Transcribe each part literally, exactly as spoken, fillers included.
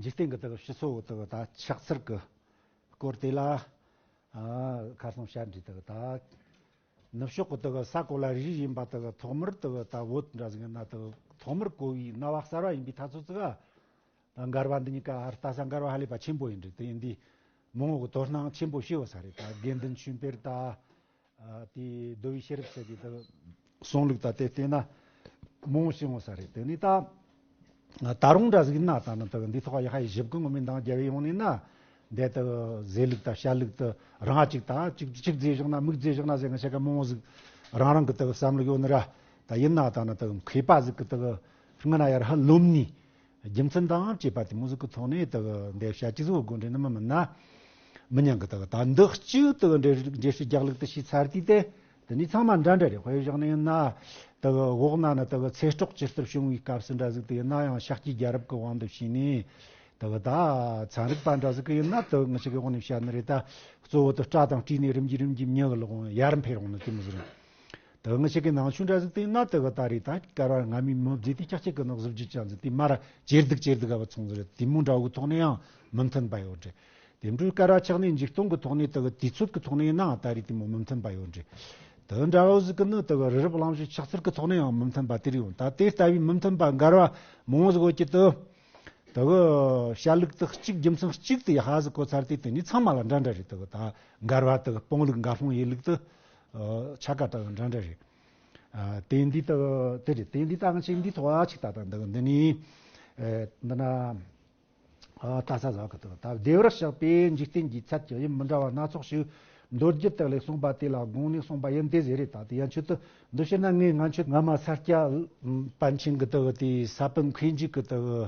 འཇིག་རྟེན་གྱི་དག་སྤྱི་ཚོགས་དག་ད་ཆགས་ཚུལ་གྱི་སྐོར་དེ་ལ་ཨ་ཁ་སང་བཤད་འདྲི་དག་ད་ནུབ་ཕྱོགས་ཀྱི་དག་ས་གོ་ལ་རིགས་ཡིན་པ་དག་ཐོག་མར་དག་ད་བོད་འདྲ་ཟིག་ན་དག་ཐོག་མར་གོ་བའི་རྣ་བ་གསར་བ་ཡིན་པའི་ཐ་ཚོད་ཙི་ག་ད་འགལ་བ་འདི་གཉིས་ཀ་ཧར་ལྟ་ས་འགལ་བ་ཧ་ལས་པ་ཆེན་པོ་ཡིན་འདྲི་དེ་ཡིན་དུས་མང་བོ་གི་དོ་སྣང་ཆེན་པོ་བྱས་བ་ས་རེད། ད་དགེ་འདུན་ཆོས་འཕེལ་ད། ཨ་དེའི་མདོ་བའི་ཤེས་རབ་ཟེར་གྱི་དག་གསུང་ལུགས་ད་དེ་བལྟས་ན་མང་བོ་ཞིག་འོང་ས་རེད། དེ་ནས་ད་ད་རུང་འདྲ་ཟིག་ན་ད་ནི་དག་འདི་ཐོག་ཡ་ཧ་ཡི་ཞིབ་ཀི་ངོ་མའི་འདང་རྒྱབ་ཡོང་ནས་ན་འདི་དག་ཟེར་ལུགས་ད་བཤད་ལུགས་ད་རང་ཅིག་ད་ཅིག་ཅིག་རྫས་བཞག་ན་མིག་རྫས་བཞག་ན་ཟེར་ང་ཤ་ཀ་མང་བོ་ཟིག་རང་རང་གི་དག་བསམ་བློ་ཡོད་ནི་ར། ད་ཡིན་ན་ད་ནི་དག་མཁས་པ་ཟིག་གི་དག་སྔ་ན་ཡར་ཧ་ལོམ་ནི། རྒྱུ་མཚན་དང་བཅས་པ་དེ་མོ་ཟིག་གི་ཐོག་ནས་དག་འདི་བྱ་སྤྱི་ཚོགས་སྒོ་འདྲེན་ནི་མི་མིན་ན། མི་ཉན་གི་དག་ད་འདི་གཅིག་དག་འདྲེ་རིགས་འདྲེ་ཤི་རྒྱག་ལུགས་དུ་ཤི་ཚར་དུས་དེ་དེ་ནི་ཚང་མ་འདྲ་འདྲ་རེད། དཔེ་བཞག་ནས་ཡིན་ན་དག་འོག་ན་ནི་དག་ཚེ་སྲོག་ཇི་ལྟར་བྱུང་བའི་སྐབས་སུ་འདྲ་ཟིག་དེ་ཡིན་ན་ཡང་ཤཱཀྱའི་རྒྱལ་རབས་ཀྱི་དབང་དུ་བྱས་ནས་དག་ད་ཚན་རིག་པ་འདྲ་ཟིག་གི་ཡིན་ན་དག་ང་ཞིག་གི་དབང་ནས་བཤད་ནི་རེད། ད་གཙོ་བོ་དུ་སྐྲ་དང་བཀྲུས་ནས་རིམ་གྱིས་རིམ་གྱིས་མྱི་གི་ལོག་ཡར་འཕེལ་རུང་ནི་དེ་མོ་ཟིག་རེད། དེ་ང་ཞིག་གི་ནང་ཆོས་འདྲ་ཟིག་དེ་ན་དེ་ག་ད་རེད། ད་ཀ་ར་ང་མི་མི་བརྫི་དེ་ཀྱག་ཀྱག་གི་ནག་གཟུགས་ཅན་ཟིག་དེ་མར་ཇེ་སྡུག་ཇེ་སྡུག་ག་བ་ཚོང་ཟིག་རེད། དེ་མོ་འདྲ་བོའི་ཐོག་ནས་ཡང་མི་མཐུན་པ་ཡོད་རེད། དེ་འཕྲོས་ཀ་ར་ཆགས་ནས་འཇིག་སྟོང་གི་ཐོག་ནས་དེ་ག་དུས་ཚོད་ཀྱི་ཐོག་ནས་ཡང་ད་རེད་དེ་མོ་མི་མཐུན་པ་ཡོད་རེད། དེ་འདྲ་བོ་ཟིག་གི་ནི་དེ་ག་རི་རབ་གླིང་བཞི་ཆགས་ཚུལ་གི་ཐོག་ནས་ཡང་མི་མཐུན་པ་དེ་རེད་ཡོང་། ད་དེ་ལྟ་བུའི་མི་མཐུན་པ་འགལ་བ་མང་བོ་ཟིག་ཡོད་ཀྱི་དེ། དེ་གི་བཤད་ལུགས་དེ་གཅིག་རྒྱུ་མཚན་གཅིག་དེ་ཧ་ཟིག་གོ་ཚར་དུས་དེ་ནི་ཚང་མ་ལ་འདྲ་འདྲ་རེད། དེ་གི་ད་འགལ་བ་དེ་གི་སྤོང་ལུགས་འགལ་སྤོང་ཡིན་ལུགས་དེ་ཆ་ག་ད་འདྲ་འདྲ་རེད། ཨ་དེ་འདི་དེ་དེ་རེད། དེ་འདི་ད་ང་ཆེ་འདི་ཐོག་ཨ་ཅིག་ད་ད་འདི་འདི་ནི་ཨ་འདི་ན་ཨ་ད་ས་ཟ་གི་དེ་ད་བདེ་བར་གཤེགས་པའི་འཇིག་རྟེན་གྱི་ཚད་ཀྱི་དབྱིབས་མི་འདྲ་བ་སྣ་ཚོགས་ཤིག་མདོ་རྒྱུད་དག་ལས་གསུངས་པ་དེ་ལ་དགོངས་ནས་གསུངས་པ་ཡིན་ཏེ་ཟེར་རེད། ད་དེ་ཡན་ཆོད་དུ་འདི་ཕྱིར་ན་ངས་ང་ཆོས་སྔ་མ་ས་སྐྱ་པཎ་ཆེན་གི་དེ་གི་དེ་ས་པཎ་མཁས་འཇུག་གི་དེ་གི་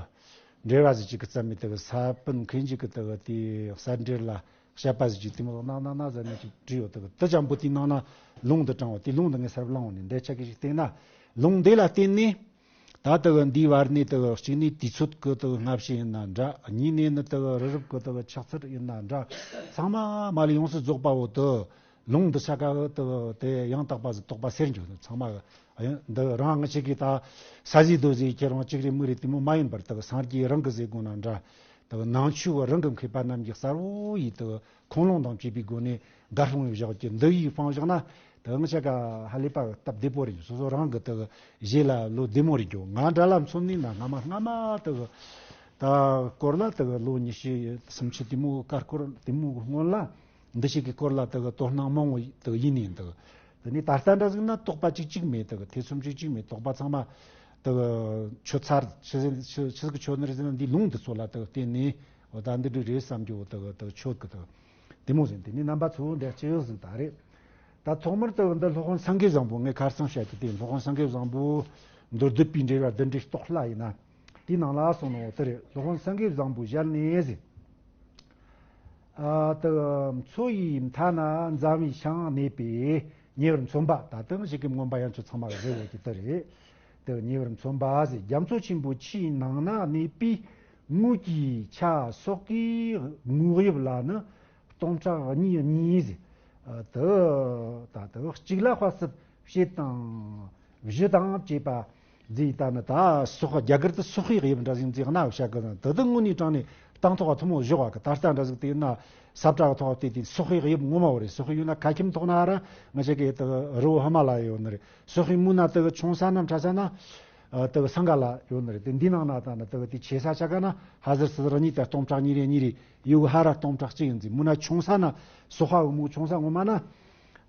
འགྲེལ་བ་ཟིག་ཅིག་གི་བརྩམས་མེད་དེ་གི་ས་པཎ་མཁས་འཇུག་གི་དེ་གི་དེ་གསར་འགྲེལ་ལ། བཤད་པ་ཟིག་ཅིག་དེ་མོ་གནང་གནང་གནང་ཟེར་ནས་ཅིག་བྲིས་ཡོད། དེ་དེ་ཅང་པོ་དེའི་ནང་ན་ལུང་དུ་དྲངས་བ་དེ་ལུང་དུ་ངས་གསར་བླངས་བ་ནས་འདས་ཆ་གི་ཞིག་བལྟས་ན། ལུང་འདི་ལ་བརྟེན་ནས་ད་དེ་འདིའི་བར་ནས་དེ་གཅིག་ནས་དུས་ཚོད་ཀྱི་དེ་སྔ་ཕྱི་ཡིན་ན་འདྲ། གཉིས་ནས་ནི་དེ་རི་རབ་ཀྱི་དེ་ཆགས་ཚུལ་ཡིན་ན་འདྲ། ཚང་མ་མ་ལས་ཡོངས་སུ་རྫོགས་པའོ་དེ། ལུང་འདི་ཆ་ག་དེ་དེ་ཡང་དག་པ་ཟིག་རྟོགས་པ་ཟེར་འགྱོ་ཚང་མ་གི། འདི་རང་ང་ཆེ་གི་ད་ས་གཟིགས་རྡོ་གཟིགས་ཁྱེད་རང་གཅིག་རེད་མི་རེད་དེ་མོ་མ་ཡིན་པར་དེ་སངས་རྒྱས་རང་གི་ཟེར་དགོས་ན་འདྲ། དེ་ནང་ཆོས་རང་གི་མཁས་པ་རྣམས་ཀྱི་གསར་བོ་ཡིས་དེ་ཁུངས་ལུང་དང་བཅས་པའི་སྒོ་ནས་དགར་སློང་བཞག་གི་འདི་ཡིས་སྤང་བཞག་ན་དེ་ང་ཆ་ག་ཧ་ལས་པ་སྟབས་བདེ་པོ་རེད། སོ་སོ་རང་གི་དེ་རྗེས་ལ་ལོ་བདེ་མོ་རེད་འགྱོ། ང་འདྲ་ལ་མཚོན་ནས་ན་སྔ་མ་སྔ་མ་དེ་ད་སྐོར་ལ་དེ་ལོ་ཉི་ཤུ་སུམ་ཅུ་དེ་མོ་ཀ་སྐོར་དེ་མོ་སྔོན་ལ། འདི་ཞིག་གི་སྐོར་ལ་དག་དོ་སྣང་མང་བོ་དག་ཡིན་ནས་འདུག་དེ་ནས་ད་ལྟ་འདྲ་ཟིག་ན་དོགས་པ་གཅིག་གཅིག་མེད། དག་ཐེ་ཚོམ་གཅིག་གཅིག་མེད། དོགས་པ་ཚང་མ་དག་ཆོད་ཚར། ཆི་ཟིག་ཆི་ཆི་ཟིག་ཆོད་ནི་རེད་ཟེར་ན་འདི་ལུང་འདི་ཚོ་ལ་དག་བརྟེན་ནས་འོ་ད་འདི་འདྲ་རེད་བསམ་རྒྱུ་དག་དག་ཆོད་གི་དག་དེ་མོ་ཟིན། དེ་ནས་རྣམ་པ་ཚོ་འདྲ་ཅི་ཡོད་ཟིན་ད་རེད། ད་ཐོག་མར་དག་འདི་སློབ་དཔོན་སེང་གེ་བཟང་པོ། ངས་ཁར་སང་བཤད་ཀྱི་དེ་སློབ་དཔོན་སེང་གེ་བཟང་པོ་མདོ་སྡུད་པའི་འགྲེལ་བ་བདུན་འགྲེལ་རྟོགས་ལྷ་ཡིན་ན། དེའི་ནང་ལ་གསུངས་ནོ་དེ་རེད། སློབ་དཔོན་སེང་གེ་བཟང་པོའི་ཞལ་ནས་ཟེར། ཨ་ཏི་མཚོ་ཡི་མཐའ་ན་འཛམ་བུའི་ཤིང་གནས་པས་ཉེ་བར་མཚོན་པ། ད་ལྟ་ཞིག་གི་མངོན་པ་ཡན་ཆོད་ཚང་མ་ལ་ཟེར་བ་ཀྱི་དེ་རེད། དེ་ཉེ་བར་མཚོན་པ་ཟེར། རྒྱ་མཚོ་ཆེན་པོ་ཆུའི་ནང་ན་གནས་པའི་དངོས་ཀྱི་ཆ་སོགས་ཀྱི་ངོས་དབྱིབས་ལ་ནི་སྟོང་ཕྲག་གཉིས་གཉིས་ཟེར། ཨ་ཏི་ད་ལྟ་གཅིག་ལ་དཔག་ཚད་བྱེད་དང་། བཞི་དང་བཅས་པ་མཛེས་ད་ནི་ད་སོག་རྒྱ་གར་དུ་སོག་ཡིག་དབྱིབས་འདྲ་ཟིག་མཛེས་གནའ་བཤད་གི་ན་དེ་དུ་དངོས་གནས་དྲང་ནས་དང་ཐོག་ཐུན་མོང་བཞག་བ་གི། ད་ལྟ་འདྲ་ཟིག་དེ་ཡིན་ན་ས་བཀྲ་གི་ཐོག་དེ་དེ་སོག་ཡིག་དབྱིབས་ངོ་མ་བོ་རེད། སོག་ཡིག་ཡོད་ན་ཁ་ཁྱིམ་ཐོག་ན་ར་ང་ཆ་གི་དེ་རི་བོ་ཧི་མ་ལ་ཡ་ཡོད་ནི་རེད། སོག་ཡིག་མུ་ན་དེ་གི་ཆུང་ས་ན་ཕྲ་ས་ན་དེ་གི་སང་ག་ལ་ཡོད་ནི་རེད། དེ་འདི་ནང་ན་ད་ནི་དེ་གི་དེ་ཆེ་ས་ཆ་ག་ན་ཧ་ཟར་སི་ཟར་གཉིས་དང་སྟོང་ཕྲག་གཉིས་རེ་གཉིས་རེ་ཡོད་གི། ཧ་ར་སྟོང་ཕྲག་གཅིག་ཡིན་ཟིག་མུ་ན་ཆུང་ས་ན་སོག་ཧ་གི་མུ་ཆུང་ས་ངོ་མ་ན།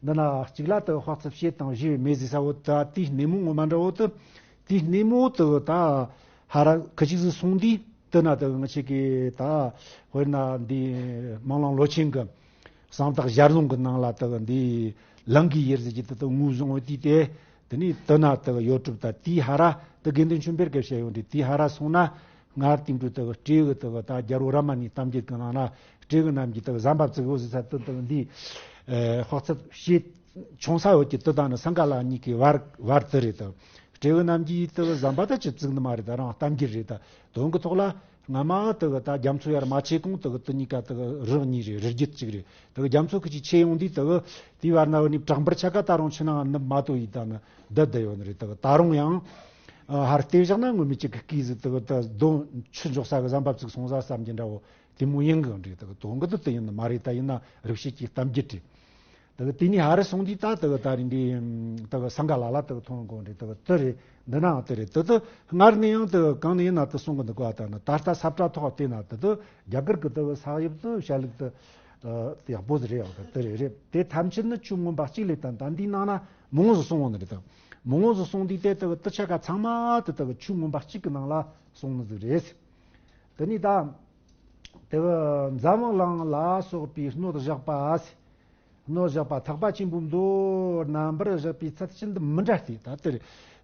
འདི་ན་གཅིག་ལ་དེ་དཔག་ཚད་བྱེད་དང་བཞི་མེད་ཟེར་ས་བོ་ད་དེའི་སྣེ་མོ་ངོ་མ་འདྲ་བོ་དེ། དེའི་སྣེ་མོ་དེ་ད་ཧ་ར་ཁ་ཅིག་ཟིག་སོང་དུས་དེ་ན་དེ་ང་ཆེ་གི་ད་དཔེར་ན་འདི་སྨོན་ལམ་ལོ་ཆེན་གི་གསང་བདག་ཞལ་ལུང་གི་ནང་ལ་དེ་འདི་ལང་གི་ཡེར་ཟེར་གྱི་དེ་དེ་ངོས་བཟུང་བ་དུས་དེ། དེ་ནས་དེ་ན་དེ་ཡོད་གྲུབ་ད་དེའི་ཧ་ར་དེ་དགེ་འདུན་ཆོས་འཕེལ་གི་བཤད་ཡོད་འདྲི། དེའི་ཧ་ར་སོང་ན་སྔར་དེང་དུས་དེ་སྤྲེའུ་གི་དེ་ད་རྒྱལ་པོ་རཱ་མ་ནའི་གཏམ་རྒྱུད་གི་ནང་ན་སྤྲེའུ་རྣམས་ཀྱིས་དེ་ཟམ་པ་བཙུགས་ཡོད་ཟེར་ས་དེ་དེ་འདི་དཔག་ཚད་བྱེད། ཆུང་ས་ཡོད་ཀྱི་དེ་དང་ནི་སང་ག་ལ་གཉིས་ཀྱི་བར་བར་དེ་རེད་དོ། སྤྲེའུ་རྣམས་ཀྱིས་དེ་ཟམ་པ་ད་ཅི་བཙུགས་ནི་མ་རེད། ད་རང་གཏམ་རྒྱུད་རེད། ད་དོན་གྱི་ཐོག་ལ་སྔ་མ་དེ་ད་རྒྱ་མཚོ་ཡར་མ་ཆེ་གོང་དེ་དེ་གཉིས་ཀ་དེ་རི་གཉིས་རེད། རི་རྒྱུད་གཅིག་རེད། དེ་རྒྱ་མཚོ་ཁུ་ཅིག་ཆེ་ཡོང་དུས་དེ་དེའི་བར་ན་བ་ནི་བྲག་འབུར་ཆ་ག་ད་རུང་ཆུ་ནང་ནུབ་མ་དོ་ཡིས་ད་ནི་བསྡད་བསྡད་ཡོད་ནི་རེད། དེ་ད་རུང་ཡང་ ཨ་ཧར་བལྟས་བཞག་ན་ངོ་མི་གཅིག་གི་སྐས་ཟིག་དེ་གི་ད་གདོང་ཆུ་འཇོག་ས་གི་ཟམ་པ་ཙིག་སོང་ས་བསམ་གྱི་འདྲ་བོ་དེ་མོ་ཡིན་གི་འདྲ། དེ་གི་དོན་གི་དེ་དེ་ཡིན་ནི་མ་རེད། ད་ཡིན་ན་རིག་བྱེད་ཀྱི་གཏམ་རྒྱུད་རེད། དེ་གི་དེ་ནས་ཧ་རི་སོང་དུས་ད་དེ་གི་ད་རིང་འདི་དེ་གི་སང་ག་ལ་ལ་དེ་གི་ཐོན་གོ་འདྲ། དེ་གི་དེ་རེད། འདི་ནའང་དེ་རེད། དེ་དེ་སྔར་ནས་ཡང་དེ་གི་གང་ནས་ཡིན་ན་དེ་སོང་གི་འདུག་ག་ད་ན་ད་ལྟ་ས་བཀྲ་ཐོག་བལྟས་ན་དེ་དེ་རྒྱ་གར་གི་དེ་གི་ས་དབྱིབས་དེ་བྱ་ལུགས་དེ་ཡག་པོ་ཟིག་རེད། ཡག་དེ་དེ་རེད་རེད། དེ་ཐམས་ཅད་ནི་ཆུ་སྔོན་པ་གཅིག་ལས་ད་ད་འདིའི་ནང་ན་མང་ཟིག་སོང་བ་ནི་རེད། ད་མང་ཟིག་སོང་དུས་དེ་དེ་གི་དེ་ཆ་ག་ཚང་མ་དེ་དེ་གི་ཆུ་སྔོན་པ་གཅིག་གི་ནང་ལ་སོང་ནི་ཟིག་རེད། དེ་ནས་ད། དེ་གི་འཛམ་བུ་གླིང་ལ་སོགས་པའི་སྣོད་བཞག་པ། སྣོད་བཞག་པ་ཐེག་པ་ཆེན་པོའི་མདོ་རྣམ་པར་བཞག་པའི་ཚད་ཕྱིན་དུ་མི་འདྲ་སྟེ། ད་དེ་རེད།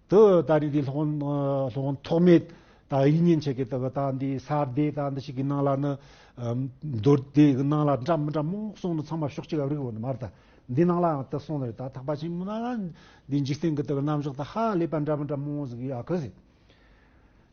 དེ་ད་རེས་འདི་སློབ་དཔོན་སློབ་དཔོན་ཐོགས་མེད་ད་ཡིད་བརྙན་ཆེ་གི་དེ་གི་ད་འདི་ས་སྡེ་ད་འདི་ཞིག་གི་ནང་ལ་ནི་མདོ་སྡེ་གི་ནང་ལ་འདྲ་མི་འདྲ་མང་སོང་ནི་ཚང་མ་ཕྱོགས་གཅིག་ག་རིག་བོ་ནི་མ་རེད། ད་འདི་ནང་ལའང་དེ་སོང་ནི་རེད། ད་ཐེག་པ་ཆེན་པོ་ན་འདི་འཇིག་རྟེན་གི་དེ་གི་རྣམ་གཞག་ད་ཧ་ལས་པ་འདྲ་མི་འདྲ་མང་ཟིག་ཡོད་གི་ཟིག་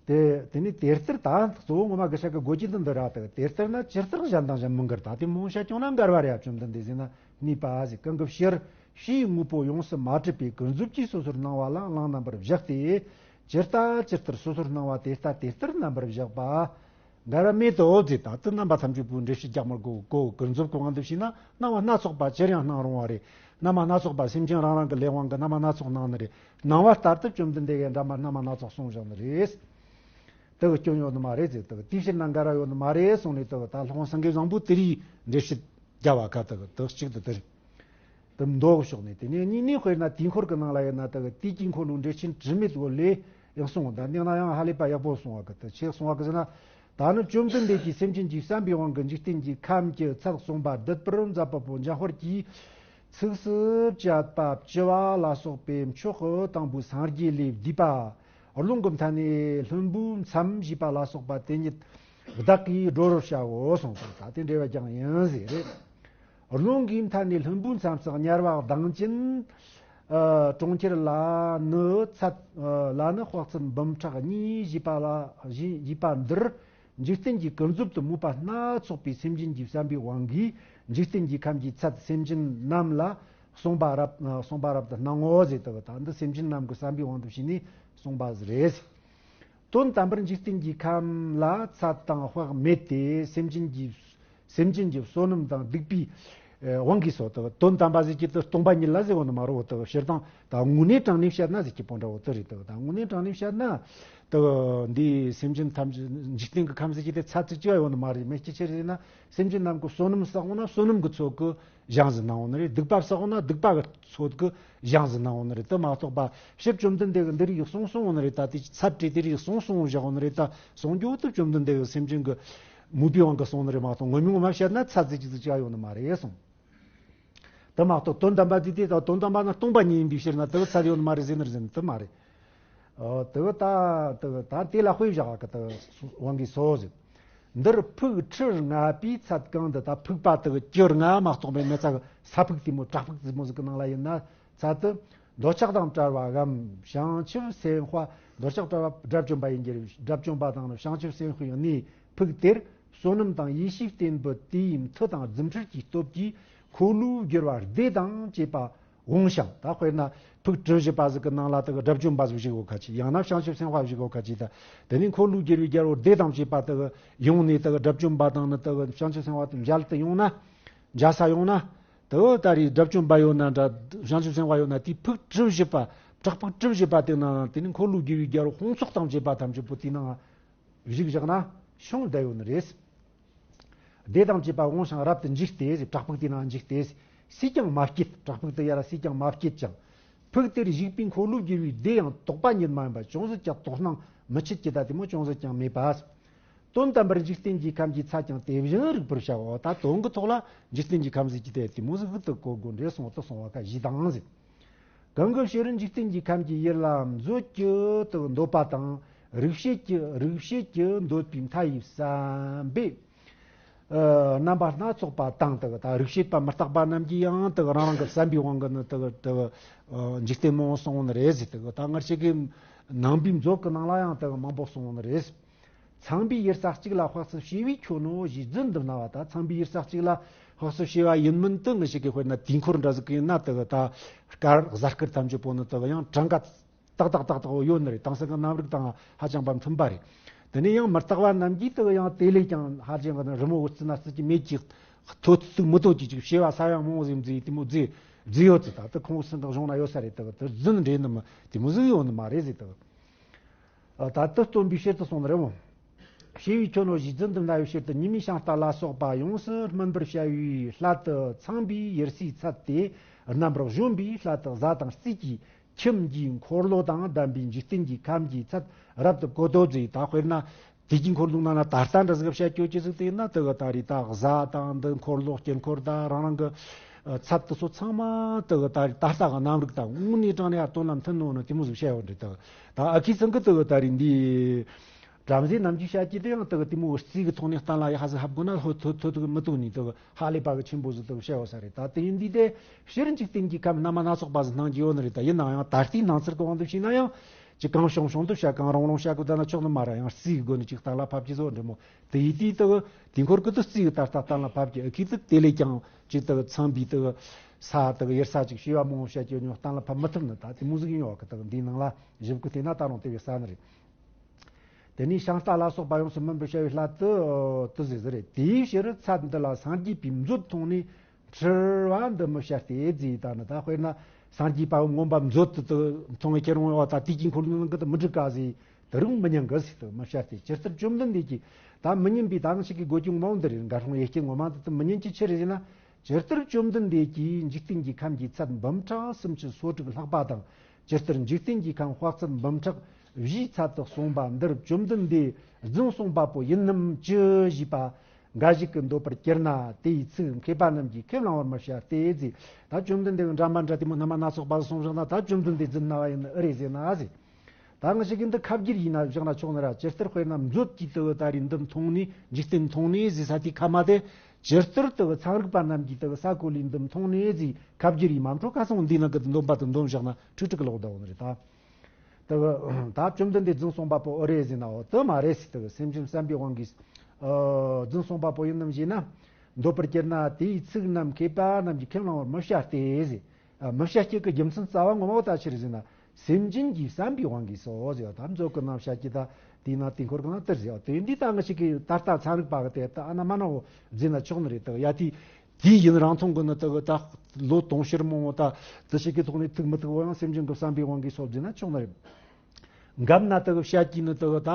དེ་དེ་ནི་དེ་ལྟར་ད་གཙོ་བོ་ངོ་མ་གི་ཤ་གི་དགོས་ཀྱི་འདི་འདི་ར་དེ་དེ་ལྟར་ན་ཇི་ལྟར་གཞན་དང་གཞན་མི་འགལ། ད་དེ་མོ་བཤད་ཀྱང་ན་འགལ་བ་རེད། བཅོམ་ལྡན་འདས་ཟེར་ན་གནས་པ་ཟིག་གང་གི་ཕྱིར་ཕྱིའི་དངོས་པོ་ཡོངས་སུ་མ་གྲུབ་པའི་ཀུན་རྫོབ་ཀྱིས་སོ་སོར་སྣང་བ་ལ་གླེང་རྣམ་པར་བཞག་སྟེ། ཇི་ལྟ་ཇི་ལྟར་སོ་སོར་སྣང་བ་དེ་ལྟ་དེ་ལྟར་རྣམ་པར་བཞག་པ་འགལ་བ་མེད་དོ་ཟེར། ད་དེ་རྣམ་པ་ཐམས་ཅད་པོའི་འགྲེལ་བཤད་རྒྱག་མི་དགོས་གོ། ཀུན་རྫོབ་ཀྱི་དབང་དུ་བྱས་ན་སྣང་བ་སྣ་ཚོགས་པ་ཅིར་ཡང་སྣང་རུང་བ་རེད། རྣམ་པ་སྣ་ཚོགས་པ་སེམས་ཅན་རང་རང་གི་ལས་དབང་གིས་རྣམ་པ་སྣ་ཚོགས་སྣང་ནི་རེད། སྣང་བ་ལྟར་དུ་བཅོམ་ལྡན་འདས་ཀྱི་འདྲ་མ་རྣམ་པ་སྣ་ཚོགས་གསུངས་བཞག་ནི་རེད། དེ་གི་སྐྱོན་ཡོད་ནི་མ་རེད་ཟེར། དེ་གི་དེའི་ཕྱིར་ན་འགལ་བ་ཡོད་ནི་མ་རེད་གསུངས་ནས། དེ་གི་ད་སློབ་དཔོན་སེང་གེ་བཟང་པོས་དེ་རིགས་འགྲེལ་བཤད་རྒྱབ་པ་ཁ་དེ་གི་དེ་གཅིག་དེ་དེ་རེད། དེ་མདོ་གི་ཕྱོགས་ནས། དེ་ནས་གཉིས་ནས་དཔེར་ན་དུས་འཁོར་གྱི་ནང་ལ་ཡིན་ན་དེ་གི་དུས་ཀྱི་འཁོར་ལོའི་འགྲེལ་ཆེན་དྲི་མེད་འོད་ལས་ཡང་གསུངས། ད་འདི་ན་ཡང་ཧ་ལས་པ་ཡག་པོ་གསུངས་པ་གི། དེ་ཆེ་གསུངས་པ་གི་ཟེར་ན། ད་ནི་བཅོམ་ལྡན་འདས་ཀྱིས་སེམས་ཅན་གྱི་བསམ་པའི་དབང་གིས་འཇིག་རྟེན་གྱི་ཁམས་ཀྱི་ཚད་གསུངས་པ་བསྡུད་པར་མཛད་པ་པོ་འཇམ་དཔལ་གྱིས་ཚིགས་སུ་བཅད་པ་བཅུ་པ་ལ་སོགས་པའི་མཆོག་གི་དང་པོའི་སངས་རྒྱས་ལས་བསྡུས་པ། རླུང་གི་མཐའ་ནས་ལྷུན་པོའི་མཚམས་ཞེས་པ་ལ་སོགས་པ་དེ་ཉིད་བདག་གིས་སྒྲོ་རུ་བྱའོ་གསུངས་སོ། ད་དེ་འགྲེལ་པ་ཀྱང་ཡིན་ཟེར་རེད། རླུང་གི་མཐའ་ནས་ལྷུན་པོའི་མཚམས་སུ་དམྱལ་བ་གདངས་ཅན་གྲོང་ཁྱེར་ལ་ནི་ཚད། ལ་ནི་དཔག་ཚད་འབུམ་ཕྲག་གཉིས་ཞེས་པ་ལ་ཞེས་པ་འདིར། འཇིག་རྟེན་གྱི་ཀུན་རྫོབ་ཏུ་མོས་པ་སྣ་ཚོགས་པའི་སེམས་ཅན་གྱི་བསམ་པའི་དབང་གིས་འཇིག་རྟེན་གྱི་ཁམས་ཀྱི་ཚད་སེམས་ཅན་རྣམས་ལ་གསུངས་པ་རབ་གསུངས་པ་རབ་ཏུ་སྣང་ངོ་ཟེར། དེ་ད་འདི་སེམས་ཅན་རྣམས་ཀྱི་བསམ་པའི་དབང་དུ་བྱས་ནས་གསུངས་པ་རེད། དོན་དམ་པར་འཇིག་རྟེན་གྱི་ཁམས་ལ་ཚད་དང་དཔག་མེད་དེ། སེམས་ཅན་གྱི་སེམས་ཅན་གྱི་བསོད་ནམས་དང་སྡིག་པའི་དབང་གིས་སོ། དེ་དོན་དམ་པ་ཟེར་གྱི་དེ་སྟོང་པ་ཉིད་ལ་ཟེར་བ་ནི་མ་རེད། དེ་སྤྱིར་བཏང་ད་དངོས་གནས་དྲང་གནས་བཤད་ན་ཟེར་གྱི་པོ་འདྲ་བོ་དེ་རེད། དེ་ད་དངོས་གནས་དྲང་གནས་བཤད་ན། དེ་འདི་སེམས་ཅན་ཐམས་ཅད་འཇིག་རྟེན་གྱི་ཁམས་ཟེར་གྱི་དེ་ཚད་ཅིག་ཅི་ཡོད་ནི་མ་རེད། མེད་ཀྱི་ཕྱིར་ཟེར་ན། སེམས་ཅན་རྣམས་ཀྱི་བསོད་ནམས་བསགས་འོང་ན་བསོད་ནམས་ཀྱི་ཚོད་ཀྱིས་གཞན་ཟིག་སྣང་འོང་ནི་རེད། སྡིག་པ་བསགས་འོང་ན་སྡིག་པ་གི་ཚོད་ཀྱིས་གཞན་ཟིག་སྣང་འོང་ནི་རེད། དེ་མ་གཏོགས་པ་ཕྱིར་བཅོམ་ལྡན་འདས་ཀྱིས་འདི་རིགས་གསུངས་གསུངས་འོང་ནི་རེད། ད་དེ་ཚད་བྲིས་དེ་རིགས་གསུངས་གསུངས་བཞག་འོང་ནི་རེད། ད་གསུང་རྒྱུ་དེ་བཅོམ་ལྡན་འདས་ཀྱིས་སེམས་ཅན་གྱི་མོས་པའི་དབང་གིས་གསུངས་ནི་རེད་མ་གཏོགས། ངོ་མ་ངོ་མ་བཤད་ན་ཚད་ཟིག་ཅིག་ཟིག་ཅི་ཡོད་ནི་མ་རེད་གསུངས། དེ་མ་གཏོགས་དོན་དམ་པ་དེ་དེ་དང་དོན་དམ་པ་ནི་སྟོང་པ་ཉིད་ཡིན་པའི་ཕྱིར་ན་དེ་ཚད་ཡོད་ནི་མ་རེད་ཟེར་ནི་རེད་ཟེར་ནི་དེ་མ་རེད། ཨོ། དེ་ད་དེ་ད་དེ་ལ་དཔེ་བཞག་གི་དེ་དབང་གིས་སོ་ཟེར། འདིར་ཕུག་ཁྲི་ལྔ་པའི་ཚད་གང་དུ། ད་ཕུག་པ་དེ་གི་གྱི་ལྔ་མ་གཏོགས་པའི་མི་ཚད་ས་ཕུག་དེ་མོ་བྲག་ཕུག་དེ་མོ་ཟིག་གི་ནང་ལ་ཡིན་ན་ཚད་དེ། འདོད་ཆགས་དང་བྲལ་བའམ་བྱང་ཆུབ་སེམས་དཔའ། འདོད་ཆགས་བྲལ་བ་དགྲ་བཅོམ་པ་ཡིན་གྱི་རེད། དགྲ་བཅོམ་པ་དང་ནི་བྱང་ཆུབ་སེམས་དཔའི་གནས་ཕུག་དེར་བསོད་ནམས་དང་ཡེ་ཤེས་བརྟན་པོ་དེ་ཡི་མཐུ་དང་རྫུ་འཕྲུལ་གྱི་སྟོབས་ཀྱིས་འཁོར་ལོས་སྒྱུར་བ་སྡེ་དང་བཅས་པ་འོང་ཞིང་། ད་དཔེར་ན་ཕུག་གྲུ་བཞི་པ་ཟིག་གི་ནང་ལ་དེ་གི་དགྲ་བཅོམ་པ་ཟིག་བཞུགས་ཡོད་ཁ་ཅིག། ཡང་ན་བྱང་ཆུབ་སེམས་དཔའ་བཞུགས་ཡོད་ཁ་ཅིག། ད་དེ་ནས་འཁོར་ལོས་སྒྱུར་བའི་རྒྱལ་པོ་སྡེ་དང་བཅས་པ་དེ་གི་ཡོང་ནས་དེ་གི་དགྲ་བཅོམ་པ་དང་ནི་དེ་གི་བྱང་ཆུབ་སེམས་དཔའ་དེ་མཇལ་དུ་ཡོང་ན། མཇལ་ས་ཡོང་ན། དེ་ད་རེས་དགྲ་བཅོམ་པ་ཡོད་ན་འདྲ། བྱང་ཆུབ་སེམས་དཔའ་ཡོད་ན། དེའི་ཕུག་གྲུ་བཞི་པ། བྲག་ཕུག་གྲུ་བཞི་པ་དེ་ནང་དེ་ནི་འཁོར་ལོས་སྒྱུར་བའི་རྒྱལ་པོ་དཔུང་ཚོགས་དང་བཅས་པ་ཐམས་ཅད་པོ་དེའི་ནང་བཞུགས་བཞག་ན་ཆུང་བསྡད་ཡོད་ནི་རེད། སྡེ་དང་བཅས་པ་འོང་ཞིང་རབ་ཏུ་འཇིགས་ཏེ། བྲག་ཕུག་དེའི་ནང་འཇིགས་ཏེ། སུས་ཀྱང་མ་བསྐྱེད། བྲག་ཕུག་དེ་ཡར་སུས་ཀྱང་མ་བསྐྱེད་ཅིང་། ཕུག་དེར་བཞུགས་པའི་འཁོར་ལོས་སྒྱུར་བའི་སྡེ་ཡང་དོགས་པ་ཉིད་མ་ཡིན་པ་ཅུང་ཟད་ཀྱང་དོགས་སྣང་མི་བྱེད་ཀྱི། ད་དེ་མོ་ཅུང་ཟད་ཀྱང་མེད་པ། དོན་དམ་པར་འཇིག་རྟེན་གྱི་ཁམས་ཀྱི་ཚད་ཀྱང་དེ་བཞིན་རིག་པར་བྱའོ། ད་དོན་གྱི་ཐོག་ལ་འཇིག་རྟེན་གྱི་ཁམས་ཟེར་གྱི་དེ་དེ་མོ་ཟིག་ཏུ་གོ་དགོས་འདྲེ་སོང་དུ་སོང་བ་ཁ་བཞི་དང་ཟེར། གང་གི་ཕྱིར་འཇིག་རྟེན་གྱི་ཁམས་ཀྱི་ཡུལ་ལ་མཛོད་ཀྱི་དུ་འདོད་པ་དང་། རིག་བྱེད་ཀྱི་རིག་བྱེད་ཀྱི་འདོད་པའི་མཐའ་ཡི་བསམ་པས། ཨ། རྣམ་པ་སྣ་ཚོགས་པ་དང་། དེ་ད་རིག་བྱེད་པ་མི་རྟག་པ་རྣམས་ཀྱིས་ཡང་དེ་རང་རང་གི་བསམ་པའི་དབང་གིས་ནི་དེ་དེ་འཇིག་རྟེན་མང་པོ་སོང་ནི་རེད་ཟེར། དེ་ད་སྔར་ཆེ་གི་ནང་པའི་མཛོད་ཀྱི་ནང་ལ་ཡང་དེ་མང་པོ་སོང་ནི་རེད། ཚངས་པའི་ཡུལ་ས་གཅིག་ལ་དཔག་ཚད་བྱེ་བའི་ཁྱོན་ནོ་ཞེས་རྫུན་དུ་སྨྲ་བ་དང་། ཚངས་པའི་ཡུལ་ས་གཅིག་ལ་དཔག་ཚད་བྱེ་བ་ཡིན་མིན་དུ་ངེས་ཤེས་ཀྱི་དཔེར་ན་དུས་འཁོར་འདྲ་ཟིག་གི་ཡིན་ན། དེ་ད་སྐར་གཟའ་སྐར་ཐམས་ཅད་པོ་ནི་དེ་ཡང་གྲངས་ཀ་ ཏག་ཏག་ཏག་ཏག་ཡོད་ནི་རེད། དེང་སང་གི་གནམ་རིག་དང་ཧ་ཅང་པ་མཐུན་པ་རེད། དེ་ནས་ཡང་མི་རྟག་པ་རྣམས་ཀྱིས་དེ་ཡང་དེ་ལས་ཀྱང་ཧ་ཅང་གི་རི་མོ་བོ་བརྩིས་ན་བརྩི་གི་མེད་ཀྱི། ཐོད་ཚིག་མི་ཐོད་ཀྱི་ཅིག་བྱེ་བ་ས་ཡང་མང་ཟིག་མཛེས་དེ་མོ་མཛེས་མཛེས་ཡོད་ཙི། ད་དེ་ཁོང་སེམས་ཀྱི་གཞུང་ན་ཡོད་ས་རེད། དེ་དེ་རྫུན་རེད་ནི་མི་དེ་མོ་ཟིག་ཡོད་ནི་མ་རེད་ཟེར། དེ་ད་དེ་སྟོན་པའི་ཕྱིར་དུ་གསུངས་ནི་རེད་མོ། བྱེ་བའི་ཁྱོན་ནོ་ཞེས་རྫུན་དུ་སྨྲ་བའི་ཕྱིར་དུ། ཉི་མའི་ཤིང་རྟ་ལ་སོགས་པ་ཡོངས་སུ་སྨིན་པར་བྱ་བའི་སླད་དུ་ཚངས་པའི་ཡེར་སའི་ཚད་དེ། རྣམ་པར་གཞོམ་པའི་སླད་དུ་གཟའ་དང་རྩིས་ཀྱི་ཁྱིམ་གྱི་འཁོར་ལོ་དང་ལྡན་པའི་འཇིག་རྟེན་གྱི་ཁམས་ཀྱི་ཚད་རབ་ཏུ་གོ་ཏོ་མཛད། ད་དཔེར་ན་དུས་ཀྱི་འཁོར་ལོ་ནང་ན་ད་ལྟ་འདྲ་ཟིག་བཤད་རྒྱུ་ཅི་ཟིག་དེ་ན་དེ་གི་ད་རེས་ད་གཟའ་དང་འདི་འཁོར་ལོ་དཀྱིལ་འཁོར་ད་རང་རང་གི་ཚད་དེ་ཚོ་ཚང་མ་དེ་གི་ད་རེས་ད་ལྟ་གི་གནམ་རིག་དང་དངོས་གནས་དྲང་ནས་ཡར་དོན་ལ་མཐུན་ནོ་ནི་དེ་མོ་ཟིག་བཤད་ཡོད་རེད། དེ་གི་ད་ཨ་ཁུ་ཚང་གི་དེ་གི་ད་རེས་འདི། བྲམ་ཟེ་རྣམས་ཀྱིས་བཤད་ཀྱི་དེ་ཡང་དེ་གི་དེ་མོ་རྩིས་ཀྱི་ཐོག་ནས་གཏན་ལ་ཡ་ཧ་ཟིག་ཧབ་དགོས་ན་ལྷོད་ཐོད་ཐོད་ཐོད་མི་ཐུབ་ནི་དེ་གི་ཧ་ལས་པ་གི་ཆེན་པོ་ཟིག་དེ་གི་བཤད་ཡོད་ས་རེད། ད་དེ་ཡིན་དུས་དེ་ཕྱིར་འཇིག་རྟེན་གྱི་ཁམས་སྣ་མང་སྣ་ཚོགས་པ་ཟིག་སྣང་གི་ཡོད་ནི་རེད། ད་ཡིན་ན་ཡང་ད་ལྟའི་སྣང་ཚུལ་གི་དབང་དུ་བྱས་ན་ཡང་ཅིག་གང་བྱུང་བྱུང་དུ་བཤད། གང་རུང་རུང་བཤད་དགོས་ད་ན་ཆོག་ནི་མ་རེད། ཡང་རྩིས་གི་སྒོ་ནས་ཅིག་གཏན་ལ་ཕབ་ཀྱི་བཟོ་འདྲ་མོ་དེ་ཡིན་དུས་དེ་གི་དེ་འཁོར་གི་དེ་རྩིས་གི་ད་ལྟ་གཏན་ལ་ཕབ་ཀྱི། ཨ་ཁུ་དེ་དེ་ལས་ཀྱང་ཅིག་དེ་གི་ཚངས་པའི་དེ་གི་ས་དེ་གི་ཡེར་ས་ཅིག་བྱེ་བ་མང་བོ་བཤད་ཀྱི་ཡོད་ནི་གཏན་ལ་ཕབ་མི་ཐུབ་ནི། ད་དེ་མོ་ཟིག་ཡིན་ཡོད་གི། དེ་གི་འདིའི་ནང་ལ་ཞིབ་གི་བལྟས་ན་ད་རུང་དེ་བས་གསལ་ནི་རེད། དེ་ནས་ཤིང་རྟ་ལ་སོགས་པ་ཡོངས་སུ་སྨིན་པར་བྱ་བའི་སླད་དུ་དུ་ཟེར་ཟེར་རེད། དེའི་ཕྱིར་ཚད་འདི་ལ་སངས་རྒྱས་པའི་མཛོད་མཐོང་ནས་འཁྲུལ་བ་འདི་མི་བྱ་སྟེ་ཟེར། ད་ནི་ད་དཔེར་ན་སངས་རྒྱས་པ་མངོན་པ་མཛོད་དུ་དུ་མཐོང་བའི་ཁྱེད་རང་བ་ད་དུས་ཀྱི་འཁོར་ལོ་ནང་གི་དུ་མི་འགྲིག་ག་ཟེར། དུ་རུང་མི་ཉན་གི་ཟེར། དུ་མི་བྱ་སྟེ། ཇི་ལྟར་བཅོམ་ལྡན་འདས་ཀྱིས། ད་མི་ཉན་པའི་ད་ང་ཞིག་གི་དགོས་རྒྱུ་ངོ་མ་འདི་རེད། འགའ་ཧྲོང་ཡེ་སྐྱེ་ངོ་མ་འདི་དུ་མི་ཉན་གྱི་ཕྱིར་ཟེར་ན། ཇི་ལྟར་བཅོམ་ལྡན་འདས་ཀྱིས་འཇིག་རྟེན་གྱི་ཁམས་ཀྱི་ཚད་འབུམ་ཕྲག་སུམ་ཅུ་སོ་དྲུག་ལྷག་པ་དང་། ཇི་ལྟར་འཇིག་རྟེན་གྱི་ཁམས་དཔག་ཚད་འབུམ་ཕྲག་བཞིའི་ཚད་དུ་གསུངས་པ་འདིར་བཅོམ་ལྡན་འདས་རྫུན་གསུངས་པ་པོ་ཡིན་ནམ་ཅི་ཞེས་པ་འགའ་ཞིག་གིས་འདོད་པར་གྱུར་ན། དེའི་ཚིག་མཁས་པ་རྣམས་ཀྱིས་ཁས་བླང་བར་མི་བྱ་སྟེ་ཟེར། ད་བཅོམ་ལྡན་འདས་ཀྱི་འདྲ་མ་འདྲ་དེ་མོ་སྣ་མང་སྣ་ཚོགས་པ་གསུངས་བཞག་ན། ད་བཅོམ་ལྡན་འདས་རྫུན་སྨྲ་བ་ཡིན་ནི་ཨེ་རེད་ཟེར་ན་ཟེར། ད་ང་ཞིག་གི་འདི་ཁ་བསྒྱུར་ཡིན་ན་བཞག་ན་ཆོག་ནི་ར། ཇི་ལྟར་དཔེར་ན་མཛོད་ཀྱིས་དུ་ད་རེས་འདི་མཐོང་ནས། འཇིག་རྟེན་མཐོང་ནས་ཟེར་ས་དེའི་ཁ་མ་དེ། ཇི་ལྟར་དུ་ཚངས་རིག་པ་རྣམས་ཀྱིས་དུ་ས་གོ་ལའི་འདི་མཐོང་ནས་ཟེར་ཁ་བསྒྱུར་ཡིན་མ་འཕྲོ། ཁ་སང་འདི་ནང་གི་འདོན་པ་དུ་འདོན་བཞག་ན་ཁྲིག་ཁྲིག་ལོག་ད་འོང་ནི་རེད། ད་དུ་ད་བཅོམ་ལྡན་འདས་རྫུན་གསུངས་པ་པོ་ཨེ་རེད་ཟེར་ན། འོ་དུ་མ་རེད་ཟེར། དུ་སེམས་ཅན་བསམ་པའི་དབང་གིས་ཨ་རྫུན་གསུངས་པ་པོ་ཡིན་ནམ་ཞེ་ན། འདོད་པར་གྱུར་ན་དེའི་ཚིག་རྣམས་མཁས་པ་རྣམས་ཀྱིས་ཁས་བླང་བར་མི་བྱ་སྟེ་ཟེར། ཨ་མི་བྱ་སྟེ་གི་རྒྱུ་མཚན་རྩ་བ་ངོ་མ་བོ་ད་ཆི་རེད་ཟེར་ན། སེམས་ཅན་གྱི་བསམ་པའི་དབང་གིས་སོ་ཟེར་བ། ད་མཛོད་ཀྱི་ནང་བཤད་ཀྱི་ད་དེའི་ནང་དེའི་འཁོར་གྱི་ནང་དེར་ཟེར་བ། དེ་འདི་ད་ང་ཞིག་གིས་ད་ལྟ་ཚན་རིག་པ་གི་དེ་ད་ཨ་ན་མ་ན་བོ་ཟེར་ན་ཆོག་ནི་རེད། ད་ཡ་དེ་དེའི་ཡུན་རིང་ཐུང་གི་ནི་ད་གི་ད་ལོ་དུང་ཕྱུར་མང་བོ་ད་དེ་ཞིག་གི་ཐོག་ནས་ཐུག་མི་ཐུག་བོ་ཡང་སེམས་ཅན་གྱི་བསམ་པའི་དབང་གིས་སོ་ཟེར་ན་ཆོག་ནི་རེད། འགབ་ན་དག་བཤད་ཀྱི་ནི་དག་ད།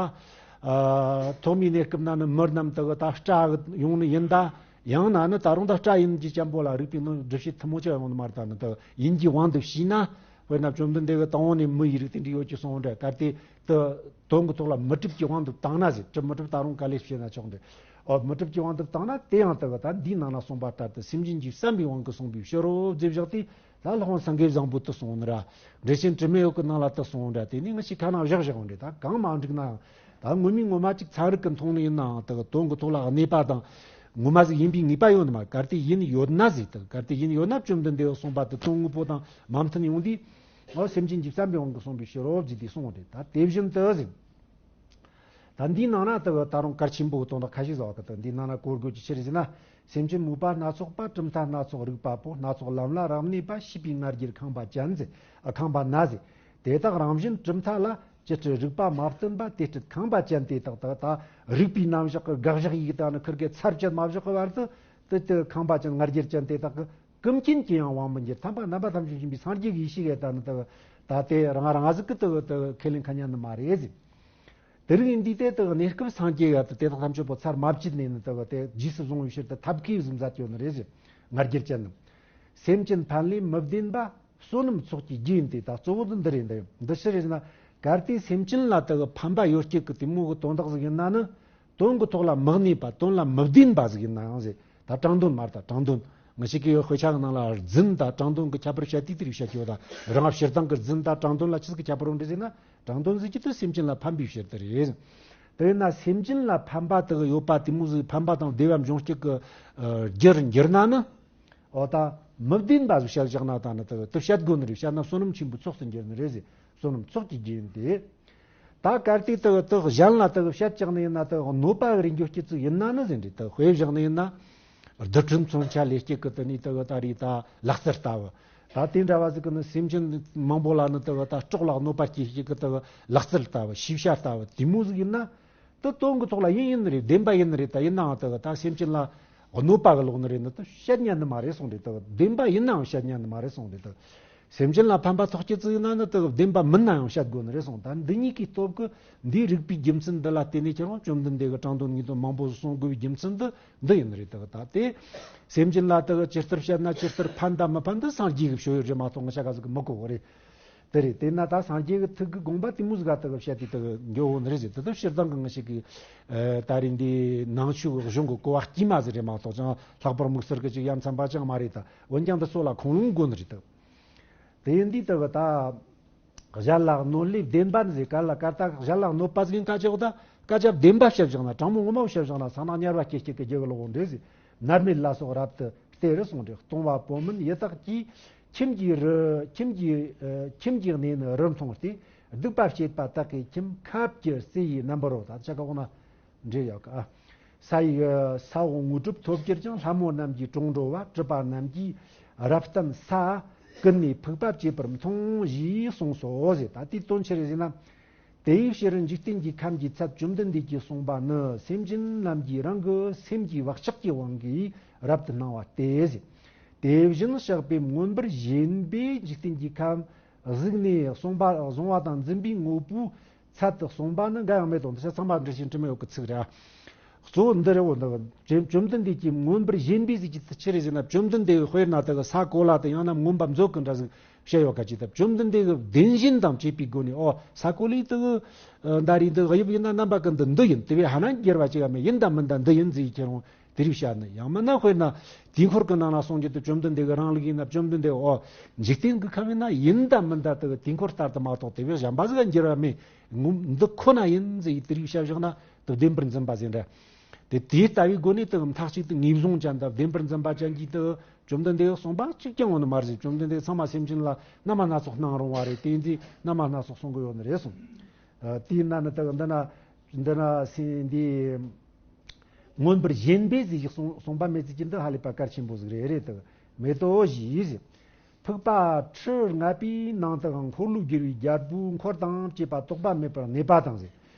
ཨ་ཐོག་མའི་གནས་སྐབས་ན་ནི་མི་རྣམས་དག་ད་སྤྲ་གི་ཡོང་ནི་ཡིན་ད། ཡང་ན་ནི་ད་རུང་ད་སྤྲ་ཡིན་གྱི་ཅན་པོ་ལ་རིགས་པའི་ནང་སྒྲུབ་བྱེད་ཐུན་མོང་ཅི་ཡང་ཡོང་ནི་མ་རེད། ད་ནི་དག་ཡིན་གྱི་དབང་དུ་བྱས་ན། དཔེར་ན་བཅོམ་ལྡན་འདས་ཀྱི་དང་པོ་ནས་མི་ཡི་རིགས་དེ་འདྲ་ཡོད་ཀྱི་སོང་འདྲ། གལ་ཏེ་དུ་དོན་གྱི་ཐོག་ལ་མི་གྲུབ་ཀྱི་དབང་དུ་བཏང་ན་ཟེར། གྲུབ་མི་གྲུབ་ད་རུང་ག་ལེ་བྱས་ན་ཆོག་འདྲ། ཨོ་མི་གྲུབ་ཀྱི་དབང་དུ་བཏང་ན། དེ་ཡང་དག་ད་འདིའི་ནང་ན་གསུངས་པ་ལྟར་དུ་སེམས་ཅན་གྱི་བསམ་པའི་དབང་གིས་གསུངས་པའི་ཕྱིར་རོ་ཟེར་བཞག་སྟེ། ད་སློབ་དཔོན་སེང་གེ་བཟང་པོ་དུ་གསུངས་ནི་ར། འགྲེལ་ཆེན་དྲི་མེད་འོད་ཀྱི་ནང་ལ་དུ་གསུངས་འདྲ། དེ་ནི་ང་ཞིག་ཁ་ནང་བཞག་བཞག་འདྲ། ད་གང་མ་འགྲིག་ན་ཡང་ད་ངོ་མའི་ངོ་མ་ཅིག་ཚན་རིག་གི་མཐོང་ནི་ཡིན་ནའང་དུ་དོན་གྱི་ཐོག་ལ་གནས་པ་དང་ངོ་མ་ཟིག་ཡིན་པའི་ངེས་པ་ཡོད་ནི་མ། གལ་ཏེ་ཡིན་ཡོད་ན་ཟིག་དུ། གལ་ཏེ་ཡིན་ཡོད་ན་བཅོམ་ལྡན་འདས་གསུངས་པ་དུ་དོན་དངོས་པོ་དང་མ་མཐུན་ཡོང་དུས། འོ་སེམས་ཅན་གྱི་བསམ་པའི་དབང་གིས་གསུངས་པའི་ཕྱིར་རོ་ཟེར་ཏེ་གསུངས་འདྲ། ད་དེ་བཞིན་དུ་ཟེར། ད་འདིའི་ནང་ན་དག་ད་རུང་གལ་ཆེན་པོའི་དོན་དག་ཁ་ཤས་ཟེར་བ་གི་དག་འདིའི་ནང་ན་གོ་དགོས་ཀྱི་ཕྱིར་ཟེར་ན། སེམས་ཅན་མོས་པ་སྣ་ཚོགས་པ། གྲུབ་མཐའ་སྣ་ཚོགས་རིག་པ་པོ། སྣ་ཚོགས་ལམ་ལ་རབ་གནས་པ། ཤེས་པའི་ང་རྒྱལ་ཁེངས་པ་ཅན་ཟེར། ཨ་ཁེངས་པ་ན་ཟེར། དེ་དག་རང་བཞིན་གྲུབ་མཐའ་ལ་ཅི་སྤྲད་རིགས་པ་མ་བསྟུན་པ། དེ་སྤྲད་ཁེངས་པ་ཅན་དེ་དག་དག་ད་རིགས་པའི་རྣམ་གཞག་གི་དགག་བཞག་ཡིག་དང་ནི་ཁིར་གི་ཚར་བཅད་མ་བཞག་གི་བར་དུ་དེ་དེ་ཁེངས་པ་ཅན་ང་རྒྱལ་ཅན་དེ་དག་གི། ཀུན་མཁྱེན་གྱིས་ཡང་དབང་མི་འགྱུར། ཐེག་པ་རྣམ་པ་ཐམས་ཅད་མཁྱེན་པའི་སངས་རྒྱས་ཀྱི་ཡེ་ཤེས་ཀྱི་ད་ནི་དག་ད་དེ་རང་རང་ཟིག་གི་དག་དག་ཁས་ལེན་ཁ་ཉན་ནི་མ་རེད་ཟེར། དེ་རིང་འདི་དེ་དག་གནས་སྐབས་སངས་རྒྱས་ཡ་དེ་དག་ཐམས་ཅད་པོ་ཚར་མ་བཅད་ནས་ནི་དག་དེ་རྗེས་སུ་བཟུང་བའི་ཕྱིར་དུ་ཐབས་མཁས་ཟིག་མཛད་ཡོད་ནི་རེད་ཟེར། ང་རྒྱལ་ཅན་ནི། སེམས་ཅན་ཕན་ལས་མི་བདེན་པ། བསོད་ནམས་ཚོགས་ཀྱི་རྒྱུ་ཡིན་ཏེ། ད་གཙོ་བོ་དེ་འདི་རེད། འདི་འདི་ཕྱིར་རེད་ཟེར་ན། གལ་ཏེ་སེམས་ཅན་ལ་དག་ཕན་པ་ཡོད་རྒྱུ་གི་དེ་མོ་གི་དོན་དག་ཟིག་ཡིན་ན་ནི། དོན་གྱི་ཐོག་ལ་མི་གནས་པ། དོན་ལ་མི་བདེན་པ་ཟིག་ཡིན་ན་ཡང་ཟེར། ད་དྲང་དོན་མ་རེད། ད་དྲང་དོན། ང་ཞིག་གི་དཔེ་ཆ་གི་ནང་ལ་རྫུན་དང་དྲང་དོན་གྱི་ཁྱད་པར་བཤད་དུས་དེ་རིགས་བཤད་ཀྱི་ཡོད། ད་རང་སྤྱིར་བཏང་གི་རྫུན་དང་དྲང་དོན་ལ་ཆི་ཟིག་གི་ཁྱད་པར་ཡོད་འདྲ་ཟེར་ན། དྲང་དོན་ཟེར་གྱི་དེ་སེམས་ཅན་ལ་ཕན་པའི་ཕྱིར་དུ་རེད། དེ་ཡིན་ན་སེམས་ཅན་ལ་ཕན་པ་དག་ཡོད་པ་དེ་མོ་ཟིག་ཕན་པ་དང་བདེ་བ་འབྱུང་རྒྱུ་གི་རྒྱུར་འགྱུར་ན་ནི། འོ་ད་མི་བདེན་པ་ཟིག་བཤད་བཞག་ན་ད་ནི་དག་དེ་བཤད་དགོས་ནི་རེད། བཤད་ན་བསོད་ནམས་ཆེན་པོའི་ཚོགས་སུ་འགྱུར་ནི་རེད་ཟེར། བསོད་ནམས་ཚོགས་ཀྱི་རྒྱུ་ཡིན་ཏེ། ད་གལ་ཏེ་དག་དག་གཞན་ལ་དག་བཤད་བཞག་ནི་ཡིན་ན། དག་གནོད་པ་རེ་འགྱོ་རྒྱུ་ཅིག་ཡིན་ན་ནི་ཟེར་འདྲ། དག་དཔེ་བཞག་ནི་ཡིན་ན། རྡུལ་ཕྲན་མཚོན་ཆ་ལས་སྐྱེ་གི་དེ་ནི་དག་ད་རེས་ད་ལག་རྩལ་ལྟ་བུ། ད་དེ་འདྲ་བ་ཟིག་གི་ནི་སེམས་ཅན་མང་པོ་ལ་ནི་དེ་གི་ད་སྲོག་ལ་གནོད་པ་སྐྱེལ་ཞིག་གི་དེ་གི་ལག་རྩལ་ལྟ་བུ་ཤེས་བྱ་ལྟ་བུ་དེ་མོ་ཟིག་ཡིན་ན། དེ་དོན་གི་ཐོག་ལ་ཡིན་ཡིན་རེད། བདེན་པ་ཡིན་རེད། ད་ཡིན་ནའང་དེ་གི་ད་སེམས་ཅན་ལ་གནོད་པ་གི་ལོག་ནི་རེད། ནི་དེ་བཤད་ཉན་ནི་མ་རེད་གསུངས་རེད། དེ་གི་བདེན་པ་ཡིན་ནའང་བཤད་ཉན་ནི་མ་རེད་གསུངས་རེད། དེ་གི་སེམས་ཅན་ལ་ཕན་པ་ཐོགས་རྒྱུ་ཟིག་ཡིན་ན་ནི་དེ་གི་བདེན་པ་མིན་ནའང་བཤད་དགོས་ནི་རེད་གསུངས། ད་འདི་གཉིས་ཀའི་སྟོབས་ཀྱིས་འདིའི་རིགས་པའི་རྒྱུ་མཚན་འདི་ལ་བརྟེན་ནས་ཁྱེད་རང་བཅོམ་ལྡན་འདས་ཀྱིས་དྲང་དོན་ངེས་དོན་མང་པོ་གསུང་དགོས་པའི་རྒྱུ་མཚན་འདི་འདི་ཡིན་ནི་རེད། དེ་གི་ད་དེ་སེམས་ཅན་ལ་དེ་གི་ཇི་ལྟར་བཤད་ན་ཇི་ལྟར་ཕན་དང་མི་ཕན་འདི་སངས་རྒྱས་ཀྱིས་བཤད་ཡོད་རེད་མ་གཏོགས་ང་ཅག་ག་ཟིག་གིས་མི་གོ་བ་རེད། དེ་རེད། དེས་ན་ད་སངས་རྒྱས་ཀྱི་ཐུགས་ཀྱི་དགོངས་པ་དེ་མོ་ཟིག་ག་དེ་གི་བཤད་དེ་དེ་གི་འགྱོ་འོ་ནི་རེད་ཟེར། དེ་དག་སྤྱིར་བཏང་གི་ང་ཞིག་གི་ད་རེས་འདི་ནང་ཆོས་ཀྱི་གཞུང་གི་གོ་བ་དཀྱུས་མ་ཟིག་རེད་མ་གཏོགས་ཅང་ལྷག་པར་དམིགས་བསལ་གྱི་ཅིག་ཡ་མཚན་པ་ཅང་མ་རེད། ད་འོན་ཀྱང་འདི་སོགས་ལ་ཁུངས་ལུང་དགོས་ནི་རེད། དེ་དེ་ཡིན་དུས་དེ་གི་ད་གཞན་ལ་གནོད་ལས་བདེན་པ་ཟེར་ག་ལ་ག་ད་གཞན་ལ་གནོད་པ་ཟིག་ཡིན་སྐད་ཆ་འོ་ད་སྐད་ཆ་བདེན་པ་བཤད་བཞག་ན། དྲང་མོ་ངོ་མ་བཤད་བཞག་ན་ས་ནག་དམྱལ་བ་སྐྱེ་སྐྱེ་གི་རྒྱུ་གི་ལོག་འོ་འདྲེ་ཟེར། མནར་མེད་ལ་སོགས་རབ་ཏུ་སྟེར་གསུངས་རེད། གཏོང་བ་པོ་མིན་ཡི་དྭགས་ཀྱིས། ཁྱིམ་གྱི་རི་ཁྱིམ་གྱི་ཨ་ཁྱིམ་གྱི་གནས་ནི་རི་མཐོང་སྟེ། སྡིག་པ་བྱེད་པ་དག་གིས་ཁྱིམ་ཁབ་ཀྱི་རྩེ་ཡི་རྣམ་པར་རོ། ད་ཆ་ག་འོ་ན་འདྲེ་ཡག་ག་ས་ཡི་ས་འོག་དངོས་གྲུབ་ཐོབ་གྱུར་ཀྱང་། ལྷ་མོ་རྣམས་ཀྱིས་གྲོང་འགྲོ་བ། གྲུབ་པ་རྣམས་ཀྱིས་རབ་བརྟན་ས། ཀུན་ནས་ཕུག་པ་བྱེད་པར་མཐོང་ཞེས་གསུངས་སོ་ཟེར། ད་དེའི་དོན་ཆི་རེད་ཟེར་ན། དེའི་ཕྱིར་འཇིག་རྟེན་གྱི་ཁམས་ཀྱི་ཚད་བཅོམ་ལྡན་འདས་ཀྱིས་གསུངས་པ་ནི། སེམས་ཅན་རྣམས་ཀྱིས་རང་གི་སེམས་ཀྱི་བག་ཆགས་ཀྱི་དབང་གིས་རབ་ཏུ་སྣང་བ་སྟེ་ཟེར། དེ་བཞིན་གཤེགས་པས་མངོན་པར་ཞེན་པས་འཇིག་རྟེན་གྱི་ཁམས་གཟིགས་ནས་གསུངས་པ། གཟུང་བ་དང་འཛིན་པའི་དངོས་པོའི་ཚད་དུ་གསུངས་པ་ནི་འགའ་ཡང་མེད་དོ། འདི་ཚང་མ་འགྲེལ་ཆེན་དྲི་མེད་འོད་ཀྱི་ཚིག་རེད། གཙོ་བོ་འདི་རེད། འོ་འདི་བཅོམ་བཅོམ་ལྡན་འདས་ཀྱིས་མངོན་པར་ཞེན་པའི་ཟིག་གི་ཆི་རེད་ཟེར་ན། བཅོམ་ལྡན་འདས་དཔེར་ན་དེ་གི་ས་གོ་ལ་དེ་ཡང་ན་མངོན་པ་མཛོད་ཀྱི་འདྲ་ཟིག་བཤད་ཡོད་ག་ཅིག་ད་བཅོམ་ལྡན་འདས་ཀྱི་བདེན་ཞེན་དང་བཅས་པའི་སྒོ་ནས། ཨོ་ས་གོ་ལའི་དེ་གི་ད་རེས་འདི་དབྱིབས་ཡིན་ན་རྣམ་པ་ཀུན་ཏུ་འདི་ཡིན། དེ་བས་ཧ་ན་འགྱུར་བ་ཅིག་ཡང་མེད། ཡིན་དང་མིན་དང་འདི་ཡིན་ཟེར་ཁྱེད་རང་དེ་རིགས་བཤད་ནི། ཡང་མིན་ན་དཔེར་ན་དུས་འཁོར་གྱི་ནང་ན་གསུང་རྒྱུ་དེ་བཅོམ་ལྡན་འདས་ཀྱི་རང་ལུགས་ཡིན་ན། བཅོམ་ལྡན་འདས་ཨོ་འཇིག་རྟེན་གྱི་ཁམས་ཡིན་ན་ཡིན་དང་མིན་དང་དེ་གི་དུས་འཁོར་ལྟར་དུ་མ་གཏོགས་དེ་བས་གཞན་པ་ཟིག་ག་འགྱུར་བ་མེད། ངོ་འདི་ཁོ་ན་ཡིན་ཟེར་དེ་རིགས་བཤད་བཞག་ན་དེ་བདེན་པར་འཛིན་པ་ཟེར་འདྲ། དེ་དེ་ལྟ་བུའི་སྒོ་ནས་དེ་མཐའ་གཅིག་ཏུ་ངེས་བཟུང་ཅན་དང་བདེན་པར་འཛིན་པ་ཅན་གྱིས་དེ་བཅོམ་ལྡན་འདས་གསུངས་པ་གཅིག་ཀྱང་ཡོད་ནི་མ་རེད། བཅོམ་ལྡན་འདས་ཚང་མ་སེམས་ཅན་ལ་རྣམ་པ་སྣ་ཚོགས་སྣང་རུང་བ་རེད། དེ་ཡིན་དུས་རྣམ་པ་སྣ་ཚོགས་གསུང་གི་ཡོད་ནི་རེད་གསུངས། ཨ་དེས་ན་ནི་དེ་འདི་ན་འདི་ན་སེ་འདི་མངོན་པར་ཞེན་པས་ཟེར་ཞིག་གསུང་གསུངས་པ་མེད་ཚུལ་གྱི་འདི་ཧ་ལས་པ་གལ་ཆེན་པོ་ཟིག་རེད། རེད་དེ་མེད་དོ་ཞེས་ཟེར། ཕུག་པ་ཁྲི་ལྔ་པའི་ནང་དུའང་འཁོར་ལོས་སྒྱུར་བའི་རྒྱལ་པོའི་འཁོར་དང་བཅས་པ་དོགས་པ་མེད་པར་གནས་པ་དང་ཟེར།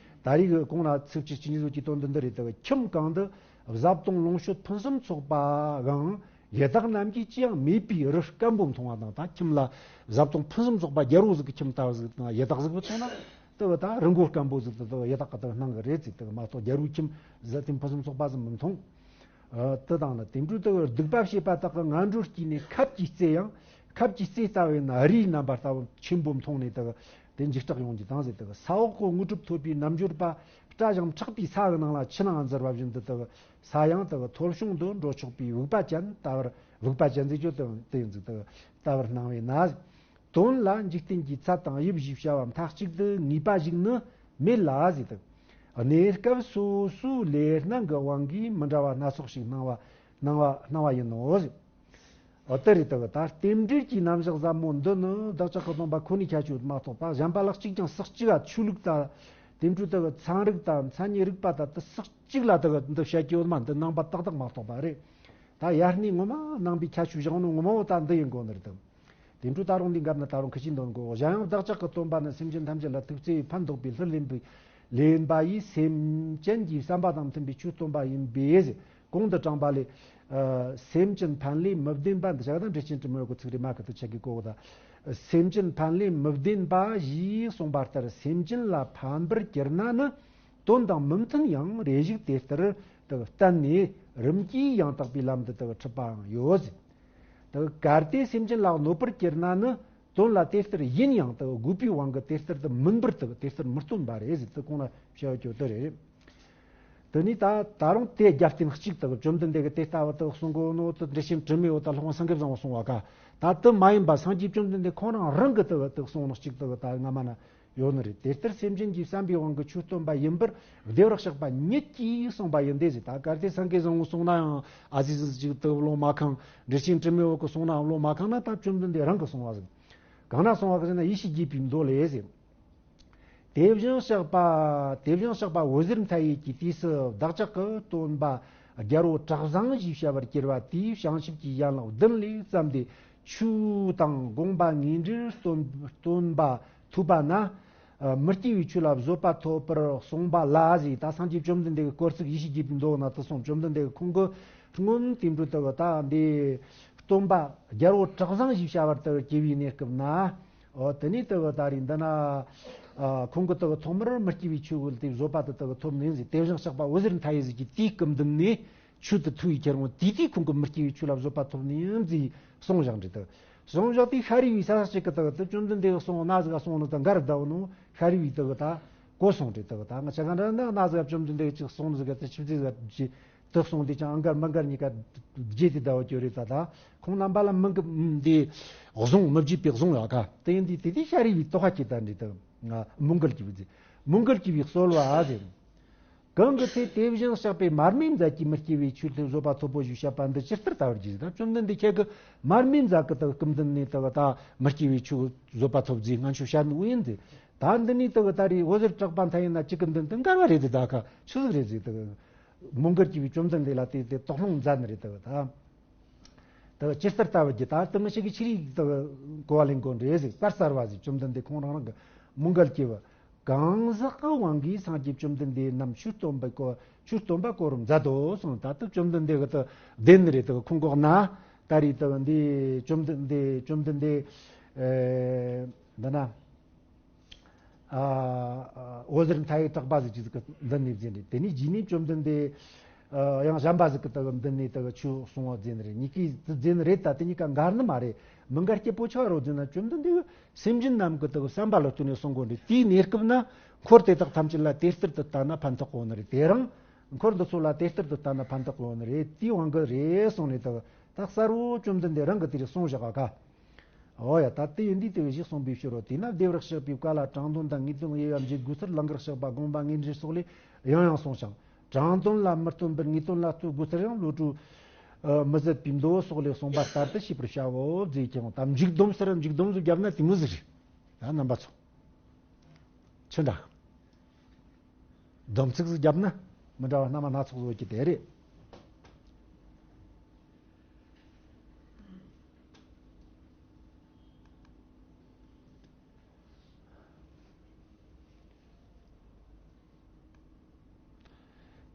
ད་རེས་ཀྱི་གོང་ན་ཚིགས་བཅད་གཅིག་གཉིས་ཚོ་གི་དོན་འདི་འདི་རེད། དེ་ཁྱིམ་གང་དུ་བཟའ་བཏུང་ལོངས་སྤྱོད་ཕུན་སུམ་ཚོགས་པའང་ཡི་དྭགས་རྣམས་ཀྱིས་ཅི་ཡང་མེད་པའི་རི་སྐམ་པོ་མཐོང་བ་དང་། ད་ཁྱིམ་ལ་བཟའ་བཏུང་ཕུན་སུམ་ཚོགས་པ་རྒྱལ་པོ་ཟིག་གི་ཁྱིམ་ལྟ་བུ་ཟིག་དང་ཡི་དྭགས་ཟིག་གི་མཐོང་ན་དེ་བ་ད་རི་མགོ་སྐམ་པོ་ཟིག་དེ་དེ་ཡི་དྭགས་ཀྱི་དེ་སྣང་གི་རེད་ཟེར། དེ་མ་གཏོགས་རྒྱལ་པོའི་ཁྱིམ་བཟའ་བཏུང་ཕུན་སུམ་ཚོགས་པ་ཟིག་མི་མཐོང་། ཨ་དེ་དང་ནི་དེ་འཕྲོ་དེ་སྡིག་པ་བྱེད་པ་དག་གི་ངན་འགྲོར་སྐྱེས་ནས་ཁབ་ཀྱི་རྩེ་ཡང་། ཁབ་ཀྱི་རྩེ་ལྟ་བས་ན་རིའི་རྣམ་པ་ལྟ་བུ་ཆེན་པོ་མཐོང་ནས་དེ་དེ་འཇིགས་སྐྲག་ཡོང་རྒྱུ་དང་ཟེར། དེ་ས་འོག་གི་དངོས་གྲུབ་ཐོབ་པའི་རྣལ་འབྱོར་པ་སྐྲ་བཞར་ཕྲེགས་པའི་ས་གི་ནང་ལ་ཆུ་ནང་འཛུལ་བ་བཞིན་དུ་དེ་ས་ཡང་དེ་མཐོལ་བྱུང་དུ་འགྲོ་ཆོག་པའི་དབུགས་པ་ཅན་ལྟ་བུར། དབུགས་པ་ཅན་ཟེར་རྒྱུ་དེ་དེ་ཡིན་ཟིག་དེ་ལྟ་བུར་སྣང་བས་ན། དོན་ལ་འཇིག་རྟེན་གྱི་ཚད་དང་དབྱིབས་ཞེས་བྱ་བ་མཐའ་གཅིག་ཏུ་ངེས་པ་ཞིག་ནི་མེད་ལ་ཟེར་དུ། གནས་སྐབས་སོ་སོའི་ལས་སྣང་གི་དབང་གིས་མི་འདྲ་བ་སྣ་ཚོགས་ཤིག་སྣང་བ་སྣང་བ་སྣང་བ་ཡིན་ནོ་ཟེར། འོ་དེ་རེད། དེ་ད་རྟེན་འབྲེལ་གྱི་རྣམ་གཞག་ཟབ་མོ་འདི་ནི་བདག་ཅག་གི་སྟོན་པ་ཁོ་ནས་ཁྱད་ཆོས་མ་གཏོགས་པ་གཞན་པ་ལ་གཅིག་ཀྱང་ཟག་གཅིག་ག་ཆོས་ལུགས་དང་དེ་འཕྲོ་དེ་ཚན་རིག་དང་མཚན་ཉིད་རིག་པ་དང་དེ་ཟག་གཅིག་ལ་དེ་འདི་བཤད་ཀྱི་ཡོད་མ། འདི་ནང་པ་ཏག་ཏག་མ་གཏོགས་པ་རེད། ད་ཡར་སྣེ་ངོ་མ་ནང་པའི་ཁྱད་ཆོས་བཞག་ནོ་ངོ་མ་བོ་ད་འདི་ཡིན་དགོས་ནི་རེད་དམ། དེ་འཕྲོ་ད་རུང་འདི་འགབ་ན་ད་རུང་ཁི་ཆི་འདོན་དགོས། གཞན་ཡང་བདག་ཅག་གི་སྟོན་པ་ནི་སེམས་ཅན་ཐམས་ཅད་ལ་ཐུགས་བརྩེ་བས་ཕན་འདོགས་པའི་ལྷུར་ལེན་པའི་ལེན་པ་ཡིས་སེམས་ཅན་གྱི་བསམ་པ་དང་མཐུན་པའི་ཆོས་སྟོན་པ་ཡིན་པས་གོང་དུ་དྲངས་པ་ལས། ཨ་སེམས་ཅན་ཕན་ལས་མི་བདེན་པ། འདི་ཆ་ག་ད་འགྲེལ་ཆེན་དྲི་མེད་འོད་ཀྱི་ཚིག་རེད་མ། གི་དུ་ཆ་གི་གོ་གི་ད། སེམས་ཅན་ཕན་ལས་མི་བདེན་པ་ཞེས་གསུངས་པ་ལྟར་སེམས་ཅན་ལ་ཕན་པར་གྱུར་ན་ནི། དོན་དང་མི་མཐུན་ཡང་རེ་ཞིག་དེ་ལྟར་དུ་བསྟན་ནས་རིམ་གྱིས་ཡང་དག་པའི་ལམ་དུ་དུ་ཁྲིད་པའང་ཡོད་ཟེར། དུ་གལ་ཏེ་སེམས་ཅན་ལ་གནོད་པར་གྱུར་ན་ནི་དོན་ལ་དེ་ལྟར་ཡིན་ཡང་དུ་དགོས་པའི་དབང་གིས་དེ་ལྟར་དུ་མིན་པར་དུ་དེ་ལྟར་མི་སྟོན་པ་རེད་ཟེར། དུ་གོང་ལ་བཤད་རྒྱུ་དུ་རེད། དེ་ནས་ད་ད་རུང་དེ་རྒྱབ་རྟེན་གཅིག་དུ་བཅོམ་ལྡན་འདས་ཀྱིས་དེ་ལྟ་བུ་དུ་གསུང་གོ་ནོ་དུ་འགྲེལ་ཆེན་དྲི་མེད་འོད་དང་སློབ་དཔོན་སེང་གེ་བཟང་པོ་གསུང་བ་ཀ། ད་དུ་མ་ཡིན་པ་སངས་རྒྱས་བཅོམ་ལྡན་འདས་ཁོང་རང་རང་གི་དུ་དུ་གསུང་ནོ་གཅིག་དུ་ད་སྔ་མ་ན། ཡོད་ནི་རེད། དེ་ལྟར་སེམས་ཅན་གྱི་བསམ་པའི་དབང་གིས་ཆོས་སྟོན་པ་ཡིན་པར་བདེ་བར་གཤེགས་པ་ཉིད་ཀྱིས་གསུངས་པ་ཡིན་ཏེ་ཟེར། ད་གལ་ཏེ་སངས་རྒྱས་བཟང་པོ་གསུངས་ན་ཡང་ཨ་ཙི་ཙི་ཅིག་ཏུ་བློ་མ་ཁེངས། འགྲེལ་ཆེན་དྲི་མེད་འོད་ཀྱིས་གསུངས་ན་བློ་མ་ཁེངས་ན། ད་བཅོམ་ལྡན་འདས་རང་གིས་གསུངས་པ་ཟིག་གང་ན་གསུངས་པ་གི་ཟེར་ན། ཡེ་ཤེས་རྒྱས་པའི་མདོ་ལས་ཟེར། དེ་བཞིན་གཤེགས་པ། དེ་བཞིན་གཤེགས་པ་འོད་ཟེར་མཐའ་ཡས་ཀྱི་དུས་སུ་བདག་ཅག་གི་སྟོན་པ་རྒྱལ་པོ་གྲགས་བཟང་ཞེས་བྱ་བར་གྱུར་པ་དེས་བྱང་ཆུབ་ཀྱི་ཡན་ལག་བདུན་ལས་བརྩམས་ཏེ། ཆོས་དང་དགོངས་པ་ངེས་འགྲེལ་སྟོན་སྟོན་པ་ཐོས་པ་ན། ཨ། མི་སྐྱེ་བའི་ཆོས་ལ་བཟོད་པ་ཐོབ་པར་གསུངས་པ་ལ་ཟེར། ད་སངས་རྒྱས་བཅོམ་ལྡན་འདས་ཀྱི་སྐོར་ཚིག་ཡེ་ཤེས་རྒྱས་པའི་མདོ་ན་དུ་གསུངས། བཅོམ་ལྡན་འདས་ཀྱིས་ཁོང་གི་སྔོན་དེ་འདྲ་དུ་ད་འདི་སྟོན་པ་རྒྱལ་པོ་གྲགས་བཟང་ཞེས་བྱ་བར་དུ་སྐྱེ་བའི་གནས་སྐབས་ན། འོ་དེ་ནས་དུ་ད་རེས་འདི་ན། ཨ། ཁོང་གིས་དུ་ཐོག་མར་མི་སྐྱེ་བའི་ཆོས་དེ་བཟོད་པ་དེ་དུ་ཐོབ་ནས་ཟེར། དེ་བཞིན་གཤེགས་པ་འོད་ཟེར་མཐའ་ཡས་ཟེར་གྱི་དེའི་སྐུ་མདུན་ནས། ཆོས་དེ་ཐོས་པའི་ཁྱེར་འོང་དེ་དུས་ཁོང་གིས་མི་སྐྱེ་བའི་ཆོས་ལ་བཟོད་པ་ཐོབ་ནས་ཡིན་ཟེར་གསུངས་བཞག་འདྲ་དུ། གསུངས་བཞག་དེ་ཤཱ་རིའི་བུས་ས་ས་ཅིག་གི་དུ་དུ་བཅོམ་ལྡན་འདས་གསུངས་ན་ཟིག་ག་གསུངས་ནི་དུ་འགལ་ཟླ་བོ་ནོ། ཤཱ་རིའི་བུས་དུ་གི་ད་གོ་སོང་འདྲ་དུ་གི་ད་ང་ཅག་ག་འདྲ་ན་ན་ཟིག་ག་བཅོམ་ལྡན་འདས་ཅིག་གསུངས་ནི་ཟིག་ག་དུ་ཆི་ཟིག་ག་ཅི་དུ་གསུངས་དེ་ཅང་འགལ་མི་འགལ་གཉིས་ཀ་བརྗེ་དེ་ཟླ་བོ་གྱུར་རེད། ད་ད་ཁོང་རྣམ་པ་ལ་མི་འགལ་འདི་གཟུང་མི་བརྗེད་པའི་གཟུང་ཡོད་ག་དེ་ཡིན་དུས་དེ་དུས་ཤཱ་རིའི་བུས་དོགས་པ་སྐྱེས་ད་འདྲ་དུ་ང་མོའུ་འགལ་གྱི་བུ་ཟེར། མོའུ་འགལ་གྱི་བུས་གསོལ་བ་ཟེར། གང་གི་ཚེ་དེ་བཞིན་གཤེགས་པས་མར་མེ་མཛད་ཀྱི་མི་སྐྱེ་བའི་ཆོས་དེ་བཟོད་པ་ཐོབ་པོ་ཞེས་བཤད་པ་འདི་ཇི་ལྟར་ལྟ་བར་བགྱི་ཟེར། ད་བཅོམ་ལྡན་འདས་ཁྱེད་ཀྱིས་མར་མེ་མཛད་ཀྱི་དག་སྐུ་མདུན་ནས་དག་ད་མི་སྐྱེ་བའི་ཆོས་བཟོད་པ་ཐོབ་ཟེར་སྔན་ཆད་བཤད་ནི་ཡིན་ཏེ། ད་འདི་ནས་དག་ད་རེས་འོད་ཟེར་གྲགས་པ་མཐའ་ཡས་ན་གཅིག་གི་མདུན་དུ་འགལ་བ་རེད་ཟེར། ད་ཁ་ཆི་ཟིག་རེད་ཟེར། དག་མོའུ་འགལ་གྱི་བུས་བཅོམ་ལྡན་འདས་ལ་དེ་དེ་དོགས་སློང་མཛད་ནི་རེད་ད་གི་ད། དག་ཇི་ལྟར་ལྟ་བར་བགྱི། ད་དུ་མི་ཞིག་གིས་ཆི་རིགས་དག་གོ་བ་ལེན་དགོས་རེད་ཟེར། པར་གསར་བ་ཟེར། བཅོམ་ལྡན་འདས་ཁོང་རང་རང་གི་མོའུ་འགལ་གྱི་བུ། གང་ཟག་གི་དབང་གིས་སངས་རྒྱས་བཅོམ་ལྡན་འདས་རྣམས་ཆོས་སྟོན་པའི་སྐོར་ཆོས་སྟོན་པ་སྐོར་མཛད་དོ་གསུངས། ད་ལྟ་བཅོམ་ལྡན་འདས་ཀྱི་ད་བདེན་ནི་རེད། ད་ཁོང་གོ་ན་ད་རེས་ད་འདི་བཅོམ་ལྡན་འདས་བཅོམ་ལྡན་འདས་ཨེ་འདི་ན་ཨ་འོད་ཟེར་མཐའ་ཡས་གྲགས་པ་ཟེར་གྱི་ཟིག་གི་མདུན་ནས་བརྫིས་ནས། དེ་ནས་རྗེས་ནས་བཅོམ་ལྡན་འདས་ཨ་ཡང་གཞན་པ་ཟིག་གི་ད་མདུན་ནས་ད་ཆོས་གསུང་བ་བརྫིས་ནི་རེད། གཉིས་ཀས་བརྫིས་ནི་རེད། ད་དེ་གཉིས་ཀ་འགལ་ནི་མ་རེད། མི་འགལ་རྐྱེན་པོ་ཆེ་བ་རོ་བརྫིས་ན་བཅོམ་ལྡན་འདས་སེམས་ཅན་རྣམས་ཀྱི་དག་བསམ་པ་ལ་ལྟོས་ནས་གསུང་དགོས་འདྲ། དེའི་གནས་སྐབས་ན་འཁོར་དེ་དག་ཐམས་ཅད་ལ་དེ་ལྟར་དུ་ལྟ་ན་ཕན་ཐོགས་ཡོད་ནི་རེད། དེ་རིང་འཁོར་འདི་ཚོ་ལ་དེ་ལྟར་དུ་ལྟ་ན་ཕན་ཐོགས་ཡོད་ནི་རེད། དེའི་དབང་གིས་རེད་གསུངས་ནས་དག་ད་གསལ་བོ་བཅོམ་ལྡན་འདས་རང་གིས་དེ་རེད་གསུངས་བཞག་ག། འོ་ཡ། ད་དེ་ཡིན་དུས་དེ་བཞིན་གསུངས་པའི་ཕྱིར་རོ། དེས་ན་བདེ་བར་གཤེགས་པའི་བཀའ་ལ་དྲང་དོན་དང་ངེས་དོན་དབྱེ་བ་འབྱེད་དགོས་ཚུལ་ལང་ཀར་གཤེགས་པ་དགོངས་པ་ངེས་འགྲེལ་སོགས་ལས་ཡང་ཡང་གསུངས་ཤིང་། དྲང་དོན་ལ་མི་རྟོན་པར་ངེས་དོན་ལ་རྩོད་དགོས་ཚུལ་ཡང་བློ་གྲོས་ཨ་མི་ཟད་པའི་མདོ་སོགས་ལས་གསུངས་པ་ལྟར་དུ་ཤེས་པར་བྱའོ་ཟེར་ཀྱང་། ད་མཇུག་སྡོམ་ཟེར་མཇུག་སྡོམ་ཟིག་བརྒྱབ་ན་དེ་མོ་ཟིག་རེད། ད་རྣམ་པ་ཚོ་ཆི་འདྲ་སྡོམ་ཚིག་ཟིག་བརྒྱབ་ན་མི་འདྲ་བ་སྣ་མ་སྣ་ཚོགས་བཟོ་གི་དེ་རེད།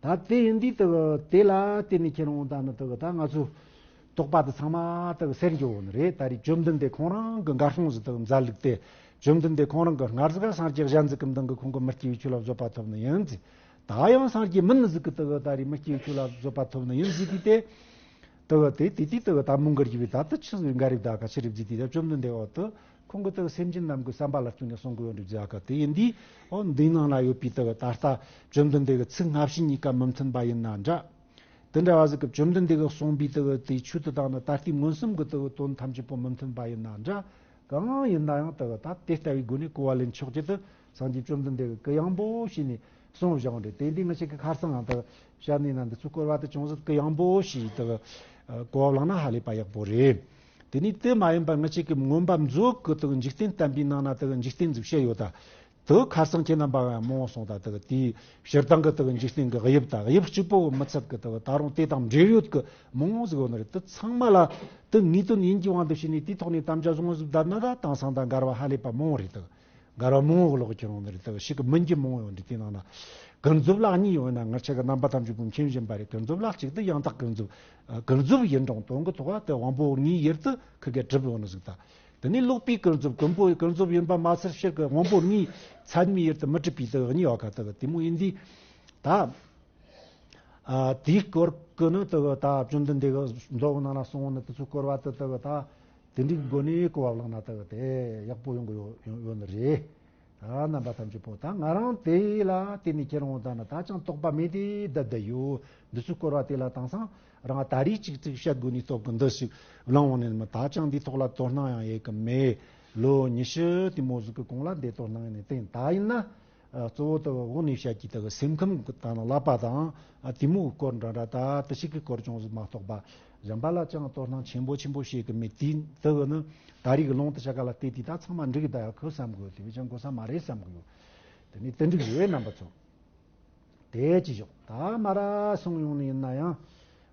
ད་དེ་ཡིན་དུས་དུ་དེ་ལ་བརྟེན་ནས་ཁྱེར་འོང་ད་ནི་དུ་ད་ང་ཚོ་དོགས་པ་དེ་ཚང་མ་དུ་སེལ་རྒྱུ་བོ་ནི་རེད། ད་རེས་བཅོམ་ལྡན་འདས་ཁོང་རང་གི་འགའ་སོང་ཟིག་དུ་མཛད་ལུགས་དེ། བཅོམ་ལྡན་འདས་ཁོང་རང་གི་སྔར་ཟིག་སངས་རྒྱས་གཞན་ཟིག་གི་མདུན་གི་ཁོང་གི་མི་སྐྱེ་བའི་ཆོས་ལ་བཟོད་པ་ཐོབ་ནི་ཡིན་ཟིག། ད་ཡང་སངས་རྒྱས་མིན་ནི་ཟིག་གི་དུ་ད་རེས་མི་སྐྱེ་བའི་ཆོས་ལ་བཟོད་པ་ཐོབ་ནི་ཡིན་ཟིག་དུས་དེ། དུ་དེ་དེ་དུས་དུ་ད་མོའུ་འགལ་གྱི་བུས་ད་དུ་ཆི་ཟིག་འགའ་རེ་ད་ག་ཆི་རེད་བརྫིས་དུས་ད་བཅོམ་ལྡན་འདས་འོ་དུ། ཁོང་གིས་དག་སེམས་ཅན་རྣམས་ཀྱི་བསམ་པ་ལ་བརྟེན་ནས་གསུང་གི་ཡོད་འདུག་ཟེར་ག། དེ་ཡིན་དུས་འོ་འདིའི་ནང་ལ་ཡོད་པའི་དག་ད་ལྟ་བཅོམ་ལྡན་འདས་ཀྱི་ཚིག་སྔ་ཕྱི་གཉིས་ཀ་མི་མཐུན་པ་ཡིན་ན་འདྲ། དེ་འདྲ་བ་ཟིག་གི་བཅོམ་ལྡན་འདས་ཀྱིས་གསུངས་པའི་དག་དེའི་ཆོས་དེ་དག་ནི་ད་ལྟའི་མངོན་སུམ་གྱི་དག་དོན་ཐམས་ཅད་པོ་མི་མཐུན་པ་ཡིན་ན་འདྲ། གང་ཡིན་ན་ཡང་དག་ད་དེ་ལྟ་བུའི་སྒོ་ནས་གོ་བ་ལེན་ཆོག་རྒྱུ་དེ་སངས་རྒྱས་བཅོམ་ལྡན་འདས་ཀྱིས་གུ་ཡངས་པོ་བྱས་ནས་གསུངས་བཞག་འདུག། དེ་འདི་ང་ཅག་གི་ཁ་སང་ཡང་དག་བཤད་ནས་ན་འདི་ཚོ་སྐོར་བ་དེ་ཅུང་ཟད་གུ་ཡངས་པོ་བྱས་དག་གོ་བ་བླངས་ན་ཧ་ལས་པ་ཡག་པོ་རེད། དེ་ནས་དེ་མ་ཡིན་པར་ང་ཅག་གི་མངོན་པ་མཛོད་ཀྱི་དག་འཇིག་རྟེན་བསྟན་པའི་ནང་ན་དག་འཇིག་རྟེན་ཟིག་བཤད་ཡོད་ད། དག་ཁ་སང་ཁྱེད་རྣམ་པ་མང་བོ་སོང་ད། དག་དེའི་སྤྱིར་བཏང་གི་དག་འཇིག་རྟེན་གྱི་དབྱིབས་ད་དབྱིབས་གཅིག་པོ་མི་ཚད་གི་དག་ད་རུང་དེ་དང་འབྲེལ་ཡོད་གི་མང་བོ་ཟིག་ཡོད་ནི་རེད། དེ་ཚང་མ་ལ་དེ་ངེས་དོན་ཡིན་གྱི་དབང་དུ་བྱས་ནས་དེའི་ཐོག་ནས་དམ་བཅའ་བཟུང་བ་ཟིག་བསྡད་ན་ད་དེང་སང་ད་འགལ་བ་ཧ་ལས་པ་མང་བོ་རེད། དག་འགལ་བ་མང་བོ་ལོག་ཁྱེར་འོང་ནི་རེད། དག་ཞིག་གི་མིན་གྱི་མང་བོ་ཡོད་འདུག། དེའི་ནང་ན་ཀུན་རྫོབ་ལ་གཉིས་ཡོད་ན་ང་ཅག་གི་རྣམ་པ་ཐམས་ཅད་པོ་མཁྱེན་བཞིན་པ་རེད། ཀུན་རྫོབ་ལ་གཅིག་དེ་ཡང་དག་ཀུན་རྫོབ། ཀུན་རྫོབ་ཡིན་རུང་དོན་གྱི་ཐོག་དེ་དབང་པོ་ལྔའི་ཡུལ་དུ་ཁུར་གེ་གྲུབ་ཡོད་ནི་ཟིག་ད། དེ་ནས་ལོག་པའི་ཀུན་རྫོབ་ཀུན་པོ་ཀུན་རྫོབ་ཡིན་པ་མ་ཚད་ཕྱིར་གི་དབང་པོ་ལྔའི་ཚད་མའི་ཡུལ་དུ་མི་གྲུབ་པའི་དག་གཉིས་ཡོད་ག། དག་དེ་མོ་ཡིན་དུས་ད། ཨ་དེའི་སྐོར་གི་ནི་དག་ད་བཅོམ་ལྡན་འདས་ཀྱི་མདོ་ནང་ལ་གསུངས་ནི་དེ་ཚོའི་སྐོར་བ་དེ་དག་ད་དེ་འདྲའི་སྒོ་ནས་གོ་བ་བླངས་ན་དག་དེ་ཡག་པོ་ཡོང་གི་ཡོད་ཡོད་ཡོད་ནི་རེད། ད་རྣམ་པ་ཐམས་ཅད་པོ་ད་ང་རང་དེ་ལ་བརྟེན་ནས་ཁྱེར་འོང་ད་ནི་ད་ཅང་དོགས་པ་མེད་དེ་བསྡད་བསྡད་ཡོད། འདི་ཚོའི་སྐོར་བ་དེ་ལ་དེང་སང་རང་ད་རེས་ཅིག་ཅིག་བཤད་དགོས་ནི་སྟབས་ཀྱིས་འདི་ཞིག་བླངས་འོང་ནས་མི་ད་ཅང་འདིའི་ཐོག་ལ་དོ་སྣང་ཡང་ཡེ་གི་མེད། ལོ་ཉི་ཤུ་དེ་མོ་ཟིག་གི་གོང་ལ་འདི་དོ་སྣང་ཡེ་ནས་བསྟན། ད་ཡིན་ན། ཨ་གཙོ་བོ་དེ་འོག་ནས་བཤད་ཀྱི་དེ་གི་སེམས་ཁམས་ཀྱི་དང་བསླབ་པ་དང་ཨ་དེ་མོའི་སྐོར་འདྲ་འདྲ་ད་དེ་ཞིག་གི་སྐོར་ཅུང་ཟད་མ་གཏོགས་པ་གཞན་པ་ལ་ཅང་དོ་སྣང་ཆེན་པོ་ཆེན་པོ་བྱེད་ཀྱི་མེད། དེ་དེ་གི་ནི་ད་རེས་ཀྱི་ལུང་དེ་ཆ་ག་ལ་བལྟས་དུས་ད་ཚང་མ་འགྲིག་གི་ད་ཡག་གི་བསམ་གི་ཡོད། དེ་བས་ཀྱང་གོ་ས་མ་རེད་བསམ་གི་ཡོད། དེ་ནས་དེ་འགྲིག་ཡོད་རྣམ་པ་ཚོ། དེ་ཅི་ཞོག་ད་མ་ར་སོང་ཡོང་ནི་ཡིན་ན་ཡང་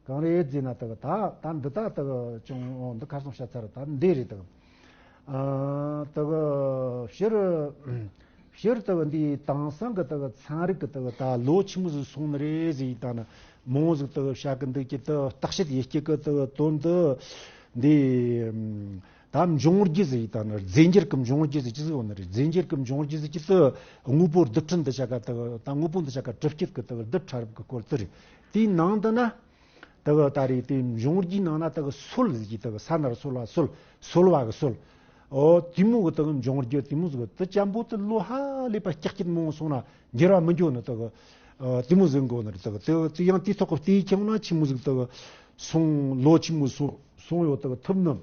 གང་རེད་ཟེར་ན་དག་ད་ད་འདི་ད་དག་ཅུང་འོ་འདི་ཁ་སང་བཤད་ཚར། ད་འདི་རེད་དག་ཨ་དག་སྤྱིར་སྤྱིར་དག་འདི་དེང་སང་གི་དག་ཚན་རིག་གི་དག་ད་ལོ་ཆི་མོ་ཟིག་སོང་ནི་རེད་ཟེར། ད་ནི་མང་ཟིག་དག་བཤད་གི་འདུག་གི། དག་བརྟག་དཔྱད་ཡེ་སྐྱེ་གི་དག་དོན་དུ་འདི་ད་འབྱུང་རྒྱུ་ཟེར། ད་ནི་རྫས་འགྱུར་གི་འབྱུང་རྒྱུ་ཟེར་ཅི་ཟིག་ཡོད་ནི་རེད། རྫས་འགྱུར་གི་འབྱུང་རྒྱུ་ཟེར་གི་དག་དངོས་པོ་རྡུལ་ཕྲན་འདི་ཆ་ག་དག་ད་དངོས་པོ་འདི་ཆ་ག་གྲུབ་རྒྱུ་གི་དག་རྡུལ་ཕྲ་རབ་གི་སྐོར་དེ་རེད། དེའི་ནང་དུ་ན། དག་ད་རེས་དེ་འབྱུང་རྒྱུའི་ནང་ན་དག་སོལ་ཟེར་གི། དག་ས་ནར་སོལ་བ་སོལ། སོལ་བ་གི་སོལ། ཨོ་དེ་མོ་གི་དག་འབྱུང་རྒྱུ་དེ་མོ་ཟིག་དེ་ཅན་པོ་དེ་ལོ་ཧ་ལས་པ་ལྕགས་ཀྱི་མང་སོང་ན་འགྱུར་བ་མི་འགྱོ་ནི་དག་ཨ་དེ་མོ་ཟིག་འགོ་ནི་རེད། དག་དེ་དེ་ཡང་དེའི་ཐོག་གི་ལྟས་ཁྱེར་ན་ཆི་མོ་ཟིག་དག་སོང་ལོ་ཆི་མོ་སོང་སོང་ཡོད་དག་ཐུབ་ནི།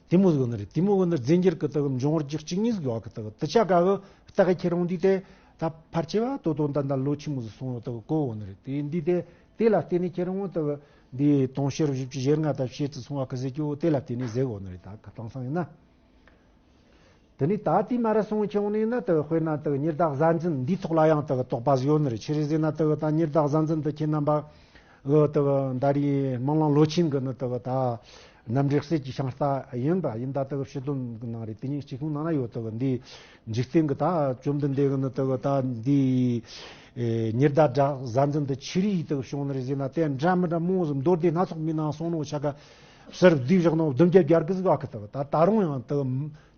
དེ་མོ་ཟིག་ནི་རེད། དེ་མོ་གི་ནི་རྫས་འགྱུར་གི་དག་འབྱུང་རྒྱུ་གཅིག་གཉིས་ཟིག་ཡོད་གི། དག་དེ་ཆ་ག་གི་རྟགས་ཁྱེར་འོང་དུས་དེ་ད་ཕལ་ཆེ་བ་ཏོ་ཏོ་འདི་འདྲ་ལོ་ཆི་མོ་ཟིག་སོང་ཡོད་དག་གོ་འོ་ནི་རེད། དེ་འདི་དེ་དེ་ལ་བརྟེན་ནས་ཁྱེར་འོང་དག་འདི་དུང་ཕྱུར་བཞི་བཅུ་ཞེ་ལྔ་དང་ཕྱེད་ཙམ་སོང་བ་གི་ཟེར་གྱི་འོ་དེ་ལ་བརྟེན་ནས་ཟེར་འོ་ནི་རེད། ད་ག་དེང་སང་ཡིན་ན། དེ་ནས་ད་དེ་མ་ར་སོང་ཁྱེར་འོང་ནས་ན་དག་དཔེར་ན་དག་ཉི་ཟླ་གཟའ་འཛིན་འདིའི་ཐོག་ལ་ཡང་དག་དོགས་པ་ཟིག་ཡོད་ནི་རེད། ཆི་རེད་ཟེར་ན་དག་ད་ཉི་ཟླ་གཟའ་འཛིན་འདི་ཁྱེད་རྣམ་པ། ཨོ་དག་ད་རེས་སྨོན་ལམ་ལོ་ཆེན་གི་ནི་དག་ད་རྣམ་འགྲེལ་གསེར་གྱི་ཤིང་རྟ་ཡིན་པ་ཡིན། ད་དག་ཕྱི་དོན་གི་ནང་རེད། དེ་ཉིད་གཅིག་ཁུངས་ནང་ན་ཡོད། དག་འདི་འཇིག་རྟེན་གི་ད་བཅོམ་ལྡན་འདས་གི་ནི་དག་ད་འདི་ཨེ་ཉི་ཟླ་གཟའ་འཛིན་འདི་ཆི་རིགས་དག་བྱུང་ནི་རེད་ཟེར་ན། དེ་འདྲ་མི་འདྲ་མང་ཟིག་མདོ་སྡེ་སྣ་ཚོགས་མའི་ནང་སོང་ནོ་ཆ་ག་ཕྱིར་བསྡུས་བཞག་ནོ་བདུན་བརྒྱ་བརྒྱ་དགུ་ཟིག་བ་གི། དག་ད་ད་རུང་ཡང་དག་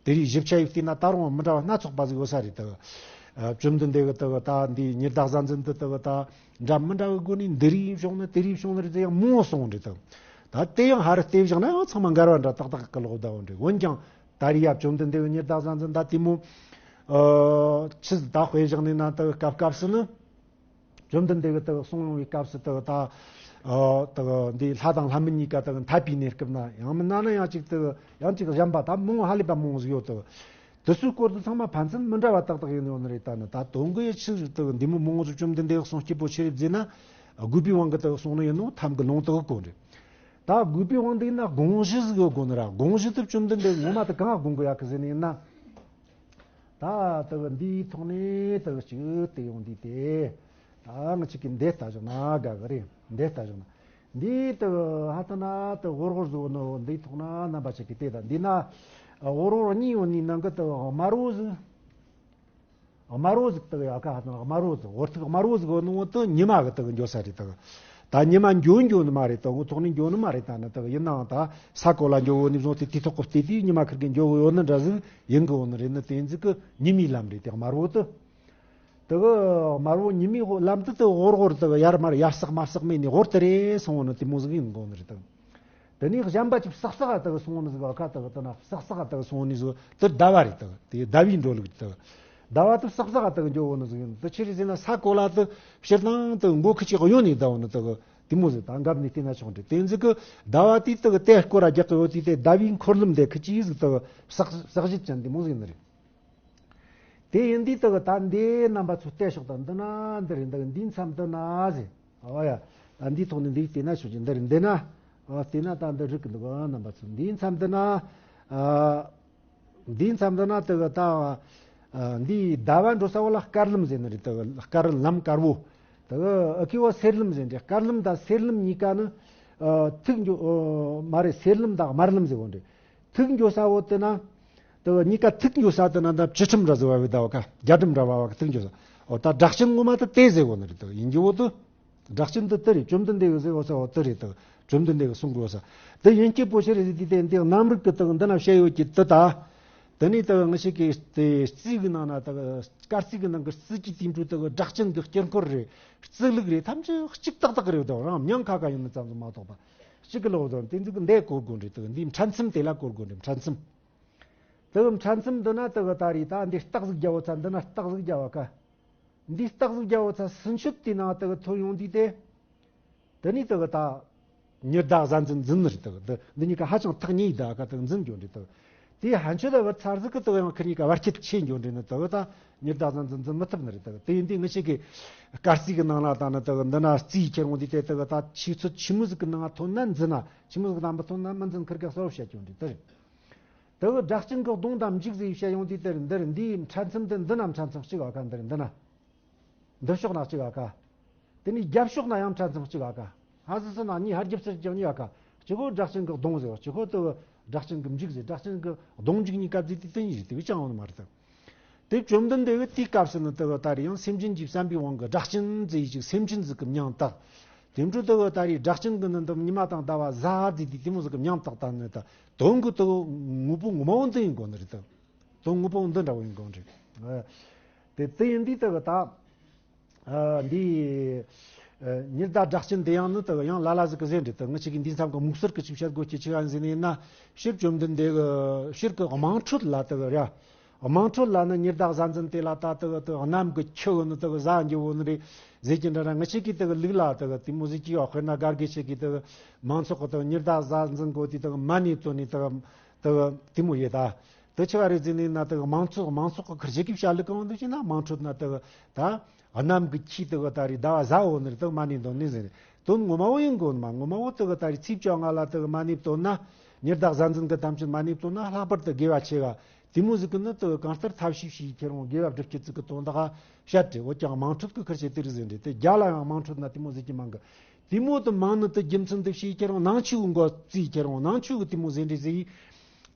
དེ་རིགས་ཞིབ་ཆ་ཡིག་བལྟས་ན་ད་རུང་མི་འདྲ་བ་སྣ་ཚོགས་པ་ཟིག་ཡོད་ས་རེད། དག་བཅོམ་ལྡན་འདས་གི་དག་ད་འདི་ཉི་ཟླ་གཟའ་འཛིན་འདི་དག་ད་འདྲ་མི་འདྲ་གི་སྒོ་ནས་འདི་རིགས་བྱུང་ནི་དེ་རིགས་བྱུང་ནི་རེད་ཟེར་ཡང་མང་སོང་རེད། དག་ད་དེ་ཡང་ཧ་རི་བལྟས་བཞག་ན་ཡང་ཚང་མ་འགལ་བ་འདྲ་ཏག་ཏག་གི་ལོག་བསྡད་འོ་རེད། འོན་ཀྱང་ད་རེས་ཡ་བཅོམ་ལྡན་འདས་གི་ཉི་ཟླ་གཟའ་འཛིན་ད་དེ་མོ་ཨ་ཆི་ཟིག་ད་དཔེ་བཞག་ནས་ན་དག་སྐབས་སྐབས་སུ་ནི། བཅོམ་ལྡན་འདས་ཀྱིས་དག་གསུང་ཡོང་བའི་སྐབས་སུ་དག་ད་ཨ་དག་འདི་ལྷ་དང་ལྷ་མིན་གཉིས་ཀ་དག་འཐད་པའི་གནས་སྐབས་ན་ཡང་མིན་ན་ན་ཡང་ཅིག་དག་ཡང་ཅིག་གཞན་པ་ད་མང་ཧ་ལས་པ་མང་ཟིག་ཡོད་དག་དེ་ཚོའི་སྐོར་དུ་ཚང་མ་ཕན་ཚུན་མི་འདྲ་བ་ཏག་ཏག་ཡིན་ཡོད་ནི་རེད། ད་ནི་ད་དོན་གི་ཡི་ཆི་ཟིག་དག་འདི་མོ་མང་ཟིག་བཅོམ་ལྡན་འདས་ཀྱིས་གསུང་སྐྱེས་པོ་ཆི་རེད་ཟེར་ན། དགོས་པའི་དབང་གིས་དག་གསུང་ནི་ཡིན་ནོ་ཐམ་གི་ལུང་དག་གོ་རེད། ད་དགོས་པའི་དབང་འདི་ཡིན་ན་དགོངས་གཞི་ཟིག་ཡོད་དགོས་ནི་ར། དགོངས་གཞི་དེ་བཅོམ་ལྡན་འདས་ངོ་མ་དེ་གང་དགོངས་གི་ཡ་གི་ཟེར་ནི་ཡིན་ན། ད་ལྟ་བུ་འདིའི་ཐོག་ནས་ལྟ་བུ་ཅིག་བལྟས་ཡོང་དུས་ཏེ། ད་ང་ཅིག་གིས་འདི་ལྟ་བཞག་ན་དགའ་གི་རེད། འདི་ལྟ་བཞག་ན། འདི་ལྟ་བུ་ཧ་ད་ན་ལྟ་བུ་ཧོར་ཧོར་བཟོ་ནོ་འདིའི་ཐོག་ན་རྣམ་པ་ཅིག་གིས་བལྟས། ད་འདི་ན་ཧོར་ཧོར་གཉིས་ཡོད་ནི་ནང་གི་ལྟ་བུ་དམར་བོ་ཟིག་དམར་བོ་ཟིག་ལྟ་བུ་ཡ་ཁ་ཧ་ད་ན་དམར་བོ་ཟིག་ཧོར་ཐུག་དམར་བོ་ཟིག་ཡོད་ནོ་དེ་ཉི་མ་གི་ལྟ་བུ་འགྱོ་ས་རེད། ལྟ་བུ་ད་ཉི་མ་འགྱོ་འགྱོ་ནི་མ་རེད། ལྟ་བུ་ཐོག་ནས་འགྱོ་ནི་མ་རེད། ད་ནི་ལྟ་བུ་ཡིན་ནའང་ད་ས་གོ་ལ་འགྱོ་བོ་ནི་བཟུང་སྟེ་དེའི་ཐོག་གི་བལྟས་དུས་ཉི་མ་ཁིར་གི་འགྱོ་བོ་ཡོད་ནི་འདྲ་ཟིག་ཡིན་གི་ཡོད་ནི་རེད། ནི་དེ་ཟིག་གི་ཉི་མའི་ལམ་རེད། དེ་དམར་བོ་དེ། དེ་གི་དམར་བོ་ཉི་མའི་ལམ་དེ་དེ་ཧོར་ཧོར་དེ་གི་ཡར་མར་ཡར་ཟག་མར་ཟག་མེད་ནས་ཧོར་དེ་རེད་སོང་བ་ནི་དེ་མོ་ཟིག་ཡིན་གོ་ནི་རེད་དེ། དེ་ནས་གཞན་པ་ཅིག་ཟག་ཟག་དེ་གི་སོང་བ་ནི་ཟིག་ཨ་ཁ་དེ་གི་དེ་ན་ཟག་ཟག་དེ་གི་སོང་བ་ནི་ཟིག་དེ་ཟླ་བ་རེད་དེ། དེ་ཟླ་བའི་འགྲོ་ལུགས་དེ། ཟླ་བ་དེ་ཟག་ཟག་དེ་གི་འགྱོ་བོ་ནི་ཟིག་ཡིན། དེ་ཆི་རེད་ཟེར་ན་ས་གོ་ལ་དེ་ཕྱིར་ནང་དེ་མགོ་ཁི་ཅིག་གཡོན་ནས་ཟླ་བ་ནི་དེ་གི་དེ་མོ་ཟིག་ད་འགབ་ནས་བལྟས་ན་ཆོག་འདྲ། དེ་ཟིག་གི་ཟླ་བ་དེ་དེ་གི་དེ་སྐོར་ར་རྒྱག་གི་ཡོད་དུས་དེ་ཟླ་བའི་འཁོར་ལམ་དེ་ཁི་ཅིག་ཟིག་དེ་གི་ཟག་ཟག་བཞད་ཅན་དེ་མོ་ཟིག་ཡིན་ནི་རེད། དེ་ཡིན་དུས་དག་ད་འདི་རྣམ་པ་ཚོ་བལྟས་ཤོག་དང་། འདི་ན་འདི་རེད། འདི་འདིའི་མཚམས་འདི་ན་ཟེར། ཨོ་ཡ། ད་འདིའི་ཐོག་ནས་འདི་བལྟས་ན་ཆོག་ཅིག་འདི་རེད། འདི་ན། ཨོ་བལྟས་ན་ད་འདི་རིག་གི་འདུག་རྣམ་པ་ཚོ་འདིའི་མཚམས་འདི་ན། ཨ། འདིའི་མཚམས་འདི་ན་དག་ད། ཨ། འདིའི་ཟླ་བ་འགྲོ་ས་བོ་ལ་དཀར་ལམ་ཟེར་ནི་རེད། དག་དཀར་ལམ་དཀར་བོ། དག་ཨ་ཁེ་བོ་སེར་ལམ་ཟེར་ནི་རེད། དཀར་ལམ་དང་སེར་ལམ་གཉིས་ཀ་ནི། ཨ། ཐུག་འགྱོ། ཨ། མ་རེད། སེར་ལམ་དང་དམར་ལམ་ཟེར་བོ་འདྲ། ཐུག་འགྱོ་ས་བོ་དེ་ན། དེ་གཉིས་ཀ་ཐུག་འགྱོ་ས་དེ་ན་ད་བཅུ་ཁྲིམས་ར་ཟེར་བ་བའི་ཟླ་བ་ཀ་རྒྱ་གྲམ་ར་བ་བ་ཀ་ཐུག་འགྱོ་ས། འོ་ད་སྒྲ་གཅན་ངོ་མ་དེ་དེ་ཟེར་བོ་ནི་རེད། དེ་ཡིན་རྒྱུ་བོ་དེ། སྒྲ་གཅན་དེ་དེ་རེད། བཅོམ་ལྡན་འདས་ཀྱི་ཟེར་བོ་ས་བོ་དེ་རེད། དེ་བཅོམ་ལྡན་འདས་ཀྱི་གསུང་གི་བོ་ས། དེ་ཡིན་རྒྱུ་བོ་ཆི་རེད་ཟེར་དུས་དེ་འདི་རྣམ་རིག་གི་དེ་འདི་ན་བཤད་ཡོད་ཀྱི་དེ་ད། དེ་ནས་དེ་ང་ཞིག་གི་དེ་རྩིས་ཀྱི་ནང་ན་དེ་སྐར་རྩིས་ཀྱི་ནང་གི་རྩིས་ཀྱི་དེ་འཕྲོ་དེ་སྒྲ་གཅན་གྱི་དཀྱིལ་འཁོར་རེད། རྩིས་ལུགས་རེད། ཐམས་ཅད་གཅིག་ཏག་ཏག་རེད། དེ་རང་མྱང་ཁ་ཁ་ཡིན་ནི་ཙམ་ཙམ་མ་གཏོགས་པ། གཅིག་གི་ལོག་དང་དེ་ཚོ་གི་འདི་གོ་དགོས་འདྲ། དེ་འདི་འཕྲལ་མཚམས་དེ་ལ་གོ་དགོས་འདྲ། འཕྲལ་མཚམས། དེ་གི་འཕྲལ་མཚམས་འདི་ན་དེ་གི་ད་རེས་ད་འདི་རྟགས་ཟིག་རྒྱག་འོ་ཚ། འདི་ན་རྟགས་ཟིག་རྒྱག་བ་ཀ་འདི་རྟགས་ཟིག་རྒྱག་འོ་ཚ་ཟིན་ཆོད་དེ་ན་དེ་གི་ཐོན་ཡོང་དུས་དེ། དེ་ནས་དེ་གི་ད་ཉི་ཟླ་གཟའ་འཛིན་འཛིན་ནི་རེད། དེ་གི་འདི་འདི་གཉིས་ཀ་ཧ་ཅང་ཐག་ཉེ་ཡི་ད་ཀ་དེ་གི་འཛིན་འགྱོ་འདྲ། དེ་གི་དེ་ཧན་ཆོད་ད་བུ་ཚར་ཟིག་གི་དེ་གི་ཡང་ཁི་གཉིས་ཀ་བར་ཁྱད་ཆེ་འགྱོ་འདྲ་ནི། དེ་གི་ད་ཉི་ཟླ་གཟའ་འཛིན་འཛིན་མི་ཐུབ་ནི་རེད། དེ་གི་དེ་ཡིན་དུས་ང་ཞིག་གི་སྐར་རྩིས་ཀྱི་ནང་ལ་ད་ནི་དེ་གི་འདི་ན་རྩིས་ཁྱེར་འོང་དུས་དེ་དེ་གི་ད་ཆུ་ཚོད་ཆི་མོ་ཟིག་གི་ནང་ཐོན་ན་འཛིན་ན། ཆི་མོ་ཟིག་གི་ནང་མི་ཐོན་ན་མི་འཛིན། ཁིར་ག་གསལ་བོ་བཤད་རྒྱུ་འདྲ་དེ་རེད། དེ་གི་སྒྲ་གཅན་གྱི་གདོང་དང་འཇུག་ཟེར་བཤད་ཡོང་དུས་དེར་འདིར་འདིའི་འཕྲལ་མཚམས་དེ་འདི་ན་འཕྲལ་མཚམས་གཅིག་ཨ་ཁ། འདིར་འདི་ན། འདི་ཕྱོགས་ན་གཅིག་ཨ་ཁ། དེ་ནས་རྒྱབ་ཕྱོགས་ན་ཡང་འཕྲལ་མཚམས་གཅིག་ཨ་ཁ། ཧ་ཟི་སི་ན་གཉིས་ཧར་རྒྱབ་སར་རྒྱབ་གཉིས་ཡོད་ཀ། གཅིག་པོ་སྒྲ་གཅན་གྱི་གདོང་ཟེར་བ། གཅིག་པོ་དེ་སྒྲ་གཅན་གྱི་མཇུག་ཟེར། སྒྲ་གཅན་གྱི་གདོང་མཇུག་གཉིས་ཀ་ཟེར་དེ་དེ་གཉིས་རེད། དེ་བས་ཅང་ཡོང་ནི་མ་རེད་དེ། དེ་བཅོམ་ལྡན་འདས་ཀྱིས་དེའི་སྐབས་སུ་ནི་དེ་གི་ད་རེས་ཡང་སེམས་ཅན་གྱི་བསམ་པའི་དབང་གིས་སྒྲ་གཅན་ཟེར་ཡི་ཅིག་སེམས་ཅན་ཟིག་གི་མྱིང་བཏགས། དེ་འཕྲོ་དེ་གི་ད་རེས་སྒྲ་གཅན་གྱི་ནི་འདི་ཉི་མ་དང་ཟླ་བ་གཟའ་ཟེར་དེ་དེ་མོ་ཟིག་གི་མྱིང་བཏགས་ད་ནི་ད་དོན་གྱི་དེ་གི་དངོས་པོ་ངོ་མ་བོ་འདི་ཡིན་དགོས་ནི་རེད་དེ། དོན་དངོས་པོ་འདི་འདྲ་བོ་ཡིན་དགོས་རེད། ཨ། དེ་དེ་ཡིན་དུས་དེ་གི་ད། ཨ། འདི། ཨ། ཉི་ཟླ་སྒྲ་གཅན་དེ་ཡང་ནི་དེ་གི་ཡང་ལ་ལ་ཟིག་གི་ཟེར་འདྲ་དེ། ང་ཅག་གིས་འདི་མཚམས་ཀྱི་མུག་གསར་གྱི་ཅིག་བཤད་དགོས་ཀྱི་ཅིག་ཨ་ཟེར་ནས་ན། སྤྱིར་བཅོམ་ལྡན་འདས་ཀྱི་སྤྱིར་གྱི་དམངས་ཁྲོད་ལ་དེ་གི་ར། དམངས་ཁྲོད་ལ་ནི་ཉི་ཟླ་གཟའ་འཛིན་དེ་ལ་ད་དེ་གི་དེ་གི་གནམ་གྱི་ཁྱི་གི་ནི་དེ་གི་གཟའ་འགྱུར་བོ་ནི་རེད་ཟེར་གྱི་འདྲ་ར། ང་ཅག་གིས་དེ་གི་ལུགས་ལ་དེ་གི་དེ་མོ་ཟེར་གྱི་ཡོད། དཔེར་ན་སྒར་གི་ཆེ་གི་དེ་གི་མང་ཚོགས་གི་དེ་གི་ཉི་ཟླ་གཟའ་འཛིན་གོ་དེ་དེ་གི་མ་ནི་དོ་ནི་དེ་གི་དེ་གི་དེ་མོ་ཡོད་ད། དེ་ཆི་ག་རེད་ཟེར་ནས་ན། དེ་གི་མང་ཚོགས་མང་ཚོགས་ཀྱི་ཁུར་ཆེ་གི་བཤད་ལུགས་གང་འདུག་ཅེ་ན། དམངས་ཁྲོད་ན་དེ་གི་ད་གནམ་གྱི་ཁྱི་དེ་གི་ད་རེས་ཟླ་བ་གཟའ་འོ་ནི་རེད། དེ་གི་མ་ནི་དོ་ནི་ཟེར་ནས། དོན་ངོ་མ་བོ་ཡིན་དགོས་ནི་མ། ངོ་མ་བོ་དེ་གི་ད་རེས་ཚེས་བཅོ་ལྔ་ལ་དེ་གི་མ་ནི་བཏོན་ན། ཉི་ཟླ་གཟའ་འཛིན་གི་དམ་ཆོས་མ་ནི་བཏོན་ན་ལྷག་པར་དུ་དགེ་བ་ཆེ་ག་དེ་མོ་ཟིག་གི་ནི་དེ་གི་གང་ལྟར་ཐབས་ཤེས་ཤིག་ཁྱེར་འོང་། དགེ་བ་སྒྲུབ་སྤྱད་ཟིག་གི་དོན་དག་ག་བཤད་དེ། འོ་ཀྱང་དམངས་ཁྲོད་ཀྱི་ཁུར་ཆེ་དེ་རིགས་ཟེར་འདྲ་དེ། རྒྱ་ལ་ཡང་དམངས་ཁྲོད་ན་དེ་མོ་ཟེར་གྱི་མང་གི། དེ་མོ་དུ་མང་ནི་དུ་རྒྱུ་མཚན་དུ་ཤེས་ཁྱེར་འོང་། ནང་ཆོས་གི་མགོ་བརྩིས་ཁྱེར་འོང་། ནང་ཆོས་གི་དེ་མོ་ཟེར་འདྲ་ཟེར་ཡི།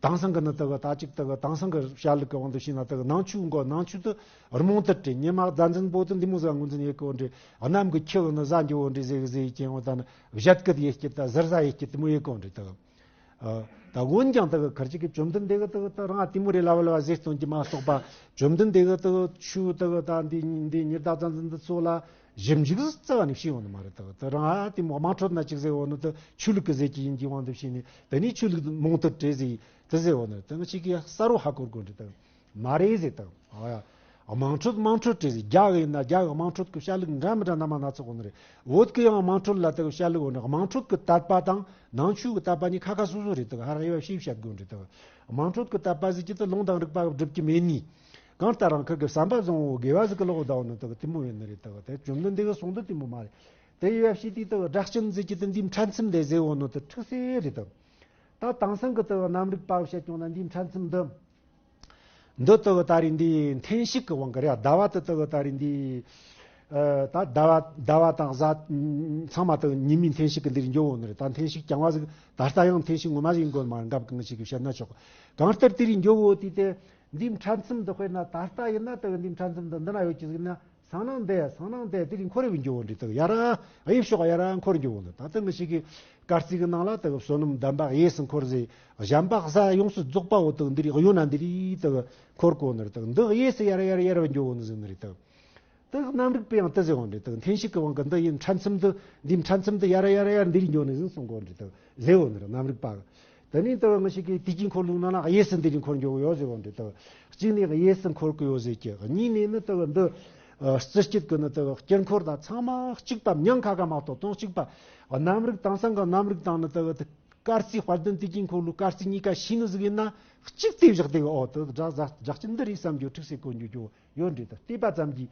དེང་སང་གི་ནི་དུ་གི་ད་ཅིག་དུ་གི་དེང་སང་གི་བཤད་ལུགས་གི་དབང་དུ་བྱས་ན། དུ་གི་ནང་ཆོས་གི་མགོ་ནང་ཆོས་དུ་རྨོངས་དད་རེད། ཉི་མ་གཟའ་འཛིན་པོ་དུ་འདི་མོ་ཟིག་ངོས་འཛིན་ཡེ་གི་འོ་འདྲ། གནམ་གི་ཁྱི་གི་ནི་གཟའ་འགྱུར་བོ་འདྲ་ཟེར་གི་ཟེར་ཡི་ཁྱེར་འོང་། ད་ནི་བཞད་གད་ཡེ་སྐྱིད་ད་ཟུར་ཟ་ཡེ་སྐྱིད་དེ་མོ་ཡེ་གི་འོ་འདྲ་དུ་གི། ཨ། ད་འོན་ཀྱང་དེ་གི་ཁར་ཅིག་གི་བཅོམ་ལྡན་འདས་གི་དེ་གི་དེ་རང་དེ་མོ་རེ་ལ་བ་ལ་བ་ཟེར་སྟོན་གྱི་མ་གཏོགས་པ། བཅོམ་ལྡན་འདས་གི་དེ་གི་ཆོས་དེ་གི་ད་འདི་འདི་ཉི་ཟླ་གཟའ་འཛིན་འདི་ཚོ་ལ་ཞིབ་འཇུག་རྩ་བ་ནས་བྱས་ཡོང་ནི་མ་རེད། དེ་གི་དེ་རང་ཨ་དེ་མོ་དམངས་ཁྲོད་ན་ཅིག་ཟེར་འོ་ནི་དེ་ཆོས་ལུགས་གི་ཟེར་གྱི་ཡིན་གྱི་དབང་དུ་བྱས་ནས། དེ་ནས་ཆོས་ལུགས་རྨོངས་དད་རེད་ཟེར་དེ་ཟེར་འོ་ནི་དེ་ང་ཅིག་གི་གསར་བོ་ཧ་གོ་དགོས་འདྲ་དེ་གི། མ་རེད་ཟེར་དང་། ཨ་ཡ། དམངས་ཁྲོད་དམངས་ཁྲོད་རེད་ཟེར། རྒྱ་གི་ཡིན་ན་རྒྱ་གི་དམངས་ཁྲོད་ཀྱི་བཤད་ལུགས་འདྲ་མི་འདྲ་སྣ་མང་སྣ་ཚོགས་ཡོད་ནི་རེད། བོད་ཀྱི་ཡང་དམངས་ཁྲོད་ལ་དེ་གི་བཤད་ལུགས་ཡོད་ནི། དམངས་ཁྲོད་ཀྱི་དད་པ་དང་ནང་ཆོས་ཀྱི་དད་པ་གཉིས་ཁ་ཁ་སོ་སོ་རེད། དེ་གི་ཧ་ར་དབྱེ་བ་ཕྱེ་བཤད་དགོས་འདྲ་དེ་གི། དམངས་ཁྲོད་ཀྱི་དད་པ་ཟེར་གྱི་དེ་ལུང་དང་རིགས་པ་གི་སྒྲུབ་ཀྱི་མེད་ནི། གང་ལྟར་རང་ཁུར་གི་བསམ་པ་བཟང་བོ་དགེ་བ་ཟིག་གི་ལོག་བསྡད་ཡོད་ནི་དེ་གི་དེ་མོ་ཡིན་ནི་རེད། དེ་གི་དེ་བཅོམ་ལྡན་འདས་གི་གསུང་དེ་དེ་མོ་མ་རེད། དེ་དབྱེ་བ་ཕྱེ་དུས་དེ་གི་སྒྲ་གཅན་ཟེར་གྱི་དེ་འདི་འཕྲལ་མཚམས་དེ་ཟེར་ཡོད་ནོ་དེ་འཁྲུག་སེ་རེད་དེ། ད་དེང་སང་གི་དེ་གི་གནམ་རིག་པ་བཤད་ཀྱང་ན་འདི་འཕྲལ་མཚམས་འདི། འདི་དེ་གི་ད་རེས་འདི་འཐེན་ཤུགས་ཀྱི་དབང་གིས་རེད། ཟླ་བ་དེ་དེ་གི་ད་རེས་འདི། ཨ། ད་ཟླ་བ་ཟླ་བ་དང་གཟའ་ཚང་མ་དེ་གི་ཉི་མའི་འཐེན་ཤུགས་ཀྱིས་འདི་རུ་འགྱོ་འོ་ནི་རེད། ད་འཐེན་ཤུགས་རྐྱང་བ་ཟིག་ད་ལྟ་ཡང་འཐེན་ཤུགས་ངོ་མ་ཟིག་ཡིན་དགོས་མ་རེད། འགབ་གི་ང་ཞིག་གིས་བཤད་ན་ཆོག་གི། གང་ལྟར་དེ་རུ་འགྱོ་འོ་དུས་དེ་འདི་འཕྲལ་མཚམས་འདི་དཔེར་ན་ད་ལྟ་ཡིན་ན་དེ་གི་འདི་འཕྲལ་མཚམས་འདི་འདི་ན་ཡོད་ཀྱི་ཟིག་ན། སང་ནངས་འདི་སང་ནངས་འདི་དེ་རིང་འཁོར་བའི་འགྱོ་བོ་འདྲ་དེ་ཡར་ར་གཡས་ཕྱོགས་ཡར་ར་འཁོར་འགྱོ་བོ་འདྲ། ད་ལྟ་ང་ཞིག་གི་སྐར་རྩིས་ཀྱི་ནང་ལ་དེ་བསོད་ནམས་གདམས་པ་གཡས་སུ་འཁོར་ཟེར། གཞན་པ་གཟའ་ཡོངས་སུ་རྫོགས་པ་བོ་དེ་འདི་རིགས་གཡོན་ན་འདི་རིགས་དེ་འཁོར་གོ་ནི་རེད། དེ་འདི་གཡས་སུ་ཡར་ར་ཡར་ར་ཡར་བ་འགྱོ་བོ་ནི་ཟིག་ནི་རེད། དེ་དེ་གནམ་རིག་པས་ཡང་དེ་ཟེར་བོ་འདྲ། དེ་འཐེན་ཤུགས་ཀྱི་དབང་གིས་འདི་ཡིན་འཕྲལ་མཚམས་འདི་འདི་འཕྲལ་མཚམས་འདི་ཡར་ར་ཡར་ར་ཡར་འདི་རིགས་འགྱོ་ནི་ཟིག་གསུང་གོ་འདྲ། དེ་ཟེར་བོ་ནི་རེད་གནམ་རིག་པ་གིས། དེ་ནས་དེ་ང་ཞིག་གིས་དུས་ཀྱི་འཁོར་ལོའི་ནང་ན་གཡས་སུ་འདི་རིགས་འཁོར་འགྱོ་གི་ཡོད་ཟེར་བ་འདྲ། དེ་གཅིག་ནས་གཡས་སུ་འཁོར་གི་ཡོད་ཟེར་གི། གཉིས་ནས་ནི་དེ་འདི་ཨ་རྩི་སྤྱད་གི་ནི་དེ་དཀྱིལ་འཁོར་དང་ཚང་མ་གཅིག་པ། མྱང་ཁ་ཁ་མ་གཏོགས་དོན་གཅིག་པ། གནམ་རིག་དེང་སང་གི་གནམ་རིག་དང་ནི་དེ་དེ་སྐར་རྩིས་དཔལ་ལྡན་དུས་ཀྱི་འཁོར་ལོའི་སྐར་རྩིས་གཉིས་ཀ་ཤེས་ནི་ཟིག་ཡིན་ན་གཅིག་བལྟས་བཞག་དེ་གི་ཨོ་དེ་སྒྲ་སྒྲ་སྒྲ་གཅན་འདི་རེད་བསམ་རྒྱུ་འཁྲུག་སེ་གོ་འགྱོ་རྒྱུ་ཡོད་འདྲ། དེ་བལྟས་པ་ཙམ་གྱིས།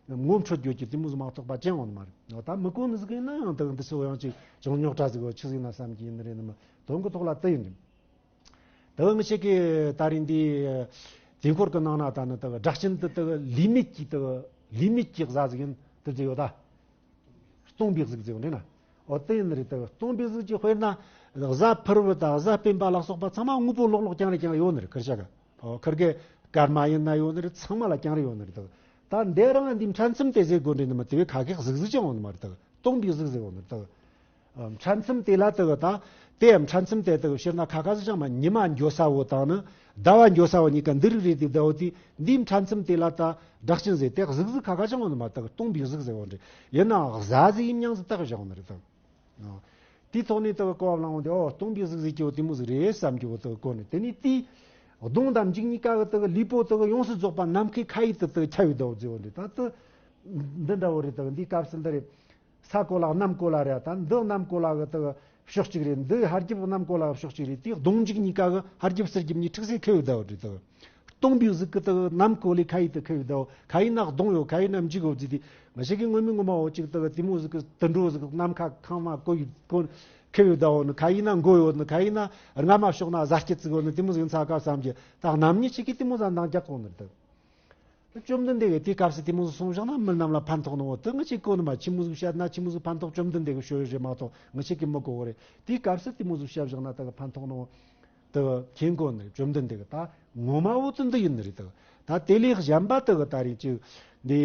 ངོ་འཕྲོད་རྒྱུ་གི་དེ་མོ་ཟིག་མ་གཏོགས་པ་ཅང་ཡོང་ནི་མ་རེད། ད་མི་གོ་ནི་ཟིག་ཡིན་ན་ཡང་དེ་འདི་ཚོ་ཡང་ཅིག་ཅུང་རྙོག་དྲ་ཟིག་གི་ཆི་ཟིག་ན་བསམ་གྱི་ཡིན་ནི་རེད་ནི་མ། དོན་གི་ཐོག་ལ་དེ་ཡིན་ནི། དེ་ང་ཞིག་གི་ད་རིང་འདི་དུས་འཁོར་གི་ནང་ན་ད་ནི་དེ་སྒྲ་གཅན་དེ་དེ་ལུས་མེད་ཀྱི་དེ་ལུས་མེད་ཀྱི་གཟའ་ཟིག་ཡིན་དེ་ཟེར་ཡོད་ད། སྟོང་པའི་གཟུགས་ཟེར་བ་འདྲ་ན། འོ་དེ་ཡིན་ནི་རེད། དེ་སྟོང་པའི་གཟུགས་ཀྱི་དཔེར་ན་གཟའ་ཕུར་བུ་དང་གཟའ་སྤེན་པ་ལ་སོགས་པ་ཚང་མ་དངོས་པོ་ལོག་ལོག་རྐྱང་རེ་རྐྱང་རེ་ཡོད་ནི་རེད། ཁུར་ཆ་ག་ཨོ་ཁུར་གེ་སྐར་མ་ཡིན་ན་ཡོད་ནི་རེད། ཚང་མ་ལ་རྐྱང་རེ་ཡོད་ནི་རེད། དེ་ད་འདི་རང་འདི་འཕྲལ་མཚམས་དེ་ཟེར་དགོས་འདྲ་ནི་མ། དེ་བས་ཁ་ཁེག་གཟུགས་གཟུགས་ཀྱང་ཡོད་ནི་མ་རེད། དེ་སྟོང་པའི་གཟུགས་ཟེར་ཡོད་ནི་རེད། དེ་འཕྲལ་མཚམས་དེ་ལ་དེ་ད་དེ་འཕྲལ་མཚམས་དེ་དེ་ཕྱིར་ན་ཁ་ཁ་ཟིག་ཅང་མ། ཉི་མ་འགྱོ་ས་བོ་དང་ནི་ཟླ་བ་འགྱོ་ས་བོ་གཉིས་ཀ་འདི་རིགས་རེད། དེ་ཟླ་བོ་དེ་འདི་འཕྲལ་མཚམས་དེ་ལ་ད་སྒྲ་གཅན་ཟེར་དེ་གཟུགས་གཟུགས་ཁ་ཁ་ཅང་ཡོད་ནི་མ། དེ་སྟོང་པའི་གཟུགས་ཟེར་བ་འདྲ། ཡིན་ནའང་གཟའ་ཟིག་ཡིན་མྱང་ཟིག་བཏགས་བཞག་ནི་རེད། དེ་ཨོ། དེའི་ཐོག་ནས་དེ་གི་གོ་བ་བླངས་འོང་དེ་ཨོ་སྟོང་པའི་གཟུགས་ཟེར་གྱི་བོ་དེ་མོ་ཟིག་རེད་བསམ་གྱི་བོ་དེ་གི་གོ་ནས། དེ་ནས་དེའི་གདོང་དང་མཇུག་གཉིས་ཀ་གི་དེ་གི་ལུས་པོ་དེ་གི་ཡོངས་སུ་རྫོགས་པ་ནམ་མཁའི་ཁ་ཡི་དེ་དེ་གི་ཁྱབ་ཡོད་དོ་ཟེར་བ་འདྲ། ད་དེ་འདི་འདྲ་བོ་རེད། དེ་གི་འདིའི་སྐབས་སུ་འདི་རེད། ས་གོ་ལ་གནམ་གོ་ལ་རེད། ད་འདི་གནམ་གོ་ལ་གི་དེ་གི་ཕྱོགས་གཅིག་རེད། འདི་ཧར་རྒྱབ་གནམ་གོ་ལ་གི་ཕྱོགས་གཅིག་རེད། དེའི་གདོང་མཇུག་གཉིས་ཀ་གི་ཧར་རྒྱབ་ཚུར་རྒྱབ་གཉིས་འཁྲུག་སེ་ཁེལ་ཡོད་དོ་འདྲ་དེ་གི། སྟོང་པའི་གཟུགས་ཀྱི་དེ་གི་ནམ་གོ་ལས་ཁ་ཡི་དེ་ཁེལ་ཡོད་དོ། ཁ་ཡི་ན་གདོང་ཡོད། ཁ་ཡི་ན་མཇུག་ཡོད་ཟེར་དེ། ང་ཞིག་གི་ངོ་མི་ངོ་མ་འོ་ཅིག་དེ་གི་དེ་མོ་ཟིག་གི་དུད་འགྲོ་ཟིག་གི་ནམ་མཁའ་ཁང་མ་གོ་ཡི་གོ་ཁེལ་ཡོད་དོ་ནི། ཁ་ཡི་ན་མགོ་ཡོད་ནི། ཁ་ཡི་ན་རྔ་མ་ཕྱོགས་ན་གཟའ་སྐྱིད་ཟིག་ཡོད་ནི། དེ་མོ་ཟིག་ཡིན་ས་ག་བསམ་གྱི། ད་རྣམ་གཉིས་ཅིག་གི་དེ་མོ་ཟིག་འདང་རྒྱག་གོ་ནི་དེ། བཅོམ་ལྡན་འདས་ཀྱིས་དེའི་སྐབས་སུ་དེ་མོ་ཟིག་གསུངས་བཞག་ན་མི་རྣམས་ལ་ཕན་ཐོགས་ནོ་དེ་ངི་ཆོ་གོ་ནི་མ། ཆི་མོ་ཟིག་བཤད་ན་ཆི་མོ་ཟིག་ཕན་ཐོགས། བཅོམ་ལྡན་འདས་ཀྱིས་ཤོད་ཡོད་རེད་མ་གཏོགས་ངི་ཆོ་གིས་མི་གོ་གི་རེད། དེའི་སྐབས་སུ་དེ་མོ་ཟིག་བཤད་བཞག་ན་དེ་གི་ཕན་ཐོགས་ནོ་དེ་གི་མཁྱེན་གོ་ནི་རེད། བཅོམ་ལྡན་འདས་ཀྱིས་ད་ངོ་མ་བོ་དེ་འདི་ཡིན་ནི་རེད། དེ་གི་ད་དེ་ལས་གཞན་པ་དེ་གི་ད་རེད་ཅིག་འདི།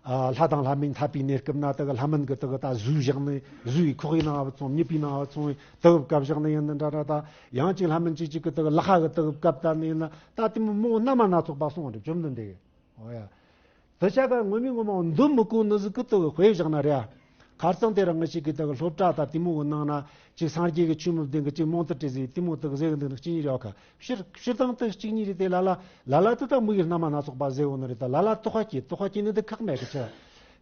ཨ། ལྷ་དང་ལྷ་མིན་འཐབ་པའི་གནས་སྐབས་ན་དེ་གི་ལྷ་མིན་གྱིས་དེ་གི་ད་གཟུགས་བཞག་ནི། གཟུགས་ཡི་ཁོག་ཡི་ནང་བུད་སོང་། མྱི་པའི་ནང་བུད་སོང་བའི་དེ་གི་སྐབས་བཞག་ནི་ཡིན་ནི་འདྲ་འདྲ། ད་ཡང་ཅིག་ལྷ་མིན་ཅིག་ཅིག་གིས་དེ་གི་ལག་ཁ་གི་དེ་གི་བཀབ་ད་ནི་ཡིན་ན། ད་དེ་མོ་མོ་རྣམ་པ་སྣ་ཚོགས་པ་གསུངས་རེད་བཅོམ་ལྡན་འདས་ཀྱིས། འོ་ཡ། དེ་ཆ་ག་ངོ་མའི་ངོ་མ་འདི་མི་གོ་ནི་ཟིག་གི་དེ་གི་དཔེ་བཞག་ན་རེད། ཨ། ཁ་རྩང་དེ་རིང་ངི་ཆོ་གི་དེ་གི་སློབ་གྲྭ་ད་དེ་མོ་གི་ནང་ན་ཅིག་སངས་རྒྱས་ཀྱི་ཆོས་མི་བདེན་གི་ཅིག་རྨོངས་དད་བྲལ་ཟིག་དེ་མོ་དེ་གི་ཟེར་གི་འདུག་ནི་གཅིག་གཉིས་རེད། ཨ། ཁ་སྤྱིར་སྤྱིར་བཏང་དེ་གཅིག་གཉིས་རེད། དེ་ལ་ལ་ལ་ལ་དེ་ད་མི་ཡི་རྣམ་པ་སྣ་ཚོགས་པ་ཟེར་གོ་ནི་རེད། ད་ལ་ལ་དོགས་པ་སྐྱེ། དོགས་པ་སྐྱེ་ནི་དེ་ཁག་མེད་གི་ཆ།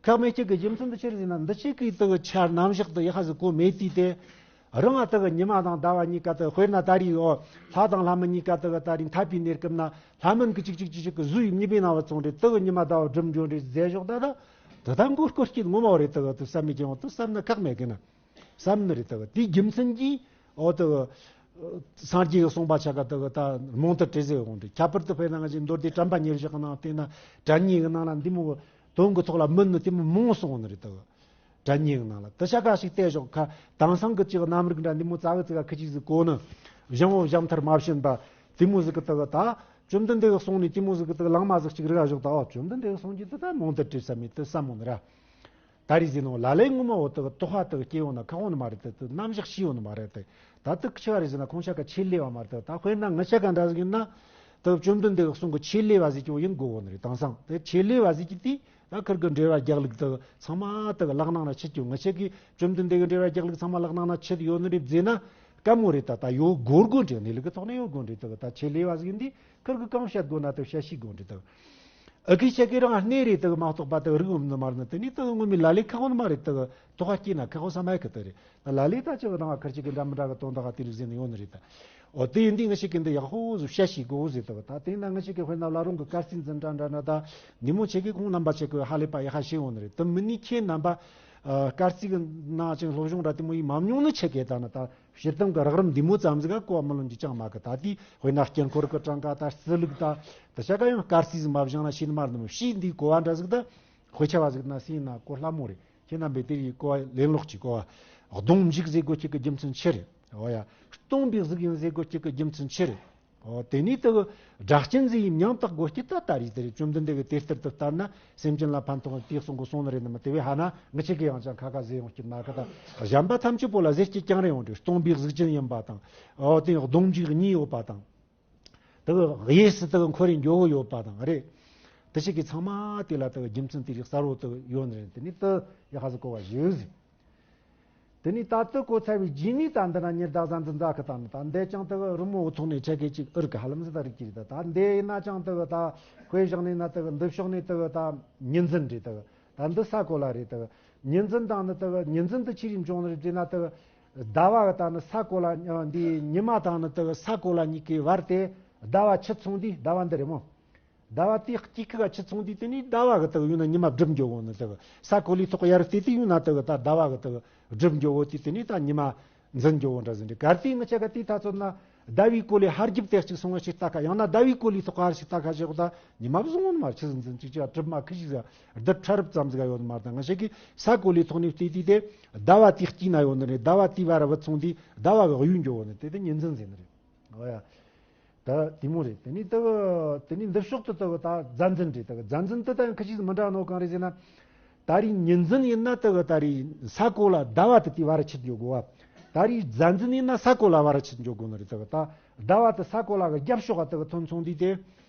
ཁག་མེད་ཁྱེད་ཀྱི་རྒྱུ་མཚན་དེ་ཆི་རེད་ཟེར་ན། འདི་ཆོ་གི་དེ་གི་ཆ་རྣམ་གཞག་དེ་ཡག་པ་ཟིག་གོ་མེད་དུས་དེ། རང་ང་དེ་གི་ཉི་མ་དང་ཟླ་བ་གཉིས་ཀ་དེ་དཔེར་ན་ད་རེས། འོ། ལྷ་དང་ལྷ་མིན་གཉིས་ཀ་དེ་གི་ད་རེས་འཐབ་པའི་གནས་སྐབས་ན་ལྷ་མིན་གྱིས་ཅིག་ཅིག་ཅིག་ཅིག་གིས་གཟུགས་ཡི་མྱི་པའི་ནང་བུད་སོང་རེད། དེ་གི་ཉི་མ་ཟླ་བ་སྒྲིབ་འགྱོ་རེད་ཟེར་ཞོག་ད་ད་དེ་ད་མགོ་སྐོར་སྐྱིད་ངོ་མ་བ་རེད། དེ་གི་དེ་བསམ་མི་ཀྱང་དེ་བསམ་ན་ཁག་མེད་གི་ན། བསམ་ནི་རེད། དེ་གི་དེའི་རྒྱུ་མཚན་གྱིས། འོ། དེ་གི་སངས་རྒྱས་ཀྱིས་གསུངས་པ་ཆ་ག་དེ་གི་ད་རྨོངས་དད་བྲལ་ཟེར་འོང་རེད། ཁྱད་པར་དུ་དཔེར་ན་ང་ཅིག་མདོ་སྡེ་དྲན་པ་ཉེར་བཞག་གི་ནང་བལྟས་ན་དྲན་ཉེ་གི་ནང་ལ་འདི་མོ་གི་དོན་གི་ཐོག་ལ་མི་ནི་དེ་མོ་མང་སོང་ནི་རེད། དེ་གི་དྲན་ཉེ་གི་ནང་ལ་དེ་ཆ་ག་ཞིག་བལྟས་ཞོག་ཁ། དེང་སང་གི་ཅིག་རྣམ་རིག་འདྲ་འདི་མོ་ཙག་གི་ཙིག་ག་ཁི་ཅིག་ཟིག་གོ་ནི། སྦྱང་བ་སྦྱང་མཐར་མ་ཕྱིན་པ་དེ་མོ་ཟིག་གི་དེ་གི་ད་བཅོམ་ལྡན་འདས་ཀྱིས་གསུངས་ནི་དེ་མོ་ཟིག་གི་དེ་གི་ལང་མ་ཟིག་ཅིག་རིག་ཞོག་ད། འོ། བཅོམ་ལྡན་འདས་ཀྱིས་གསུངས་རྒྱུ་དེ་ད་རྨོངས་དད་བྲལ་བསམ་མི་དེ་བསམ་འོང་ནི་ར། ད་རེས་ཟེར་ནོ་ལ་ལས་ངོ་མ་འོ་དེ་གི་དོགས་པ་དེ་གི་སྐྱེ་འོང་ན་ཁག་འོང་ནི་མ་རེད། དེ་དེ་རྣམ་གཞག་ཤེས་འོང་ནི་མ་རེད། དེ་ད་དེ་ཆི་བ་རེད་ཟེར་ན་ཁོང་ཆ་ག་ཆེད་ལས་བ་མ་རེད། དེ་ད་དཔེར་ན་ངི་ཆ་ག་འདྲ་ཟིག་ཡིན་ན་དེ་བཅོམ་ལྡན་འདས་ཀྱིས་གསུང་གི་ཆེད་ལས་བ་ཟིག་ཀྱང་ཡིན་དགོས་གོ་ནི་རེད། དེང་སང་དེ་ཆེད་ལས་བ་ཟིག་གི་དེ་ད་ཁིར་གི་འགྲེལ་བ་རྒྱག་ལུགས་དེ་གི་ཚང་མ་དེ་གི་ལག་ནང་ན་ཆུད་ཀྱང་། ངི་ཆ་གི་བཅོམ་ལྡན་འདས་ཀྱི་འགྲེལ་བ་རྒྱག་ལུགས་ཚང་མ་ལག་ནང་ན་ཆུད་ཡོད་ནི་རེད་ཟེར་ན་དཀའ་མོ་རེད། ད་ད་ཡོད་དགོས་དགོས་འདྲ། གནས་ལུགས་ཀྱི་ཐོག་ནས་ཡོད་དགོས་འདྲ། དེ་གི་ད་ཆེད་ལས་བ་ཟིག་ཡིན་དུས་ཁིར་གི་གང་བཤད་དགོས་ན་དེ་བཤད་ཤེས་དགོས་འདྲ། དེ་གི་ཨ་ཁུ་ཆ་གི་རང་གནས་རེད། དེ་གི་མ་གཏོགས་པ་དེ་གི་རིག་འོང་ནི་མ་རེད་ན། དེ་ནི་དེ་གི་ངོ་མའི་ལ་ལས་ཁག་འོང་ནི་མ་རེད། དེ་གི་དོགས་པ་སྐྱེས་ན་ཁག་འོང་ས་མ་ཡོད་གི། དེ་རེད། ད་ལ་ལས་ད་ཅི་གི་ནང་ཁིར་ཅིག་གི་འདྲ་མི་འདྲ་གི་དོན་དག་དེ་རིགས་ཟེར་ནི་ཡོད་ནི་རེད། ད་འོ་དེ་ཡིན་དུས་ངི་ཆ་གི་འདི་ཡག་པོ་ཟིག་བཤད་ཤེས་དགོས་ཟེར། དེ་གི་ད་དེ་ན་ངི་ཆ་གི་དཔེར་ན་བླ་རུང་གི་སྐར་རྩིས་འཛིན་གྲྭ་འདྲ་འདྲ་ད་ནི་མོ་ཆ་གི་ཁོང་རྣམ་པ་ཆ་གི་ཧ་ལས་པ་ཡག་པ་ཤེས་འོང་ནི་རེད། དེ་མིན་ནི་ཁྱེད་རྣམ་པ་ཨ་སྐར་རྩིས་གི་ནང་ཅིག་སློབ་སྦྱོང་འདྲ་དེ་མོ་ཡེ་མ་མྱོང་ནི་ཆ་གི་ད་ནི་ད། སྤྱིར་བཏང་གི་རགས་རིམ་འདི་མོ་ཙམ་ཟིག་ག་གོ་བ་མི་ལོན་རྒྱུ་ཅང་མེད་གི། ད་དེ་དཔེར་ན་དཀྱིལ་འཁོར་གི་གྲངས་ཀ་ད་རྩིས་ལུགས་ད་དེ་ཆ་ག་ཡང་སྐར་རྩིས་ཟིག་མ་སྦྱངས་ན་ཤེས་ནི་མ་རེད། ནི་མོ་ཤེས་འདི་གོ་བ་འདྲ་ཟིག་ད་དཔེ་ཆ་བ་ཟིག་ན་ཤེས་ན་གོ་སླ་མོ་རེད། ཁྱེད་རྣམ་པས་དེ་རིགས་གོ་བ་ལེན་ལོག་ཅིག་གོ་བ། སྡོམ་འཇུག་ཟེར་དགོས་རྒྱུ་གི་རྒྱུ་མཚན་ཆི་རེད། འོ་ཡ། སྟོང་པའི་གཟུགས་ཡིན་ཟེར་དགོས་རྒྱུ་གི་རྒྱུ་མཚན་ཆི་རེད། འོ་དེ་ནས་དེ་གི་སྒྲ་གཅན་འཛིན་ཡི་མྱིང་བཏགས་དགོས་རྒྱུ་ད་ད་རེད། དེ་རེད། བཅོམ་ལྡན་འདས་ཀྱིས་དེ་ལྟར་དུ་བསྟན་ན་སེམས་ཅན་ལ་ཕན་ཐོགས་དེ་གསུང་གི་གསུང་ནི་རེད། ནི་མ་དེ་བས་ཧ་ན་ངི་ཆ་གི་ཡང་ཅང་ཁ་ཁ་ཟེར་ཡོང་རྒྱུ་མེད་གི། ད་གཞན་པ་ཐམས་ཅད་པོ་ལ་ཟེར་རྒྱུ་རྐྱང་རེད་ཡོང་དུས། སྟོང་པའི་གཟུགས་ཅན་ཡིན་པ་དང་། འོ་དེ་སྡོམ་འཇུག་གཉིས་ཡོད་པ་དང་། དེ་གི་གཡས་སུ་དེ་གི་འཁོར་བའི་འཇོ་བོ་ཡོད་པ་དང་རེད། དེ་ཆ་གི་ཚང་མ་དེ་ལ་དེ་གི་རྒྱུ་མཚན་དེ་རིགས་གསལ་བོ་དེ་ཡོད་ནི་རེད། དེ་ནས་དེ་ཡག་པ་ཟིག་གོ་བ་ཞིག་ཟིག་དེ་ནས་ད་དེ་གོ་ཚར་བའི་རྗེས་ནས་ད་འདི་ན་ཉི་ཟླ་གཟའ་འཛིན་ཟླ་གི་ད་ནི་ད་འདི་ཅང་དེ་གི་རི་མོ་འུ་ཐོག་ནས་ཆ་གི་ཅིག་ཨུར་གི་ཧ་ལམ་ཟིག་ད་རིག་གི་རེད། ད་ད་འདི་ཡིན་ན་ཅང་དེ་གི་ད་དཔེ་བཞག་ནས་ན་དེ་གི་འདི་ཕྱོགས་ནས་དེ་གི་ད་ཉི་འཛིན་རེད། དེ་གི་ད་འདི་ས་གོ་ལ་རེད། དེ་གི་ཉི་འཛིན་དང་ནི་དེ་གི་ཉི་འཛིན་དེ་ཆི་རིགས་འབྱུང་ནི་རེད་ཟེར་ན། དེ་གི་ཟླ་བ་གི་ད་ནི་ས་གོ་ལ་འདི་ཉི་མ་དང་ནི་དེ་གི་ས་གོ་ལ་གཉིས་ཀའི་བར་དེ་ཟླ་བ་ཆུད་སོང་དུས། ཟླ་བ་འདི་རེད་མོ། ཟླ་བ་དེའི་དཀྱིལ་ཁ་ག་ཆུད་སོང་དུས་དེ་ནས་ཟླ་བ་གི་དེ་གི་ཡོད་ན་ཉི་མ་སྒྲིབ་འགྱོ་གོ་ནི། དེ་གི་ས་གོ་ལའི་ཐོག་ཡར་བལྟས་དུས་ཡོད་ན་དེ་གི་ད་ཟླ་བ་གི་དེ་གི་སྒྲིབ་འགྱོ་གོ་དུས་དེ་ནས་ད་ཉི་མ་འཛིན་འགྱོ་གོ་འདྲ་ཟིག་རེད། གལ་ཏེ་ངི་ཆ་ག་དེའི་ཐ་ཚོད་ན་ཟླ་བའི་གོ་ལའི་ཧར་རྒྱབ་དེ་གཅིག་སོང་བ་ཞིག་ལྟ་ཁ། ཡང་ན་ཟླ་བའི་གོ་ལའི་ཐོག་ཧར་ཞིག་ལྟ་ཁ་བྱེད་གོ་ད་ཉི་མ་བཟུང་ངོ་ནི་མ་རེད། ཆི་ཟིག་འཛིན་ཅིག་ཅིག་གྲིབ་མ་ཁི་ཞིག་ཟིག་རྡུལ་ཕྲ་རབ་ཙམ་ཟིག་ཡོད་ནི་མ་རེད། ད་ངི་ཆ་གི་ས་གོ་ལའི་ཐོག་ནས་བལྟས་དུས་དེ་ཟླ་བ་དེའི་དཀྱིལ་ན་ཡོད་ནི་རེད། ཟླ་བ་དེའི་བར་བུད་སོང་དུས་ཟླ་བ་གི་གཡོས་འགྱོ་གོ་ནི་དེ་དེ་ཉི་འཛིན་ཟེར་ནི་རེད། འོ་ཡ། ད་དེ་མོ་རེད། དེ་ནས་དེ་གི་དེ་ནས་འདི་ཕྱོགས་དུ་དེ་གི་ད་གཟའ་འཛིན་རེད། དེ་གི་གཟའ་འཛིན་དེ་ད་ཡང་ཁ་ཅིག་མི་འདྲ་ནོ་གང་རེད་ཟེར་ན། ད་རེས་ཉི་འཛིན་ཡིན་ན་དེ་གི་ད་རེས་ས་གོ་ལ་ཟླ་བ་དེ་དེའི་བར་ཆུད་འགྱོ་དགོས་བ། ད་རེས་གཟའ་འཛིན་ཡིན་ན་ས་གོ་ལ་བར་ཆུད་འགྱོ་དགོས་ནི་རེད། དེ་གི་ད་ཟླ་བ་དེ་ས་གོ་ལ་གི་རྒྱབ་ཕྱོགས་ག་དེ་གི་ཐོན་སོང་དུས་དེ།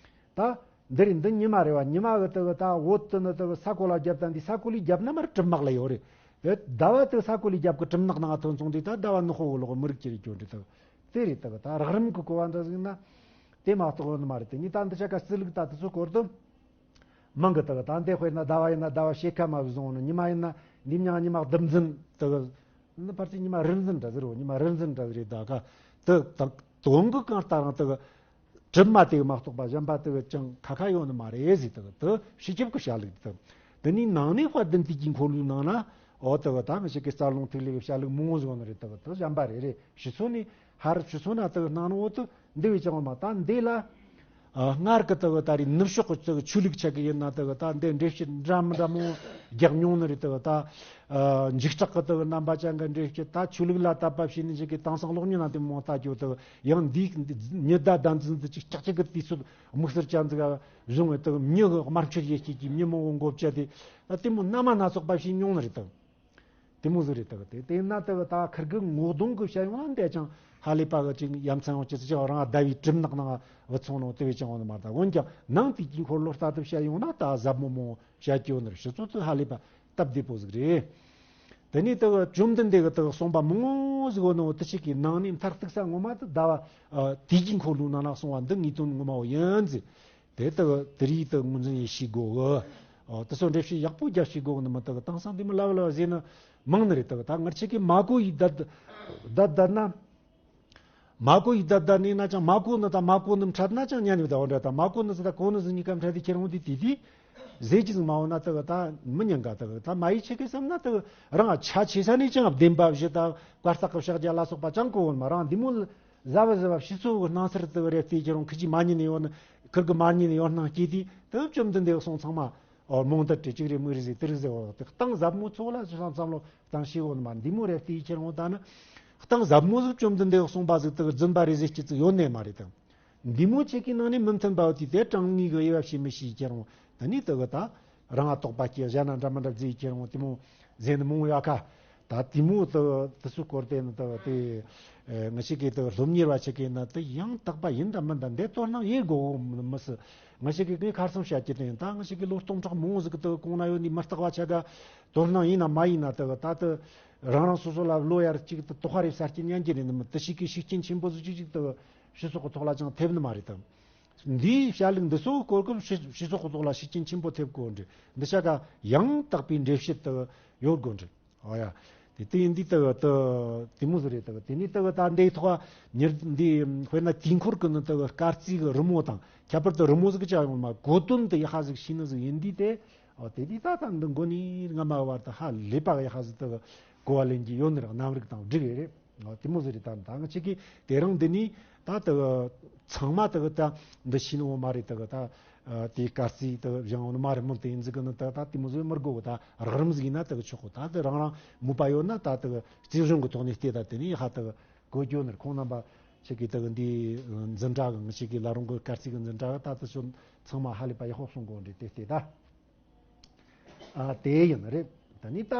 ད་འདི་རེད། འདི་ཉི་མ་རེད་བ། ཉི་མ་གི་དེ་གི་ད་འོད་དེ་ནི་དེ་གི་ས་གོ་ལ་རྒྱབ་ད་འདི་ས་གོ་ལའི་རྒྱབ་ན་མར་གྲིབ་མ་ལ་ཡོད་རེད། ཟླ་བ་དེ་ས་གོ་ལའི་རྒྱབ་གི་གྲིབ་ནག་ནང་ཐོན་སོང་དུས་ད་ཟླ་བ་ནག་པོ་གི་ལོག་མི་རིག་ཅི་རེད་སྐྱོན་རེད། དེ་གི་དེ་རེད། དེ་གི་ད་རགས་རིམ་གི་གོ་བ་འདྲ་ཟིག་ན་དེ་མ་གཏོགས་ཡོད་ནི་མ་རེད། དེ་ནི་ད་འདི་ཆ་ག་རྩིས་ལུགས་ད་དེ་ཚོ་སྐོར་དུ་མང་གི། དེ་གི་ད་འདི་དཔེར་ན་ཟླ་བ་ཡིན་ན་ཟླ་བ་ཕྱེད་ཀ་མ་བཟུང་ནི། ཉི་མ་ཡིན་ན་འདི་མྱང་ཉི་མ་ཟླུམ་འཛིན། དེ་གི་ནི་ཕར་ཚུར་ཉི་མ་རིར་འཛིན་འདྲ་ཟིག་རེད། ཉི་མ་རིར་འཛིན་འདྲ་ཟིག་རེད། ད་ག་དེ་དང་དོན་གི་གང་ལྟར་རང་དེ་གི་གྲིབ་མ་དེ་གི་མ་གཏོགས་པ་གཞན་པ་དེ་གི་ཅང་ཁ་ཁ་ཡོད་ནི་མ་རེད་ཟེར། དེ་གི་དེ་སྤྱི་ཁྱབ་ཀྱི་བྱ་ལུགས་དེ། དེ་ནས་ནང་གནས་དཔལ་ལྡན་དུས་ཀྱི་འཁོར་ལོའི་ནང་ན། འོ་དེ་གི་ད་ངི་ཆ་གི་རྩ་རླུང་ཐིག་ལེ་གི་བྱ་ལུགས་མང་བོ་ཟིག་ཡོད་ནི་རེད། དེ་གི་དེ་གཞན་པ་རེད་རེད། ཕྱི་ཚོ་ནས་ཧར་ཕྱི་ཚོ་ན་དེ་གི་སྣང་ནི་འོ་དེ་འདི་བས་ཀྱང་འོ་མ། ད་འདི་ལ་ ཨ། སྔར་གི་དག་ད་རེས་ནུབ་ཕྱོགས་ཀྱི་དག་ཆོས་ལུགས་ཆ་གི་ཡིན་ན་དག་ད་འདི་འགྲེལ་བཤད་འདྲ་མི་འདྲ་མོ་རྒྱག་མྱོང་ནི་རེད། དག་ད་ཨ་འཇིགས་སྐྲག་གི་དག་རྣམ་པ་ཅན་གྱི་འགྲེལ་བཤད། ད་ཆོས་ལུགས་ལ་དད་པ་བྱས་ནས་ཞིག་གི་དེང་སང་གློག་བརྙན་ནང་དེ་མོ་ལྟ་རྒྱུ་དག་ཡང་འདིའི་ཉི་ཟླ་ཟླ་འཛིན་འདི་ཅིག་ཀྱག་ཀྱག་གི་དུས་ཚོད་དམིགས་བསལ་ཅན་ཟིག་བཟུང་བའི་དག་མྱི་གི་དམར་མཆོད་ཡེ་ཤེས་ཀྱི་མྱི་མང་བོ་མགོ་བཅད་དེ་ད་དེ་མོ་སྣ་མ་སྣ་ཚོགས་པ་བྱས་མྱོང་ནི་རེད་དག་དེ་མོ་ཟིག་རེད་དག་དེ་དེ་ན་དག་ད་ཁིར་གི་ངོ་གདོང་གི་བཤད་ཡོང་ན་འདས་ཀྱང་ཧ་ལས་པ་གི་ཅིག་ཡ་མཚན་ཡང་ཅི་ཟིག་ཅིག་རང་ཟླ་བའི་གྲིབ་ནག་ནང་བུད་སོང་ནོ་དེ་བས་ཀྱང་ཡོང་ནི་མ་རེད། འོན་ཀྱང་ནང་དེ་གི་འཁོར་ལོ་ལྟ་དུ་བཤད་ཡོང་ན་ད་ཟབ་མོ་མོ་བཤད་ཀྱི་ཡོད་ནི་རེད། ཕྱི་ཚོད་དུ་ཧ་ལས་པ་སྟབས་བདེ་པོ་ཟིག་རེད། དེ་ནས་དག་བཅོམ་ལྡན་འདས་གི་དག་གསུངས་པ་མང་བོ་ཟིག་ཡོད་ནོ་དེ་ཞིག་གི་ནང་ནས་མཐར་གཏུགས་ས་ངོ་མ་དུ་ཟླ་བ་ཨ་དེ་གི་འཁོར་ལོའི་ནང་ན་གསུངས་པ་འདི་ངེས་དོན་ངོ་མ་བོ་ཡིན་ཟིག་དེ་ལྟ་བུ་དེ་རིགས་དག་ངོས་འཛིན་ཡེ་ཤེས་སྒོ་གི། ཨོ་དེ་ཚོ་འགྲེལ་བཤད་ཡག་པོ་རྒྱབ་ཤེས་སྒོ་ནི་མི་དག་དེང་སང་འདི་མི་ལབ་ལབ་ཟེར་ནི་མང་ནི་རེད། དག་ད་ང་ཆེ་གི་མ་གོ་ཡི་བསྡད་བསྡད་བསྡད་ན། མ་གོ་ཡི་བསྡད་བསྡད་ནི་ན་ཅང་མ་གོ་ནི་དང་མ་གོ་ནི་འཕྲད་ན་ཅང་ཉན་ཡོད་ད་འོ་འདྲ་དང་མ་གོ་ནི་ཟི་ད་གོ་ནི་ཟི་གཉིས་ཀ་འཕྲད་དེ་ཁྱེད་རང་དེ་དེ་དེ་ཟེར་གྱི་ཟིག་མ་འོ་ན་དག་ད་མི་ཉན་ག་དག་ད་མ་ཡི་ཆེ་གི་བསམ་ན་དག་རང་ཆ་ཆེ་ས་ནས་ཅང་བདེན་པ་བཞི་དང་བཀའ་རྟགས་གི་ཕྱག་རྒྱ་ལ་སོགས་པ་ཅང་གོ་འོ་མ་རང་འདི་མོ་ལ། གཟབ་གཟབ་ཕྱི་ཚུལ་གྱི་སྣང་ཚུལ་དུ་རེ་བལྟས་ཀྱི་རུང་ཁི་ཅིག་མ་ཉན་ནས་ཡོད་ན་ཁིར་གི་མ་ཉན་ནས་ཡོད་སྣང་སྐྱེས་དུས་དུ་བཅོམ་ལྡན་འདས་གསུང་ཚང་མ་ཨོ་རྨོངས་དད་དྲི་གཅིག་རེ་མིག་རེ་ཟེར་དེ་རིགས་ཟེར་བ་དེ་གཏིང་ཟབ་མོ་ཚོགས་ལ་བསམ་བསམ་བློ་བཏང་ཤེས་འོ་ནི་མ་འདི་མོ་རེ་བལྟས་ཀྱི་རུང་ད་ནི་གཏིང་ཟབ་མོ་ཟིག་བཅོམ་ལྡན་འདས་གསུངས་པ་ཟིག་དུ་རྫུན་པ་རེ་ཟེར་སྐྱེ་ཚིག་ཡོད་ནས་མ་རེད་དང་། འདི་མོ་ཆེ་གི་ནང་ནས་མི་མཐུན་པ་བ་དེ་དེ་དྲང་ངེས་གི་དབྱེ་བ་ཕྱེ་མི་ཤེས་ཀྱི་རུང་ད་ནི་དུ་གི་ད། རང་ལ་དོགས་པ་སྐྱེ་གཞན་ན་འདྲ་མི་འདྲ་བརྫིས་ཁྱེར་འོང་དེ་མོ་ཟེར་ནི་མང་ཡོད་ཁ། ད་དེ་མོ་དུ་དུ་སུ་སྐོར་དེ་ནི་དུ་དེ་ངི་ཞིག་གིས་དུ་སློབ་གཉེར་བ་ཆེ་གེ་ན་དུ་ཡང་དག་པ་ཡིན་དང་མིན་དང་འདི་དོ་སྣང་ཡེ་དགོ་མི་སྲིད། ངི་ཞིག་གིས་ངས་ཁ་སང་བཤད་ཀྱི་དེ་ཡིན། ད་ངི་ཞིག་གིས་ལོ་སྟོང་ཕྲག་མང་ཟིག་གི་དུ་གོང་ན་ཡོད་ནི་མི་རྟག་པ་ཆ་ག་དོ་སྣང་ཡིན་ན་མ་ཡིན་ན་དུ་ད་དུ་རང་རང་སོ་སོ་ལ་བློ་ཡར་གཅིག་དུ་དོགས་པ་རེ་གསར་སྐྱེ་ཉན་གྱི་རེད་ནི་མི་དུ་ཞིག་གིས་ཤུགས་རྐྱེན་ཆེན་པོ་ཟིག་ཅིག་ཅིག་དུ་སྤྱི་ཚོགས་ཀྱི་ཐོག་ལ་ཅང་ཐེབས་ནི་མ་རེད་དམ། འདིའི་བྱ་ལུགས་འདི་ཚོ་སྐོར་སྐབས་སྤྱི་སྤྱི་ཚོགས་ཀྱི་ཐོག་ལ་ཤུགས་རྐྱེན་ཆེན་པོ་ཐེབས་དགོས་འདྲ། འདི་ཆ་ག་ཡང་དག་པའི་འགྲེལ་བཤད་དུ་ཡོད་དགོས་འདྲ། ཨོ་ཡ། དེ་དེ་འདི་དུ་དུ་དེ་མོ་ཟིག་རེད་དུ། དེ་ནས་དུ་ད་འདིའི་ཐོག་ཉེར་འདི་དཔེར་ན་དུས་འཁོར་གི་ནི་དུ་སྐར་རྩིས་གི་རི་མོ་དང་ཁྱད་པར་དུ་རི་མོ་ཟིག་གི་ཅག་ཡོང་མ་གོ་དོན་དུ་ཡ་ཧ་ཟིག་ཤེས་ནི་ཟིག་ཡིན་དུས་དེ། ཨོ་དེ་དུས་ད་ད་འདི་མགོ་ནས་རྔ་མ་བར་དུ་ཧ་ལས་པ་ཡ་ཧ་ཟིག་དུ་གོ་བ་ལེན་གྱི་ཡོད་ནི་རང་རྣམ་རིག་དང་འགྲིག་ཡོད་རེད། ཨ་དེ་མོ་ཟིག་རེད། ད་ད་ང་ཅིག་གིས་དེ་རིང་འདི་ནི་ད་ལྟ་ཚང་མ་ལྟ་བུ་ད་འདི་ཤེས་ནི་འོ་མ་རེད། ལྟ་བུ་ད་དེའི་སྐར་རྩིས་ལྟ་བུ་སྦྱང་འོ་ནི་མ་རེད། མི་དེ་ཡིན་ཟིག་གི་ནི་ད་ད་དེ་མོ་ཟིག་མི་དགོ་གི། ད་རགས་རིམ་ཟིག་ཡིན་ན་ལྟ་བུ་ཆོག་གི། ད་དེ་རང་རང་མོས་པ་ཡོད་ན་ད་ལྟ་བུ་རྩིས་གཞུང་གི་ཐོག་ནས་བལྟས་ད་དེ་ནི་ཧ་ལྟ་བུ་གོ་རྒྱུ་ནི་རེད། ཁོང་རྣམ་པ་ཅིག་གིས་ལྟ་བུ་འདིའི་འཛིན་གྲྭ་གི་ང་ཅིག་གིས་ལ་རུང་གི་སྐར་རྩིས་གི་འཛིན་གྲྭ་གི་ད་ལྟ་ཚང་མ་ཧ་ལས་པ་ཡག་པོ་གསུང་གོ་འདྲ་དེ་བལྟས་ད། ཨ་དེ་ཡིན་རེད། ད་ནི་ད་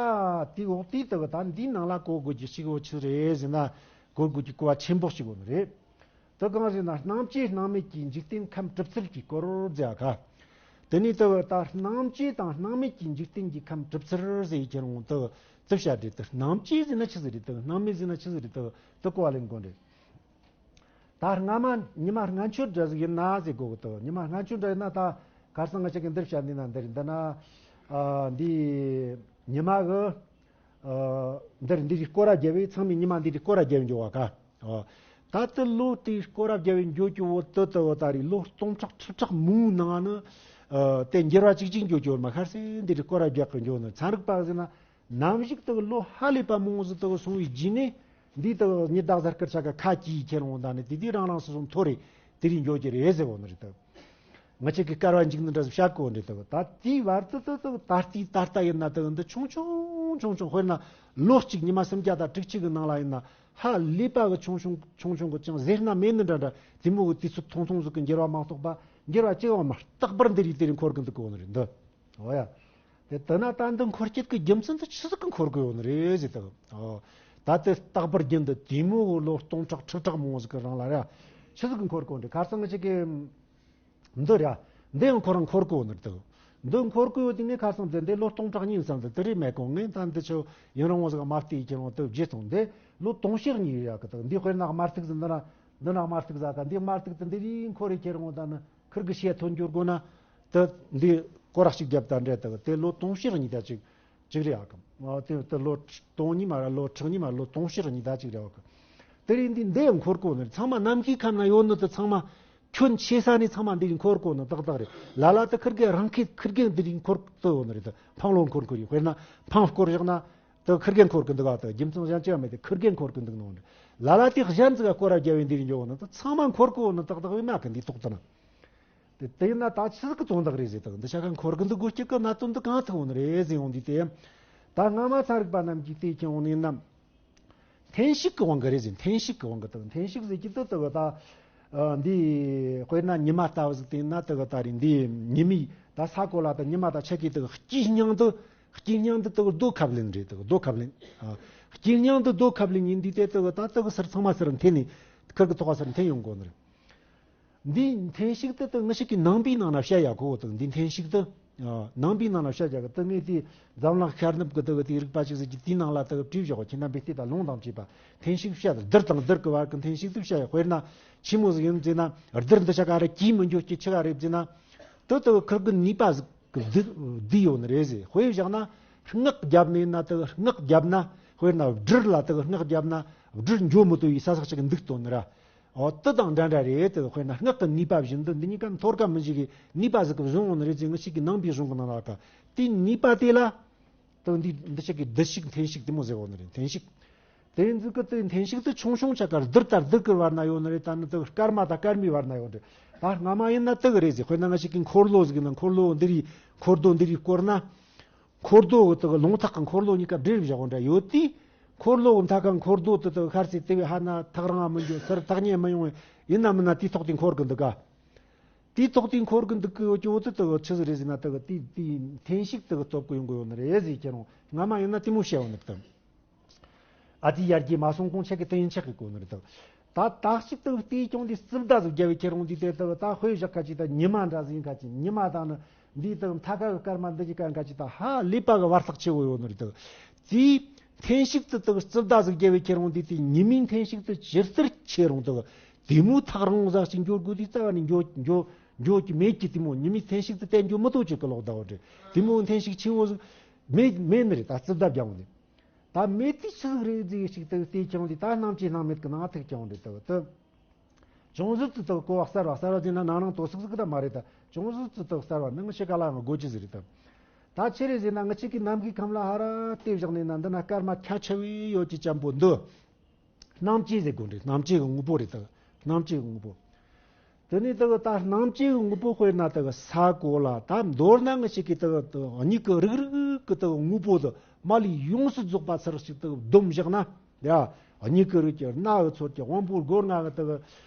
དེའི་འོག་དེའི་ལྟ་བུ་ད་འདིའི་ནང་ལ་གོ་དགོས་ཀྱི་ཞིག་འོ་ཆི་རེད་ཟེར་ན། གོ་དགོས་ཀྱི་གོ་བ་ཆེན་པོ་ཞིག་འོ་ནི་རེད། དེ་གང་ཟེར་ན་སྣང་བཅས་སྣང་མེད་ཀྱི་འཇིག་རྟེན་ཁམས་གྲུབ་ཚུལ་གྱི་སྐོར་ཟེར་ཡ་ཁ། དེ་ནི་ལྟ་བུ་ད་སྣང་བཅས་དང་སྣང་མེད་ཀྱི་འཇིག་རྟེན་གྱི་ཁམས་གྲུབ་ཚུལ་ཟེར་ཡི་ཁྱེར་འོང་ལྟ་བུ་ཙི་བཤད་རེད། དེ་སྣང་བཅས་ཟེར་ན་ཆི་ཟིག་རེད། དེ་སྣང་མེད་ཟེར་ན་ཆི་ཟིག་རེད། དེ་དེ་གོ་བ་ལེན་དགོས་རེད། ད་སྔ་མ་ཉི་མ་སྔ་མཆོད་འདྲ་ཟིག་ཡིན་ན་ཟེར་གོ་གི་འདུག་ཉི་མ་སྔ་མཆོད་འདྲ་ཡིན་ན་ད་ཁ་སང་ང་ཅག་གིས་འདིར་བཤད་འདི་ན་འདིར་འདི་ན་ཨ་འདི་ཉི་མ་གི་ཨ་འདིར་འདི་རིགས་སྐོར་ར་རྒྱབ་པས་ཚང་མས་ཉི་མ་འདི་རིགས་སྐོར་ར་རྒྱབ་འགྱོ་བ་ཀ། ཨ་ད་ལྟ་ལོ་དེའི་སྐོར་ར་རྒྱབ་པས་འགྱོ་རྒྱུ་བོ་དུ་དུ་བོ་ད་རེས་ལོ་སྟོང་ཕྲག་ཁྲི་ཕྲག་མང་པོའི་ནང་ནི་ཨ་དེ་འགྱུར་བ་གཅིག་གཅིག་འགྱོ་རྒྱུ་བོ་མ་ཤར་སེ་འདི་རིགས་སྐོར་ར་རྒྱག་གི་འགྱོ་ནི་ཚན་རིག་པ་ཟེར་ན། ནམ་ཞིག་དག་ལོ་ཧ་ལས་པ་མང་ཟིག་དག་སོང་བའི་རྗེས་ནས་འདིའི་དག་ཉི་ཟླ་གཟའ་སྐར་ཆ་ག་ཁ་གྱིས་ཁྱེར་འོང་ད་ནི་དེ་དུས་རང་རང་སོ་སོ་མཐོ་རེད། དེ་རིང་འགྱོ་རྒྱུ་རེད་ཟེར་བོ་ནི་རེད་དག་ང་ཅག་གི་སྐར་བ་འཇིག་ནི་འདྲ་ཟིག་བཤད་གོ་འདྲ་དག་ད་དེའི་བར་དུ་དག་དག་ད་ལྟའི་ད་ལྟ་ཡིན་ན་དག་འདི་ཆུང་ཆུང་ཆུང་ཆུང་དཔེར་ན་ལོ་གཅིག་ཉི་མ་སུམ་བརྒྱ་དང་དྲུག་ཅུ་གི་ནང་ལ་ཡིན་ན་ཧ་ལས་པ་གི་ཆུང་ཆུང་ཆུང་ཆུང་གི་ཅང་ཟེར་ན་མེད་ནི་འདྲ་འདྲ་དེ་མོ་གི་དུས་ཚོད་ཐུང་ཐུང་ཟིག་གི་འགྱུར་བ་མ་གཏོགས་པ་འགྱུར་བ་ཅི་ཡང་མ་རྟག་པར་འདི་རིགས་དེ་རིང་འཁོར་གི་འདུག་གོ་ནི་རེད་འདི། འོ་ཡ། དེ་ལྟ་ན་ད་འདི་འཁོར་སྐྱེད་ཀྱི་རྒྱུ་མཚན་དེ་ཆི་ཟིག་གི་འཁོར་གི་ཡོད་ནི་རེད་ཟེར་དག་ཨོ། ད་དེ་རྟག་པར་རྒྱུན་དུ་དེ་མོ་གི་ལོ་སྟོང་ཕྲག་ཁྲི་ཕྲག་མང་ཟིག་གི་རིང་ལ་ར། ཆི་ཟིག་གི་འཁོར་གོ་འདྲ་ཁ་སང་ང་ཅག་གི་འདི་ར། འདི་ཡང་ཁོ་རང་འཁོར་གོ་ནི་རེད་དག་འདི་འཁོར་གོ་ཡོད་དེ་ནས་ཁ་སང་དེ་འདི་ལོ་སྟོང་ཕྲག་གཉིས་ཙམ་དུ་དེ་རེད་མེད་གོ་ངས་ད་འདི་ཆོ་ཡུན་རིང་བོ་ཟིག་དམར་ཐིག་ཁྱེར་འོང་དུ་བརྗེད་སོང་། འདི་ལོ་དུང་ཕྱུར་གཉིས་ཡོད་ཡ་གི་དག་འདི་དཔེར་ན་དམར་ཐིག་ཟིག་འདི་ན་འདི་ན་དམར་ཐིག་ཟ་ག་འདི་དམར་ཐིག་དེ་འདི་རིང་འཁོར་རེ་ཁྱེར་འོང་ད་ནི། ཁིར་གི་ཤེས་ཐོན་འགྱུར་དགོས་ན། དེ་འདི་སྐོར་ར་གཅིག་བརྒྱབ་ད་འདྲ་དག་དེ་ལོ་དུང་ཕྱུར་གཉིས་དང་གཅིག་གཅིག་རེད་ཨ་གམ། ཨ་དེ་དེ་ལོ་དུང་གཉིས་མ་ར་ལོ་ཁྲི་གཉིས་མ་ལོ་དུང་ཕྱུར་གཉིས་དང་གཅིག་རེད་ཨ་གམ། དེ་རིང་འདི་འདི་ཡང་འཁོར་གོ་ནི་རེད། ཚང་མ་ནམ་མཁའི་ཁམས་ན་ཡོད་ནི་དེ་ཚང་མ་ཁྱོན་ཆེ་ས་ནས་ཚང་མ་འདི་རིང་འཁོར་གོ་ནི་ཏག་ཏག་རེད། ལ་ལ་དེ་ཁིར་གེ་རང་ཁེ་ཁིར་གེ་འདི་རིང་འཁོར་དུ་ཡོད་ནི་རེད། དེ་འཕང་ལོ་འཁོར་གོ་རེད། དཔེར་ན་འཕང་སྐོར་བཞག་ན། དེ་ཁིར་གེ་འཁོར་གི་འདུག་ཨ། དེ་རྒྱུ་མཚན་གཞན་ཅི་ཡང་མེད་དེ་ཁིར་གེ་འཁོར་གི་འདུག་ནོ་རེད། ལ་ལ་དེ་གཞན་ཟིག་ག་སྐོར་ར་རྒྱབ་པའི་འདི་རིང་འགྱོ་ནི་དེ་ཚང་མ་འཁོར་གོ་ནི་ཏག་ཏག་ཡོད་མ་གི་འདི་ཐོག་ཏུ་ན། དེ་དེ་ཡིན་ན་ད་ཆི་ཟིག་གི་དོན་དག་རེད་ཟེར་དང་། འདི་ཆ་ཁ་འཁོར་གི་འདུག་གོ་སྐྱིད་གི་གནད་དོན་འདི་གང་ཐུག་འོང་ནི་རེད་ཟེར་ཡོང་དུས། དེ་ད་སྔ་མ་ཚན་རིག་པ་རྣམས་ཀྱིས་དེ་ཁྱེར་འོང་ནི་ཡིན་ན། འཐེན་ཤུགས་ཀྱི་དབང་གིས་རེད་ཟེར། འཐེན་ཤུགས་ཀྱི་དབང་གིས་དང་། འཐེན་ཤུགས་ཟེར་གྱི་དེ་དེ་གི་ད་ཨ་འདི་དཔེར་ན་ཉི་མ་ལྟ་བུ་ཟིག་དེ་ཡིན་ན། དེ་གི་ད་རེད། འདི་ཉི་མའི་ད་ས་གོ་ལ་དང་ཉི་མ་དང་ཆ་གི་དེ་གི་དཀྱིལ་སྙིང་དུ། དཀྱིལ་སྙིང་དུ་དེ་གི་རྡོ་ཁབ་ལེན་རེད། དེ་གི་རྡོ་ཁབ་ལེན། ཨ་དཀྱིལ་སྙིང་དུ་རྡོ་ཁབ་ལེན་ཡིན་དུས། དེ་དེ་གི་ད་དེ་གི་སར་ཚང་མ་སར་འཐེན་ནས་ཁུར་གི་ཐོག་ག་སར་འཐེན་ཡོང་གོ་ནི་རེད། འདིའི་འཐེན་ཤུགས་དེ་དེ་ང་ཞིག་གི་ནང་པའི་ནང་ན་བཤད་ཡ་གོ་དང་། འདིའི་འཐེན་ཤུགས་དེ་ཨ་ནང་པའི་ནང་ན་བཤད་ཡ་གི་དེ། ངས་དེ་འཛམ་གླིང་ཤར་ནུབ་གི་དེ་གི་དེའི་རིག་པ་ཅིག་ཟིག་གི་དེའི་ནང་ལ་དེ་གི་བྲིས་བཞག་གོ། ཁྱེད་རྣམ་པས་དེ་ད་ལུང་དང་བཅས་པ་འཐེན་ཤུགས་བཤད། རྡུལ་དང་རྡུལ་གི་བར་གི་འཐེན་ཤུགས་དེ་བཤད་ཡ། དཔེར་ན་ཆི་མོ་ཟིག་ཡིན་ཟེར་ན། རྡུལ་འདི་ཆ་ག་རེ་གྱིས་མི་འགྱོ་གི་ཆི་ག་རེད་ཟེར་ན། དེ་དེ་གི་ཁུར་གི་ནུས་པ་ཟིག་གི་བསྡུས་བསྡུས་ཡོད་ནི་རེད་ཟེར། དཔེ་བཞག་ན་སྔགས་བརྒྱབ་ནས་ན། དེ་གི་སྔགས་བརྒྱབ་ན། དཔེར་ན་སྦྲུལ་ལ་དེ་གི་སྔགས་བརྒྱབ་ན་སྦྲུལ་འགྱོ་མི་ཐུབ་པའི་ས་ཟིག་ཅིག་འདུག་སྟོན་ནི་ར། འོ་དེ་དང་འདྲ་འདྲ་རེད། དེ་དཔེར་ན་སྔགས་ཀྱི་ནུས་པ་བཞིན་དུ་འདི་གཉིས་ཀ་འཐོར་ག་མི་འཇུག་གི་ནུས་པ་ཟིག་གི་བཟུང་འོང་ནི་རེད་ཟེར། ངེད་ཅག་གི་ནང་པའི་གཞུང་གི་ནང་ལ་ཀ་དེའི་ནུས་པ་དེ་ལ་དེ་འདི་འདི་ཅག་གི་བསྡུ་ཤུགས་འཐེན་ཤུགས་དེ་མོ་ཟེར་འོང་ནི་རེད། འཐེན་ཤུགས་དེ་ཡིན་ཙི་གི་དེ་འཐེན་ཤུགས་དེ་ཆུང་ཆུང་ཆ་ག་རྡུལ་དང་རྡུལ་གི་བར་ན་ཡོད་ནི་རེད། ད་ནི་དེ་སྐར་མ་དང་སྐར་མའི་བར་ན་ཡོད་རེད། ད་སྔ་མ་ཡིན་ན་དེ་གི་རེད་ཟེར། དཔེར་ན་ངེད་ཅག་གི་འཁོར་ལོ་ཟིག་ཡིན་ན། འཁོར་ལོ་འདི་རིགས་འཁོར་རྡོ་འདི་རིགས་བསྐོར་ན། འཁོར་རྡོ་གི་དེ་གི་ལུང་ཐག་གི་འཁོར་ལོ་གཉིས་ཀ་སྦྲེལ་བཞག་འདྲ་ཡོད་དུས། འཁོར་ལོ་གི་མཐའ་ཁ་འཁོར་རྡོ་དེ་དེ་གི་ཤར་སའི་དེ་བས་ཧ་ན་ཐག་རིང་ང་མི་འགྱོ། སར་ཐག་ཉེ་མི་ཡོང་བས། ཡིན་ན་མིན་ན་དེའི་ཐོག་དེ་འཁོར་གི་འདུག་ག་དེའི་ཐོག་དེ་འཁོར་གི་འདུག་གི་ཡོད་ཀྱི། འོ་དེ་དེ་གི་ཆི་ཟིག་རེད་ཟེར་ན། དེ་གི་དེ་དེའི་འཐེན་ཤུགས་དེ་གི་སྟོབས་གི་ཡོང་གི་ཡོད་ནི་རེད་ཟེར། ཁྱེད་རང་སྔ་མ་ཡིན་ན་དེ་མོ་བཤད་ཡོད་ནི་དང་། ཨ་ཙི་ཡར་རྒྱས་མ་སོང་གོང་ཆེ་གི་དེ་ཡིན་ཆག་གི་གོ་ནི་རེད་དོ། ད་ད་ཅིག་ཏུ་དེའི་ཀྱང་དེ་རྩིབ་ཟླ་ཟིག་བརྒྱབ་པའི་ཁྱེད་རང་དེ་དེ་དག་ད་དཔེ་བཞག་ཁ་ཅིག་ད་ཉི་མ་འདྲ་ཟིག་ཡིན་ཁ་ཅིག་ཉི་མ་དང་ནི་འདིའི་དག་མཐའ་ཁ་གི་སྐར་མ་འདི་གི་ཀ་ཁ་ཅིག་ད་ཧ་ལས་པ་གི་བར་ཐག་ཆེ་བོ་ཡོད་ནི་རེད་དོ། དེའི་འཐེན་ཤུགས་དེ་དག་རྩིབ་ཟླ་ཟིག་བརྒྱབ་པའི་ཁྱེད་རང་དེ་དེ་ཉི་མའི་འཐེན་ཤུགས་དེ་ཇི་ལྟར་ཆེ་རུང་དག་དེ་མོ་ཐག་རིང་ཟིག་ཅིག་འགྱོ་དགོས་དུས་རྩ་བ་ནས་འགྱོ་འགྱོ་འགྱོ་གི་མེད་ཀི། དེ་མོ་ཉི་མའི་འཐེན་ཤུགས་དེ་དེ་འགྱོ་མི་ཐུབ་ཅིག་གི་ལོག་ད་འོ་དེ་དེ་མོ་འཐེན་ཤུགས་ཆེ་བོ་ཟིག་མེད་མེད་ནི་རེད། ད་རྩིབ་ཟླ་བརྒྱབ་འོང་དེ། ད་མེད་དུས་ཆི་ཟིག་རེད་ཟིག་ཞིག་ཏུ་དེ་ཀྱང་དེ་ད་སྣང་བཅས་སྣང་མེད་ཀྱི་ནང་ཐུག་ཀྱང་རེད་དོ། དུ་ཅུང་ཟད་ཙི་ཏོག་གོ་བ་གསར་བ་གསར་བ་ཟེར་ན་ནང་ནང་དོ་སུག་སུག་ད་མ་རེད། ད་ཅུང་ཟད་ཙི་ཏོག་གསར་བ་ནང་ཤི་ཀ་ལའང་དགོས་ཀྱི་ཟིག་རེད་དོ། ད་ཆི་རེད་ཟེར་ན་ང་ཅག་གི་ནམ་མཁའི་ཁམས་ལ་ཧ་ར་ལྟོས་བཞག་ནས་ན། འདི་ན་སྐར་མ་ཁྱད་ཆེ་བོ་ཡོད་ཀྱི་ཅན་པོ་འདི། སྣང་བཅས་ཟེར་དགོས་རེད། སྣང་བཅས་ཀྱི་དངོས་པོ་རེད་དོ། སྣང་བཅས་ཀྱི་དངོས་པོ། དེ་ནས་དེ་གི་ད་སྣང་བཅས་ཀྱི་དངོས་པོ་དཔེར་ན་དེ་གི་ས་གོ་ལ་ད་མདོར་ན་ང་ཅག་གི་དེ་གི་མྱིག་གི་རིག་རིག་གི་དེ་གི་དངོས་པོ་དེ་མ་ལུས་ཡོངས་སུ་རྫོགས་པ་ཚུར་ཞིག་དེ་གི་བསྡོམས་བཞག་ན། ཡ། མྱིག་གི་རིག་གི། རྣ་གི་ཚོར་གི། དབང་པོ་སྒོ་ལྔ་གི་དེ་གི་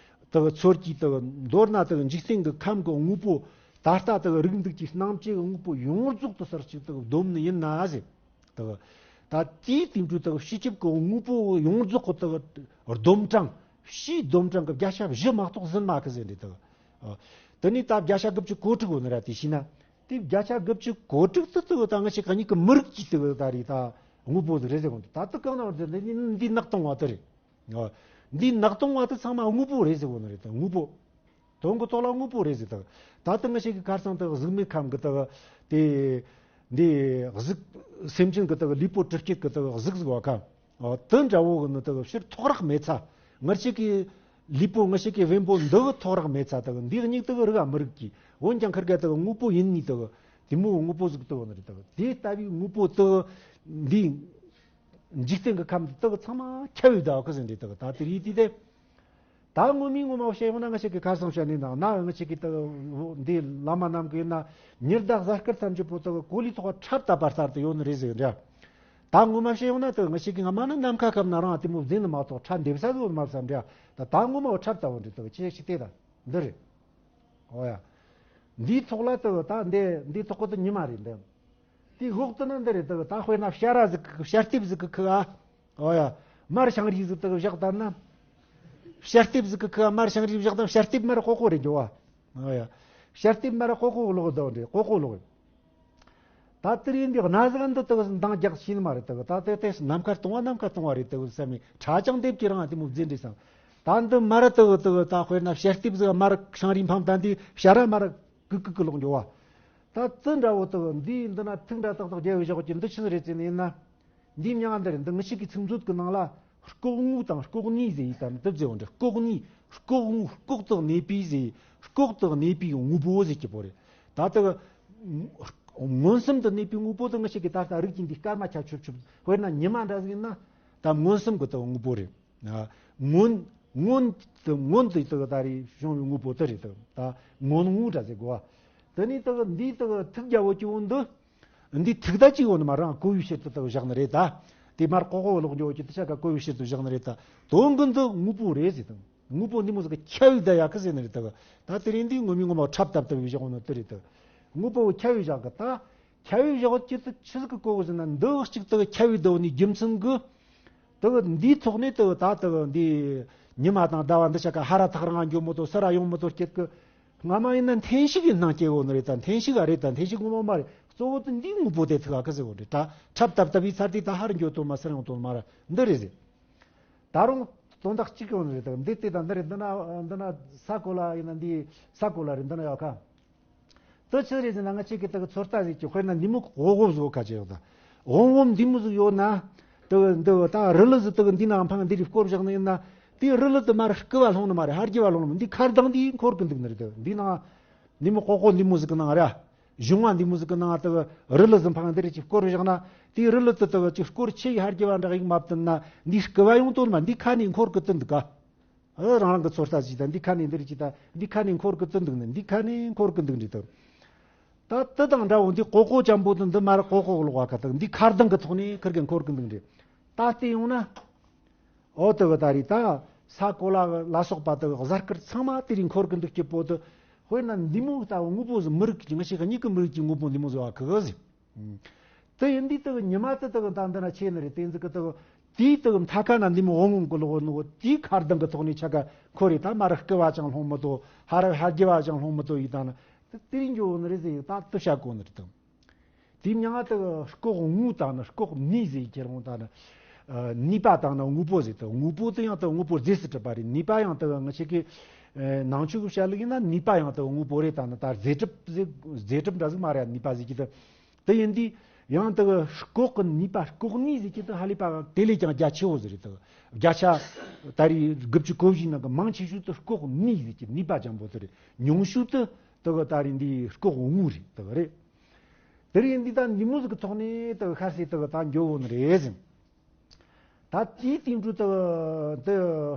དེ་གི་ཚོར་གི། དེ་གི་མདོར་ན་དེ་གི་འཇིག་རྟེན་གི་ཁམས་གི་དངོས་པོ་ད་ལྟ་དེ་གི་རིག་འདུག་གི་སྣང་བཅས་ཀྱི་དངོས་པོ་ཡོངས་རྫོགས་དེ་ཚུར་ཞིག་དེ་གི་བསྡོམས་ནི་ཡིན་ན་ཟེར། དག་ད་དེའི་དེ་འཕྲོ་དག་སྤྱི་ཁྱབ་ཀྱི་དངོས་པོ་ཡོངས་རྫོགས་ཀྱི་དག་བསྡོམས་གྲངས། ཕྱིའི་བསྡོམས་གྲངས་ཀྱི་བརྒྱ་ཆ་བཞི་མ་གཏོགས་ཟིན་མེད་ཀི་ཟེར་རེད་དག་ཨ། དེ་ནས་ད་བརྒྱ་ཆ་དགུ་བཅུ་གོ་དྲུག་ཡོད་ནི་ར། དེ་བྱས་ན་དེ་བརྒྱ་ཆ་དགུ་བཅུ་གོ་དྲུག་དེ་དག་ད་ང་ཅག་གི་མྱིག་གི་མི་རིག་གི་དག་ད་རེད། ད་དངོས་པོ་ཟིག་རེད་ཟེར་གོ་ནི། ད་དེ་གང་ན་བར་དུ་འདི་འདི་ནག་སྟོང་བ་དེ་རེད། ཨ། འདི་ནག་སྟོང་བ་དེ་ཚང་མ་དངོས་པོ་རེད་ཟེར་གོ་ནི་རེད། ད་དངོས་པོ། དོན་གྱི་ཐོག་ལ་དངོས་པོ་རེད་ཟེར་དག་ད་ལྟ་ང་ཅག་གི་ཁ་སང་དག་གཟུགས་མེད་ཁམས་ཀྱི་དག་དེ། འདི་གཟུགས། སེམས་ཅན་གྱི་དག་ལུས་པོ་གྲུབ་བསྐྱེད་ཀྱི་དག་གཟུགས་ཟིག་བ་ཁ། ཨ། དེ་འདྲ་བོ་གི་ནི་དག་ཕྱིར་ཐོགས་རེག་མེད་ཚ། ང་ཅག་གི་ལུས་པོ། ང་ཅག་གི་བེམ་པོ་འདི་གི་ཐོགས་རེག་མེད་ཚ། དག་འདི་མྱིག་དག་རིག་ག་མི་རིག་གི། འོན་ཀྱང་ཁིར་ག་དག་དངོས་པོ་ཡིན་ནི་དག་དེ་མོ་དངོས་པོ་ཟིག་དག་ནི་རེད། དག་དེ་ལྟ་བུའི་དངོས་པོ་དག་འདི་འཇིག་རྟེན་གྱི་ཁམས་དག་ཚང་མ་ཁྱབ་ཡོད་དག་གི་ཟེར་རེད། དག་ད་དེ་རེད་དེ་དེ། ད་ངོ་མའི་ངོ་མ་བཤད་ཡོང་ན་ང་ཅག་གི་ཁ་སང་བཤད་ནི་ན། ན་ང་ཅག་གི་དག་འདི་བླ་མ་རྣམས་ཀྱིས་ན་ཉི་ཟླ་གཟའ་སྐར་ཐམས་ཅད་པོ་དག་གོ་ལའི་ཐོག་ཁ་ཁྲབ་བཏབ་པ་ལྟར་དུ་ཡོད་ནི་རེད་ཟེར་འདྲ། ད་ངོ་མ་བཤད་ཡོང་ན་དག་ང་ཅག་གི་སྔ་མ་ནི་ནམ་མཁའ་ཁམས་ན་རང་དེ་མོ་བཟོས་ནི་མ་གཏོགས་ཁྲབ་འདེབས་ས་ཟིག་ཡོད་མ་བསམ་འདྲ། ད་ད་ངོ་མ་ཁྲབ་བཏབ་པ་འདྲ། དག་ཅི་ཞིག་བལྟས་ད་འདི་རེད། ཨོ་ཡ། འདིའི་ཐོག་ལ་དག་ད་འདི་འདིའི་ཐོག་གི་དག་ཉི་མ་རེད་འདི། དེའི་འོག་ཏུ་ན་འདི་རེད། དག་ད་དཔེར་ན་བྱ་ར་ཟིག་གི། བྱ་སྟེབས་ཟིག་གི་ཁུ་ཨ། ཨོ་ཡ། མར་ཞིང་རིས་ཟིག་དག་བཞག་བཏང་ན། བྱ་སྟེབས་ཟིག་གི་ཁུ་ཨ་མར་ཞིང་རིས་བཞག་བཏང་། བྱ་སྟེབས་མར་ཀོ་ཀོ་རེད་འགྱོ་བ། ཨོ་ཡ། བྱ་སྟེབས་མར་ཀོ་ཀོ་ལོག་དང་རེད། ཀོ་ཀོ་ལོག་ད་དེ་རིང་འདི་གནའ་ཟིག་འདི་དག་འདང་རྒྱག་ཤེས་ནི་མ་རེད། དག་ད་དེ་དེ་ནམ་མཁའ་སྟོང་བ། ནམ་མཁའ་སྟོང་བ་རེད་དག་བསམ་མི་ཁྲ་ཅང་འདེབས་ཀྱི་རང་དེ་མོ་བཟོས་འདྲ་བསམ། ད་འདི་མར་དག་དག་ད་དཔེར་ན་བྱ་སྟེབས་ཟིག་མར་ཞིང་རིས་འཕངས་བཏང་དུས་བྱ་ར་མར་ཀུ་ཀུ་ཀུ་ལོག་འགྱོ་བ། ད་ཙི་འདྲ་བོ་དག་འདི་འདི་ན་ཐིག་འདྲ་ཏག་ཏག་རྒྱབ་བཞག་གི་འདི་ཆི་ཟིག་རེད་ཟེར་ནི་ཡིན་ན། འདི་མྱིང་འདི་རེད། འདི་ངེད་ཅག་གི་ཚིག་མཛོད་ཀྱི་ནང་ལ་ལྐོག་དངོས་དང་ལྐོག་གནས་ཟེར་ཡི་དམ་དུ་བརྗེ་བ་འདྲ། ལྐོག་གནས། ལྐོག་དངོས། ལྐོག་ཏུ་གནས་པའི་ཟེར། ལྐོག་ཏུ་གནས་པའི་དངོས་པོ་ཟེར་གྱི་བོ་རེད། ད་ལྟ་མངོན་སུམ་དུ་གནས་པའི་དངོས་པོ་དེ་ངེད་ཅག་གི་ད་ལྟ་རིག་གི་འདི་སྐར་མ་ཁྱབ་ཆུབ་ཆུབ། དཔེར་ན་ཉི་མ་འདྲ་ཟིག་ཡིན་ན་ད་མངོན་སུམ་གི་ད་དངོས་པོ་རེད། ཨ། མངོན། མངོན་དུ་མངོན་དུ་དག་ད་རེས་བྱུང་བའི་དངོས་པོ་དེ་རེད་དག་ད་མངོན་དངོས་འདྲ་ཟེར་དགོས་བ། དེ་ནས་དག་འདིའི་དག་ཐུགས་རྒྱལ་པོ་སྐྱེ་བོ་འདི། འདི་ཐུགས་ད་ཅིག་འོ་ནི་མ་རང་གོ་བའི་ཕྱིར་དུ་དག་བཞག་ནི་རེད་ད། དེ་མར་ཀོ་ཀོ་ལོག་འགྱོ་གི་དེ་ཆ་ག་གོ་བའི་ཕྱིར་དུ་བཞག་ནི་རེད་ད། དོན་གི་འདི་དངོས་པོ་རེད་ཟེར་དང་། དངོས་པོ་འདི་མོ་ཟིག་གི་ཁྱབ་པའི་ད་ཡག་གི་ཟེར་ནི་རེད་ད། ད་དེ་རིང་འདི་ངོ་མའི་ངོ་མ་འཁྲབ་ཏབ་ཏབ་བཞག་ནི་དེ་རེད་ད། དངོས་པོ་ཁྱབ་པའི་བཞག་གི་ད། ཁྱབ་པའི་བཞག་གི་དེ་ཆི་ཟིག་གི་གོ་གི་ཟེར་ན་འདི་གཅིག་དག་ཁྱབ་པའི་དོན་ནི་རྒྱུ་མཚན་གི། དག་འདིའི་ཐོག་ནས་དག་ད་དག་འདི་ཉི་མ་དང་ཟླ་བ་འདི་ཆ་ག་ཧ་ར་ཐག་རང་འགྱོ་མོ་དོ་ས་ར་ཡོང་མོ་དོ་སྐྱེད་གི། སྔ་མ་ཡིན་ན་འཐེན་ཤུགས་ཀྱི་སྣང་སྐྱེ་བོ་ནི་རེད་ད། འཐེན་ཤུགས་ག་རེད་ད། འཐེན་ཤུགས་ངོ་མ་མ་རེད། གཙོ་བོ་དེ་འདིའི་དངོས་པོ་དེ་ཐུག་ག་གི་ཟེར་བོ་རེད་ད། འཁྲབ་ཏབ་ཏབ་བི་ཚར་དེ་ད་ཧར་འགྱོ་དོ་མ་སར་ཡོང་དོ་མ་ར་འདི་རེད་ཟེར། ད་རུང་དོན་དག་གཅིག་ཡོང་ནི་རེད་ད། འདི་དེ་ད་འདི་རེད། འདི་ན་འདི་ན་ས་གོ་ལ་ཡིན་ན་འདི་ས་གོ་ལ་རེད། འདི་ན་ཡོད་ཁ། དེ་ཆི་རེད་ཟེར་ན་ང་ཆེ་གི་དག་ཚོད་ལྟ་ཟིག་གི་དཔེར་ན་འདི་མོ་འོ་འོ་བཟོ་ཁ་ཆེ་ཡོད་ད། འོ་འོ་འདི་མོ་ཟིག་ཡོད་ན། དག་འདི་ད་རི་ལི་ཟིག་དག་འདི་ནང་འཕངས་འདི་རིགས་སྐོར་བཞག་ནི་ཡིན་ན། དེ་རི་ལི་དེ་མར་སྐུ་བ་ལྷུང་ནི་མ་རེད། ཧར་རྒྱས་པ་ལྷུང་ནི་མ། འདི་ཁ་གདངས་འདི་འཁོར་གི་འདུག་ནི་རེད་ད། འདི་ནང་འདི་མོ་ཀོ་ཀོ་འདི་མོ་ཟིག་གི་ནང་ར། གཞུང་བ་འདི་མོ་ཟིག་གི་ནང་དག་རི་ལི་ཟིག་འཕངས་འདི་རིགས་ཀྱི་སྐོར་བཞག་ན། དེ་རི་ལི་དེ་དག་ཅིག་སྐོར་ཆེ་ཡི་ཧར་རྒྱས་པ་འདྲ་ཡིག་མ་བཏུན་ན་འདི་སྐུ་བ་ཡོང་དོན་མ། འདི་ཁ་ནས་འཁོར་གི་དུ་འདུག་ག། ཨ། རང་རང་གི་ཚོད་ལྟ་ཅིག་དང་འདི་ཁ་ནས་འདི་རིགས་ཅིག་དང་འདི་ཁ་ནས་འཁོར་གི་དུ་འདུག་ནི། འདི་ཁ་ནས་འཁོར་གི་འདུག་འདྲི་དང་། ད་དེ་དང་འདྲ་བོ་འདི་ཀོ་ཀོ་ཅམ་པོ་དང་འདི་མར་ཀོ་ཀོ་ལོག་བ་ཁ་དང་འདི་ཁ་གདངས་གི་ཐོག་ནས་ཁིར་གི་འཁོར་གི་འདུག་འདྲི། ད་བལྟས་ཡོང་ན། ཨོ་དེ་གི་ད་རེད་ད། ས་གོ་ལ་ལ་སོགས་པ་དེ་གི་གཟའ་སྐར་ཚང་མ་དེ་རིང་འཁོར་གི་འདུག་སྐྱིད་པོ་དེ། དཔེར་ན་འདི་མོ་ལྟ་བུ་དངོས་པོ་ཟིག་མི་རིགས་ཀྱི་ང་ཞིག་གཉིས་ཀྱི་མི་རིགས་ཀྱི་དངོས་པོ་འདི་མོ་ཟིག་བ་ཁི་གི་ཟིག་དེ་ཡིན་དུས་དེ་གི་ཉི་མ་དེ་དེ་གི་ད་འདི་ན་ཆེ་ནི་རེད། དེ་ཟིག་གི་དེ་གི་དེའི་དེ་གི་མཐའ་ཁ་ན་འདི་མོ་འོང་འོང་གི་ལོག་ནོ་དེའི་ཁ་གདངས་གི་ཐོག་ནས་ཆ་ག་འཁོར་རེད། ད་མར་སྐུ་བ་ཅང་ལྷུང་མི་དོ། ཧ་ར་ཧ་རྒྱས་པ་ཅང་ལྷུང་མི་དོ་ཡིན་ད་ན། དེ་དེ་རིང་འགྱོ་ནི་རེད་ཟེར། ད་དེ་བཤད་གོ་ནི་རེད་དང་། དེའི་མྱིང་ང་དེ་ལྐོག་དངོས་དང་ནི་ལྐོག་ནུས་ཟེར་གྱི་རང་དང་ནི། ནུས་པ་དང་ནི་དངོས་པོ་ཟེར་དེ། དངོས་པོ་དེ་ཡང་དེ་དངོས་པོ་རྫས་སུ་གྲུབ་པ་རེད། ནུས་པ་ཡང་དེ་ང་ཆེ་གི་ནང་ཆོས་ཀྱི་བཤད་ལུགས་ཡིན་ན་ནུས་པ་ཡང་དེ་དངོས་པོ་རེད། ད་ནི་ད་རྫས་གྲུབ་ཟེར། རྫས་གྲུབ་འདྲ་ཟིག་མ་རེད། ནུས་པ་ཟེར་གྱི་དེ། དེ་ཡིན་དུས་ཡང་དེ་ལྐོག་གི་ནུས་པ་ལྐོག་ནུས་ཟེར་གྱི་དེ་ཧ་ལས་པ་དེ་ལས་ཀྱང་རྒྱ་ཆེ་བོ་ཟིག་རེད་དེ། བརྒྱ་ཆ་ད་རེས་དགུ་བཅུ་གོ་བཞིའི་ནང་གི་མང་ཆེ་ཤོས་དེ་ལྐོག་ནུས་ཟེར་གྱི་ནུས་པ་ཅན་པོ་དེ་རེད། ཉུང་ཤོས་དེ་དེ་གི་ད་རེས་འདི་ལྐོག་དངོས་རེད་དེ་རེད། དེ་རིང་འདི་ད་འདི་མོ་ཟིག་གི་ཐོག་ནས་དག་ཤར་སེ་དག་ད་འགྱོ་བོ་ནི་རེད་ཟིན། ད་དེའི་སྟེང་དུ་དག་འདི་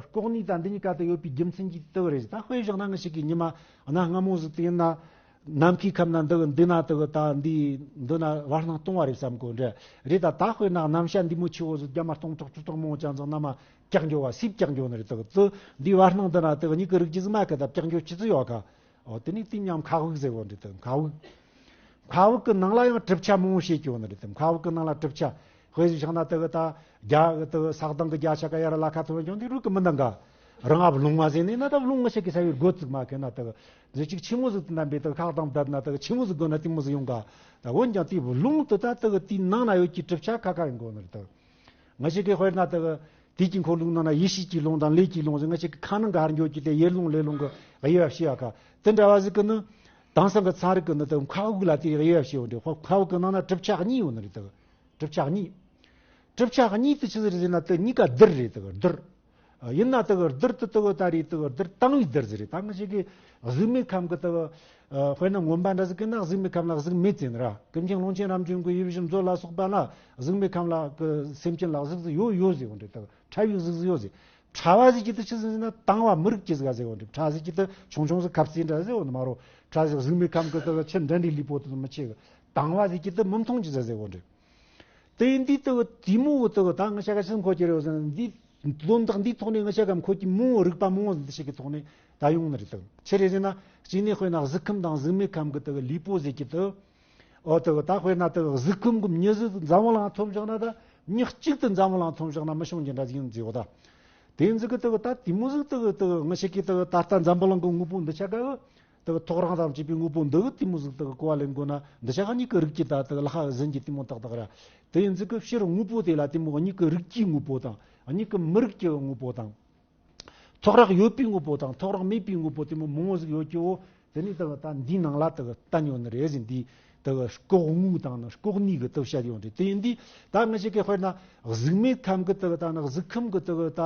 ལྐོག་ནུས་དང་འདི་གཉིས་ཀ་དག་ཡོད་པའི་རྒྱུ་མཚན་གྱིས་དག་རེད་ཟིན། ད་དཔེ་བཞག་ན་ང་ཞིག་གི་ཉི་མ་གནའ་སྔ་མོ་ཟིག་དེ་ཡིན་ན་ནམ་མཁའི་ཁམས་ན་འདི་འདི་ན་དག་ད་འདི་འདི་ན་བར་སྣང་སྟོང་བ་རེད་བསམ་གོ་འདྲ་རེད། ད་ད་དཔེར་ན་གནམ་ཤ་འདི་མོ་ཆེ་བོ་ཟིག་རྒྱ་མ་སྟོང་ཕྲག་བཅུ་ཕྲག་མང་བོ་ཅང་ཙང་ན་མ་བཀྱག་འགྱོ་བ་སིབ་བཀྱག་འགྱོ་ནི་རེད། དག་དུ་འདི་བར་སྣང་འདི་ན་དག་གཉིས་ཀྱི་རིགས་ཀྱི་ཟིག་མ་གི་ད་བཀྱག་འགྱོ་ཆི་ཟིག་ཡོད་ག། འོ་དེ་ནས་དེ་མཉམ་མཁའ་དབུགས་ཟེར་བོ་འདི་དེ་མཁའ་དབུགས། མཁའ་དབུགས་ཀྱི་ནང་ལ་ཡང་གྲུབ་ཆ་མང་བོ་བཤད་ཀྱི་ཡོད་ནི་རེད་དེ། མཁའ་དབུགས་ཀྱི་ནང་ལ་གྲུབ་ཆ། དཔེ་ཞིག་བཞག་ན་དེ་གི་ད་རྒྱ་དེ་གི་ས་གདང་གི་རྒྱ་ཆ་ག་ཡ་ར་ལ་ཁ་ཐོན་ཡོང་དུས་རུ་གི་མི་འདང་ག། རང་ཨ་བློང་བ་ཟེར་ནས་ན་ད་བློང་ང་ཞིག་གི་ས་བའི་སྒོ་བཙུགས་མ་གི་ན་དེ་གི་ཟེར་ཅིག་ཆི་མོ་ཟིག་དེ་འདམ་པའི་དེ་གི་ཁ་གདང་བརྡབ་ན་དེ་གི་ཆི་མོ་ཟིག་དགོས་ན་དེ་མོ་ཟིག་ཡོང་ག། ད་འོན་ཀྱང་དེའི་བློང་དེ་ད་དེ་གི་དེའི་ནང་ན་ཡོད་ཀྱི་གྲུབ་ཆ་ཁ་ཁ་ཡིན་དགོས་ནི་རེད་དེ། ང་ཞིག་གི་དཔེར་ན་དེ་གི་དུས་ཀྱི་འཁོར་ལོའི་ནང་ན་ཡེ་ཤེས་ཀྱི་ལུང་དང་ལས་ཀྱི་ལུང་ཟེར། ང་ཞིག་གི་ཁ་ནང་གི་ཧར་འགྱོ་རྒྱུ་དེ་ཡེ་ལུང་ལས་ལུང་གི་དབྱེ་བ་ཕྱེ་ཡ་ཁ་དེ་འདྲ་བ་ཟིག་གི་ནི། དེང་སང་གི་ཚན་རིག་གི་ནི་དེ་མཁའ་དབུགས་ལ་དེ་དབྱེ་བ་ཕྱེ་ཡོད་འདྲ། མཁའ་དབུགས་གི་ནང་ན་གྲུབ་ཆ་གཉིས་ཡོད་ནི་རེད་དེ། གྲུབ་ཆ་གཉིས། གྲུབ་ཆ་གཉིས་དེ་ཆི་ཟིག་རེད་ཟེར་ན་དེ་གཉིས་ཀ་རྡུལ་རེད་དེ་རྡུལ། ཡིན་ན་དེ་གི་རྡུལ་དེ་དེ་གི་ད་རེད་དེ་གི་རྡུལ་དང་བའི་རྡུལ་ཟིག་རེད། ད་ང་ཞིག་གི་གཟུགས་མེད་ཁམས་གི་དེ་གི་དཔེར་ན་མངོན་པ་འདྲ་ཟིག་གི་ན་གཟུགས་མེད་ཁམས་ལ་གཟུགས་མེད་ཟེར་ནི་ར། ཀུན་མཁྱེན་ཀློང་ཆེན་རབ་འབྱམས་གི་ཡིད་བཞིན་མཛོད་ལ་སོགས་པ་ན་གཟུགས་མེད་ཁམས་ལ་གི་སེམས་ཅན་ལ་གཟུགས་ཟིག་ཡོད་ཡོད་ཟེར་བ་འདྲ། དེ་གི་ཕྲ་བའི་གཟུགས་ཟིག་ཡོད་ཟེར། ཕྲ་བ་ཟེར་གྱི་དེ་ཆི་ཟིག་ཟེར་ན་དྭངས་བ་མི་རིགས་ཀྱི་ཟིག་ཟེར་བ་འདྲ། ཕྲ་ཟེར་གྱི་དེ་ཆུང་ཆུང་ཟིག་ཁབ་ཟེར་འདྲ་ཟེར་བ་ནི་མ་རོ། ཕྲ་ཟིག་གཟུགས་མེད་ཁམས་གི་དེ་གི་ཆུ་འདྲ་འདྲའི་ལུས་པོ་དེ་མི་ཆེ་གི། དྭངས་བ་ཟེར་གྱི་དེ་མི་མཐོང་གི་ཟིག་ཟེར་བ་འདྲ། དེ་ཡིན་དུས་དེ་གི་དེ་མོ་དེ་གི་ད་ང་ཞག་ག་ཆི་འཁོར་གྱི་རེད་ཟེར་ན། འདི་དོན་དག་འདིའི་ཐོག་ནས་ང་ཞག་ག་འཁོར་གྱི་མང་བོ་རིགས་པ་མང་བོ་འདི་ཞིག་གི་ཐོག་ནས་ད་ཡོང་ནི་རེད་དེ། ཆི་རེད་ཟེར་ན་གཅིག་ནས་དཔེར་ན་གཟུགས་ཁམས་དང་གཟུགས་མེད་ཁམས་གི་དེ་གི་ལུས་པོ་ཟེར་གྱི་དེ། འོ་དེ་གི་ད་དཔེར་ན་དེ་གི་གཟུགས་ཁམས་གི་མྱི་ཟིག་འཛམ་བུ་གླིང་ཐོན་བཞག་ན་ད་མྱི་གཅིག་ཏུ་འཛམ་བུ་གླིང་ཐོན་བཞག་ན་མི་ཤོང་གྱི་འདྲ་ཟིག་ཡིན་ཟེར་བ་ད། དེ་ཟིག་གི་དེ་གི་ད་དེ་མོ་ཟིག་དེ་གི་དེ་གི་ང་ཞིག་གི་དེ་གི་ད་ལྟ་འཛམ་བུ་གླིང་གི་དངོས་པོ་འདི་ཆ་ག་གི་དེ་གི་ཐོག་རང་དང་བཅས་པའི་དངོས་པོ་འདི་གི་དེ་མོ་ཟིག་དེ་གི་གོ་བ་ལེན་དགོས་ན་འདི་ཆ་ག་གཉིས་ཀྱི་རིགས་ཀྱི་ད་དེ་གི་ལྷག་ཟིན་གྱི་དེ་མོ་ཏག་ཏག་ར། དེ་ཡིན་ཟིག་གི་ཕྱིར་དངོས་པོ་དེ་ལ་དེ་མོ་གཉིས་ཀྱི་རིགས་ཀྱི་དངོས་པོ་དང་གཉིས་ཀྱི་མི་རིགས་ཀྱི་དངོས་པོ་དང་། ཐོག་རེག་ཡོད་པའི་དངོས་པོ་དང་ཐོག་རེག་མེད་པའི་དངོས་པོ་དེ་མོ་མང་བོ་ཟིག་ཡོད་ཀྱི་འོ། དེ་ནས་དེ་གི་ད་འདིའི་ནང་ལ་དེ་གི་བསྟན་ཡོད་ནི་རེད་ཟིན། འདི་དེ་གི་ལྐོག་དངོས་དང་ནི་ལྐོག་ནུས་གི་དེ་བཤད་ཡོད་རེད། དེ་ཡིན་དུས་ད་ང་ཞིག་གི་དཔེར་ན་གཟུགས་མེད་ཁམས་གི་དེ་གི་ད་ནི་གཟུགས་ཁམས་གི་དེ་གི་ད་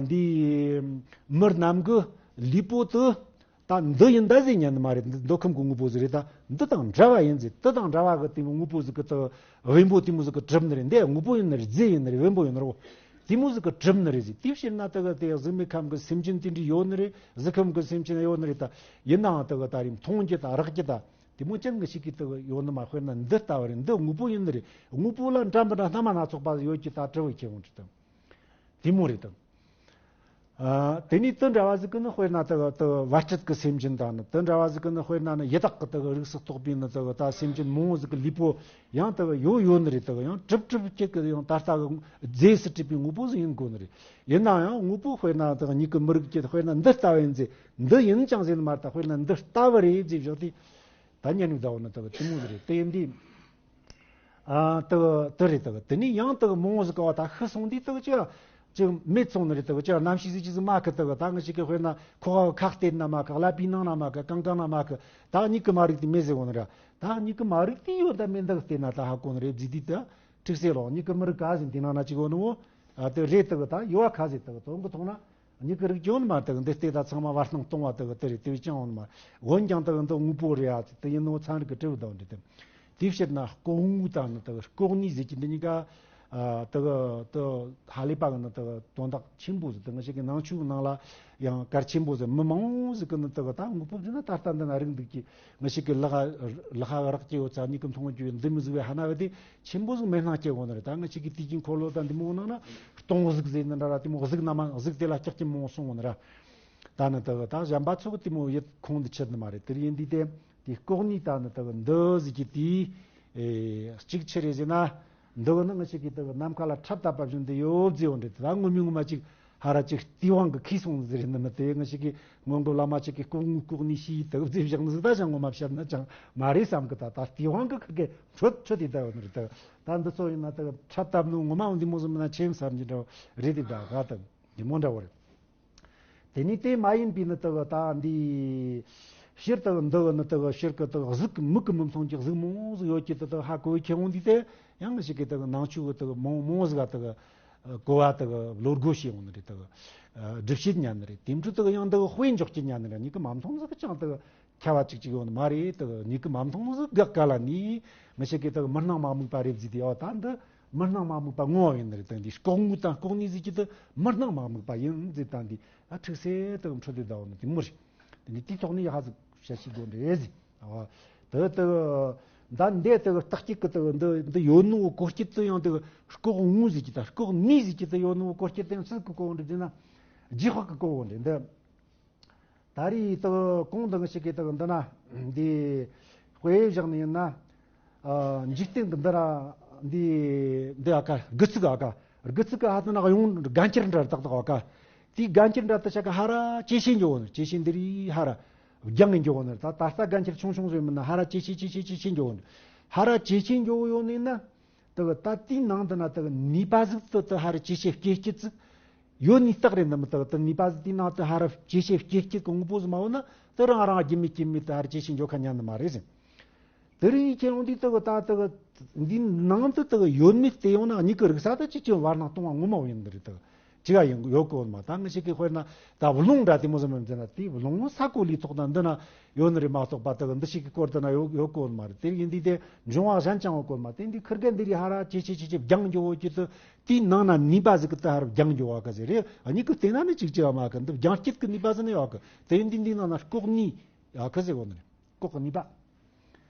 འདི་མི་རྣམས་གི་ལུས་པོ་དེ་ད་འདི་ཡིན་ད་ཟེར་ཉན་ནི་མ་རེད། འདི་མདོ་ཁམས་གི་དངོས་པོ་ཟིག་རེད། ད་འདི་དང་འདྲ་བ་ཡིན་ཟེར། དེ་དང་འདྲ་བ་གི་དེ་མོ་དངོས་པོ་ཟིག་གི་དེ་བེམ་པོ་དེ་མོ་ཟིག་གི་གྲུབ་ནི་རེད། འདི་དངོས་པོ་ཡིན་ནི་རེད། རྫས་ཡིན་ནི་རེད། བེམ་པོ་ཡིན་ནི་རེད། དེ་མོ་ཟིག་གི་གྲུབ་ནི་རེད་ཟིག་དེ་བྱས་ན་དེ་གི་དེ་གཟུགས་མེད་ཁམས་གི་སེམས་ཅན་དེ་འདྲ་ཡོད་ནི་རེད། གཟུགས་ཁམས་གི་སེམས་ཅན་ཡོད་ནི་རེད། ད་ཡིན་ནའང་དེ་གི་ད་རེས་མཐོང་རྒྱུ་དང་རེག་རྒྱུ་དང་དེ་མོ་ཅན་གི་ཞིག་གི་དེ་གི་ཡོད་ནི་མ། དཔེར་ན་འདི་ལྟ་བུ་རེད། འདི་དངོས་པོ་ཡིན་ནི་རེད། དངོས་པོ་ལ་འདྲ་མི་འདྲ་སྣ་མ་སྣ་ཚོགས་པ་ཡོད་ཀྱི་ད་གྲུབ་བུ་ཁྱེད་འོང་དྲི་དང་དེ་མོ་རེད་དང་། ཨ། དེ་ནས་དེ་འདྲ་བ་ཟིག་གི་ནི་དཔེར་ན་དེ་དེ་བར་ཆད་ཀྱི་སེམས་ཅན་དང་ནི། དེ་འདྲ་བ་ཟིག་གི་ནི་དཔེར་ན་ནི་ཡི་དྭགས་ཀྱི་དེ་རིགས་སུ་གཏོགས་པའི་ནི་དེ་ད་སེམས་ཅན་མང་བོ་ཟིག་གི་ལུས་པོ་ཡང་དེ་ཡོད་ཡོད་ནི་རེད། དེ་ཡང་གྲུབ་གྲུབ་ཀྱི་གི་ཡང་ད་ལྟ་གི་རྫས་སུ་གྲུབ་པའི་དངོས་པོ་ཟིག་ཡིན་དགོས་ནི་རེད། ཡིན་ན་ཡང་དངོས་པོ་དཔེར་ན་དེ་མྱིག་གི་མི་རིགས་ཀྱི་དཔེར་ན་འདི་ལྟ་བུ་ཡིན་ཟེར། འདི་ཡིན་ཅང་ཟེར་ནི་མ་རེད། ད་དཔེར་ན་འདི་ལྟ་བུ་རེད་ཟེར་བཞག་དུས་ད་ཉན་ནི་ད་འོ་ནི་དེ་དེ་མོ་ཟིག་རེད། དེ་ཡིན་དུས། ཨ། དེ་དེ་རེད། དེ་དེ་ནས་ཡང་དེ་མང་བོ་ཟིག་ག་བ་ད་ཤི་སོང་དུས་དེ་ཅི་ཅི་མེད་སོང་ནི་རེད། དེ་ཅི་རྣམ་ཤེས་ཟིག་ཅི་ཟིག་མ་ཁི། དེ་ད་ང་ཞིག་གི་དཔེར་ན་ཁོ་ག་ཁ་གཏད་ན་མ་ཁི། ཀླད་པའི་ནང་ན་མ་ཁི། རྐང་རྐང་ན་མ་ཁི། ད་མྱིག་གི་མ་རིག་དེ་མེད་ཟེར་གོ་ནི་ར། ད་མྱིག་གི་མ་རིག་དེ་ཡོད་ད་མེད་འདུག་བལྟས་ན་ད་ཧ་གོ་ནི་རེད་ཟེར་དུས་ད་འཁྲིག་སེ་ལོག་མྱིག་གི་མི་རིག་ག་ཟིན་དེ་ནང་ན་ཅིག་ཡོད་ནི་བོ། ཨ། དེ་རེད། དེ་ད་ཡོད་ཁ་ཟེར་དེ་དོན་གི་ཐོག་ན། མྱིག་གི་རིག་ཅུང་མ་དག་འདི་ལྟས་ད་ཚང་མ་བར་སྣང་སྟོང་བ་དག་དེ་རེད། དེ་བས་ཀྱང་འོང་མ་འོན་ཀྱང་དག་འདི་དངོས་པོ་རེད་ཨ་ཚིག་དེ་ཡིན་ནོ་ཚན་རིག་གི་གྲུབ་དང་འདྲི་དེ། དེ་ཕྱིར་ན་ལྐོག་དངོས་དང་ནི་དག་ལྐོག་ནུས་ཟེར་གྱི་འདི་གཉིས་ཀ་དག་དག་ཧ་ལས་པ་གི་ནི་དག་དོན་དག་ཆེན་པོ་ཟིག་དེ་ང་ཞིག་གི་ནང་ཆོས་ནང་ལ་ཡང་གལ་ཆེན་པོ་ཟིག་མི་མང་ཟིག་གི་ནི་དག་ད་དངོས་པོ་འདི་ན་ད་ལྟ་འདི་ན་རིག་འདུག་གི། ང་ཞིག་གི་ལག་ལག་རག་གི་ཡོད་ཚ་གཉིས་ཀྱི་མཐོང་རྒྱུ་འདི་མི་ཟིག་བས་ཧ་ན་བས་དེ། ཆེན་པོ་ཟིག་མེད་སྣང་སྐྱེ་གོ་ནི་རེད། ད་ང་ཅིག་གི་དུས་ཀྱི་འཁོར་ལོ་དང་འདི་མོ་ནང་ན་སྟོང་གཟུགས་ཟེར་ནི་འདྲ་ར། དེ་མོ་གཟུགས་རྣམས་གཟུགས་དེ་ལ་སྐྱག་ཀྱི་མོ་སོང་གོ་ནི་ར། ད་ནི་དག་ད་གཞན་པ་ཚོ་གི་དེ་མོ་ཡིད་ཁོང་དུ་ཆུད་ནི་མ་རེད། དེར་ཡིན་དུས་དེ་དེ་ལྐོག་ནུས་ད་ནི་དག་འདི་ཟིག་གི་དེའི་གཅིག་ཆི་རེད་ཟེར་ན། འདི་གི་ནི་ང་ཅིག་གི་དག་ནམ་མཁའ་ལ་འཁྲབ་བཏབ་པ་བཞིན་དུ་ཡོད་ཟེར་བ་འདྲ། ད་ངོ་མི་ངོ་མ་ཅིག་ཧ་ར་ཅིག་སྟེས་དབང་གི་ཁས་སོང་ཟེར་ནི་མི་དེ་ང་ཞིག་གི་སྔོན་གི་བླ་མ་ཅིག་གི་ལྐོག་ངུ་ལྐོག་ནི་ཤི་དག་ཟེར་བཞག་ནི་ཟིག་ད་ཅང་ངོ་མ་བཤད་ན་ཅང་མ་རེད་བསམ་གི། ད་ད་སྟེས་དབང་གི་ཁ་གི་འཕྲོད་འཕྲོད་དེ་ད་ཡོད་ནི་རེད། ད་ད་འདི་ཚོ་ཡིན་ན་དག་འཁྲབ་བཏབ་ནོ་ངོ་མ་འདི་མོ་ཟིག་མིན་ན་ཆེ་ཡིན་བསམ་གྱི་འདྲ་བོ་རེད། དེ་ད་ག་ད་འདི་མོ་འདྲ་བོ་རེད། དེ་ནི་དེ་མ་ཡིན་པའི་ནི་དག་ད་འདི་ཕྱིར་དག་འདི་གི་ནི་དག་ཕྱིར་གི་དག་གཟུགས་མིག་གི་མི་མཐོང་གི་གཟུགས་མང་ཟིག་ཡོད་ཀྱི་དག་ད་ཧ་གོ་བའི་ཁྱེད་འོང་དུས་དེ་ཡང་ཞིག་གི་དག་ནང་ཆོས་གི་དག་མང་མང་ཟིག་ག་དག་གོ་བ་དག་བློ་སྒོ་ཕྱེ་འོང་ནི་རེད། དག་སྒྲུབ་བྱེད་ཉན་ནི་རེད། དེ་འཕྲོ་དག་ཡང་དག་དཔེ་འཇོག་གི་ཉན་ནི་རེད། མྱིག་གི་མ་མཐོང་ཟིག་ཅང་དག་ཁྱད་པར་ཅིག་ཅིག་ཡོད་ནི་མ་རེད། དག་མྱིག་གི་མ་མཐོང་ཟིག་ག་ག་ལ་ནི་ང་ཞིག་གི་དག་མི་སྣང་མ་དམིགས་པ་རེད་ཟེར་དུས་ཨོ་ད་འདི་མི་སྣང་མ་དམིགས་པ་ངོ་བོ་ཡིན་ནི་རེད། དེ་འདི་ལྐོག་ངོ་དང་ལྐོག་ནུས་ཟེར་གྱི་དེ་མི་སྣང་མ་དམིགས་པ་ཡིན་ཟེར། ད་འདི་ཨ་འཁྲིག་སེ་དག་འཕྲོད་དེ་ད་འོ་ནི་དེ་མོ་རེད། དེ་ནི་དེའི་ཐོག་ནས་ཡ་ཧ་ཟིག་བཤད་ཤེས་དགོས་འདྲ་ཟིག་ཨ། དེ་དེ་ད་འདི་དེ་རྟགས་གཅིག་གི་དེ་འདི་འདི་ཡོད་ནོ་གོ་སྐྱིད་དེ་ཡང་དེ་ལྐོག་ངོ་ཟེར་གྱི་ད་ལྐོག་ནུས་ཟེར་གྱི་དེ་ཡོད་ནོ་གོ་སྐྱིད་དེ་ཡང་སུ་གི་གོ་འདྲ་ཟེར་ན་རྗེས་དཔག་གི་གོ་འདྲ་འདི། ད་རེས་དག་གོང་དུ་ཞིག་གིས་དག་འདི་ན་འདི་དཔེ་བཞག་ནས་ཡིན་ན། ཨ། འཇིག་རྟེན་གྱི་འདི་ར་འདི་འདི་ཨ་ཀ་དགུ་ཚིགས་ཨ་ཀ་དགུ་ཚིགས་ཀ་ཧ་ཏུ་ན་གཡོང་རྒན་ཁྱེར་འདྲ་ཏག་ཏག་ཨ་ཀ་དེའི་རྒན་ཁྱེར་འདྲ་ཏི་ཆ་ཀ་ཧ་ར་ཇེ་ཆེ་འགྱོ་བ་ནི་ཇེ་ཆེ་འདི་རི་ཧ་ར་རྒྱང་ངེ་འགྱོ་བ་ནི། ད་ད་ལྟ་རྒན་ཁྱེར་ཆུང་ཆུང་བཟོས་མིན་ན་ཧ་ར་ཇེ་ཆེ་ཇེ་ཆེ་ཇེ་ཆེ་འགྱོ་བ་ནི། ཧ་ར་ཇེ་ཆེ་འགྱོ་བ་ཡོད་ནི་ན། དག་ད་དེའི་ནང་དུ་ན་དག་ནུས་པ་ཟིག་ཏུ་དུ་ཧ་ར་ཇེ་ཆེ་སྐྱེ་སྐྱེ་ཙིག་ཡོད་ནི་རྟགས་རེད་འདི་མི་དག་དུ་ནུས་པ་ཟིག་དེའི་ནང་དུ་ཧ་ར་ཇེ་ཆེ་སྐྱེ་སྐྱེ་གི་དངོས་པོ་ཟིག་མ་ཡོད་ན་དུ་རང་རང་རྒྱུ་མེད་རྐྱེན་མེད་དུ་ཧ་ར་ཇེ་ཆེ་འགྱོ་ཁ་ཉན་ནི་མ་རེད་ཟིན། དེ་རིང་ཁྱེད་རང་འདི་དག་ད་དག་འདི་ནང་དུ་དག་ཡོད་མེད་དེ་ཡོང་ན་མྱིག་གི་རིག་ས་དུ་ཅི་ཅི་བར་སྣང་སྟོང་བ་ངོ་མ་ཡིན་འདི་རེད་དག་ཅི་ག་ཡིན་ཡོད་གོ་མ། ད་ང་ཞིག་གི་དཔེར་ན་ད་རླུང་འདྲ་དེ་མོ་ཟིག་མི་འཛིན་ན་དེ་རླུང་ས་གོ་ལི་ཐོག་ད་འདི་ན་ཡོད་ནི་རེད་མ་གཏོགས་པ་དག་འདི་ཞིག་གི་སྐོར་དུ་ན་ཡོད་ཡོད་གོ་མ་རེད། དེ་ཡིན་དུས་དེ་འབྱུང་བ་གཞན་ཅང་ཡོད་གོ་མ། དེ་འདི་ཁིར་གེ་འདི་རི་ཧ་ར་ཇེ་ཆེ་ཇེ་ཆེ་རྒྱང་འགྱོ་བོ་ཅི་དུ་དེའི་ནང་ན་ནུས་པ་ཟིག་གི་དུ་ཧ་ར་རྒྱང་འགྱོ་བ་ག་ཟེ་རེད། ཨ་མྱིག་གི་སྟེང་ན་ནི་ཅིག་ཅི་བ་མ་གི་འདི་རྒྱང་སྐྱེད་གི་ནུས་པ་ཟིག་ནི་ཡོད་གི། དེ་ཡིན་དུས་འདི་ནང་ན་ལྐོག་ནུས་ཡ་ག་ཟེ་གོ་ནི་རེད། ལྐོག་གི་ནུས་པ།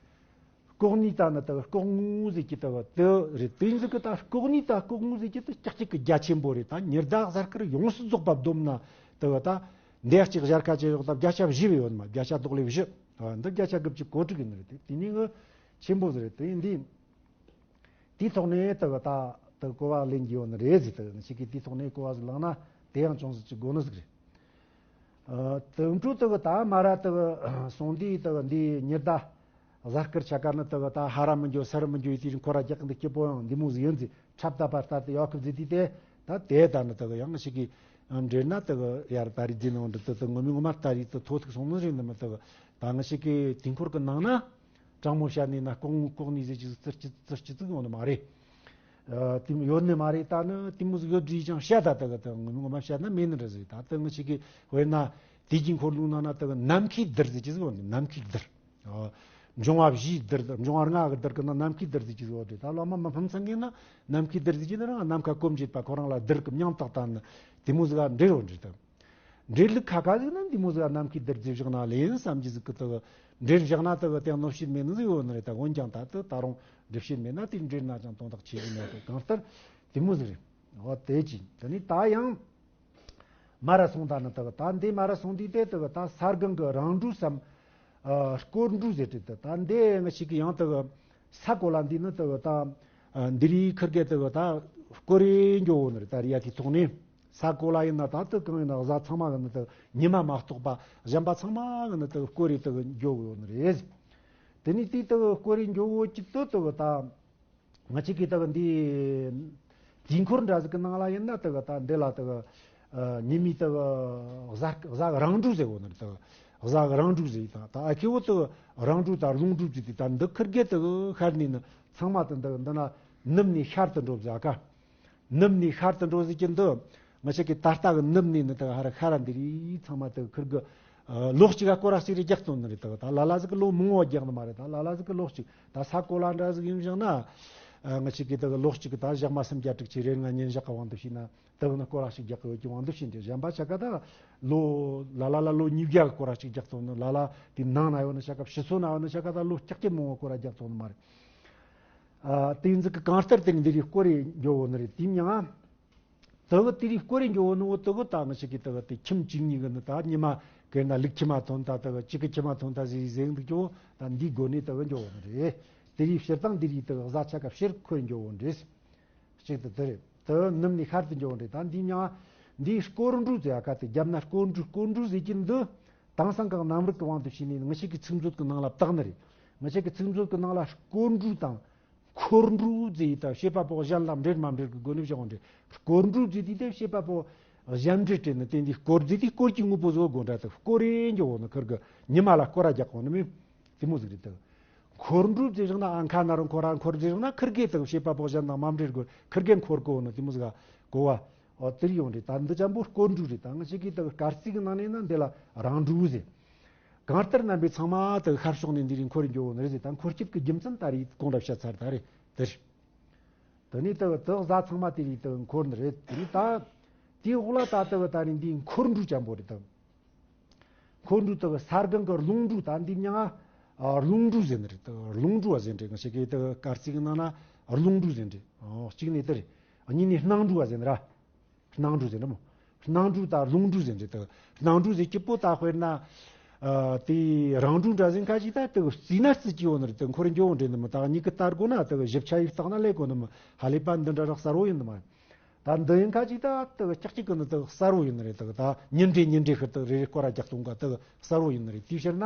ལྐོག་ནུས་ད་ནི་དག་ལྐོག་དངོས་ཟེར་གྱི་དག་དེ་རེད། དེ་ཟིག་གི་ད་ལྐོག་ནུས་ད་ལྐོག་དངོས་ཟེར་གྱི་དེ་ཀྱག་ཀྱག་གི་རྒྱ་ཆེན་པོ་རེད། ད་ཉི་ཟླ་གཟའ་སྐར་ཡོངས་སུ་རྫོགས་པ་བསྡོམས་ན་དག་ད་འདས་གཅིག་གཞར་ཁ་ཅེ་ཡོག་ད་བརྒྱ་ཆ་བཞི་བས་ཡོད་མ། བརྒྱ་ཆ་དོག་ལེ་བཞི། ཨ་འདི་བརྒྱ་ཆ་དགུ་བཅུ་གོ་དྲུག་ཡིན་ནི་རེད། དེ་དེ་ནི་ངི་ཆེན་པོ་ཟིག་རེད། དེ་འདི་དེའི་ཐོག་ནས་དག་ད་དག་གོ་བ་ལེན་གྱི་ཡོད་ནི་རེད་ཟིག་དག་ཞིག་གིས་དེའི་ཐོག་ནས་གོ་བ་ཟིག་བླངས་ན་དེ་ཡང་ཅུང་ཟིག་ཅིག་དགོས་ནི་ཟིག་རེད། ཨ། དེ་འཕྲོ་དག་ད་མ་ར་དག་སོང་དུས་དག་འདི་ཉི་ཟླ་གཟའ་སྐར་ཆ་ག་ནི་དག་ད་ཧ་ར་མི་འགྱོ་ས་ར་མི་འགྱོ་ཡི་དེ་རིང་ཁོ་ར་རྒྱག་འདི་སྐྱིད་པོ་ཡང་འདི་མོ་ཟིག་ཡིན་ཟིག་འཁྲབ་ད་པ་ལྟ་དེ་ཡོད་ཁི་ཟིག་དུས་དེ་ད་དེ་ད་ནི་དག་ཡང་ཞིག་གི་འདྲེ་ན་དག་ཡར་ད་རི་འཛིན་འོང་འདི་དག་ངོ་མི་ངོ་མ་ལྟ་རི་དུ་ཐོ་ཐུག་སོང་ནི་རིང་འདི་མི་དག་ད་ང་ཞིག་གི་དུས་འཁོར་གི་ནང་ན་དྲང་མོ་བཤད་ནས་ན་ལྐོག་ངོ་ལྐོག་ནི་ཟིག་ཅི་ཟིག་ཙིར་ཅི་ཙིར་ཅི་ཙིག་ཡོང་ནི་མ་རེད། ཨ། དེ་མོ་ཡོད་ནི་མ་རེད། ད་ནི་དེ་མོ་ཟིག་ཡོད་རེད་ཅང་བཤད་ད་དག་དག་ངོ་མ་བཤད་ན་མེད་ནི་རེད་ཟེར། ད་དག་ང་ཞིག་གི་དཔེར་ན་དེ་གི་འཁོར་ལོ་ནང་ན་དག་ནམ་མཁའི་རྡུལ་ཟེར་གྱི་ཟིག་ཡོད་ནི། ནམ་མཁའི་རྡུལ། ཨ། འབྱུང་བ་བཞིའི་རྡུལ། འབྱུང་བ་ལྔ་གི་རྡུལ་གི་ནང་ནམ་མཁའི་རྡུལ་ཟེར་གྱི་ཟེར་བ་དེ། ད་བླ་མ་མི་ཕམ་ཚང་གིས་ན་ནམ་མཁའི་རྡུལ་ཟེར་གྱི་ནི་རང་ནམ་མཁའ་སྐོར་འབྱེད་པ་ཁོ་རང་ལ་རྡུལ་གི་མིང་བཏགས་ད་ནི་དེ་མོ་ཟིག་ག་འདྲེ་རུ་འདྲེ་དང་། འདྲེ་ལུག་ཁ་ཁ་ཟིག་ན་འདི་མོ་ཟིག་ག་ནམ་མཁའི་རྡུལ་ཟེར་བཞག་ན་ལེན་བསམ་གྱི་ཟིག་གི་དུ་འདྲེ་བཞག་ན་དུ་དེ་གནོད་བྱེད་མེད་ནི་ཟིག་ཡོད་ནི་རེད། ད་འོན་ཀྱང་ད་དུ་ད་རུང་འདྲེ་བྱེད་མེད་ན་དེ་འདྲེ་ན་ཅང་དོན་དག་ཆེ་གི་མེད་གི། གང་ལྟར་དེ་མོ་ཟིག་རེད། འོ་དེ་ཅི་དེ་ནི་ད་ཡང་། མ་ར་སོང་ད་ནི་དག་ད་འདི་མ་ར་སོང་དུས་དེ་དག་ད་ས་སྒང་གི་རང་འགྲོས་སམ། ཨ་སྐོར་འགྲོས་ཟེར་དེ་དག་ད་འདི་ང་ཞིག་གི་ཡང་དག་ས་གོ་ལ་འདི་ནི་དག་ད་ཨ་འདི་རིགས་ཁིར་གེ་དག་ད་སྐོར་རེ་འགྱོ་འོ་ནི་རེད། ད་རི་ཡ་གི་ཐོག་ནས་ས་གོ་ལ་ཡིན་ན་ད་དག་གང་ཡིན་ན་གཟའ་ཚང་མ་གི་ནི་དག་ཉི་མ་མ་གཏོགས་པ་གཞན་པ་ཚང་མ་གི་ནི་དག་སྐོར་རེ་དག་འགྱོ་འོ་ནི་རེད། དེ་ནས་དེ་དག་སྐོར་རེ་འགྱོ་འོ་ཅི་དུ་དག་ད། ང་གཅིག་གིས་ད་འདི་དུས་འཁོར་འདྲ་ཟིག་གི་ནང་ལ་ཡིན་ན་ད་ད་འདི་ལ་ད་ཉི་མའི་ད་གཟའ་གཟའ་རང་འགྲོས་ཟེར་གོ་ནི་ད་གཟའ་རང་འགྲོས་ཟེར། ད་ད་ཨ་ཁེ་བོ་ད་རང་འགྲོས་ད་རླུང་འགྲོས་ཟེར་དུས་ད་འདི་ཁིར་གེ་ད་ཤར་ནས་ནི་ཚང་མ་ད་འདི་འདི་ན་ནུབ་ནས་ཤར་དུ་འགྲོ་ཟེར་ག་ནུབ་ནས་ཤར་དུ་འགྲོ་ཟེར་གྱི་འདི། ང་ཅག་གི་ད་ལྟ་གི་ནུབ་ནས་ནི་ད་ཧ་ར་ཤར་ར་འདི་རིགས་ཚང་མ་ད་ཁིར་གི་ལོ་གཅིག་ག་སྐོར་ར་གཅིག་རེ་རྒྱག་ཐུབ་ནི་རེད། ད་ད་ལ་ལ་ཟིག་གི་ལོ་མང་བོ་རྒྱག་ནི་མ་རེད། ད་ལ་ལ་ཟིག་གི་ལོ་གཅིག་ད་ས་གོ་ལ་འདྲ་ཟིག་ཡིན་བཞག་ན། ང་ཅག་གི་ད་ལོ་གཅིག་གི་ད་ཞག་མ་སུམ་བརྒྱ་དྲུག་ཅུ་རེ་ལྔ་ཉིན་ཞག་གི་དབང་དུ་བྱས་ན་ད་ནི་སྐོར་ར་གཅིག་རྒྱག་གི་ཡོད་ཀྱི་དབང་དུ་བྱས་ཏེ། གཞན་པ་ཆ་ག་ད་ལོ་ལ་ལ་ལ་ལོ་ཉིས་བརྒྱ་གི་སྐོར་ར་གཅིག་རྒྱག་ཐུབ་ནི། ལ་ལ་དེ་ནང་ན་ཡོད་ནི་ཆ་ག་ཕྱི་སོ་ན་ཡོད་ནི་ཆ་ག་ད་ལོ་ལྕགས་ཀྱི་མང་བོ་སྐོར་ར་རྒྱག་ཐུབ་ནི་མ་རེད། ཨ་དེ་ཟིག་གི་གང་ལྟར་དེ་འདི་རིགས་སྐོར་རེ་འགྱོ་འོ་ནི་རེད། དེ་མྱང་། དུ་གི་དེ་རིགས་སྐོར་རེ་འགྱོ་འོ་ནི་འོ་དུ་གི་ད་ང་ཅག་གི་དུ་གི་དེ་ཁྱིམ་གཅིག་གཉིས་གི་ནི་ད་ཉི་མ་གི་ན་ལུག་ཁྱིམ་མ་ཐོན་ད་དུ་གི་གཅིག་གི་ཁྱིམ་མ་ཐོན་ད་ཟེར་ཟེར་འདུག་ཀྱོ། ད་འདི་སྒོ་ནས་དུ་གི་འགྱོ་འོ་ནི་རེད། དེ་རིགས་ཕྱིར་དང་འདི་རིགས་དུ་གི་གཟའ་ཆ་ག་ཕྱིར་འཁོར་འགྱོ་འོ་ནི་རེད། གཅིག་ཏུ་དུ་རེད། དུ་ནུབ་ནས་ཤར་དུ་འགྱོ་འོ་ནི་རེད། ད་འདི་མྱང་འདི་སྐོར་འགྲོས་ཟེར་ཡ་ག་དེ་རྒྱབ་ན་སྐོར་འགྲོས་སྐོར་འགྲོས་ཟེར་གྱི་འདི། དེང་སང་གང་གནམ་རིག་གི་དབང་དུ་བྱས་ནས་ང་ཅག་གི་ཚིག་མཛོད་ཀྱི་ནང་ལ་བཏགས་ནི་རེད། ང་ཅག་གི་ཚིག་མཛོད་ཀྱི་ནང་ལ་སྐོར་འགྲོས་དང་། འཁོར་འགྲོས་ཟེར་ཡི་ད་བྱེད་པ་པོ་གཞན་ལ་འབྲེལ་མ་འབྲེལ་གྱི་སྒོ་ནས་བཞག་འོ་འདྲེ། སྐོར་འགྲོས་ཟེར་དུས་དེ་བྱེད་པ་པོ་གཞན་འབྲེལ་སྤྲད་ནི་དེ་འདི་སྐོར་ཟེར་དུས་སྐོར་གྱི་དངོས་པོ་བཟོ་དགོས་འདྲ་ད་སྐོར་རེ་འགྱོ་འོ་ནི་ཁིར་གི་ཉི་མ་ལ་སྐོར་ར་རྒྱག་འོ་ནི་མིན། དེ་མོ་ཟིག་རེད་ད། འཁོར་འགྲོས་ཟེར་བཞག་ན་ཨ་མཁའ་ན་རུ་འཁོར་ར་འཁོར་ཟེར་བཞག་ན་ཁིར་གེ་ད་བྱེད་པ་པོ་གཞན་དང་མ་འབྲེལ་དགོས་ཁིར་གེ་འཁོར་གོ་འོ་ནི་དེ་མོ་ཟིག་ག་གོ་བ། འོ་དེར་ཡོང་རེད། ད་འདི་ཅན་པོ་སྐོར་འགྲོས་རེད། ད་ང་ཅག་གི་ད་སྐར་རྩིས་ཀྱི་ནང་ནས་ན་འདི་ལ་རང་འགྲོས་ཟེར། གང་ལྟར་རྣམ་པའི་ཚང་མ་དག་ཤར་ཕྱོགས་ནས་འདི་རིང་འཁོར་འགྱོ་འོ་ནི་རེད་ཟེར། ད་འཁོར་སྐྱོད་ཀྱི་རྒྱུ་མཚན་ད་རེས་གོང་ལ་བཤད་ཚར་ད་རེད་དེར། དེ་ནས་དག་དག་གཟའ་ཚང་མ་དེ་རིགས་དག་འཁོར་ནི་རེད། དེ་ནས་ད་དེའི་འོག་ལ་ད་དག་ད་རེས་འདི་འཁོར་འགྲོས་ཅན་པོ་རེད་དག་འཁོར་འགྲོས་དག་ས་སྒང་གི་རླུང་འགྲོས། ད་འདི་མྱང་ང་རླུང་འགྲོས་ཟེར་ནི་རེད། དག་རླུང་འགྲོས་བ་ཟེར་ནི་རེད། ང་ཅག་གི་དག་སྐར་རྩིས་ཀྱི་ནང་ན་རླུང་འགྲོས་ཟེར་ནི་རེད། གཅིག་ནས་དེ་རེད། གཉིས་ནས་སྣང་འགྲོས་བ་ཟེར་ནི་ར། སྣང་འགྲོས་ཟེར་ན་མོ། སྣང་འགྲོས་དང་རླུང་འགྲོས་ཟེར་འདྲ་དག་སྣང་འགྲོས་ཟེར་གྱི་པོ་ད་དཔེར་ན། ཨ་དེ་རང་འགྲོས་འདྲ་ཟེར་ཁ་ཅིག་ད་དག་རྩིས་ན་རྩིས་ཀྱི་ཡོད་ནི་རེད། དག་འཁོར་འགྱོ་འདྲེ་ནི་མི་ད་གཉིས་ཀྱི་ལྟར་དགོས་ན་དག་ཞིབ་ཆ་ཡིག་བཏགས་ན་ལས་གོ་ནི་མི་ཧ་ལས་པ་འདི་འདྲ་རག་གསལ་བོ་ཡིན་ནི་མ། ད་འདི་ཡིན་ཁ་ཅིག་ད་དག་ཀྱག་ཀྱག་གི་ནི་དག་གསལ་བོ་ཡིན་ནི་རེད། དག་ད་ཉིན་འདྲེ་ཉིན་འདྲེ་ཁུར་དག་རེ་རེ་སྐོར་ར་རྒྱག་གཏོང་ག་དག་གསལ་བོ་ཡིན་ནི་རེད། དེའི་ཕྱིར་ན་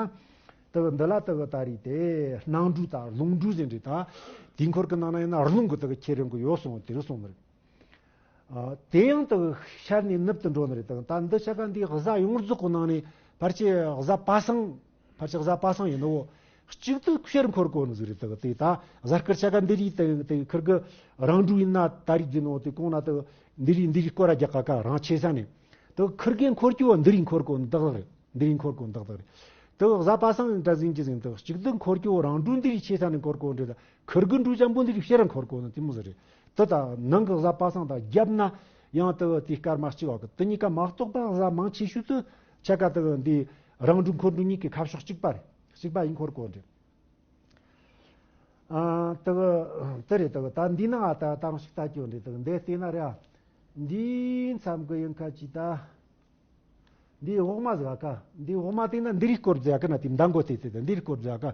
དག་འདི་ལ་དག་ད་རེས་དེ་སྣང་འགྲོས་དང་རླུང་འགྲོས་ཟེར་འདྲ་ད་དེ་འཁོར་གྱི་ནང་ན་ཡིན་ན་རླུང་གི་དག་ཁྱེར་རིམ་གྱི་ཡོད་སོང་དེ་རུ་སོང་ནི་རེད། ཨ་དེ་ཡང་དུ་ཤར་ནས་ནུབ་ཏུ་འགྲོ་ནི་རེད་དང་། ད་འདི་ཆ་ག་འདི་གཟའ་ཡོངས་རྫོགས་ཀྱི་ནང་ནས་ཕལ་ཆེར་གཟའ་པ་སངས་ཕལ་ཆེར་གཟའ་པ་སངས་ཡིན་ནོ། གཅིག་ཏུ་ཕྱིར་འཁོར་གོ་ནི་ཟིག་རེད་དག་དེ་ད་གཟའ་སྐར་ཆ་ག་འདི་རིགས་དེ་དེ་ཁིར་གི་རང་འགྲོས་ཡིན་ན་ད་རིགས་འདི་ནོ། དེ་གོང་ན་དུ་འདི་རིགས་འདི་རིགས་སྐོར་ར་རྒྱག་ག་ག་རང་ཆེ་ས་ནས་དུ་ཁིར་གི་འཁོར་གྱི་བ་འདི་རིགས་འཁོར་གོ་ནི་དག་རེད། འདི་རིགས་འཁོར་གོ་ནི་དག་དག་རེད། དུ་གཟའ་པ་སངས་འདྲ་ཟིན་གྱི་ཟིན་དུ་གཅིག་ཏུ་འཁོར་གྱི་བ་རང་འགྲོས་འདི་རིགས་ཆེ་ས་ནས་འཁོར་གོ་འདྲ་ད་ཁིར་གི་འགྲོས་ཅན་པོ་འདི་རིགས་ཕྱིར་འཁོར་གོ་ནི་དེ་མོ་ཟིག་རེད། དེ་དང་ནང་གི་གཟའ་པ་སངས་དང་རྒྱབ་ན་ཡང་དེ་དེ་སྐར་མ་གཅིག་བ་གི་དེ་གཉིས་ཀ་མ་གཏོགས་པ་གཟའ་མང་ཆེ་ཤོས་དུ་ཆ་ག་དེ་འདི་རང་འགྲོས་འཁོར་འགྲོས་གཉིས་ཀྱི་ཁ་ཕྱོགས་གཅིག་པ་རེད། གཅིག་པ་ཡིན་འཁོར་གོ་འདྲ། ཨ་དེ་དེ་རེད། དེ་ད་འདི་ནང་ཨ་ད་དང་ཞིག་ལྟ་སྐྱོ་འདྲ་དེ་འདི་བལྟས་ན་རེད། འདི་མཚམས་གི་ཡིན་ཁ་ཅིག་ད། འདི་འོག་མ་ཟིག་ཨ་ཀ་འདི་འོག་མ་དེ་ན་འདི་རིགས་སྐོར་ཟིག་ཨ་ཀ་ན་དེ་མདང་གོ་དེ་དེ་དེ་འདི་རིགས་སྐོར་ཟིག་ཨ་ཀ་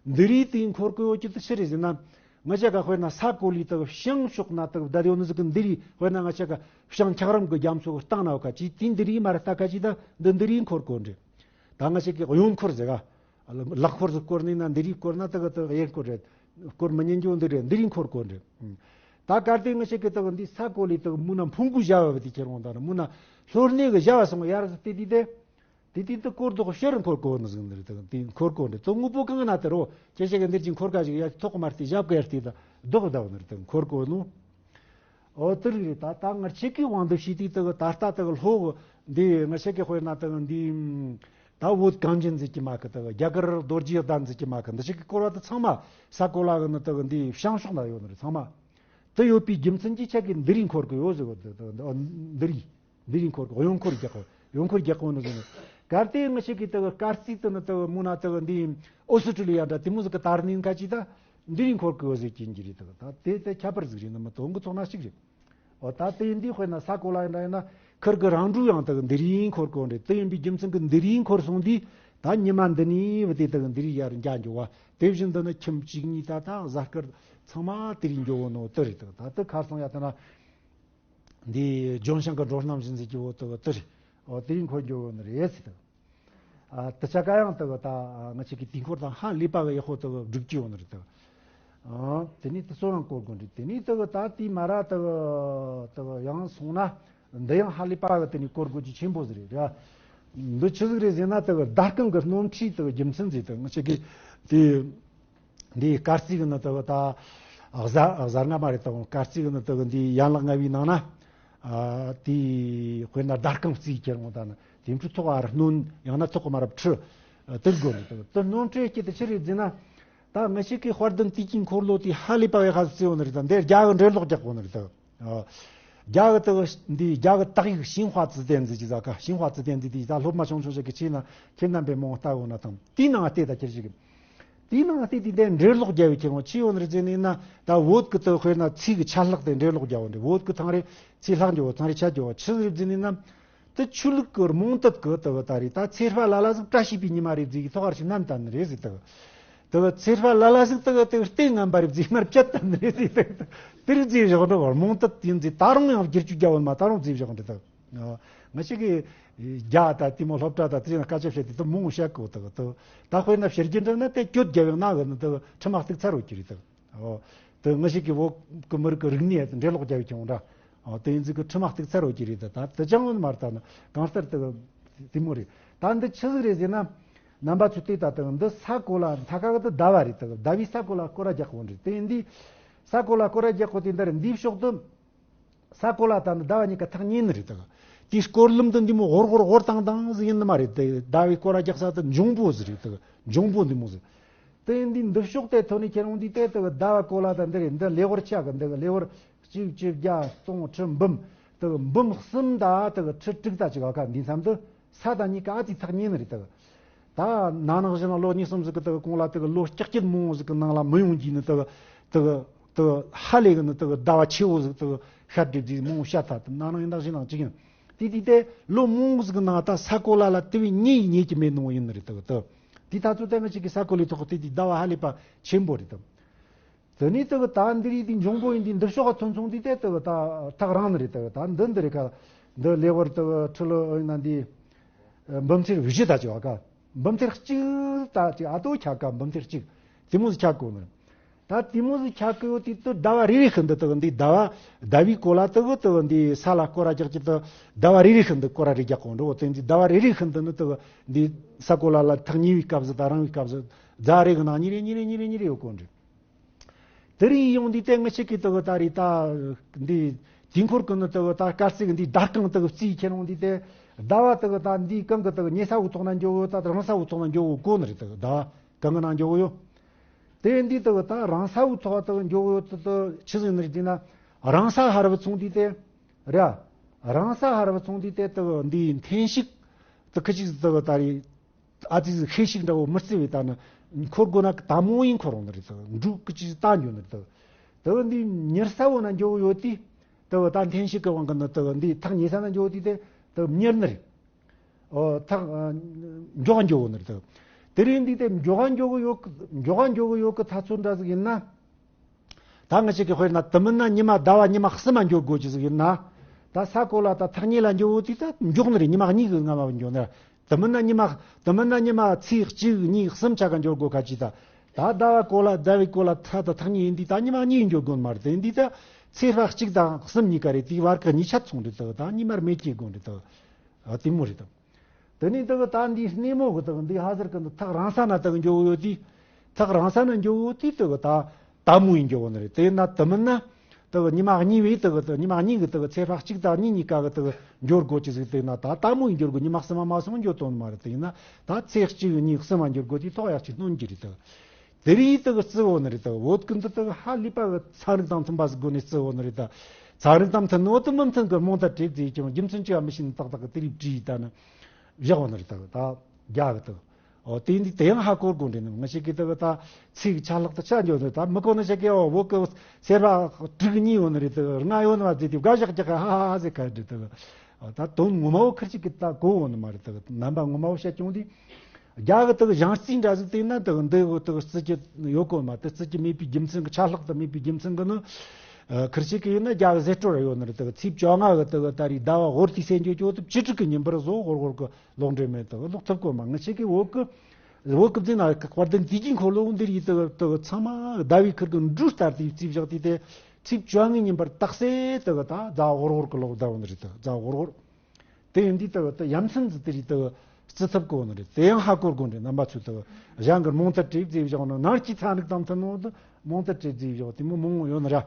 འདི་རིགས་དེ་འཁོར་གོ་ཡོད་ཀྱི་དེ་ཕྱིར་རེད་ཟེར་ན། ང་ཅག་ག་དཔེར་ན་ས་གོ་ལི་དག་བྱང་ཕྱོགས་ན་དག་བསྡད་ཡོད་ནི་ཟིག་གི་འདི་རིགས་དཔེར་ན་ང་ཅག་ག་བྱང་འཁྱགས་རོམ་གི་རྒྱ་མཚོ་གི་སྟེང་ན་ཡོད་ཁ་ཅིག་དེ་འདི་རིགས་མ་རེད་ལྟ་ཁ་ཅིག་ད་འདི་འདི་རིགས་འཁོར་གོ་འདྲ། ད་ང་ཅག་གི་གཡོན་འཁོར་ཟིག་ག་ལག་འཁོར་ཟིག་བསྐོར་ནས་ན་འདི་རིགས་བསྐོར་ན་དག་དག་གཡས་འཁོར་རེད། སྐོར་མི་ཉན་རྒྱུ་འདི་རེད། འདི་རིགས་འཁོར་གོ་འདྲ། ད་གལ་ཏེ་ང་ཅག་གི་དག་འདི་ས་གོ་ལི་དག་མུ་ན་འཕུང་གུ་བཞག་བ་དེ་ཁྱེར་འོང་ད་ན་མུ་ན་ལྷོ་སྣེ་གི་བཞག་བ་སོང་ཡར་ཟིག་དེ་དེ་དེ་དེ་དེ་འདི་སྐོར་དག་ཕྱིར་འཁོར་གོ་ནི་ཟིག་འདི་རེད། དག་དེ་འཁོར་གོ་འདྲ། དོ་དངོས་པོ་གང་ན་དེ་རོ་ཁྱེད་ཅག་གི་འདིར་གྱི་འཁོར་ཁ་ཞིག་ཡར་ཐོག་མར་དེ་བཞག་གི་ཡར་དེ་ད་ལྡོག་བདག་འདི་རེད། དག་འཁོར་གོ་ནོ། ཨོ་དེ་རིགས་རེད། ད་ད་ང་ཅག་གི་དབང་དུ་བྱས་ཏེ་དག་ད་ལྟ་དག་ལྷོ་གི་འདི་ང་ཅག་གི་དཔེར་ན་དག་འདི་ ད་བོད་གངས་ཅན་ཟེར་གྱི་མ་གི་དག་རྒྱ་གར་རྡོ་རྗེ་གདན་ཟེར་གྱི་མ་གི་འདི་ཞིག་གི་སྐོར་བ་དེ་ཚང་མ་ས་གོ་ལ་གི་ནི་དག་འདི་བྱང་ཕྱོགས་ན་ཡོད་ནི་རེད། ཚང་མ་དེ་ཡོད་པའི་རྒྱུ་མཚན་གྱིས་ཁྱེད་ཀྱིས་འདི་རིགས་འཁོར་གི་ཡོད་ཟེར་གོ། འདི་རིགས་འདི་རིགས་འཁོར་གི་གཡོ་འཁོར་རྒྱག་གི་གཡོ་འཁོར་རྒྱག་གི་ནི་ཟེར་ནི། གལ་ཏེ་ང་ཞིག་གིས་དག་སྐར་རྩིས་དེ་ནི་དག་མོ་ན་དག་འདི་ཨོ་སི་ཀྲི་ལི་ཡ་འདྲ་དེ་མོ་ཟིག་གི་དར་ནི་ཁ་ཅིག་ད་འདི་རིགས་འཁོར་གི་ཡོད་ཟེར་གྱིན་གྱི་རེད། དག་ད་དེ་དེ་ཁྱད་པར་ཟིག་རེད། ནི་མི་དོན་གི་ཚོགས་ན་ཞིག་རེད། འོ་ད་དེ་ཡིན་དུས་དཔེར་ན་ས་གོ་ལ་ཡིན་འདྲ་ཡིན་ན་ཁིར་གི་རང་གྲོས་ཡང་དག་འདི་རིགས་འཁོར་གོ་རེད། དེ་ཡིན་པའི་རྒྱུ་མཚན་གྱིས་འདི་རིགས་འཁོར་སོང་དུས་ད་ཉི་མ་འདི་ནས་བུ་དེ་དག་འདི་རིགས་ཡར་འགྱ་འགྱོ་བ། དེ་བཞིན་དུ་ནི་ཁྱིམ་གཅིག་གཉིས་ད་ད་གཟའ་སྐར་ཚང་མ་དེ་རིགས་འགྱོ་བོ་ནོ་དེ་རེད། དག་ད་དེ་ཁར་སང་ཡ་ད་ན་འདི་ལྗོན་ཤིང་གི་འགྲོ་རྣམ་བཞིན་ཟེར་གྱི་བོ་དག་དེ་རེད། འོ་དེ་རིགས་འཁོར་འགྱོ་བོ་ནི་རེད་ཟེར་དག་ཨ་དེ་ཆ་ག་ཡང་དག་ད་ང་ཅིག་གི་དུས་འཁོར་དང་ཧ་ལས་པ་གི་ཡག་པོ་དག་སྒྲུབ་ཀྱི་ཡོད་ནི་རེད་དག་ཨ་དེ་ནས་དེ་ཚོ་རང་བསྐོར་དགོས་འདྲི། དེ་ནས་དག་ད་དེའི་མ་ར་དག་དག་ཡང་སོང་ན་འདི་ཡང་ཧ་ལས་པ་གི་དེ་ནས་བསྐོར་དགོས་ཀྱི་ཆེན་པོ་ཟིག་རེད་ར། འདི་ཆི་ཟིག་རེད་ཟེར་ན་དག་ཟླ་རྐང་གི་སྣོམ་ཁྲིའི་དག་རྒྱུ་མཚན་ཟིག་དག་ང་ཅིག་གི་དེ་འདི་སྐར་རྩིས་གི་ནི་དག་ད་གཟའ་གཟའ་ལྔ་མ་རེད། དག་སྐར་རྩིས་གི་ནི་དག་འདི་ཡན་ལག་ལྔ་བའི་ནང་ན། ཨ་དེའི་དཔེར་ན་ཟླ་རྐང་རྩིས་ཁྱེར་འོང་ད་ནི་དེ་འཕྲུལ་ཐོག་ཨ་ར་སྣོན་ཡང་ན་ཐོག་གི་མ་རབས་ཁྲི་དེར་དགོས་ནི་དག་དེ་སྣོན་ཁྲི་སྐྱེ་དེ་ཆི་རེད་ཟེར་ན། ད་ང་ཞིག་གི་དཔལ་ལྡན་དུས་ཀྱི་འཁོར་ལོ་དེ་ཧ་ལས་པ་ཡག་ཧ་བརྩི་ཡོད་ནི་རེད། ད་འདིར་རྒྱ་གི་འགྲེལ་ལོག་རྒྱག་གོ་ནི་རེད་ད། རྒྱ་གི་དག་འདི་རྒྱ་གི་དག་ཡིག་ཤིན་ཧྭ་ཙི་ཏན་ཟེར་གྱི་ཟ་ཁ། ཤིན་ཧྭ་ཙི་ཏན་ཟེར་དེ་ད་སློབ་མ་ཆུང་ཆུང་ཞིག་གི་ཆེས་ན་ཁྱེད་རྣམ་པས་མང་ལྟ་འོ་ན་དང་དེའི་ནང་བལྟས་ད་ཁྱེར་ཞིག་དེའི་ནང་བལྟས་དེ་འདྲའི་འགྲེལ་ལོག་རྒྱབ་པའི་ཁྱེད་རང་ཆི་ཡོད་ནི་རེད་ཟེར་ནས་ན། ད་བོད་ཀྱི་དག་དཔེར་ན་ཚིག་གི་ཆད་ལྷག་དེ་འགྲེལ་ལོག་རྒྱབ་པ་འདྲ། བོད་ཀྱི་ཐང་རེ་ཚིག་ལྷག་འགྱོ་བ་ཐང་རེ་ཆད་འགྱོ་བ་ཆི་ཟིག་རེད་ཟེར་ནས་ན། དེ་ཆོས་ལུགས་ཀྱི་རྨོངས་དད་ཀྱི་དག་ད་རེད། ད་ཚེ་དཔལ་ལ་ལ་ཟིག་བཀྲ་ཤིས་པའི་ཉི་མ་རེད་ཟིག་གི་ཐོག་ཁར་ཞིག་བསྣམས་བཏང་ནི་རེད་ཟིག་དག་དག་ཚེ་དཔལ་ལ་ལ་ཟིག་དག་དེ་ལྟས་ངན་པ་རེད་ཟིག་མར་བཅད་བཏང་ནི་རེད་ཟིག་དག་དེ་རིགས་ཟིག་བཞག་འགྲོ་བར་རྨོངས་དད་ཡིན་ཟིག་ད་རུང་ཡང་བསྒྱུར་བཅོས་རྒྱབ་བ་མ་ད་རུང་ཟིག་བཞག་འདྲི་དག་ང་ཞིག་གི་རྒྱ་དང་དེ་མོ་སློབ་གྲྭ་དང་དེ་ན་སྐད་ཆ་བཤད་དེ་དུ་མོ་བཤད་གོ་དག་དུ་ད་དཔེར་ན་བཤད་རྒྱུ་འདྲ་ན་དེ་གྱོད་རྒྱབ་ཡོང་ན་གི་ནི་དུ་ཁྲི་མ་གཏུག་ཚར་རོ་གི་རེད་དག་ཨོ། དུ་ང་ཞིག་གི་བོད་གི་མི་རིགས་ཀྱི་རིག་གནས་དེ་འགྲེལ་ལོག་རྒྱབ་ཡོད་ཀྱང་འདྲ། ཨོ་དེ་ཡིན་ཟིག་གི་ཁྲི་མ་གཏུག་ཚར་རོ་གི་རེད་དག་ད་དུ་ཅང་ཡོད་མ་རེད། ད་ནི་གང་ལྟར་དུ་དེ་མོ་རེད། ད་འདི་ཆི་ཟིག་རེད་ཟེར་ན། རྣམ་པ་ཚོས་ལྟོས་ད་དུ་འདི་ས་གོ་ལ་མཐའ་ཁ་གི་དུ་ཟླ་བ་རེད། དུ་ཟླ་བའི་ས་གོ་ལ་སྐོར་ར་རྒྱག་གོ་འདྲི། དེ་ཡིན་དུས་ས་གོ་ལ་སྐོར་ར་རྒྱག་གོ་དེ་འདི་རེད། འདིའི་ཕྱོགས་དུ། ས་གོ་ལ་དང་ཟླ་བ་གཉིས་ཀ་ཐག་ཉེ་ནི་རེད་དག་དེའི་སྐོར་ལམ་དུ་འདི་མོ་ཧོར་ཧོར་ཧོར་དང་དང་ཟིག་ཡིན་ནི་མ་རེད། དེ་ཟླ་བའི་སྐོར་ར་རྒྱག་ས་དུ་འབྱུང་པོ་ཟིག་རེད་དག་འབྱུང་པོ་འདི་མོ་ཟིག་དེ་འདི་འདི་ཕྱོགས་དེ་ཐོན་ནས་ཁྱེད་རང་འདི་དེ་དག་ཟླ་བ་གོ་ལ་དང་འདི་རེད། འདི་ལེ་ཧོར་ཆ་གི་འདི་གི་ལེ་ཧོར་གཅིག་བཅུ་བརྒྱ་སྟོང་ཁྲི་འབུམ་དག་འབུམ་གསུམ་ད་དག་ཁྲི་དྲུག་ད་ཅིག་ཨ་ཁ་འདི་མཚམས་དུ། ས་དང་གཉིས་ཀ་ཨ་ཙི་ཐག་ཉེ་ནི་རེད་དག་ད་ན་ནིང་བཞིན་ལོ་གཉིས་གསུམ་ཟིག་གི་དག་གོང་ལ་དག་ལོ་ལྕགས་ཀྱི་མང་བོ་ཟིག་གི་ནང་ལ་མི་ཡོང་གི་ནི་དག་དག་དག་ཧ་ལས་གི་ནི་དག་ཟླ་བ་ཆེ་བོ་ཟིག་དག་ཤར་འདྲེ་ཟིག་མང་བོ་ཤར་ཐལ། དུ་ན་ནིང་ཡིན་ད་བཞིན་ནང་ཅིག་ཡིན། དེ་དུས་དེ་ལོ་མང་བོ་ཟིག་གི་ནང་ད་ས་གོ་ལ་ལ་དེ་བས་ཉེ་ཡི་ཉེ་གི་མེད་ནོ་ཡིན་ནི་རེད་དག་དག་དེ་ད་ཚོ་དེ་ང་ཅིག་གི་ས་གོ་ལའི་ཐོག་དེ་དུས་ཟླ་བ་ཧ་ལས་པ་ཆེན་པོ་རེད་དག་དེ་ནས་དེ་གི་ད་འདི་རིགས་འདི་འབྱུང་པོ་ཡིན་དུས་འདི་ཕྱོགས་ཐོན་སོང་དུས་དེ་དེ་གི་ད་ཐག་རིང་ནི་རེད། དེ་གི་ད་འདི་འདི་རེད་ཁ། འདི་ལེ་བར་དེ་གི་ཁྲི་ལོ་ཡིན་ན་འདི་འབུམ་ཐེར་བཞི་ད་ཅིག་ཨ་ཁ། འབུམ་ཐེར་གཅིག་ད་ཅིག་ཨ་ཏོ་ཁྱ་ཀ་འབུམ་ཐེར་གཅིག་དེ་མོ་ཟིག་ཁྱ་གོ་ནི། ད་དེ་མོ་ཟིག་ཁྱ་གོ་ཡོད་དུས་དེ་ཟླ་བ་རེ་རེ་ཤིན་ཏུ་དེ་གི་འདི་ཟླ་བ་ཟླ་བའི་གོ་ལ་དེ་གི་དེ་གི་འདི་ས་ལ་སྐོར་ར་རྒྱག་གི་དེ་ཟླ་བ་རེ་རེ་ཤིན་ཏུ་སྐོར་ར་རེ་རྒྱག་གོ་འགྲོ་བ་དེ་འདི་ཟླ་བ་རེ་རེ་ཤིན་ཏུ་ནི་དེ་གི་འདི་ས་གོ་ལ་ལ་ཐག་ཉེ་བའི་སྐབས་སུ་ད་རིང་བའི་སྐབས་སུ་ཟླ་རེ་གི་ནང་ཉིན་རེ་ཉིན་རེ་ཉིན་རེ་ཉིན་རེ་ཡོད་གོ་འདྲི། དེ་རིང་ཡོང་དུས་དེ་ང་ཞིག་གིས་དེ་གི་ད་རེས་ད་འདི་དུས་འཁོར་གི་ནི་དེ་གི་ད་སྐར་རྩིས་གི་འདི་ཟླ་རྐང་དེ་གི་རྩིས་ཁྱེར་ཡོང་དུས་དེ་ཟླ་བ་དེ་གི་ད་འདི་གང་གི་དེ་གི་ཉེ་ས་བོ་ཐོག་ན་འགྱོ་གི་ཡོད། ད་རིང་ས་བོ་ཐོག་ན་འགྱོ་གི་གོ་ནི་རེད། དེ་གི་ཟླ་བ་གང་གི་ནང་འགྱོ་གི་ཡོད། དེ་འདི་དེ་གི་ད་རིང་ས་བོ་ཐོག་དེ་གི་འགྱོ་གི་ཡོད། དེ་དེ་ཆི་ཟིག་ནི་རེད་ཟེར་ན་རིང་ས་ཧར་བུ་སོང་དུས་དེ་ར་རིང་ས་ཧར་བུ་སོང་དུས་དེ་དེ་གི་འདི་འཐེན་ཤུགས་དེ་ཁི་ཅིག་དེ་གི་ད་རེས། ཨ་ཙི་ཤེས་ཤིག་འདྲ་བོ་མི་རྩི་བའི་ད་ནི་འཁོར་དགོས་ན་དལ་མོ་ཡིན་འཁོར་འོང་ནི་རེད། དེ་འབྲུག་གི་ཅི་ལྟ་འགྱོ་ནི་རེད། དེ་འདི་མྱུར་ས་བོ་ན་འགྱོ་གི་ཡོད་དུས་དེ་ད་འཐེན་ཤུགས་ཀྱི་དབང་གིས་ནི་དེ་འདི་ཐག་ཉེ་ས་ན་འགྱོ་དུས་དེ་དེ་མྱུར་ནི་རེད། ཨོ་ཐག་མགྱོགས་འགྱོ་གི་ནི་རེད། དེ་རིང་འདི་དེ་མགྱོགས་འགྱོ་གི་ཡོད་གི་མགྱོགས་འགྱོ་གི་ཡོད་གི་ཐག་ཚོད་འདྲ་ཟིག་ཡིན་ན། ད་ང་ཅིག་གི་དཔེར་ན་དུ་མིན་ན་ཉི་མ་ཟླ་བ་ཉི་མ་གསུམ་མ་འགྱོ་དགོས་ཀྱི་ཟིག་ཡིན་ན། ད་ས་གོ་ལ་ད་ཐག་ཉེ་ལ་འགྱོ་བོ་དུས་ད་མགྱོགས་ནི་རེད། ཉི་མ་གཉིས་གི་སྔ་མ་བ་འགྱོ་ནི་རེད། དུ་མིན་ན་ཉི་མ་དུ་མིན་ན་ཉི་མ་ཚེས་གཅིག་གཉིས་གསུམ་ཆ་ག་འགྱོ་དགོས་ཁ་ཅིག་ད། ད་ཟླ་བ་གོ་ལ་ཟླ་བའི་གོ་ལ་ད་ད་ཐག་ཉེ་ཡིན་དུས་ད་ཉི་མ་གཉིས་འགྱོ་དགོས་མ་རེད། དེ་ཡིན་དུས་ད་ཚེས་པ་གཅིག་དང་གསུམ་གཉིས་ཀ་རེད། དེའི་བར་གི་གཉིས་ཆ་ཚོང་རེད། ད་ད་ཉི་མར་མེད་ཀྱི་དགོས་རེད། ད་ཨ་དེ་མོ་རེད་ད། དེ་ནས་དེ་གི་ད་འདི་སྣེ་མོ་གི་དེ་གི་འདི་ཧ་ཟེར་གི་འདི་ཐག་རིང་ས་ན་དེ་གི་འགྱོ་གི་ཡོད་དུས། ཐག་རིང་ས་ན་འགྱོ་གི་ཡོད་དུས་དེ་གི་ད་དལ་མོ་ཡིན་འགྱོ་གི་ནི་རེད། དེ་ན་དུ་མིན་ན་ དག་ཉི་མ་གཉིས་པའི་དག་དག་ཉི་མ་གཉིས་ཀྱི་དག་ཚེས་པ་གཅིག་དང་གཉིས་གཉིས་ཀ་གི་དག་འགྱུར་དགོས་ཀྱི་ཟིག་དེ་ན་ད་ལྟ་མོ་ཡི་འགྱུར་དགོས། ཉི་མ་གསུམ་མ་སོང་འགྱུར་དོན་མ་རེད། དེ་ཡིན་ན་ད་ཚེས་གཅིག་གཉིས་གསུམ་མ་འགྱུར་དགོས་དེ་ཐོག་ཡག་ཅིག་སྟོན་གྱི་རེད་དག་དེ་རིགས་དག་རྩི་བོ་ནི་རེད་དག་བོད་ཀུན་ཏུ་དག་ཧ་ལས་པ་གི་ཚན་རིག་དང་མཐུན་པ་ཟིག་སྒོ་ནས་རྩི་བོ་ནི་རེད་དག་ཚན་རིག་དང་མཐུན་ནོ་དུ་མི་མཐུན་གི་རྨོངས་དད་བྲེལ་ཟིག་ཀྱང་རྒྱུ་མཚན་ཅི་ཡང་མི་ཤེས་ནི་ཏག་ཏག་གི་དེ་རིགས་བྲིས་ད་ནི་བཞག་བོ་ནི་རེད་དག་ད་རྒྱ་གི་དག་ཨོ་དེ་འདི་དེ་ཡང་ཧ་གོ་དགོས་འདྲེ་ནི་ང་ཞིག་གིས་དག་ད་ཚིག་ཆ་ལྷག་ཏུ་ཆ་འཇོག་འདུག་ད་མི་གོ་ནི་ཞིག་གིས་ཨོ་བོད་ཀྱི་སེར་བ་དྲུག་གཉིས་ཡོད་ནི་རེད་དག་ལྔ་ཡོད་ནི་མ་ཟེར་དེ་དགའ་ཞག་རྒྱག་ག་ཧ་ཧ་ཧ་ཟེར་ག་འདྲེ་དག་ད་དོན་ངོ་མ་བོ་ཁིར་ཅིག་གིས་ད་གོ་འོང་ནི་མ་རེད་དག་རྣམ་པ་ངོ་མ་བོ་བཤད་ཀྱང་དེ་རྒྱ་གི་དག་ཞང་རྩིས་འདྲ་ཟིག་དེ་ན་དག་འདི་བོ་དག་རྩི་རྒྱུ་ཡོད་གོ་མ་དེ་རྩི་རྒྱུ་མེད་པའི་རྒྱུ་མཚན་གི་ཆ་ལྷག་ཏུ་མེད་པའི་རྒྱུ་མཚན་གི་ནི་ཁིར་ཅིག་གིས་ཡིན་ན་རྒྱ་གི་ཟེར་སྤྲོ་ར་ཡོད་ནི་རེད་དག་ཚེས་བཅོ་ལྔ་གི་དག་ད་རེས་ཟླ་བ་ཧོར་དུས་སེ་འཇོག་ཅོ་དུ་བཅུ་དྲུག་གི་ཉིན་པར་བཟོ་ཧོར་ཧོར་གི་ལོག་འདྲེ་མེད་དག་ལོག་ཐུབ་གོ་མ་ང་ཞིག་གིས་བོད་གི་བོད་གི་འཛིན་ན་དཔལ་ལྡན་དུས་ཀྱི་འཁོར་ལོ་འདིར་ཡིད་དུ་དུ་ཚང་མ་ཟླ་བའི་ཁུར་གི་འབྲུ་ལྟར་དུ་རྩིས་བཞག་དུས་དེ་ཚེས་བཅོ་ལྔའི་ཉིན་པར་རྟགས་གསལ་དུ་ད་རྫ་ཧོར་ཧོར་གི་ལོག་ཟླ་བ་འདི་རེད་དུ་རྫ་ཧོར་ཧོར་དེ་ཡིན་དུས་དུ་དུ་ཡ་མཚན་ཟིག་དེ་རིགས་དུ་རྩི་ཐུབ་གོ་ནི་རེད། དེ་ཡང་ཧ་གོ་དགོས་འདྲེ་རྣམ་པ་ཚོས་དུ་གཞན་གི་རྨོངས་དད་བྲེལ་བརྩིས་བཞག་ནི་ནང་སྐྱི་ཚན་རིག་དང་མཐུན་ནོ་དུ་རྨོངས་དད་བྲེལ་བརྩིས་བཞག་དེ་མོ་མང་བོ་ཡོད་ནི་ར།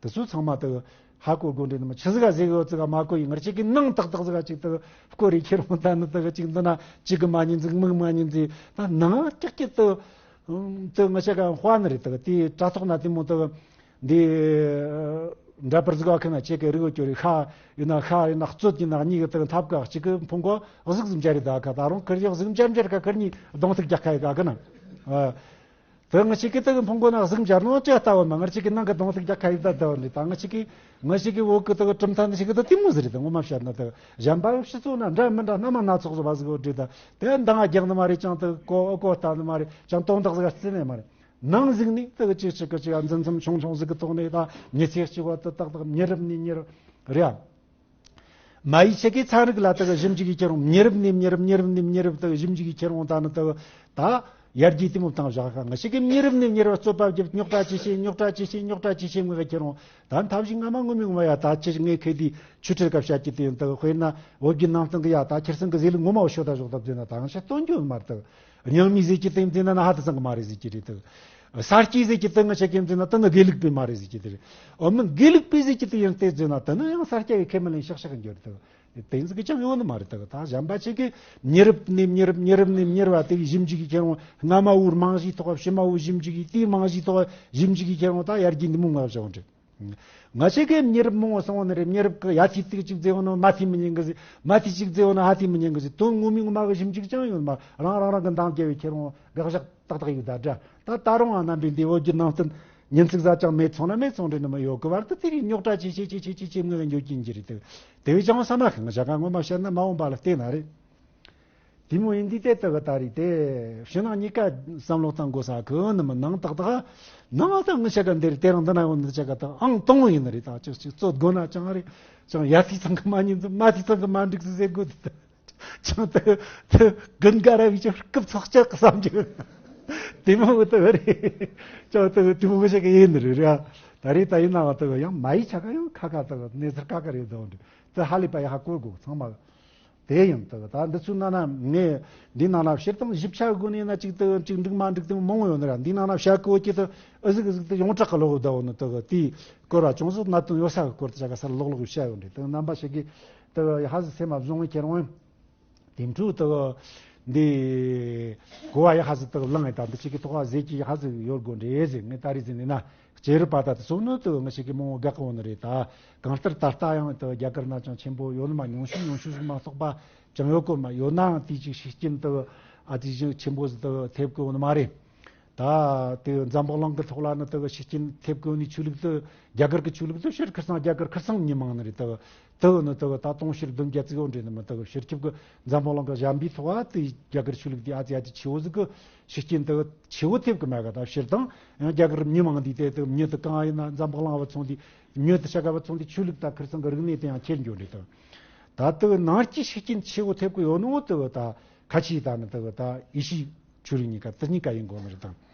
དེ་ཚོ་ཚང་མ་དག་ཧ་གོ་དགོས་འདྲེ་ནི་མི་ཆི་ཟིག་ག་ཟེར་གི་ཡོད་ཙི་ག་མ་གོ་ཡིན་ངར་ཅིག་གི་ནང་ཏག་ཏག་ཟིག་ག་ཅིག་དག་སྐོར་རེ་ཁྱེར་འོང་ད་ནི་དག་ཅིག་འདི་ན་ཅིག་གི་མ་ཉིན་ཟིག་མིག་མ་ཉིན་ཟིག་ད་ནང་ཀྱག་ཀྱག་དུ་དུ་ང་ཤ་ག་དཔའ་ནི་རེད། དག་དེ་དྲ་ཐོག་ན་དེ་མོ་དག་འདི་འདྲ་པར་ཟིག་ག་ཁ་ན་ཅེ་གི་རི་གོ་ཅོ་རི་ཤ་ཡིན་ན་ཤ་ཡིན་ན་རྩོད་ཡིན་ན་གཉིས་གི་དག་འཐབ་ག་ཅིག་གི་ཕུང་གོ་གཟུགས་ཟིག་འཇར་རི་ད་ག་ད་རུང་ཁར་ཡག་གཟུགས་འཇར་འཇར་ག་ཁར་གཉིས་གདོང་ཐུག་རྒྱག་ཁ་ཡི་ག་གི་ན། དེ་ང་ཞིག་གིས་དེ་གི་ཕུང་གོ་ན་གཟུགས་འཇར་ནོ་ཅི་ལྟ་བུ་མ་ང་ཞིག་གིས་ནང་གི་གདོང་ཐུག་རྒྱག་ཁ་ཡིག་ད་ལྟ་བུ་འདི་ད་ང་ཞིག་གིས་ང་ཞིག་གིས་བོད་གི་དེ་གི་གྲུབ་མཐའ་འདི་ཞིག་གི་ད་དེ་མོ་ཟིག་རེད། ད་ངོ་མ་བཤད་ན་དེ་གཞན་པ་ཕྱི་ཚོ་ན་འདྲ་མི་འདྲ་སྣ་མ་སྣ་ཚོགས་སུ་བ་ཟིག་གོ་བྲིས་ད་དེ་འདང་རྒྱག་ནི་མ་རེད། ཅང་དེ་གོ་གོ་ལྟ་ནི་མ་རེད། ཅང་དོན་དག་ཟིག་རྩི་ནི་མ་རེད། ནང་ཟིག་ནི་དེ་གི་ཅིག་ཅིག་གི་ཅིག་འཛིན་མཚམས་ཆུང་ཆུང་ཟིག་གི་ཐོག་ནས་ད་མི་ཚེ་གཅིག་བ་དེ་ཏག་ཏག་མྱི་རབས་ནས་མྱི་རབས་རེད། མ་ཡི་ཆེ་གེ་ཚན་རིག་ལ་དག་ཞིབ་འཇུག་གི་ཁྱེར་འོང་མྱི་རབས་ནས་མྱི་རབས་མྱི་རབས་ནས་མྱི་རབས་དག་ཞིབ་འཇུག་གི་ཁྱེར་འོང་ད་ནི་དག་ད་ཡར་རྒྱས་དེ་མོ་བཏང་བཞག་ག་ང་ཞིག་གི་མྱི་རབས་ནས་མྱི་རབས་རྩོད་པ་བརྒྱབ་རྙོག་དྲ་ཇེ་ཆེ་རྙོག་དྲ་ཇེ་ཆེ་རྙོག་དྲ་ཇེ་ཆེ་ངོས་ག་ཁྱེར་འོང་ད་མཐའ་བཞི་སྔ་མ་ངོ་མི་ངོ་མ་ཡ་ད་ཅི་ངས་ཁེ་དེ་ཆུ་ཁྲིར་སྐབས་བཤད་ཀྱི་དེ་ཡིན་དག་དཔེར་ན་བོད་བརྒྱུད་ནང་བསྟན་གི་ཡ་ད་ཁྱེར་སང་གི་ཟེར་ལུགས་ངོ་མ་བ་ཤོད་ད་ཞོག་ད་བཟླས་ན་ད་ང་ཤ་སྟོན་རྒྱུ་མ་རེད་དག་རྙིང་མའི་ཟེར་གྱི་དེ་འཛིན་ན་ན་ཧ་ད་ཚང་གི་མ་རེད་ཟེར་གྱི་རེད་དག་ས་སྐྱའི་ཟེར་གྱི་དེ་ང་ཆ་གེ་འཛིན་ན་ད་ནི་དགེ་ལུགས་པའི་མ་རེད་ཟེར་གྱི་དེ་རེད། ཨོ་མི་དགེ་ལུགས་པའི་ཟེར་གྱི་དེ་ཡང་བལྟས་འཛིན་ན་ད་ནི་ཡང་ས་སྐྱ་གི་ཁས་མི་ལེན་ཤག་ཤག་འགྱུར་དག་དེ་ཟིག་གི་ཅང་ཡོང་ནི་མ་རེད་དག་ད་གཞན་པ་ཆེ་གེ་མྱི་རབས་ནས་མྱི་རབས་མྱི་རབས་ནས་མྱི་རབས་བ་དེ་གི་ཞིབ་འཇུག་གི་ཁྱེར་འོང་སྔ་མ་བོར་རྨང་གཞིའི་ཐོག་ཕྱི་མ་བོ་ཞིབ་འཇུག་གི་དེའི་རྨང་གཞིའི་ཐོག་ཞིབ་འཇུག་གི་ཁྱེར་འོང་ད་ཡར་རྒྱས་འདི་མོ་ང་བྱ་འོང་འདྲི། ང་ཆེ་གེ་མྱི་རབས་མང་བོ་སོང་བ་ནི་རེད། མྱི་རབས་ཀྱི་ཡ་ཐི་ཏིག་ཅིག་བརྫེ་བ་ནི་མ་ཐི་མི་ཉན་གི་ཟིག་མ་ཐི་ཅིག་བརྫེ་བ་ནི་ཧ་ཐི་མི་ཉན་གི་ཟིག་དོན་ངོ་མའི་ངོ་མ་གི་ཞིབ་འཇུག་ཅང་ཡོད་མ་རང་རང་རང་གི་འདང་རྒྱབ་བའི་ཁྱེར་འོང་དགག་བཞག་ཏག་ཏག་ཡོད་ད་འདྲ། ད་ད་རུང་ཨ་རྣམ་པའི་འདི་བོད་བརྒྱུད་ནང་བསྟན་ཉིན་ཚིག་ཟ་ཅང་མེད་སོང་ན་མེད་སོང་རེད་ནི་མི་ཡོད་གི་བར་དུ་དེ་རིགས་རྙོག་དྲ་ཆེ་ཆེ་ཆེ་ཆེ་ཆེ་ཆེ་ངོས་ལ་འགྱོ་གིན་གྱི་རེད་དེ། དེ་བས་ཀྱང་བསམ་ན་ཁང་བྱ་ག་ངོ་མ་བཤད་ན་མ་འོངས་པ་ལ་བལྟས་ན་རེད། དེ་མོ་ཡིན་དུས་དེ་དག་གི་ད་རེད་དེ་ཕྱི་ནང་གཉིས་ཀ་བསམ་བློ་བཏང་དགོས་ས་གི་ནི་མི་ནང་ཏག་ཏག་ནང་ད་ངི་བྱ་ག་འདིར་དེ་རང་འདི་ན་ཡོང་ནི་བྱ་ག་དང་ཨང་དང་ཡིན་ནི་རེད། ད་ཅིག་ཅིག་རྩོད་དགོས་ན་ཅང་རེད་ཅང་ཡ་ཐི་ཚང་གི་མ་ཉིན་ཙམ་མ་ཐི་ཚང་གི་མ་འགྲིག་ཟི་ཟེར་དགོས་དེ་ད། ཅང་ཏུ་ཏུ་དགུན་ཀ་ར་བའི་ཅང་སྐུབ་ཚོགས་ཅག་གི་བསམ་རྒྱུ། དེ་མོ་བུ་ཏུ་བུ་རེད། ཅང་ཏུ་དེ་མོ་བུ་ཞིག་ཡིན་རེད་ར། ད་རེས་ད་ཡིན་ནའང་ཏུ་ཡང་མ་ཡི་ཆ་ག་ཡང་ཁ་ཁ་ཏུ་གནས་ཚུལ་ཁ་ཁ་རེད་དོ་འདྲི། ཏུ་ཧ་ལས་པ་ཡ་ཧ་གོ་དགོས་ཚང་མ། དེ་ཡིན་ཏུ་ད་འདི་ཚོའི་ནང་ན་ངས་འདི་ནང་ན་སྤྱིར་བཏང་ཞིབ་ཆ་དགོས་ནས་ན་ཅིག་ཏུ་ཅིག་འགྲིག་མ་འགྲིག་དེ་མོ་མང་བོ་ཡོད་ནི་ར། འདི་ནང་ན་བཤད་དགོས་ཀྱི་ཏུ་ཨི་ཟིག་ཨི་ཟིག་ཏུ་ཡོངས་གྲགས་གི་ལོག་གི་ད་འོ་ནི་ཏུ་དེའི་སྐོར་བ་ཅུང་ཟད་གནད་དོན་ཡོད་ས་གི་སྐོར་དུ་ཆ་ག་སར་ལོག་ལོག་བཤད་ཡོད་འདྲི། ཏུ་རྣམ་པ་ཞིག་གིས་ཏུ་ཧ་ཟི་སེམས་མ་བཟུང་བའི་ཁྱེར་འོང་། དེ་འཕྲོ་དག་འདི་གོ་བ་ཡག་ཧ་ཟི་དག་བླངས་ཡི་ད་འདི་ཅིག་གི་ཐོག་བ་ཟེ་གི་ཡག་ཧ་ཟི་ཡོད་དགོས་འདྲེ་ཟེ་ངས་ད་རེས་ཟིན་ནི་ན་སྐྱེ་རུ་པ་ད་དུ་སོང་ནི་དག་ང་ཞིག་གི་མང་བོ་དགག་གི་འོང་ནི་རེད། ད་གང་ལྟར་ད་ལྟ་ཡང་དག་རྒྱ་གར་ན་ཅང་ཆེན་པོ་ཡོད་ནི་མ། ཉུང་ཤོས་ཉུང་ཤོས་ཟིག་མ་གཏོགས་པ་ཅང་ཡོད་གོ་མ། ཡོད་ནའང་དེ་ཅིག་ཤུགས་རྐྱེན་དག་ཨ་དེ་ཅིག་ཆེན་པོ་ཟིག་དག་ཐེབས་གི་འོང་ནི་མ་རེད། ད་དེ་འཛམ་བུ་གླིང་གི་ཐོག་ལ་ནི་དེ་གི་ཤུགས་རྐྱེན་ཐེབས་གོ་ནི་ཆོས་ལུགས་དེ་རྒྱ་གར་གི་ཆོས་ལུགས་དེ་ཕྱིར་ཁར་སང་རྒྱ་གར་ཁར་སང་མི་མང་ནི་རེད། དེ་དེ་ནི་དེ་ད་དུང་ཕྱིར་བདུན་བརྒྱ་ཙིག་ཡོད་འདྲེ་ནི་མི་དེ་ཕྱིར་ཁྱབ་གི་འཛམ་བུ་གླིང་གི་གཞན་པའི་ཐོག་ཨ་དེ་རྒྱ་གར་ཆོས་ལུགས་དེ་ཨ་ཙི་ཨ་ཙི་ཆེ་བོ་ཟིག་གི་ཤུགས་རྐྱེན་དེ་ཆེ་བོ་ཐེབས་གི་མེད་ག་ད་ཕྱིར་དང་ཡང་རྒྱ་གར་མི་མང་དེ་དེ་དེ་མྱི་དེ་གང་ཡིན་ན་འཛམ་བུ་གླིང་བ་ཚོང་དེ་མྱི་དེ་ཤ་ག་བ་ཚོང་དེ་ཆོས་ལུགས་ད་ཁར་སང་གི་རིག་གནས་དེ་ཡང་ཁྱེར་འགྱོ་འདྲེ་དང་ད་དེ་ནང་གི་ཤུགས་རྐྱེན་ཆེ་བོ་ཐེབས་གི་ཡོད་ནོ་དེ་ད་ཁ་ཆེ་ད་ནི་དེ་ད་ཨི་ཤི་ཆོས་ལུགས་གཉིས་ཀ་དེ་གཉིས་ཀ་ཡིན་དགོས་ནི་རེད་དང་།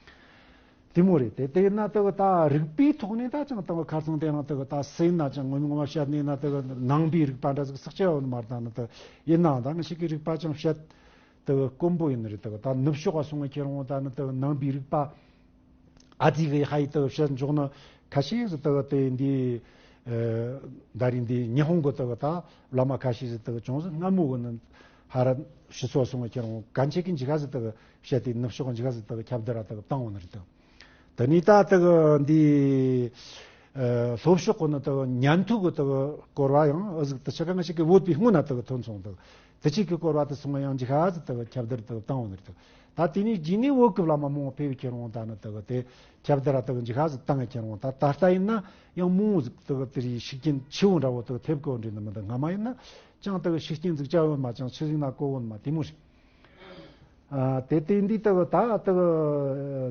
དེ་མོ་རེད་དེ། དེ་ཡིན་ན་དེ་གི་ད་རིག་པའི་ཐོག་ནས་ད་ཅང་དེ་གི་ཁ་སང་དེ་རིང་དེ་གི་ད་སེམས་ན་ཅང་ངོ་མ་ངོ་མ་བཤད་ནས་ན་དེ་གི་ནང་པའི་རིག་པ་འདྲ་ཟིག་སག་ཆ་ཡོད་ནི་མ་རེད་ད་ནི་དེ་ཡིན་ནའང་ད་ང་ཞིག་གི་རིག་པ་ཅང་བཤད་དེ་གི་དཀོན་པོ་ཡིན་ནི་རེད། དེ་གི་ད་ནུབ་ཕྱོགས་ག་སོང་ངི་ཁྱེར་འོང་ད་ནི་དེ་གི་ནང་པའི་རིག་པ་ཨ་ཙི་གི་ཧ་ཡི་དེ་གི་བཤད་འཇོག་ནི་ཁ་ཤས་ཟིག་དེ་གི་དེ་འདི། ད་རིང་འདི་ཉི་ཧོང་གི་དག་ད་བླ་མ་ཁ་ཤས་ཟིག་དག་ཅུང་ཟད་སྔ་མོ་གི་ནི་ཧ་ར་ཕྱི་སོ་སོང་གི་ཁྱེར་འོང་གན་ཆེ་གི་འཇིག་ཧ་ཟིག་དག་བཤད་དེ་ནུབ་ཕྱོགས་འཇིག་ཧ་ཟིག་དག་ཁྱབ་བརྡལ་ར་དག་བཏང་བ་ནི་རེད་དང་། དེ་ནས་ད་དག་འདི་ལྷོ་ཕྱོགས་གི་ནི་དག་ཉན་ཐོས་གི་དག་སྐོར་བ་ཡང་ཨུ་ཟིག་དུ་ཆ་ག་ང་ཞིག་གི་བོད་པའི་སྔོན་ན་དག་ཐོན་སོང་དག་དུ་ཆིག་གི་སྐོར་བ་དུ་སོང་ཡང་འཇིག་ཧ་ཟིག་དག་ཁྱབ་བརྡལ་དག་བཏང་བ་ནི་རེད་དང་། ད་དེ་ནས་རྗེས་ནས་བོད་ཀྱི་བླ་མ་མང་བོ་ཕེབས་ཁྱེར་འོང་ད་ནི་དག་དེ་ཁྱབ་བརྡལ་ར་དག་འཇིག་ཧ་ཟིག་བཏང་ཁྱེར་འོང་ད་ད་ལྟ་ཡིན་ན་ཡང་མང་བོ་ཟིག་དག་དེ་རིགས་ཤུགས་རྐྱེན་ཆེ་བོ་འདྲ་བོ་དག་ཐེབས་གོ་འདྲི་ནི་མི་འདུག་སྔ་མ་ཡིན་ན་ཅང་དག་ཤུགས་རྐྱེན་ཟིག་བྱ་བོ་མ་ཅང་ཆི་ཟིག་ན་གོ་བོ་མ་དེ་མོ་རེད། ཨ་དེ་དེ་འདི་དག་ད་དག་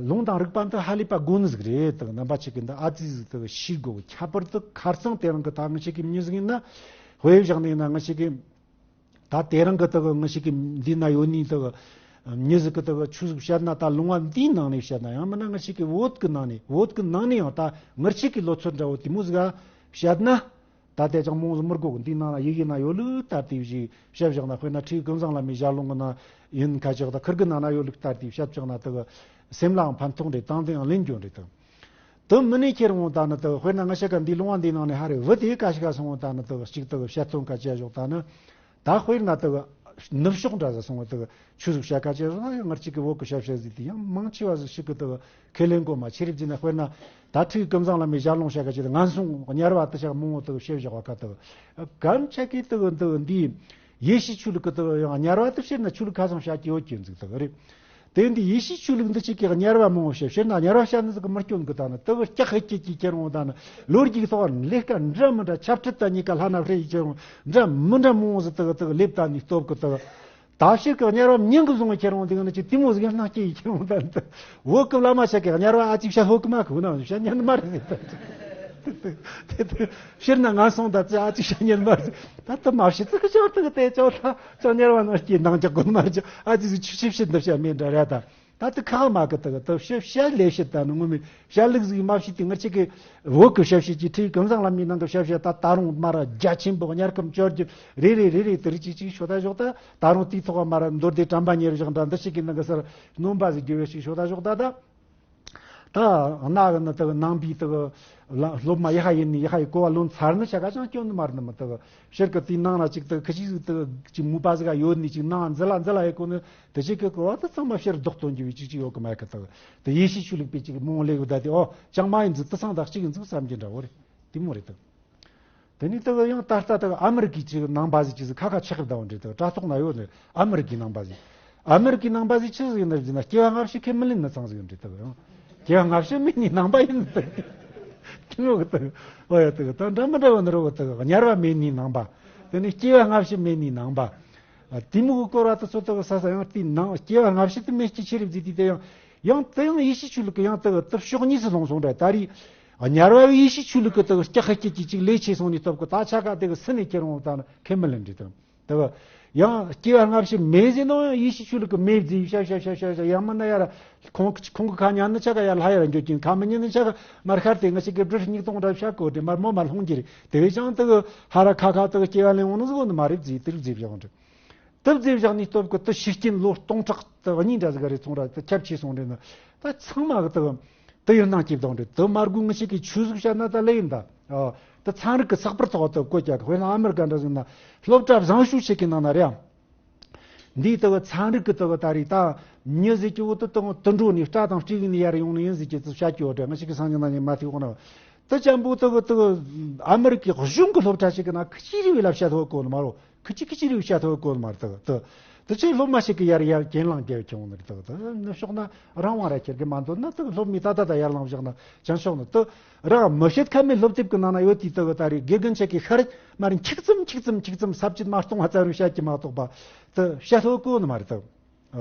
ལུང་དང་རིགས་པ་འདི་ཧ་ལས་པ་དགོས་ནི་ཟིག་རེད། དག་རྣམ་པ་ཆེ་གི་འདི་ཨ་ཙི་ཟིག་དག་ཤེས་དགོས། ཁྱད་པར་དུ་ཁ་རྩང་དེ་རིང་གི་ད་ང་ཆེ་གི་མྱི་ཟིག་ཡིན་ན་དཔེ་བཞག་ནས་ཡིན་ན་ང་ཆེ་གི་ད་དེ་རིང་གི་དག་ང་ཆེ་གི་འདི་ན་ཡོད་ནི་དག་མྱི་ཟིག་གི་དག་ཆོས་ཟིག་བཤད་ན་ད་ལུང་བ་འདིའི་ནང་ནས་བཤད་ན་ཡང་མིན་ན་ང་ཆེ་གི་བོད་གི་ནང་ནས་བོད་གི་ནང་ནས་ཡང་ད་ངར་ཆེ་གི་ལོ་ཚོད་འདྲ་བོ་དེ་མོ་ཟིག་བཤད་ན། ད་ལྟའི་ཅང་མོང་ཟིག་མི་དགོས་གི་འདི་ནང་ན་ཡི་གེ་ན་ཡོད་ལུགས་ལྟར་དེ་བཞིན་བཤད་བཞག་ན། དཔེར་ན་ཁྲིད་ཀུན་བཟང་བླ་མའི་ཞལ་ལུང་གི་ན་ཡིན་ཁ་ཅིག་ད་ཁིར་གི་ནང་ན་ཡོད་ལུགས་ལྟར་དེ་བཤད་བཞག་ན་དག་སེམས་ལའང་ཕན་ཐོགས་འདྲེ་དང་དེའང་ལེན་རྒྱུ་འདྲེ་དང་། དུ་མི་ནས་ཁྱེར་འོང་ད་ནི་དག་དཔེར་ན་ང་ཤ་ཀ་འདི་ལུང་བ་འདི་ནང་ནས་ཧ་རེ་བུ་དེ་ཀ་ཤི་ཀ་སོང་འོང་ད་ནི་དག་གཅིག་དག་བཤད་དོན་ཁ་ཅིག་བཞག་ད་ནི། ད་དཔེར་ན་དག་ནུབ་ཕྱོགས་འདྲ་ཟ་སོང་བ་དག་ཆོས་ཟིག་བཤད་ཁ་ཅིག་བཞག་ན་ཡང་ངར་གཅིག་གི་བོད་གི་བཤད་བཤད་ཟིག་དེ་ཡང་མང་ཆེ་བ་ཟིག་ཞིག་གི་དག་ཁས་ལེན་གོ་མ་ཆེ་རིགས་ཀྱི་ན། དཔེར་ན་ད་ཁྲིད་ཀུན་བཟང་བླ་མའི་ཞལ་ལུང་བཤད་ཁ་ཅིག་ད་ངན་སོང་དམྱལ་བ་དུ་ཞག་མང་བོ་དག་བཤད་བཞག་བ་ཁ་དག་གན་ཆ་གི་དག་འདི་འདི་ཡེ་ཤེས་ཆོས་ལུགས་གི་དག་ཡང་དམྱལ་བ་དུ་བཤད་ན་ཆོས་ལུགས་ཁ་སང་བཤད་ཀྱི་ཡོད་ཀྱི་འཛུགས་དག་རེད། དེ་འདི་ཡེ་ཤེས་ཆོས་ལུགས་འདི་གཅིག་གི་དམྱལ་བ་མང་བོ་བཤད་བཤད་ན་དམྱལ་བ་བཤད་ནི་ཟིག་གི་མི་སྐྱོན་གི་ད་ནི་དག་སྐྱག་ཧེ་ཀྱི་ཀྱི་ཁྱེར་འོང་ད་ནི་ལོ་རྒྱུས་ཐོག་ལས་ཀ་འདྲ་མི་འདྲ་ཆབ་ཁྲིད་ད་གཉིས་ཀ་ལྷ་ན་ཧྲེ་ཡི་ཁྱེར་འོང་འདྲ་མི་འདྲ་མང་བོ་ཟིག་དག་དག་ལེབ་ད་ནི་སྟོབས་གི་དག་ད་ཕྱིར་གི་དམྱལ་བ་མྱིང་གི་བཟུང་བའི་ཁྱེར་འོང་དེ་ག་ནི་ཅི་དེ་མོ་ཟིག་ཡང་སྣང་སྐྱེ་ཡི་ཁྱེར་འོང་ད་འདི། བོད་ཀྱི་བླ་མ་ཞིག་གིས་དམྱལ་བ་ཨ་ཅིག་བཤད་ཧོ་གི་མ་གི་ན་བཤད་ཉན་མ་རེད་ཟེར་ད། དེ་དེ་ཕྱིར་ན་ང་སོང་ད་ཙི་ཨ་ཅིག་བཤད་ཉན་མ་རེད། ད་ད་མ་བཤད་ཙི་གི་ཅང་ད་གི་དེ་ཅང་ད་ཅང་དམྱལ་བ་ནང་སྐྱེ་ནང་ཅག་གོ་མ་རེད། ཨ་ཅིག་ཟིག་ཆུ་ཆུ་བཤད་འདི་བཤད་མེད་འདྲ་རེད་ད། ད་དེ་ཁག་མ་གི་དག་དག་བཤད་བཤད་ལས་བཤད་ད་ནི་ངོ་མི་བཤད་ལུགས་ཟིག་མ་བཤད་དེ་ང་ཅིག་གི་བོད་ཀྱི་བཤད་བཤད་ཀྱི་ཁྲིད་ཀུན་བཟང་བླ་མའི་ནང་གི་བཤད་བཤད་ད་ད་རུང་མ་ར་རྒྱ་ཆེན་པོ་དམྱལ་ཁམས་བཅོ་བརྒྱད་རེ་རེ་རེ་རེ་དེ་རིགས་ཅིག་ཅིག་ཤོད་ད་ཞོག་ད་ད་རུང་དེའི་ཐོག་མ་ར་མདོ་སྡེ་དྲན་པ་ཉེར་བཞག་འདྲ་འདི་ཞིག་གི་ནང་གི་སར་སྣོན་པ་ཟིག་རྒྱུ་བའི་ཞིག་ཤོད་ད་ཞོག་ད་ད། ད་གནའ་གི་ནི་དག་ནང་པའི་དག་སློབ་མ་ཡི་ཧ་ཡིན་ནི་ཡི་ཧ་ཡི་གོ་བ་ལོན་ཚར་ནི་ཆ་ག་ཅང་སྐྱོན་ནི་མ་རེད་ནི་མི་དག་ཕྱིར་གི་དེའི་ནང་ན་ཅིག་དག་ཁི་ཅིག་ཟིག་དག་ཅིག་མུ་པ་ཟིག་ག་ཡོད་ནི་ཅིག་ནང་འཛི་ལ་འཛི་ལ་ཡི་གོ་ནི་དེ་ཅིག་གི་གོ་བ་དེ་ཚང་མ་ཕྱིར་ལྡོག་སྟོན་རྒྱུ་བའི་ཅིག་ཅིག་ཡོད་གི་མ་གི་དག་དེ་ཡེ་ཤེས་ཆོས་ལུགས་པའི་ཅིག་མོང་ལེ་གི་ད་དེ་ཨོ་ཅང་མ་ཡིན་ཟིག་དེ་ཚང་དག་ཅིག་ཡིན་ཟིག་བསམ་གྱི་འདྲ་བོ་རེད། དེ་མོ་རེད་དག་དེ་ནས་དག་ཡང་ད་ལྟ་དག་ཨ་མི་རི་ཀའི་ཅིག་ནང་པ་ཟིག་ཅིག་ཟིག་ཁ་ཁ་ཆག་གི་ཟླ་བ་འདྲེ་དག་དྲ་ཐོག་ན་ཡོད་ནི་ཨ་མི་རི་ཀའི་ནང་པ་ཟིག་ཨ་མི་རི་ཀའི་ནང་པ་ཟིག་ཆི་ཟིག་ཡིན་ན་ཟིན་ན་སྐྱེ་བ་སྔ་ཕྱི་ཁས་མི་ལེན་ནི་ཚང་ཟིག་འདྲེ་དག་ཡང་སྐྱེ་བ་སྔ་ཕྱི་མེད་ནི་ནང་པ་ཡིན་ནི་དག་ཁྱི་མོ་གི་དག་ཨོ་ཡ་དག་ད་འདྲ་མི་འདྲ་བ་ནི་རོ་དག་དམྱལ་བ་མེད་ནི་ནང་པ། དེ་ནས་སྐྱེ་བ་སྔ་ཕྱི་མེད་ནི་ནང་པ། དེ་མོ་གི་སྐོར་བ་དུ་ཚོ་དག་ས་ས་ཡང་དེའི་ནང་སྐྱེ་བ་སྔ་ཕྱི་དུ་མེད་ཀྱི་ཆི་རིགས་ཟིག་དེ་དེ་ཡང་ཡང་དེ་ཡང་ཡེ་ཤེས་ཆོས་ལུགས་ཀྱི་ཡང་དག་དུ་ཕྱོགས་གཉིས་སུ་ལྷུང་སོང་འདྲ་ད་རེས། དམྱལ་བ་ཡེ་ཤེས་ཆོས་ལུགས་ཀྱི་དག་སྐྱག་ཁ་སྐྱེ་ཀྱི་ཅིག་ལས་ཆེ་སོང་ནས་སྟབས་ཀྱི་ད་ཆ་ག་དེ་གི་སུ་ནས་ཁྱེར་འོང་ད་ན་ཁས་མི་ལེན་འདྲི་དང་དག་ཡང་སྐྱེ་བ་སྔ་ཕྱི་མེད་ཟེར་ནོ་ཡང་ཡེ་ཤེས་ཆོས་ལུགས་ཀྱི་མེད་ཟེར་བཤད་བཤད་བཤད་བཤད་བཤད་ཡང་མིན་ན་ཡར་ཁོང་ཁོང་གི་ཁ་ཉན་ནི་ཆ་ག་ཡར་ལྷ་ཡར་འགྱོ་ཀྱིན་ཁ་མི་ཉན་ནི་ཆ་ག་མར་ཤར་ཏེ་ང་ཞིག་གི་སྦྲུལ་སྙིགས་དོང་འདྲ་བཤད་གོ་དེ་མར་མོ་མ་ལྷུང་གི་རེད། དེ་བས་ཀྱང་དག་ཧ་ར་ཁ་ཁ་དག་སྐྱེ་བ་ལེན་འོང་ནི་ཟིག་གོ་ནི་མ་རེད་ཟེར་དེ་རིགས་ཟེར་བཞག་འདྲི། དུ་བཟེ་བཞག་ནས་སྟོབས་ཀྱི་དུ་ཤི་རྐྱེན་ལོ་སྟོང་ཕྲག་དུ་གཉིས་འདྲ་ཟིག་རེ་ཚོང་ར་དུ་ཁྱབ་ཆེ་སོང་རེད་ན། ད་ཚང་མ་གི་དུ་དུ་ཡིན་སྣང་སྐྱེ་བཏང་རེད། དུ་མ་དགོས་ངི་ཞིག་གིས་ཆོས་ཟིག་བཤད་ན་ད་ལེ་ཡིན་ད། དུ་ཚན་རིག་གི་ཚགས་པར་ཐོག་དུ་བཀོད་ཀྱག་དཔེར་ན་ཨ་མེ་རི་ཀ་འདྲ་ཟིག་ན་སློབ་གྲྭ་བཟང་ཤོས་ཞིག་གི་ནང་ན་རེད་ཨང་། འདིའི་དུ་ཚན་རིག་གི་དུ་ད་རེད་ད། མྱི་ཟིག་གི་འོ་དུ་དང་དུ་འགྲོ་ནས་སྐྲ་དང་སྤྲེའུ་ནས་ཡར་ཡོང་ནི་ཡིན་ཟིག་གི་དུ་བཤད་ཀྱི་ཡོད་རེད། ངི་ཞིག་གི་སང་ཉིན་ན་ཉིན་མ་ཐིག་འོང་ན། དུ་ཅན་པོ་དུ་གི་དུ་ཨ་མེ་རི་ཀའི་གཞུང་གི་སློབ་གྲྭ་ཞིག་གི་ན་ཁི་ཅི་རི་བའི་ལབ་བཤད་ཐུབ་གོ་ནི་མ་རོ། ཁི་ཅི་ཁི་ཅི་རི་བཤད་ཐུབ་གོ་ནི་མ་རེད་དག་དག་དེ་ཚོའི་སློབ་མ་ཞིག་གིས་ཡར་ཡར་གྱེན་ལངས་རྒྱབ་ཁྱོང་ནི་རེད་དག་དེ་ནུབ་ཕྱོགས་ན་རང་དབང་ར་ཁྱེར་གི་མ་འདོད་ན་དག་སློབ་མའི་ད་ད་ད་ཡར་ལངས་བཞག་ན་བྱང་ཕྱོགས་ནི་དེ་རང་མི་བཤད་ཁ་མེད་སློབ་དེབ་ཀྱི་ནང་ན་ཡོད་དེ་དག་ད་རེས་དགེ་རྒན་ཆེ་གི་ཤར་མར་འཁྱུག་ཙམ་འཁྱུག་ཙམ་འཁྱུག་ཙམ་ས་བཅད་མ་སྟོང་བ་ཙམ་རུ་བཤད་ཀྱི་མ་གཏོགས་པ་དེ་བཤད་ཐུབ་གོ་ནི་མ་རེད་དག་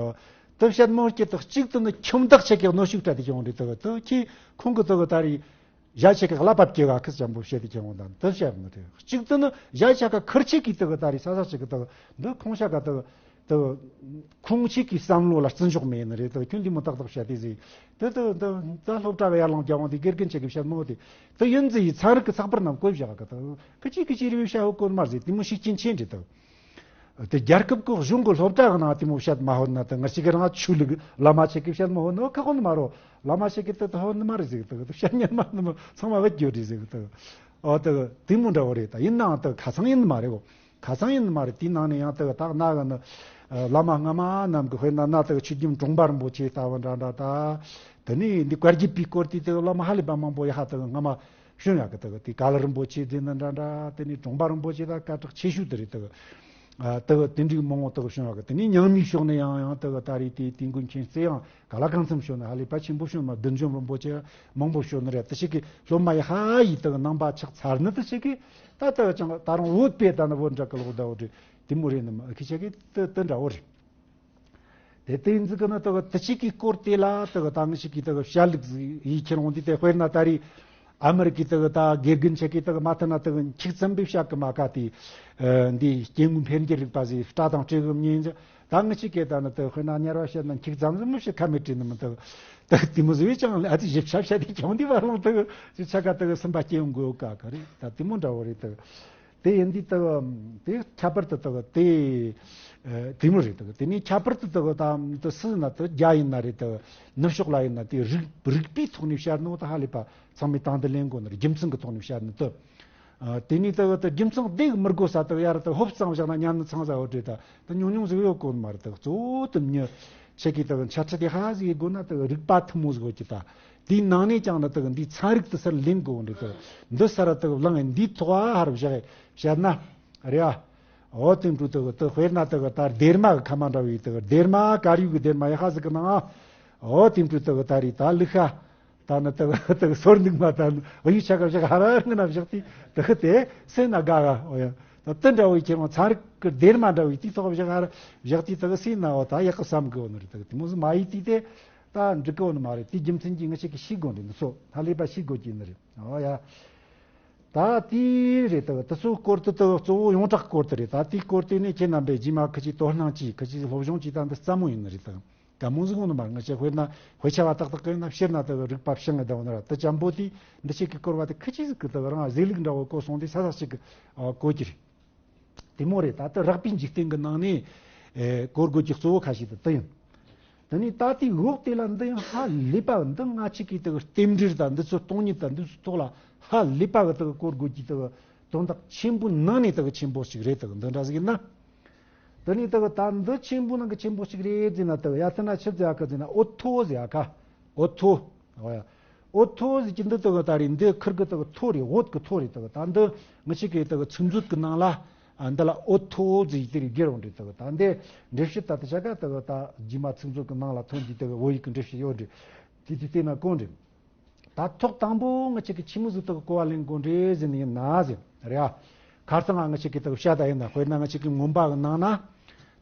དེ་བཤད་མོ་སྐྱེ་དག་གཅིག་ཏུ་ནི་ཁྱིམ་བདག་ཆེ་གི་གནོད་ཤུགས་སྤྲད་དེ་ཀྱང་རེད་དག་དེ་ཁྱི་ཁོང་གི་དག་ད་རེས། ཡ་ཆེ་གི་གླ་པ་སྐྱེ་བ་ཁི་ཅན་པོ་བཤད་དེ་ཁྱེར་འོང་དང་དུ་བཤད་མི་དེ་གཅིག་ཏུ་ནི་ཡ་ཆ་ག་ཁིར་ཆེ་གི་དུ་གི་ད་རེས་ས་ས་ཆེ་གི་དུ་འདི་ཁོང་ཤ་ག་དུ་དུ་ཁོང་ཆེ་གི་བསམ་བློ་ལ་བརྩི་འཇོག་མེད་ནི་རེད་དུ་ཁྱོད་འདི་མོ་ཏག་ཏག་བཤད་དེ་ཟིག་དུ་དུ་དུ་ད་སློབ་གྲྭ་གི་ཡར་ལངས་རྒྱ་བོང་དེ་དགེ་རྒན་ཆེ་གི་བཤད་མོ་དེ་དུ་ཡིན་ཟི་ཡི་ཚན་རིག་གི་ཚགས་པར་རྣམས་བཀོད་བཞག་གི་དུ་ཁི་ཅི་ཁི་ཅི་རེ་བའི་བཤད་ཧོ་གོ་མར་ཟིག་དེ་མོ་ཤུགས་རྐྱེན་ཆེ་འདྲི་དུ། དེ་རྒྱལ་ཁབ་ཀྱི་གཞུང་གི་སློབ་གྲྭ་གི་ནང་དེ་མོ་བཤད་མ་ཧོན་ན་དེ་ང་ཞིག་གི་རང་ཆོས་ལུགས་བླ་མ་ཆེ་གི་བཤད་མ་ཧོན་ན་ཁ་ཧོན་མ་རོ། བླ་མ་ཆེ་གི་དེ་དེ་ཧོན་ནི་མ་རེད་ཟིག་དེ་བཤད་ཉན་མ་ནི་མ་ཚང་མ་བེད་རྒྱུ་རེད་ཟིག་དེ། ཨོ་དེ་དེ་མོ་འདྲ་བོ་རེད། ད་ཡིན་ནའང་དེ་ཁ་ཚང་ཡིན་ནི་མ་རེད་གོ། ཁ་ཚང་ཡིན་ནི་མ་རེད། དེའི་ནང་ནས་ཡང་དེ་ད་གནའ་གི་ནི་བླ་མ་སྔ་མ་རྣམས་ཀྱི་དཔེར་ན་གནའ་དེ་ཆོས་རྒྱལ་གྲོང་པ་རིན་པོ་ཆེ་ལྟ་བུ་འདྲ་འདྲ། ད་དེ་ནས་འདི་བཀའ་བརྒྱུད་པའི་སྐོར་དེ་དེ་བླ་མ་ཧ་ལས་པ་མང་པོ་ཡ་ཧ་དེ་སྔ་མ་བྱོན་ཡག་གི། དེ་དེ་ཀ་ལི་རིན་པོ་ཆེ་ཟེར་ནི་འདྲ་འདྲ། དེ་ནས་གྲོང་པ་རིན་པོ་ཆེ་ད་སྐད་གྲགས་ཆེ་ཤོས་དེ་རེད། དེ་ཨ་དེ་དེ་འདྲའི་མང་བོ་དེ་བྱུང་བ་གི། དེ་ནས་ཉང་མའི་ཕྱོགས་ནས་ཡང་ཡང་དེ་ད་རེས་དེ་དེ་མགོན་མཁྱེན་བརྩེ་ཡང་ག་ལ་གང་འཚམ་བྱུང་ནི། ཧ་ལས་པ་ཆེན་པོ་བྱུང་ནི། བདུད་འཇོམས་རིན་པོ་ཆེ་མང་པོ་བྱུང་ནི་རེད། དེ་ཞིག་གི་སློབ་མ་ཡི་ཧ་ཡི་དེ་ནང་པ་ཆགས་ཚར་ནི། དེ་ཞིག་གི་ད་དེ་ཀྱང་ད་རུང་བོད་པའི་ད་ནི་བོད་འདྲ་གི་ལོག་ད་བོ་འདྲ་དེ་མོ་རེད་ནི་མ་ཁི་ཆ་གི་དེ་དེ་འདྲ་བོ་རེད། དེ་དེ་འཛི་གི་ནི་དེ་དེ་ཞིག་གི་སྐོར་དེ་ལ་དེ་ད་ང་ཞིག་གི་དེ་བཤད་ལུགས་ཡིག་ཁྱེར་འོང་དེ་དེ་དཔེར་ན་ད་རེས། ཨ་མི་རི་ཀའི་དག་ད་དགེ་རྒན་ཆེ་གེ་དག་མ་ཐ་ན་དག་འཁྱུག་ཙམ་པའི་བཤད་གི་མ་ཀ་དེ། ཨ་འདི་སྐྱེ་དངོས་འཕེལ་འགྱུར་རིག་པ་ཟེར་སྤྲ་དང་སྤྲེའུ་གི་མཉེན་ཆས། ད་ངི་ཆི་གེ་ད་ནི་དག་དཔེར་ན་དམྱལ་བ་བཤད་ན་འཁྱུག་ཙམ་ཟིག་མི་བཤད་ཁ་མེད་དྲིས་ནི་མི་དག་དག་དེ་མོ་ཟིག་ཅང་ཨ་ཙི་ཞིབ་ཆ་བཤད་དེ་ཀྱང་འདི་བར་ལོང་དག་ཅི་ཆ་ག་དག་སེམས་པ་སྐྱེ་ཡོང་དགོས་ཀ་ག་རེད། ད་དེ་མོ་འདྲ་བོ་རེད་དག་དེ་ཡིན་དུས་དག་དེ་ཁྱད་པར་དུ་དག་དེ་ཨ་དེ་མོ་རེད་དག་དེ་ནས་ཁྱད་པར་དུ་དག་ད་དུ་སུ་ན་དུ་རྒྱ་ཡིན་ན་རེད་དག་ནུབ་ཕྱོགས་ལ་ཡིན་ན་དེ་རིག་རིག་པའི་ཐོག་ནས་བཤད་ནོ་ད་ཧ་ལས་པ་ཚང་མས་དང་དུ་ལེན་དགོས་ནི་རེད། རྒྱུ་མཚན་གྱི་ཐོག་ནས་བཤད་ནི་དུ། ཨ་དེ་ནས་དུ་དུ་རྒྱུ་མཚན་དེ་གི་མི་དགོས་ས་དུ་ཡར་དུ་ཧོབ་གཙང་བཞག་ན་ཉམས་ནི་ཚང་ཟ་བོ་བྲེ་ད་དུ་ཉུང་ཉུང་ཟིག་ཡོད་གོ་ནི་མ་རེད་དུ། གཙོ་བོ་དུ་མྱི་ཆེ་གི་དུ་འཆད་ཁྲིད་དེ་ཧ་ཟིག་ཡེད་དགོས་ན་དུ་རིག་པ་ཐུན་མོང་ཟིག་ཡོད་ཀྱི་ད། དེའི་ནང་ནས་ཀྱང་ནི་དག་འདིའི་ཚན་རིག་དུ་སར་ལེན་དགོས་འདྲི་དག་འདི་སར་དག་བླངས་འདིའི་ཐོག་ཨ་ཧར་བཞག་བཤད་ན་རེད་ཨ། འོ་དེ་འདྲ་དག་དག་དཔེར་ན་དག་ད་སྡེར་མ་གི་ཁ་མ་འདྲ་བའི་དག་སྡེར་མ་དཀར་ཡོལ་གི་སྡེར་མ་ཡ་ཧ་ཟིག་གི་ནང་ཨ། འོ་དེ་འདྲ་དག་ད་རེད་ད་ལུག་ཤ་ད་ནི་དག་དག་སོར་འདུག་མ་ད་ནི་འོ་ཡུལ་ཆ་ག་བཞག་ཧ་ར་ངི་ན་བཞག་དེ་དག་དེ་སེ་ན་དགའ་ག་འོ་ཡ། ད་དེ་འདྲ་བའི་ཁྱེད་རང་ཚན་རིག་གི་སྡེར་མ་འདྲ་བའི་དེའི་ཐོག་བཞག་ཧ་ར་བཞག་དེ་དག་སེ་ན་འོ་ད་ཡག་གི་བསམ་གི་འོ་ནི་རེད། དག་དེ་མོ་ཟིག་མ་ཡིས་དེ་དེ། ད་འགྲིག་གི་ཡོད་ནི་མ་རེད། དེའི་རྒྱུ་མཚན་གྱིས་ང་ཅག་གིས་ཤེས་དགོས་འདི་འདི་ཚོ་ཧ་ལས་པ་ཤེས་དགོས་ཀྱི་ནི་རེད། ཨོ་ཡ། ད་དེ་རེད། ད་དེ་ཚོའི་སྐོར་དེ་ད་གཙོ་བོ་ཡོངས་གྲགས་སྐོར་དེ་རེད། ད་དེའི་སྐོར་དེ་ནས་ཁྱེད་རྣམ་པས་རྗེས་མ་ཁི་ཅིག་དོ་སྣང་གྱིས་ཁི་ཅིག་སློབ་སྦྱོང་གྱིས་ད་འདི་སླ་མོ་ཡིན་ནི་རེད། ད་ག་མོ་ཟིག་ཡོང་ནི་མ་རེད། ང་ཅག་དཔེར་ན་དཔེ་ཆ་བ་ཏག་ཏག་གི་ཡིན་ན་ཕྱིར་ན་ད་རིག་པ་བྱང་ངེ་ད་འོ་ན་ར་ད་ཅམ་པོ་དེ་འདི་ཅིག་གི་སྐོར་བ་དེ་ཁི་ཅིག་ཟིག་གི་ད་རང་ཟེ་ལུགས་འདྲ་བོ་གོ་སོང་དེ་ས་ས་ཅིག་གི་གོ་གི་རེད། དེ་མོ་རེད། ད་ལྟ་རགས་པའི་འཇིག་རྟེན་གྱི་ནང་ནས་ཨེ་གོ་དགོས་ཀྱི་གཙོ་བོ་ཁ་ཤས་དེ་དེ་ཡིན། དེ་ནས་ད་ལྟའི་འོག་དེ་ལ་འདི་ཡང་ཧ་ལས་པ་འདི་ང་ཅག་གིས་དེ་གི་རྟེན་འབྲེལ་དང་འདི་ཚོ་སྟོང་ཉིད་དང་འདི་ཚོའི་ཐོག་ལ་ཧ་ལས་པ་གི་དེ་གི་གོ་དགོས་ཀྱི་དེ་གི་དོན་དག་ཆེན་པོའི་ནང་ནས་དེ་གི་ཆེན་པོ་ཞིག་རེད། དེ་གི་འདི་འདྲ་ཟིག་ཡིན་ན། དེ་ནས་དེ་གི་ད་འདི་ཆེན་པོའི་ནང་གི་ཆེན་པོ་ཞིག་རེད་ཟེར་ན་དེ་གི་ཡ་དེ་ན་ཆི་ཟེར་ཡ་ཁ་ཟེར་ན་འོད་མཐོ་ཟེར་ཡ་ཁ། འོད་མཐོ། འོ་ཡ། འོད་མཐོ་ཟེར་གྱི་འདི་དག་ད་རེད། འདི་ཁིར་གི་དག་མཐོ་རེད། འོད་གི་མཐོ་རེད། དག་ད་འདི་ང་ཅག་གི་དག་ཚིག་མཛོད་གི་ནང་ལ་ཨ་འདི་ལ་འོད་མཐོ་ཟེར་དེ་རེད་བརྒྱབ་འོང་རེད། དག་ད་འདི་འགྲེལ་བཤད་ད་དེ་ཆ་ག་དག་ད་རྗེས་མ་ཚིག་མཛོད་གི་ནང་ལ་ཐོན་དུས་དག་བོད་ཡིག་གི་འགྲེལ་བཤད་ཡོད་རེད། དེ་དུས་དེ་ན་གོ་རེད། ད་ཐོག་དང་པོ་ང་ཅག་གི་ཆི་མོ་ཟིག་དག་གོ་བ་ལེན་དགོས་རེད་ཟེར་ནི་ཡིན་ན་ཟེར་རེད་ཨ། ཁ་སང་ང་ཅག་གི་དག་བཤད་ད་ཡིན་ན་དཔེར་ན་ང་ཅག་གི་མངོན་པ་གི་ནང་ན་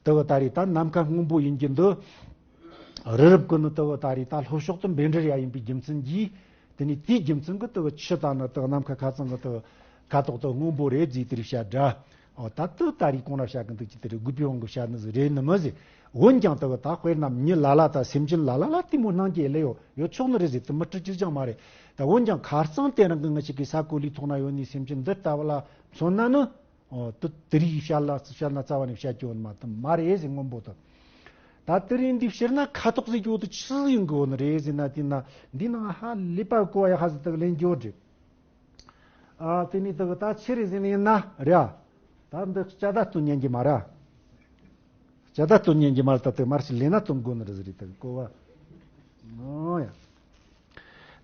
དག་ད་རེད། ད་ནམ་མཁའ་སྔོན་པོ་ཡིན་གྱི་འདུག་རི་རབ་ཀུན་ནི་དག་ད་རེས་ད་ལྷོ་ཕྱོགས་དུ་འབེན་རེར་ཡ་ཡིན་པའི་རྒྱུ་མཚན་གྱིས། དེ་ནས་དེའི་རྒྱུ་མཚན་གྱིས་དག་ཆུ་དང་ནི་དག་ནམ་མཁའ་ཁ་ཚང་གི་དག་ཁ་དོག་དག་སྔོན་པོ་རེད་ཟེར་དེར་བཤད་འདྲ། འོ་ད་དག་ད་རེས་གོང་ན་བཤད་གི་འདུག་ཅི་དེ་རེད། དགོས་པའི་དབང་གིས་བཤད་ནི་ཟིག་རེད་ནི་མི་ཟེར། འོན་ཀྱང་དག་ད་དཔེར་ན་མྱི་ལ་ལ་དང་སེམས་ཅན་ལ་ལ་ལ་དེ་མོ་སྣང་རྒྱུ་ལས་ཡོད་ཡོད་ཆོག་ནི་རེད་ཟེར། དེ་མི་སྲིད་ཅི་ཅང་མ་རེད། ད་འོན་ཀྱང་ཁ་སང་དེ་རིང་གི་ང་ཅག་གི་ས་གོ་ལའི་ཐོག་ན་ཡོད་ནི་སེམས་ཅན་འདི་ལྟ་བུ་ལ་མཚོན་ན་ནི། ཨོ་དེ་དེ་རིགས་བཤད་ལ་བཤད་ན་རྩ་བ་ནས་བཤད་རྒྱུ་མ་དེ་མ་རེད་ཟེར། སྔོན་པོ་དེ། ད་དེ་རིང་འདི་ཕྱིར་ན་ཁ་དོག་ཟེར་རྒྱུ་དེ་ཆི་ཟིག་ཡིན་དགོས་ནི་རེད་ཟེར་ན། དེ་ན་འདི་ནང་ཧ་ལས་པ་གོ་བ་ཡ་ཧ་ཟིག་དག་ལེན་རྒྱུ་རེད། ཨ་དེ་ནས་དག་ད་ཆི་རེད་ཟེར་ནི་ཡིན་ན་རེད་ཨ། ད་འདི་ལྕགས་དར་སྟོན་ཉན་གྱི་མ་རེད་ཨ། ལྕགས་དར་སྟོན་ཉན་གྱི་མ་རེད། ད་དེ་མར་ཞིག་ལེན་ན་སྟོན་དགོས་ནི་རེད་ཟེར་རེད་དག་གོ་བ། ཨོ་ཡ།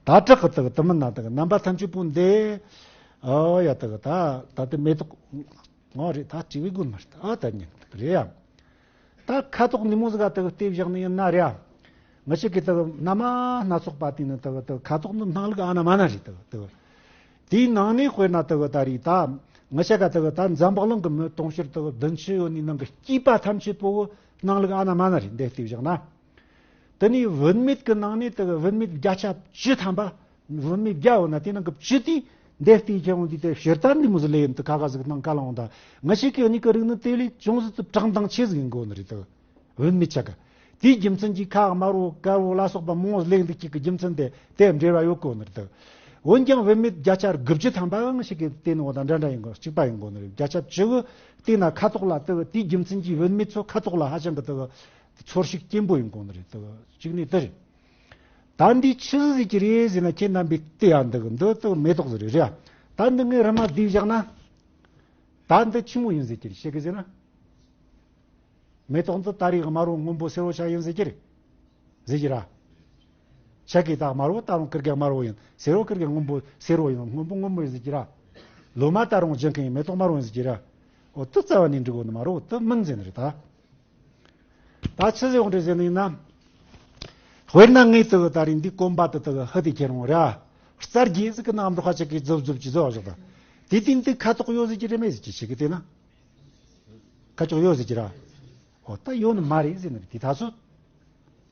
ད་དྲག་གི་དག་དུ་མིན་ན་དག་རྣམ་པ་ཐམས་ཅད་པོ་འདི། ཨོ་ཡ་དག་ད་ད་དེ་མེ་ཏོག་ངོ་རེད། ད་བྲིས་བའི་དགོན་མ་རེད། ཨ་ད་ཉན་དག་རེད་ཡ། ད་ཁ་དོག་ནི་མོ་ཟིག་ག་དག་ལྟེ་བཞག་ནི་ཡིན་ན་རེད་ཡ། ང་ཅག་གི་དག་སྣ་མ་སྣ་ཚོགས་པ་དེ་ནི་དག་དག་ཁ་དོག་ནི་སྣང་ལུགས་ཨ་ན་མ་ན་རེད། དག་དག་དེའི་ནང་ནས་དཔེར་ན་དག་ད་རེད། ད་ང་ཅག་ག་དག་ད་འཛམ་བུ་གླིང་གི་མི་དུང་ཕྱུར་དག་བདུན་ཅུ་ཡོད་ནི་ནང་གི་སྐྱེས་པ་ཐམས་ཅད་པོ་སྣང་ལུགས་ཨ་ན་མ་ན་རེད། འདི་ལྟེ་བཞག་ན། དེ་ནས་བུད་མེད་ཀྱི་ནང་ནས་དེ་བུད་མེད་བརྒྱ་ཆ་བཅུ་ཐམ་པ། བུད་མེད་བརྒྱ་ཡོད་ན་དེ་ནང་གི་བཅུ་དེ་འདས་ལྟེ་ཁྱེར་འོང་དུས་དེ་ཕྱིར་ད་འདི་མོ་ཟིག་ལས་ཡིན་དུ་ཁ་ཁ་ཟིག་ནང་ཀ་ལ་འོང་ད། ང་ཅག་གི་གཉིས་ཀྱི་རིགས་ནི་དེ་ལས་ཅུང་ཟད་དུ་དྲང་དང་ཆེ་ཟིག་ཡིན་དགོས་ནི་རེད་དོ། བུད་མེད་ཆ་ག་དེའི་རྒྱུ་མཚན་གྱིས་ཁ་དམར་བོ་དཀར་བོ་ལ་སོགས་པ་མང་བོ་ལས་འདི་གཅིག་གི་རྒྱུ་མཚན་དེ་དེ་འབྲེལ་བ་ཡོད་དགོས་ནི་རེད་དོ། འོན་ཀྱང་བུད་མེད་བརྒྱ་ཆ་དགུ་བཅུ་ཐམ་པ་ང་ཅག་གི་དེ་ནི་འོ་ད་འདྲ་འདྲ་ཡིན་དགོས། གཅིག་པ་ཡིན་དགོས་ནི་རེད། བརྒྱ་ཆ་བཅུ་བོ་དེ་ན་ཁ་དོག་ལ་དེ་དེའི་རྒྱུ་མཚན་གྱིས་བུད་མེད་ཚོ་ཁ་དོག་ལ་ཧ་ཅང་གི་དེ་ཚོར་ཤུགས་སྐྱེན་པོ་ཡིན་དགོས་ནི་རེད། དེ་གཅིག་ནས་དེ་རེད། ད་འདི་ཆི་ཟིག་གི་རེད་ཟེར་ན། ཁྱེད་རྣམ་པས་བལྟས་ཡ་འདུག་འདི་དག་མེ་ཏོག་ཟིག་རེད་རེད། ད་འདི་ངས་རི་མ་བསྡུས་བཞག་ན། ད་འདི་ཆི་མོ་ཡིན་ཟེར་གྱི་རེད། ཤེས་གི་ཟེར་ན། མེ་ཏོག་འདི་ད་རེས་དམར་པོ་སྔོན་པོ་སེར་པོ་ཆགས་ཡིན་ཟེར་གྱི་རེད། ཟེར་གྱི་ར། ཆ་གི་ད་དམར་པོ་ད་རུང་ཀིར་གེ་དམར་པོ་ཡིན། སེར་པོ་ཀིར་གེ་སྔོན་པོ་སེར་པོ་ཡིན། སྔོན་པོ་སྔོན་པོ་ཡིན་ཟེར་གྱི་ར། ལོ་མ་ད་རུང་ལྗང་ཁུ་ཡིན། མེ་ཏོག་དམར་པོ་ཡིན་ཟེར་གྱི་ར། འོ་དེ་རྩ་བ་ནས་འགྲིག་གོ་ནི་མ་རེད། དེ་མིན་ཟེར་ནི་རེད་ད། ད་ཆི་ཟེར་འོང་རེད་ཟེར་ནི་ཡིན་ན། དཔེར་ན་ངས་དེ་གི་ད་རིང་འདི་གོམ་པ་དེ་དེ་གི་ཧི་དེ་ཁྱེར་འོང་ར། རྩ་རྒྱས་ཟིག་གི་ནང་འབྲོག་ཁ་ཅིག་གིས་རྫོབ་རྫོབ་ཀྱི་རྫོབ་བཞག་ད། དེ་དེ་འདི་ཁ་དོག་ཡོད་ཟེར་གྱི་རེད་མེད་ཟེར་གྱི་ཞིག་གི་དེ་ན། ཁ་དོག་ཡོད་ཟེར་གྱི་ར། འོ་ད་ཡོད་ནི་མ་རེད་ཟེར་ནི་རེད། དེ་ད་ཚོད།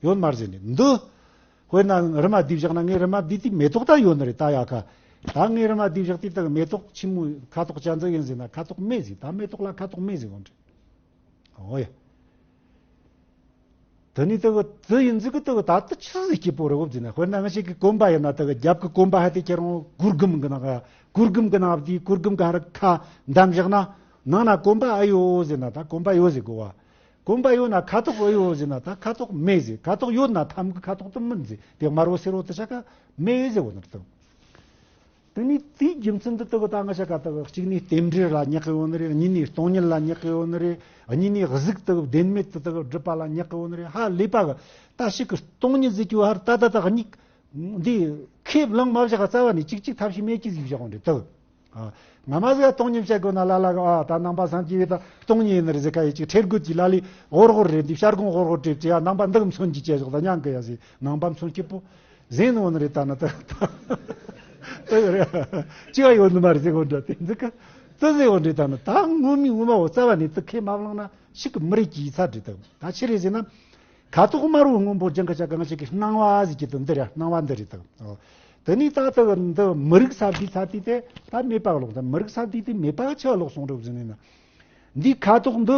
ཡོད་མ་རེད་ཟེར་ནི་འདི། དཔེར་ན་རི་མ་བསྡུས་བཞག་ན། ངས་རི་མ་བསྡུས་དེ་མེ་ཏོག་ད་ཡོད་ནི་རེད་ད་ཡ་ཁ། ད་ངས་རི་མ་བསྡུས་བཞག་དེ་དག་མེ་ཏོག་ཆི་མོ་ཁ་དོག་ཅན་ཟིག་ཡིན་ཟེར་ན། ཁ་དོག་མེད་ཟེར། ད་མེ་ཏོག་ལ་ཁ་དོག་མེད་ཟེར་གོ་ནི་རེད། འོ་ཡ། དེ་ནི་དེ་གི་དེ་ཡིན་ཟིག་གི་དེ་གི་ད་དེ་ཆི་ཟིག་སྐྱིད་པོ་རེད་བོ་ཟེར་ན། དཔེར་ན་ང་ཞིག་གི་གོམ་པ་ཡིན་ན། དེ་གི་རྒྱབ་གི་གོམ་པ་ཧ་དེ་ཁྱེར་འོང་། གུར་གུམ་གི་ནང་ག་གུར་གུམ་གི་ནང་བསྡུས། གུར་གུམ་ག་ར་ཁ་འདམ་བཞག་ན། ནང་ན་གོམ་པ་ཨེ་ཡོད་ཟེར་ན། ད་གོམ་པ་ཡོད་ཟེར་གོ་བ། གོམ་པ་ཡོད་ན་ཁ་དོག་ཨེ་ཡོད་ཟེར་ན། ད་ཁ་དོག་མེད་ཟེར། ཁ་དོག་ཡོད་ན་ཐམ་གི་ཁ་དོག་དེ་མིན་ཟེར། དེ་དམར་པོ་སེར་པོ་དེ་ཆ་ག་མེད་ཟེར་བོ་ནི་རེད་དོ། དེ་ནས་དེའི་རྒྱུ་མཚན་འདི་དག་ད་ང་ཆ་ག་དག་གཅིག་ནས་རྟེན་འབྲེལ་ལ་བསྙེགས་ཡོད་ནི་རེད། གཉིས་ནས་སྟོང་ཉིད་ལ་བསྙེགས་ཡོད་ནི་རེད། གཉིས་ནས་གཟུགས་དག་བདེན་མེད་དུ་དག་སྒྲུབ་པ་ལ་བསྙེགས་ཡོད་ནི་རེད། ཧ་ལས་པ་གི་ད་ཞིག་གི་སྟོང་ཉིད་ཟེར་གྱི་བ་ཧར་ད་ད་ད་གཉིས་འདི་ཁས་བླངས་མ་བཞག་རྩ་བ་ནས་གཅིག་གཅིག་ཐབས་ཤེས་མེད་ཀྱི་ཟིག་བཞག་འདྲི་དག་ཨ། ང་མ་ཟིག་སྟོང་ཉིད་བཤད་དགོས་ན་ལ་ལ་གི་ཨ། ད་ནང་པ་སངས་རྒྱས་པའི་ད་སྟོང་ཉིད་ཡིན་ནི་རེད་ཟེར་ཁ་ཡི་ཅིག་ཁྲེལ་དགོད་ཀྱི་ལ་ལི་ཧོར་ཧོར་རེད། འདི་ཤར་གོང་ཧོར་ཧོར་བྲིས་བྲིས་ཨ། ནང་པ་འདི་གི་མཚོན་གྱི་བྱས་ཞོག་ད་མྱང་གི་ཡ་ཟིག་ནང་པ་མཚོན་སྐྱིད་པོ་ཟེར་ནི་འོ་ནི་རེད། ད་ནི་ད་ད་ད་རེད། ཅི་ག་ཡོད་ནི་མ་རེད་ཟེར་གོ་འདྲ་དེ་འདི་ག་ཙི་ཟེར་གོ་འདྲ། ད་ནི་ད་ངོ་མི་ངོ་མ་འོ་རྩ་བ་ནས་དེ་ཁས་མ་བླངས་ན་ཞིག་གི་མི་རིགས་ཀྱི་ཡིག་ཚད་རེད། ད་ད་ཆི་རེད་ཟེར་ན། ཁ་དོག་དམར་པོ་སྔོན་པོ་ལྗང་ཁུ་ཆ་གང་ཞིག་གི་སྣང་བ་ཟེར་གྱི་དེ་འདི་རེད། སྣང་བ་འདི་རེད་དང་། དེ་ནས་ད་ལྟ་འདི་མི་རིགས་ས་འདི་ཚ་དུས་དེ་ད་མེད་པ་ལོག་ད་མི་རིགས་ས་འདི་དེ་མེད་པ་ཆ་ལོག་སོང་རབས་ཟིན་ནས་ན། འདི་ཁ་དོག་འདི་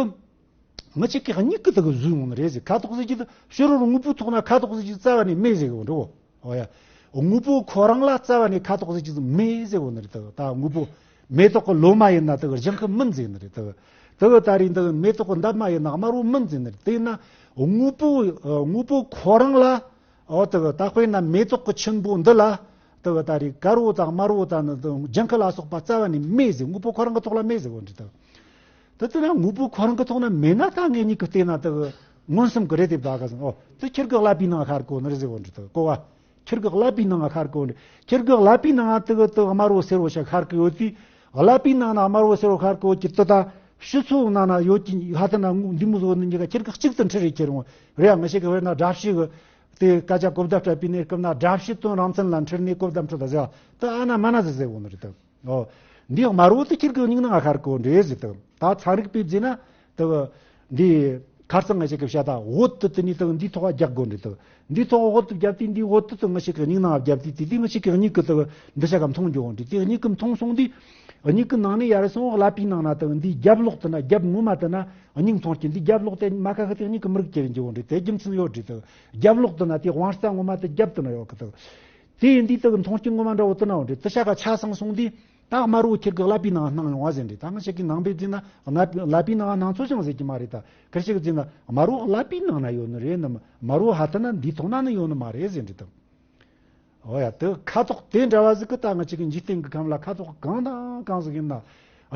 ང་ཅག་གི་མྱིག་གི་དག་བཟོས་ཡོང་ནི་རེད་ཟེར། ཁ་དོག་ཟེར་གྱི་དེ་ཕྱི་རོལ་དངོས་པོའི་ཐོག་ན་ཁ་དོག་ཟེར་གྱི་རྩ་བ་ནས་མེད་ཟེར་གི་འགྲོ། ཨོ་ཡ། དངོས་པོ་ཁོ་རང་ལ་རྩ་བ་ནས་ཁ་དོག་ཟེར་གྱི་མེད་ཟེར་གོ་ནི་རེད། ད་ད་དངོས་པོ་མེ་ཏོག་གི་ལོ་མ་ཡིན་ན་དེ་གི་ལྗང་ཁུ་མིན་ཟེར་ནི་རེད། དེ་གི་དེ་གི་ད་རིང་དེ་གི་མེ་ཏོག་གི་འདབ་མ་ཡིན་ན་དམར་པོ་མིན་ཟེར་ནི་རེད། དེ་ཡིན་ན་དངོས་པོ་དངོས་པོ་ཁོ་རང་ལ། ཨོ་དེ་གི་ད་དཔེར་ན་མེ་ཏོག་གི་ཆུན་པོ་འདི་ལ་དེ་གི་ད་རིང་དཀར་པོ་དང་དམར་པོ་དང་ནི་དེ་ལྗང་ཁུ་ལ་སོགས་པ་རྩ་བ་ནས་མེད་ཟེར། དངོས་པོ་ཁོ་རང་གི་ཐོག་ལ་མེད་ཟེར་གོ་ནི་རེད། དེ་དེ་ན་དངོས་པོ་ཁོ་རང་གི་ཐོག་ན་མེད་ན་ད་ངེད་གཉིས་ཀྱི་བལྟས་ན་དེ་གི་མངོན་སུམ་གི་རེད་དེ། ད་ག་ཟེར། ཨོ་དེ་ཁྱེད་གི་ཀླད་པའི་ནང་ཤར་གོ་ནི་རེད་ཟེར་གོ་ནི་རེད། དེ་གོ་བ། ཁྱེད་གི་ཀླད་པའི་ནང་ཤར་གོ་ནི། ཁྱེད་གི་ཀླད་པའི་ནང་དེ་གི་དེ་དམར་པོ་སེར་པོ་ཞིག་ཤར་གི་ཡོད་དུས། ཀླད་པའི་ནང་ན་དམར་པོ་སེར་པོ་ཤར་གི་ཡོད་ཀྱི་དེ་ད་ཕྱི་ཚུལ་ནང་ན་ཡོད་ཀྱི་ཧ་དེ་ན་འདི་མོ་བཟོ་ནི་གཉིས་ཀ་ཁྱེད་གི་གཅིག་ཏུ་འཁྲིལ་རེད། ཁྱེད་རང་རེད་ཡ། ང་ཞིག་གི་བེར་ན་དགྲ་བཤེས་གི་དེ་སྐད་ཆ་གོ་བརྡ་སྤྲད་པའི་གནས་སྐབས་ན་དགྲ་བཤེས་དོན་རང་མཚན་ལ་འཁྲིལ་ནས་གོ་བརྡ་འཕྲོད་ད་ཟེར་བ་དེ་ཨ་ན་མ་ན་ཟེར་ཟེར་གོ་ནི་རེད་དེ། ཨོ། འདི་དམར་པོ་དེ་ཁྱེད་གི་མྱིག་ནང་ཤར་གོ་ནི་རེད་ཟེར་དེ། ད་ཚན་རིག་པས་བརྩིས་ན་དེ་འདི། ཁ་རྩང་ང་ཞིག་གི་བཤད་ད་འོད་དེ་དེ་ནི་དག་འདིའི་ཐོག་རྒྱག་དགོས་འདྲི་དག་འདིའི་ཐོག་འོད་དེ་བརྒྱབ་དུས། འདིའི་འོད་དེ་དག་ང་ཞིག་གི་མྱིག་ནང་བརྒྱབ་དུས། དེ་དུས་ང་ཞིག་གི་མྱིག་གི་དག་འདི་ཆ་ག་མཐོང་རྒྱུ་འོང་འདྲི། དེ་མྱིག་གི་མཐོང་སོང་དུས་མྱིག་གི་ནང་ནས་ཡར་སོང་། ཀླད་པའི་ནང་ན་དག་འདིའི་རྒྱབ་ལོགས་དེ་ན། རྒྱབ་ངོ་མ་དེ་ན་མྱིག་མཐོང་རྒྱུ། འདིའི་རྒྱབ་ལོགས་དེ་མ་ཁ་ཁ་དེ་མྱིག་གི་མི་རིག་གྱི་རྒྱུ་འོང་འདྲི། དེ་རྒྱུ་མཚན་ཡོད་འདྲི་དག་རྒྱབ་ལོགས་དེ་ན་དེ་དབང་རྩ་ངོ་མ་དེ་རྒྱབ་དེ་ན་ཡོད་གི་དག་དེ་ཡིན་དུས་དག་མཐོང་རྒྱུ་ངོ་མ་འདྲ་བོ་དེ་ན་འོང་འདྲི། དེ་ཆ་ག་ཆ་ཚང་སོང་དུས། ད་དམར་པོ་ཁྱེད་ཀྱི་ཀླད་པའི་ནང་སྣང་ཡོང་བ་ཟེར་འདྲི། ད་ང་ཞིག་གི་ནང་པའི་བརྩིས་ན་ཀླད་པའི་ནང་སྣང་ཚོད་ཅང་ཟེར་གྱི་མ་རེད། ད་ཁིར་ཞིག་བརྩིས་ན་དམར་པོ་ཀླད་པའི་ནང་ན་ཡོད་ནི་རེད་ནམ། དམར་པོ་ཧ་ད་ན་འདིའི་ཐོག་ན་ནི་ཡོད་ནི་མ་རེད་ཟེར་འདྲི་དང་། འོ་ཡ། དེ་ཁ་དོག་དེ་འདྲ་བ་ཟིག་གི་ད་ང་ཞིག་གི་འཇིག་རྟེན་གྱི་ཁམས་ལ་ཁ་དོག་གང་དང་གང་ཟིག་ཡིན་ན།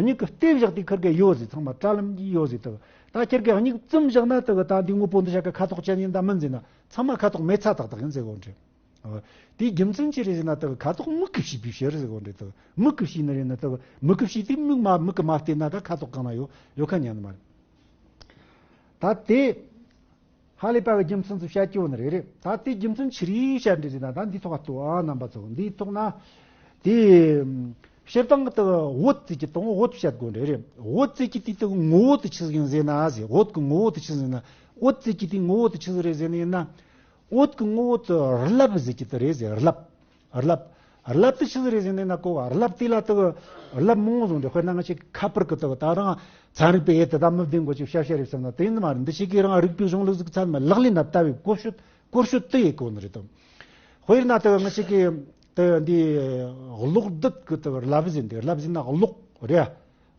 མྱིག་གི་ལྟེ་བཞག་དེ་ཁིར་གི་ཡོད་ཟེར། ཚང་མ་དྲ་ལམ་གྱི་ཡོད་ཟེར། དེ་ད་ཁིར་གི་མྱིག་བཙུམ་བཞག་ན་དེ་གི་ད་འདི་དངོས་པོ་འདི་ཆ་གི་ཁ་དོག་ཅན་ཡིན་ད་མིན་ཟེར་ན། ཚང་མ་ཁ་དོག་མེད་ཚ་ཏག་ཏག་ཡིན་ཟེར་གོ་འདྲི། ཨ། དེའི་རྒྱུ་མཚན་ཅི་རེད་ཟེར་ན། དེ་ཁ་དོག་མིག་གིས་ཤེས་པའི་ཕྱིར་ཟེར་གོ་འདྲི། དེ་མིག་གིས་ཤེས་ནི་རེད་ན། དེ་མིག་གིས་ཤེས་དུས་མིག་མ་མིག་གིས་མ་བལྟས་ན་ད་ཁ་དོག་གང་ན་ཡོད་ཡོད་ཁ་ཉན་ནི་མ་རེད། ད་དེ་ཧ་ལས་པ་གི་རྒྱུ་མཚན་ཚོ་བཤད་ཀྱི་ཡོད་ནི་རེད་རེད། ད་དེའི་རྒྱུ་མཚན་ཅི་རེད་བཤད་འདྲི་ཟེར་ན། ད་འདིའི་ཐོག་ག་ལྟོས་ཨ། རྣམ་པ་ཚོ་འདིའི་ཐོག་ན་དེ་སྤྱིར་བཏང་གི་དེ་འོད་ཟེར་གྱི་དང་འོད་བཤད་དགོས་འདྲི་རེད། འོད་ཟེར་གྱི་དེ་དེ་ངོ་བོ་དེ་ཆི་ཟིག་ཡིན་ཟེར་ན་ཟེར། འོད་ཀྱི་ངོ་བོ་དེ་ཆི་ཟིག་ཡིན་ན། འོད་ཟེར་གྱི་དེའི་ངོ་བོ་དེ་ཆི་ཟིག་རེད་ཟེར་ནི་ཡིན་ན། འོད་ཀྱི་ངོ་བོ་དེ་རླབས་ཟེར་གྱི་དེ་རེད་ཟེར། རླབས། རླབས། རླབས་དེ་ཆི་ཟིག་རེད་ཟེར་ནས་ན་གོ་བ། རླབས་དེ་ལ་དེ་རླབས་མང་བོ་བཟུང་འདྲི། དཔེར་ན་ང་ཞིག་ཁ་པར་གི་དེ་ད་རང་ཚན་རིག་པས་ཡེ་དེ་ད་མི་བདེན་གོ་ཅིག་བཤད་བཤད་རེད་བསམ་ན་དེ་ཡིན་ནི་མ་རེད། འདི་ཞིག་གིས་རང་རིག་པའི་གཞུང་ལུགས་ཟིག་ཚང་མ་ལག་ལེན་ན་བསྟར་བའི་གོ་ཤོད་གོ་ཤོད་དེ་ཡེ་གོ་ནི་རེད་དམ། དཔེར་ན་དེ་ང་ཞིག་གིས་དེ་འདི་གློག་རྡུལ་གི་དེ་རླབས་ཟེར་འདི། རླབས་ཟེར་ན་གློག་རེད།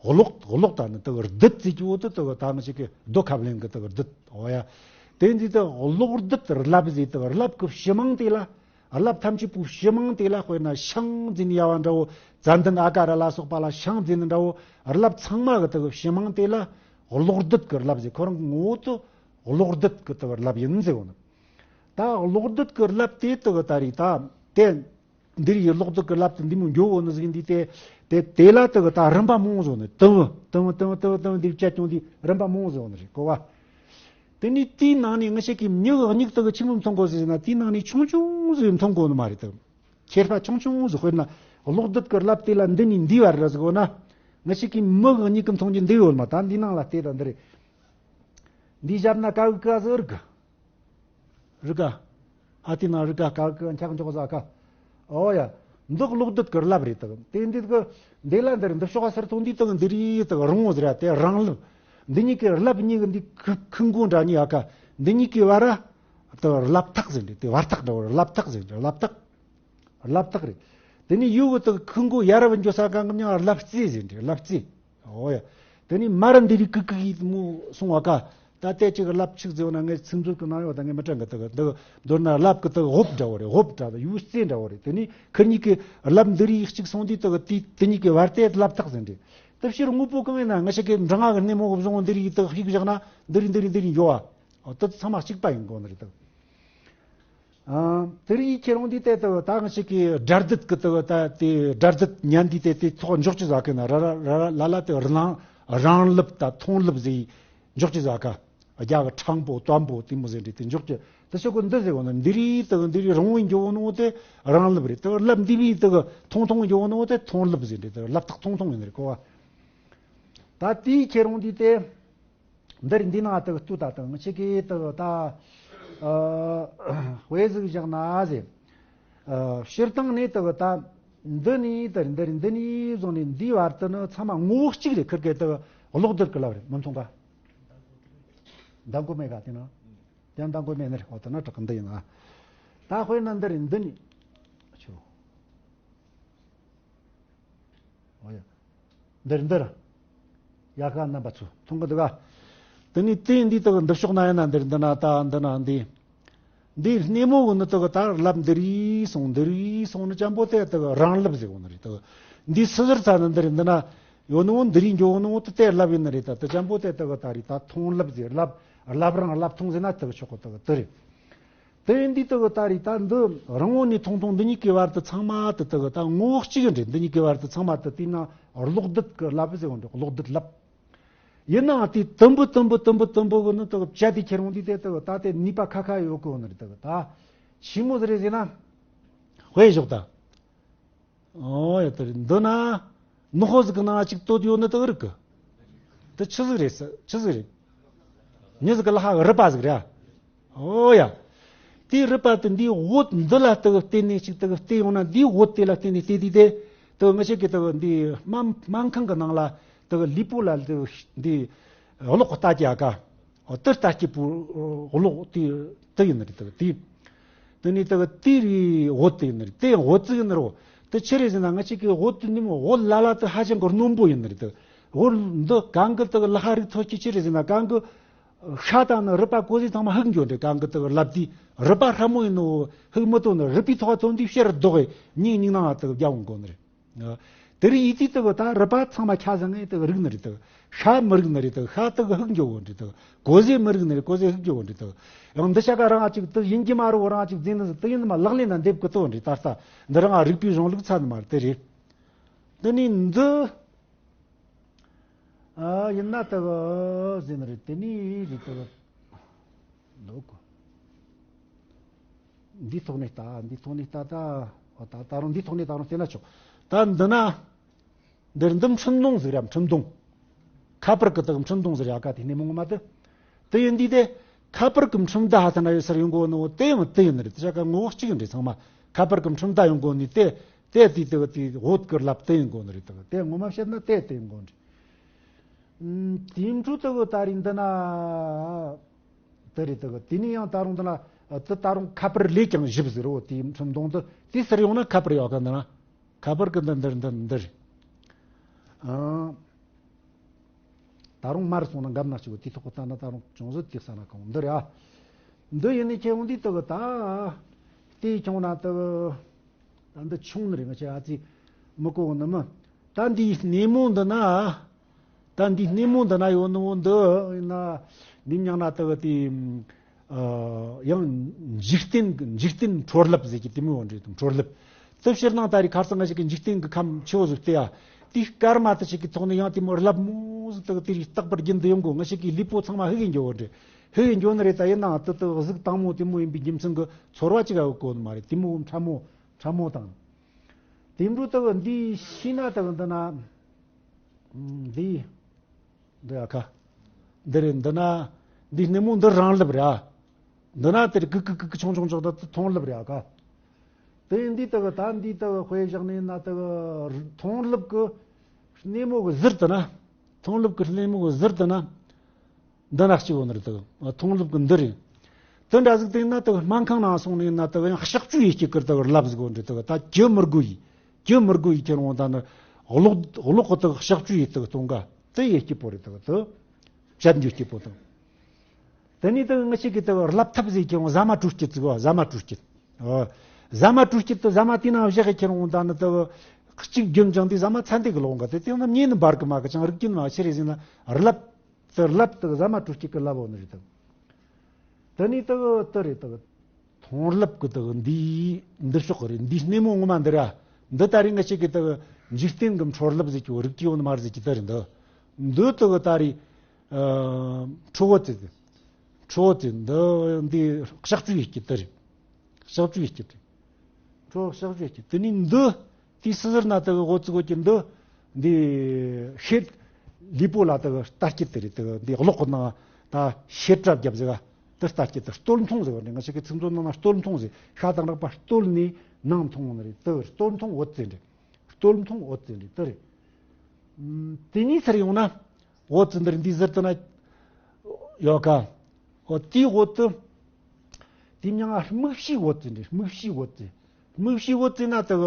གློག་གློག་ད་ནི་དེ་རྡུལ་ཟེར་གྱི་འོ་དེ་དེ་ད་ང་ཞིག་གི་རྡོ་ཁབ་ལེན་གི་དེ་རྡུལ། འོ་ཡ། དེ་འདི་དེ་གློག་རྡུལ་རླབས་ཟེར། དེ་རླབས་གི་ཕྱི་མིང་དེ་ལ། རླབས་ཐམས་ཅད་པོའི་ཕྱི་མིང་དེ་ལ་དཔེར་ན་ཤིང་ཟེར་ནས་ཡ་བ་འདྲ་བོ། ཙན་དན་ཨ་ཀ་ར་ལ་སོགས་པ་ལ་ཤིང་ཟེར་ནི་འདྲ་བོ། རླབས་ཚང་མ་གི་དེ་གི་ཕྱི་མིང་དེ་ལ་གློག་རྡུལ་གི་རླབས་ཟེར། ཁོ་རང་གི་ངོ་བོ་དེ་གློག་རྡུལ་གི་དེ་གི་རླབས་ཡིན་ཟེར་བ་ནི། ད་གློག་རྡུལ་གི་རླབས་དེ་དེ་གི་ད་རེད་ད། དེ་འདིར་ཡི་གློག་རྡུལ་གི་རླབས་དེ་འདི་མོ་འགྱོ་བོ་ནི་ཟིག་འདི་དེ། དེ་དེ་ལ་དེ་གི་ད་རིམ་པ་མང་བོ་བཟོ་ནི། དུམ་བུ་དུམ་བུ་དུམ་བུ་དུམ་བུ་དུམ་བུ་འདིར་བཅད་ཀྱང་འདི་རིམ་པ་མང་བོ་བཟོ་ནི་རེད་གོ་བ། དེ་ནས་དེའི་ནང་ནས་ང་ཞིག་གིས་མྱི་གི་མྱིག་དེ་གི་ཆི་མོ་མཐོང་གོ་ཟེར་ན། དེའི་ནང་ནས་ཆུང་ཆུང་ཟིག་མཐོང་གོ་ནི་མ་རེད་དམ། ཁྱེར་ཕ་ཆུང་ཆུང་ཟིག་དཔེར་ན་གློག་རྡུལ་གི་རླབས་དེ་ལ་འདི་ནས་འདི་བར་ར་ཟིག་འོ་ན། ང་ཞིག་གིས་མི་གི་མྱིག་གིས་མཐོང་རྒྱུ་འདི་ཡོད་མ། ད་འདི་ནང་ལ་བལྟས་ད་འདི་རེད། འདི་བཞག་ན་ཀ་གི་ཀ་ཟིག་རིག་གི། རིག་ག་ཨ་དེ་ན་རིག་ག་ཀ་གི་འཁྱག་འཇོག་ཟ་ཀ་ཨོ་ཡ། འདི་གློག་རྡུལ་གི་རླབས་རེད་དག། དེ་འདི་གི་འདི་ལ་འདིར་འདི་ཕྱོགས་སར་ཐོན་འདི་དག་འདི་རིག་དག་རིང་བོ་ཟེར་ཡ་དེ་རིང་རླབས། འདི་གཉིས་ཀྱི་རླབས་གཉིས་ཀྱི་འདི་ཁུ་ཁུ་མགོ་འདྲ་གཉིས་ཡ་ཀ་འདི་གཉིས་ཀྱི་བར་ར་དག་རླབས་ཐག་ཟེར་འདི་དེ་བར་ཐག་འདྲ་བོ་རླབས་ཐག་ཟེར་འདི་རླབས་ཐག་རླབས་ཐག་རེད། དེ་ནས་ཡུལ་གི་དག་ཁུ་མགོ་ཡ་རབས་འགྱོ་ས་གང་གི་མྱང་རླབས་རྩེ་ཟེར་འདི་རླབས་རྩེ། ཨོ་ཡ། དེ་ནས་མར་འདི་རིགས་ཀི་ཀི་ཡིད་མོ་སོང་བ་ཀ་ད་ལྟའི་ཅིག་རླབས་ཆིག་ཟེར་བ་ན་ངས་ཚིག་མཛོད་ཀྱི་ནང་ཡོད་ད་ངས་མི་དྲན་གི། དག་འདི་མདོར་ན་རླབས་ཀྱི་དག་འོབ་འདྲ་བོ་རེད། འོབ་འདྲ་དང་ཡུལ་རྩེ་འདྲ་བོ་རེད། དེ་ནས་ཁིར་གཉིས་ཀྱི་རླབས་འདི་རིགས་གཅིག་སོང་དུས་དག་དེ་དེ་གཉིས་ཀྱི་བར་དེ་རླབས་ཐག་ཟེར་འདྲ། དེ་ཕྱིར་དངོས་པོ་གང་ཡིན་ན་ང་ཞིག་གི་འབྲི་ང་གི་སྣེ་མོ་གི་བཟུང་འདི་རིགས་དག་ཤིག་བཞག་ན་འདི་རིགས་འདི་རིགས་འདི་རིགས་འགྱོ་བ། ཨོ་དེ་ཚང་མ་གཅིག་པ་ཡིན་དགོས་ནི་རེད་དག། ཨ། དེ་རིགས་ཁྱེད་རང་འདི་ལྟ་བུ་ད་ང་ཞིག་གི་སྒྲ་སྡུད་ཀྱི་ལྟ་བུ་ད་དེ་སྒྲ་སྡུད་ཉན་འདི་ལྟ་དེ་ཐོག་འཇོག་ཅི་ཟ་གི་ན་ར་ར་ར་ལ་ལ་དེ་རང་རང་ལབ་ད་མཐོང་ལབ་ཟེར་འཇོག་ཅི་ཟ་ག་རྒྱ་གི་ཕྲང་པོ་དམ་པོ་དེ་མོ་ཟེར་འདི་དེ་འཇོག་ཅི་དེ་ཤོག་གི་འདི་ཟེར་བ་ན་འདི་རིགས་དེ་འདི་རིགས་རང་བོ་འཇོག་ནོ་དེ་རང་ལབ་རེད། དེ་ལབ་འདི་བི་དེ་མཐོང་མཐོང་འཇོག་ནོ་དེ་མཐོང་ལབ་ཟེར་འདི་དེ་ལབ་ཐག་མཐོང་མཐོང་ཡིན་རེད་གོ་བ། ད་དེའི་ཁྱེད་རང་འདི་ལྟ། འདིར་འདི་ན་དག་ལྟོས་ད་དང་ཆེ་གེ་དག་ད། ཨ། དཔེ་ཟིག་བཞག་ན་ཟེར། ཨ། སྤྱིར་བཏང་ནས་དག་ད། འདི་ནས་དེར་འདིར་འདི་ནས་བཟུང་ནས་འདིའི་བར་དུ་ནི་ཚང་མ་ངོ་བོ་གཅིག་རེད། ཁིར་གེ་དག་གློག་རྡུལ་གི་ལབ་རེད་མི་མཐོང་ག་མདང་དགོས་མེད་ག་དེ་ན། དེ་མདང་དགོས་མེད་ནི་རེད། འོ་དེ་ན་དྲག་གི་འདི་ཡིན་ན། ད་དཔེར་ན་འདིར་འདི་ནས། ཆུ། ཨོ་ཡ། འདིར་འདིར། ཡ་ཁ་རྣམ་པ་ཚོ་མཐོང་གི་འདུག་ག་དེ་ནས་དེ་འདི་དག་འདི་ཕྱོགས་ན་ཡིན་ན་འདིར་འདི་ན་ད་འདི་ན་འདི། འདིའི་སྣེ་མོ་གི་ནི་དག་ད་ལབ་འདི་རིགས་སོང་འདི་རིགས་སོང་ནི་ཅན་པོ་དེ་དག་རང་ལབ་ཟེར་གོ་ནི་རེད་དག་འདི་སི་ཟུར་ཚ་ནི་འདིར་འདི་ན་ཡོད་ནོ་འདི་རིགས་འགྱོ་ནོ་དེ་དེ་ལབ་ཡིན་ནི་རེད། ད་དེ་ཅན་པོ་དེ་དག་ད་རེད་ད་མཐོང་ལབ་ཟེར་ལབ་ལབ་རང་ལབ་མཐོང་ཟེར་ན་དག་ཆོག་གི་དག་དེ་རེད། དེ་ཡིན་དུས་དེ་གི་ད་རེད་ད་འདི་རང་ངོ་ནས་མཐོང་མཐོང་འདི་གཉིས་ཀྱི་བར་དུ་ཚང་མ་དེ་དེ་གི་ད་ངོ་བོ་གཅིག་རེད། འདི་གཉིས་ཀྱི་བར་དུ་ཚང་མ་དེ་དེས་ན་གློག་རྡུལ་གི་ལབ་ཟེར་བ་འདྲ། གློག་རྡུལ་ལབ། ཡིན་ནའང་དེ་དུམ་བུ་དུམ་བུ་དུམ་བུ་དུམ་བུ་གི་ནི་དེ་གི་བཅད་དེ་ཁྱེར་འོང་དུས་དེ་དེ་གི་ད་དེ་ནུས་པ་ཁ་ཁ་ཡོད་གི་འོ་ནི་རེད། དེ་གི་ད་ཆི་མོ་ཟིག་རེད་ཟེར་ན། དཔེ་བཞག་ད། ཨོ་ཡ་དེ་རེད། འདི་ན་ནུ་ཧོ་ཟིག་གི་ནང་གཅིག་བཏོད་ཡོད་ནི་དག་རིག་གི་དེ་ཆི་ཟིག་རེད་ཟེར། ཆི་ཟིག་རེད། མྱི་ཟིག་གི་ལ་ཧ་གི་རུས་པ་ཟིག་རེད། ཨོ་ཡ། དེའི་རུས་པ་དེ་འདིའི་འོད་འདི་ལ་དག་བལྟས་ནས་གཅིག་དག་བལྟས་ཡོང་ན་འདིའི་འོད་དེ་ལ་བལྟས་ནས་བལྟས་དུས་དེ་དག་ང་ཅག་གི་དག་འདི་སྨན་སྨན་ཁང་གི་ནང་ལ་དག་ལུས་པོ་ལ་དག་འདི་གློག་གི་ལྟ་རྒྱུ་ག་ཨོ་དེ་ལྟ་སྐྱིད་པོ་གློག་དེ་དེ་ཡིན་ནི་རེད། དེ་དེ་ནས་དེ་དེ་རི་འོད་དེ་ཡིན་ནི་རེད། དེ་འོད་ཙི་ཡིན་ནི་རོ། དེ་ཆི་རེད་ཟེར་ན་ང་ཅག་གི་འོད་དེ་ནི་འོད་ལ་ལ་དེ་ཧ་ཅང་གི་རྣོན་པོ་ཡིན་ནི་རེད། དེ་འོད་འདི་གང་གི་དེ་ལ་ཧ་རིག་ཐོག་གི་ཆི་རེད་ཟེར་ན་གང་གི་ཤ་དང་ནི་རུས་པ་གོ་ཟེ་ཚང་མ་ཧུག་འགྱོ་འདྲ། གང་གི་དེ་ལབ་དུས་རུས་པ་ཧྲ་མོ་ཡིན་ནོ་ཧུག་མི་ཐོན་ནི་རུས་པའི་ཐོག་ཐོན་དུས་ཕྱིར་ལྡོག་གི་སྙིང་སྙིང་ནང་དེ་རྒྱ་འོང་གོ་ནི་རེད། དེ་རིང་ཡིད་ཀྱི་དེ་གི་ད་རུས་པ་ཚང་མ་ཁ་བཟང་ངེ་དེ་གི་རིག་ནི་རེད། དེ་གི་ཤ་མི་རིག་ནི་རེད། དེ་གི་ཤ་དེ་གི་ཧུག་འགྱོ་གོ་འདྲ། དེ་གི་གོ་ཟེ་མི་རིག་ནི་རེད། གོ་ཟེ་ཧུག་འགྱོ་གོ་འདྲ། དེ་གི་ཡང་འདི་ཤ་ཀ་རང་ཅིག་དེ་ཡིན་གྱི་མ་རུ་རང་ཅིག་འཛིན་ནི་དེ་ཡིན་མ་ལག་ལེན་ན་འདེབས་གི་དོ་འདྲ། ད་ལྟ་འདི་རང་རིག་པའི་གཞུང་ལུགས་ཚ་ནི་མ་རེད། དེ་རེད། དེ་ནི་འདི་ཨ་ཡིན་ན་དེ་གི་ཟེར་ནི་རེད། དེ་ནི་རེད་དེ་གི་འདུག་གོ་འདི་ཐོག་ནས་ལྟ། འདི་ཐོག་ནས་ལྟ་ད། ཨོ་ད་ད་རུང་འདི་ཐོག་ནས་ད་རུང་བལྟས་ན་ཆོག་ད་འདི་ན། འདིར་འདི་འཕྲིན་གདོང་ཟིག་ར་འཕྲིན་གདོང་། ཁ་པར་གི་དག་འཕྲིན་གདོང་ཟིག་ར་ཡ་ཀ་དེ་ནས་མོ་ངོ་མ་དེ། དེ་ཡིན་དུས་དེ། ཁ་པར་གི་འཕྲིན་བརྡ་ཧ་ཐ་ན་ཡོད་སར་ཡོང་གོ་ནོ་དེ་ཡང་དེ་ཡིན་ནི་རེད། དེ་ཆ་ཀ་ངོ་བོ་གཅིག་ཡིན་རེད། ཚང་མ་ཁ་པར་གི་འཕྲིན་བརྡ་ཡོང་གོ་ནི་དེ། དེ་དེ་དེ་དེ་འོད་གི་ལབ་དེ་ཡིན་གོ་ནི་རེད། དེ་དེ་ངོ་མ་བཤད་ན་དེ་དེ་ཡིན་གོ་ནི་རེད། ཨུམ། དེའི་འཕྲོ་དེ་གི་ད་རིང་འདི་ན། དེ་རེད་དེ་གི་དེ་ནས་ཡང་ད་རུང་འདི་ན། དེ་ད་རུང་ཁ་པར་ལས་ཀྱང་ཞིབ་ཟེར་རོ། དེའི་འཕྲིན་གདོང་དེ་དེ་སར་ཡོང་ན་ཁ་པར་ཡོད་ག་འདི་ན། ཁ་པར་གི་འདི་འདིར་འདི་འདིར། ཨང་། ད་རུང་མར་སོང་ན་འགབ་ན་ཆུ་དེ་ཐོག་གི་ལྟ་ན་ད་རུང་ཅུང་ཟད་དེ་ས་ན་གང་འདིར་ཡ། འདི་ཡིན་ནི་ཁྱེད་འོང་དུས་དེ་གི་ད། དེ་ཁྱོང་ན་དུ། ད་འདི་ཆུང་ནི་རེད། ང་ཆེ་ཨ་ཙི་མི་གོ་ནི་མི། ད་འདིའི་སྣེ་མོ་འདི་ན། ད་འདིའི་སྣེ་མོ་འདི་ན་ཡོད་ནི་འོ་འདི་ཡིན་ན། འདི་མྱང་ན་དུ་དེ། ཡང་འཇིག་རྟེན་འཇིག་རྟེན་འཕྲོ་རླབས་ཟེར་གྱི་དེ་མོ་འདྲ་དང་འཕྲོ་རླབས། དེ་ཕྱིར་ནང་ད་རེས་ཁར་སང་ང་ཞིག་གི་འཇིག་རྟེན་གྱི་ཁམས་ཆེ་བོ་ཟིག་སྟེ་ཡ། དེའི་སྐར་མ་དེ་ཞིག་གི་ཐོག་ནས་ཡང་དེ་མོ་རླབས་མོ་ཟིག་དག་དེ་རིགས་རྟག་པར་རྒྱུན་དུ་ཡོང་དགོས། ང་ཞིག་གི་ལུས་པོ་ཚང་མ་ཧི་གི་འགྱོ་བོ་འདྲ། ཧི་གི་འགྱོ་ནི་རེད། ད་ཡིན་ནའང་དེ་དག་གཟུགས་དྭངས་མོ་དེ་མོ་ཡིན་པའི་རྒྱུ་མཚན་གྱི་ཚོར་བ་ཅིག་ཡོད་གོ་ནི་མ་རེད། དེ་མོ་ཕྲ་མོ་ཕྲ་མོ་དང་། དེ་འདྲ་དག་འདི་ཤི་ན་དག་འདི་ན། འདི། འདི་ཡ་ཁ། འདི་རེད། འདི་ན། འདི་སྣེ་མོ་འདི་རང་ལབ་ར། འདི་ན་དེར་ཀི་ཀི་ཀི་ཀི་ཆུང་ཆུང་ཆུང་ད་མཐོང་ལབ་ར་ཁ། དེ་འདི་དག་ད་འདི་དག་དཔེ་བཞག་ནས་ན་དག་མཐོང་ལབ་ཀྱི་སྣེ་མོ་གི་ཟུར་དུ་ན། མཐོང་ལབ་ཀྱི་སྣེ་མོ་གི་ཟུར་དུ་ན། འདི་ན་གཅིག་ཡོད་ནི་རེད་དག་མཐོང་ལབ་ཀྱི་འདི་རེད། དེ་འདྲ་ཟིག་དེ་ན་དག་སྨན་ཁང་ནང་སོང་ནས་ན་དག་ཡང་གཤག་བཅོས་ཡེ་སྐྱེ་ཀིར་དག་ལབ་ཟིག་ཡོད་འདྲ་དག་ད་ཀྱི་མི་དགོས་ཡིས། ཀྱི་མི་དགོས་ཡི་ཁྱེར་འོང་ད་ནི། གློག་གློག་གི་དག་གཤག་བཅོས་ཡི་དག་གཏོང་ག་དེ་ཡེ་སྐྱིད་པོ་རེད་དག་དེ། བཤད་རྒྱུ་སྐྱིད་པོ་དང་། དེ་ནས་དག་ང་ཞིག་གི་དག་རླབས་ཐབས་ཟེར་ཁྱེར་འོང་ཟ་མ་དྲུག་སྐྱིད་ཟིག་བ། ཟ་མ་དྲུག་སྐྱིད། ཨོ། ཟ་མ་དྲུག་སྐྱིད་དུ་ཟ་མ་དེ་ནང་བཞག་གི་ཁྱེར་འོང་ད་ནི་དག་གཅིག་རྒྱུན་ཅང་དེ་ཟ་མ་ཚན་དེ་གི་ལོག་ག་དེ་དེ་ན་མྱེ་ནི་འབར་གི་མ་གི་ཅང་རིག་རྒྱུན་མ་ཤི་རེ་ཟིན་ན་རླབས། དེ་རླབས་དག་ཟ་མ་དྲུག་སྐྱིད་གི་ལབ་འོ་ནི་རེད་དག་དེ་ནས་དག་དེ་རེད་དག་མཐོང་རླབས་ཀྱི་དག་འདིའི་འདི་ཕྱོགས་རེད། འདིའི་སྣེ་མོ་ངོ་མ་འདི་ར། འདི་ད་རེས་ང་ཞིག་གི་དག་འཇིག་རྟེན་གྱི་འཕྲོ་རླབས་ཟེར་གྱི་རིགས་ཀྱི་ཡོད་ནི་མ་རེད་ཟེར་གྱི་དེ་རེད་འདི། འདི་དག་ད་རེས། ཨ། ཁྲོ་བོ་དེ། ཁྲོ་བོ་དེ་འདི་འདི་གཤག་བཅོས་ཡེ་སྐྱིད་དེ་རེད། གཤག་བཅོས་ཡེ་སྐྱིད་དེ། ཁྲོ་བོ་གཤག་བཅོས་ཡེ་སྐྱིད་དེ་ནི་འདི། དེའི་སི་ཟུར་ན་དག་འོ་ཙི་གོ་གི་འདི། འདི་ཤེད། ལུས་པོ་ལ་དག་ལྟ་སྐྱིད་དེ་རེད་དག་འདི་གློག་གི་ནང་ད་ཤེད་བྲབ་རྒྱབ་ཟེར་བ། དེ་ལྟ་སྐྱིད་དེ་སྟོད་མཐོང་ཟེར་བ་ནི་ང་ཞིག་གི་ཚིག་མཛོད་ནང་ན་སྟོད་མཐོང་ཟེར་ཤ་དང་རགས་པ་སྟོད་ནས་ནང་མཐོང་ནི་རེད་དེ་སྟོད་མཐོང་འོ་ཙི་འདྲ། སྟོད་མཐོང་འོ་ཙི་འདྲ་དེ་རེད། ཨམ། དེ་ནས་ཚུར་ཡོང་ན། འོ་ཙི་འདིར་འདི་ཟུར་དུ་ན། ཡོད་ཀ་འོ་དེའི་འོ་ཙི། དེ་མྱང་ང་སྨུག་ཤའི་འོ་ཙི་འདྲ། སྨུག་ཤའི་འོ་ཙི། སྨུག་ཤའི་འོ་ཙི་ན་དག་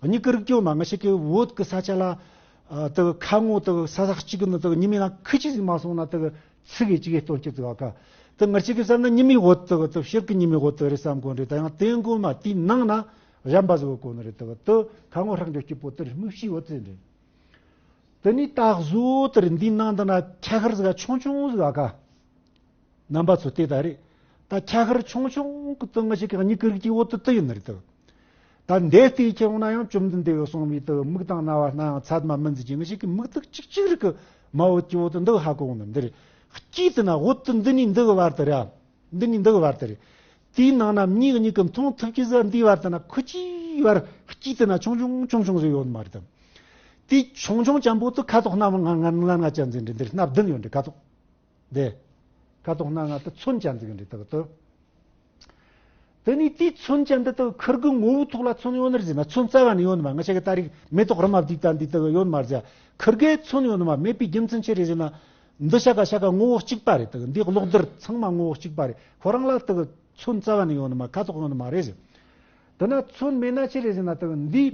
མྱིག་གི་རིག་སྐྱོ་མ་ང་ཞིག་གི་འོད་ཀྱི་ས་ཆ་ལ། ཨ། དག་ཁ་ངོ་དག་ས་ས་གཅིག་གི་ནི་དག་ཉི་མའི་ནང་ཁུ་ཅི་ཟིག་མ་སོང་ན་དག་ཚིག་གི་ཅིག་གི་སྟོན་གྱི་ཙི་བ་ཀ་དག་ང་ཞིག་གི་བསམ་ན་ཉི་མའི་འོད་དག་དག་ཕྱིར་གི་ཉི་མའི་འོད་དག་རེད་བསམ་གོ་འདྲ། ད་ཡང་དེ་མགོ་མ་དེའི་ནང་ན་གཞན་པ་ཟིག་གོ་ནི་རེད། དག་དག་ཁ་ངོ་ཧྲག་འགྱོ་སྐྱིད་པོ་དེར་སྨུག་ཤའི་འོ་ཙི་འདྲ། དེ་ནས་ད་གཟོད་དེར་འདིའི་ནང་དུ་ན་ཁྱད་ཁར་ཟིག་ཆུང་ཆུང་ཟིག་ཨ་ཀ་རྣམ་པ་ཚོ་དེ་ད་རེད། ད་ཁྱད་ཁར་ཆུང་ཆུང་གི་དུ་ང་ཞིག་གི་མྱིག་གི་རིགས་ཀྱི་འོ་དུ་དུ་ཡིན་ནི་རེད་དུ། ད་འདས་དེའི་ཁྱེད་འོང་ན་ཡང་བཅོམ་ལྡན་འདས་གསུངས་པའི་དུ་མིག་དང་རྣ་བ་སྣ་ཡང་ཚད་མ་མིན་ཟིག་གི་ང་ཞིག་གི་མིག་ཏིག་གཅིག་གཅིག་རིགས་གི་མ་འོད་ཀྱི་འོ་དུ་འདི་ཧ་གོ་འོང་ནི་འདི་རེད། དཀྱིལ་དུ་ན་འོ་དུ་འདི་ནས་འདི་གི་བར་དུ་རེད། འདི་ནས་འདི་གི་བར་དུ་རེད། དེའི་ནང་ན་མྱིག་གཉིས་ཀྱིས་མཐོང་ཐུབ་ཀྱི་ཟིག་འདིའི་བར་དུ་ན་ཁུ་ཅིའི་བར་དཀྱིལ་དུ་ན་ཆུང་ཆུང་ཆུང་ཆུང་ཟིག་ཡོད་མ་རེད་དམ། དེའི་ཆུང་ཆུང་ཅན་པོ་དུ་ཁ་དོག་སྣ་ལྔ་ལྔ་ལྔ་ཅན་ཟིག་འདི་འདིར་སྣ་བདུན་ཡོད་འདི་ཁ་དོག་འདི། ཁ་དོག་སྣ་ལྔ་དུ་ཚོན་ཅན་ཟིག་འདི་དག་དུ། དེ་ནས་དེའི་ཚོན་ཅན་འདི་དག་ཁིར་གི་ངོ་བོའི་ཐོག་ལ་ཚོན་ཡོད་ནི་རེད་ཟེར་ན་ཚོན་རྩ་བ་ནས་ཡོད་ནི་མ། ང་ཆ་གི་ད་རིག་མེ་ཏོག་རི་མ་བསྡུས་ད་འདི་དག་ཡོད་མ་རེད་ཟེར། ཁིར་གའི་ཚོན་ཡོད་ནི་མ་མེད་པའི་རྒྱུ་མཚན་ཆི་རེད་ཟེར་ན། འདི་ཤ་ཀ་ཤ་ཀ་ངོ་བོ་གཅིག་པ་རེད་དག་འདི་གློག་རྡུལ་ཚང་མ་ངོ་བོ་གཅིག་པ་རེད། ཁོ་རང་ལ་དག་ཚོན་རྩ་བ་ནས་ཡོད་ནི་མ་ཁ་དོག་ཡོད་ནི་མ་རེད་ཟེར། དེ་ན་ཚོན་མེད་ན་ཆི་རེད་ཟེར་ན་དག་འདི་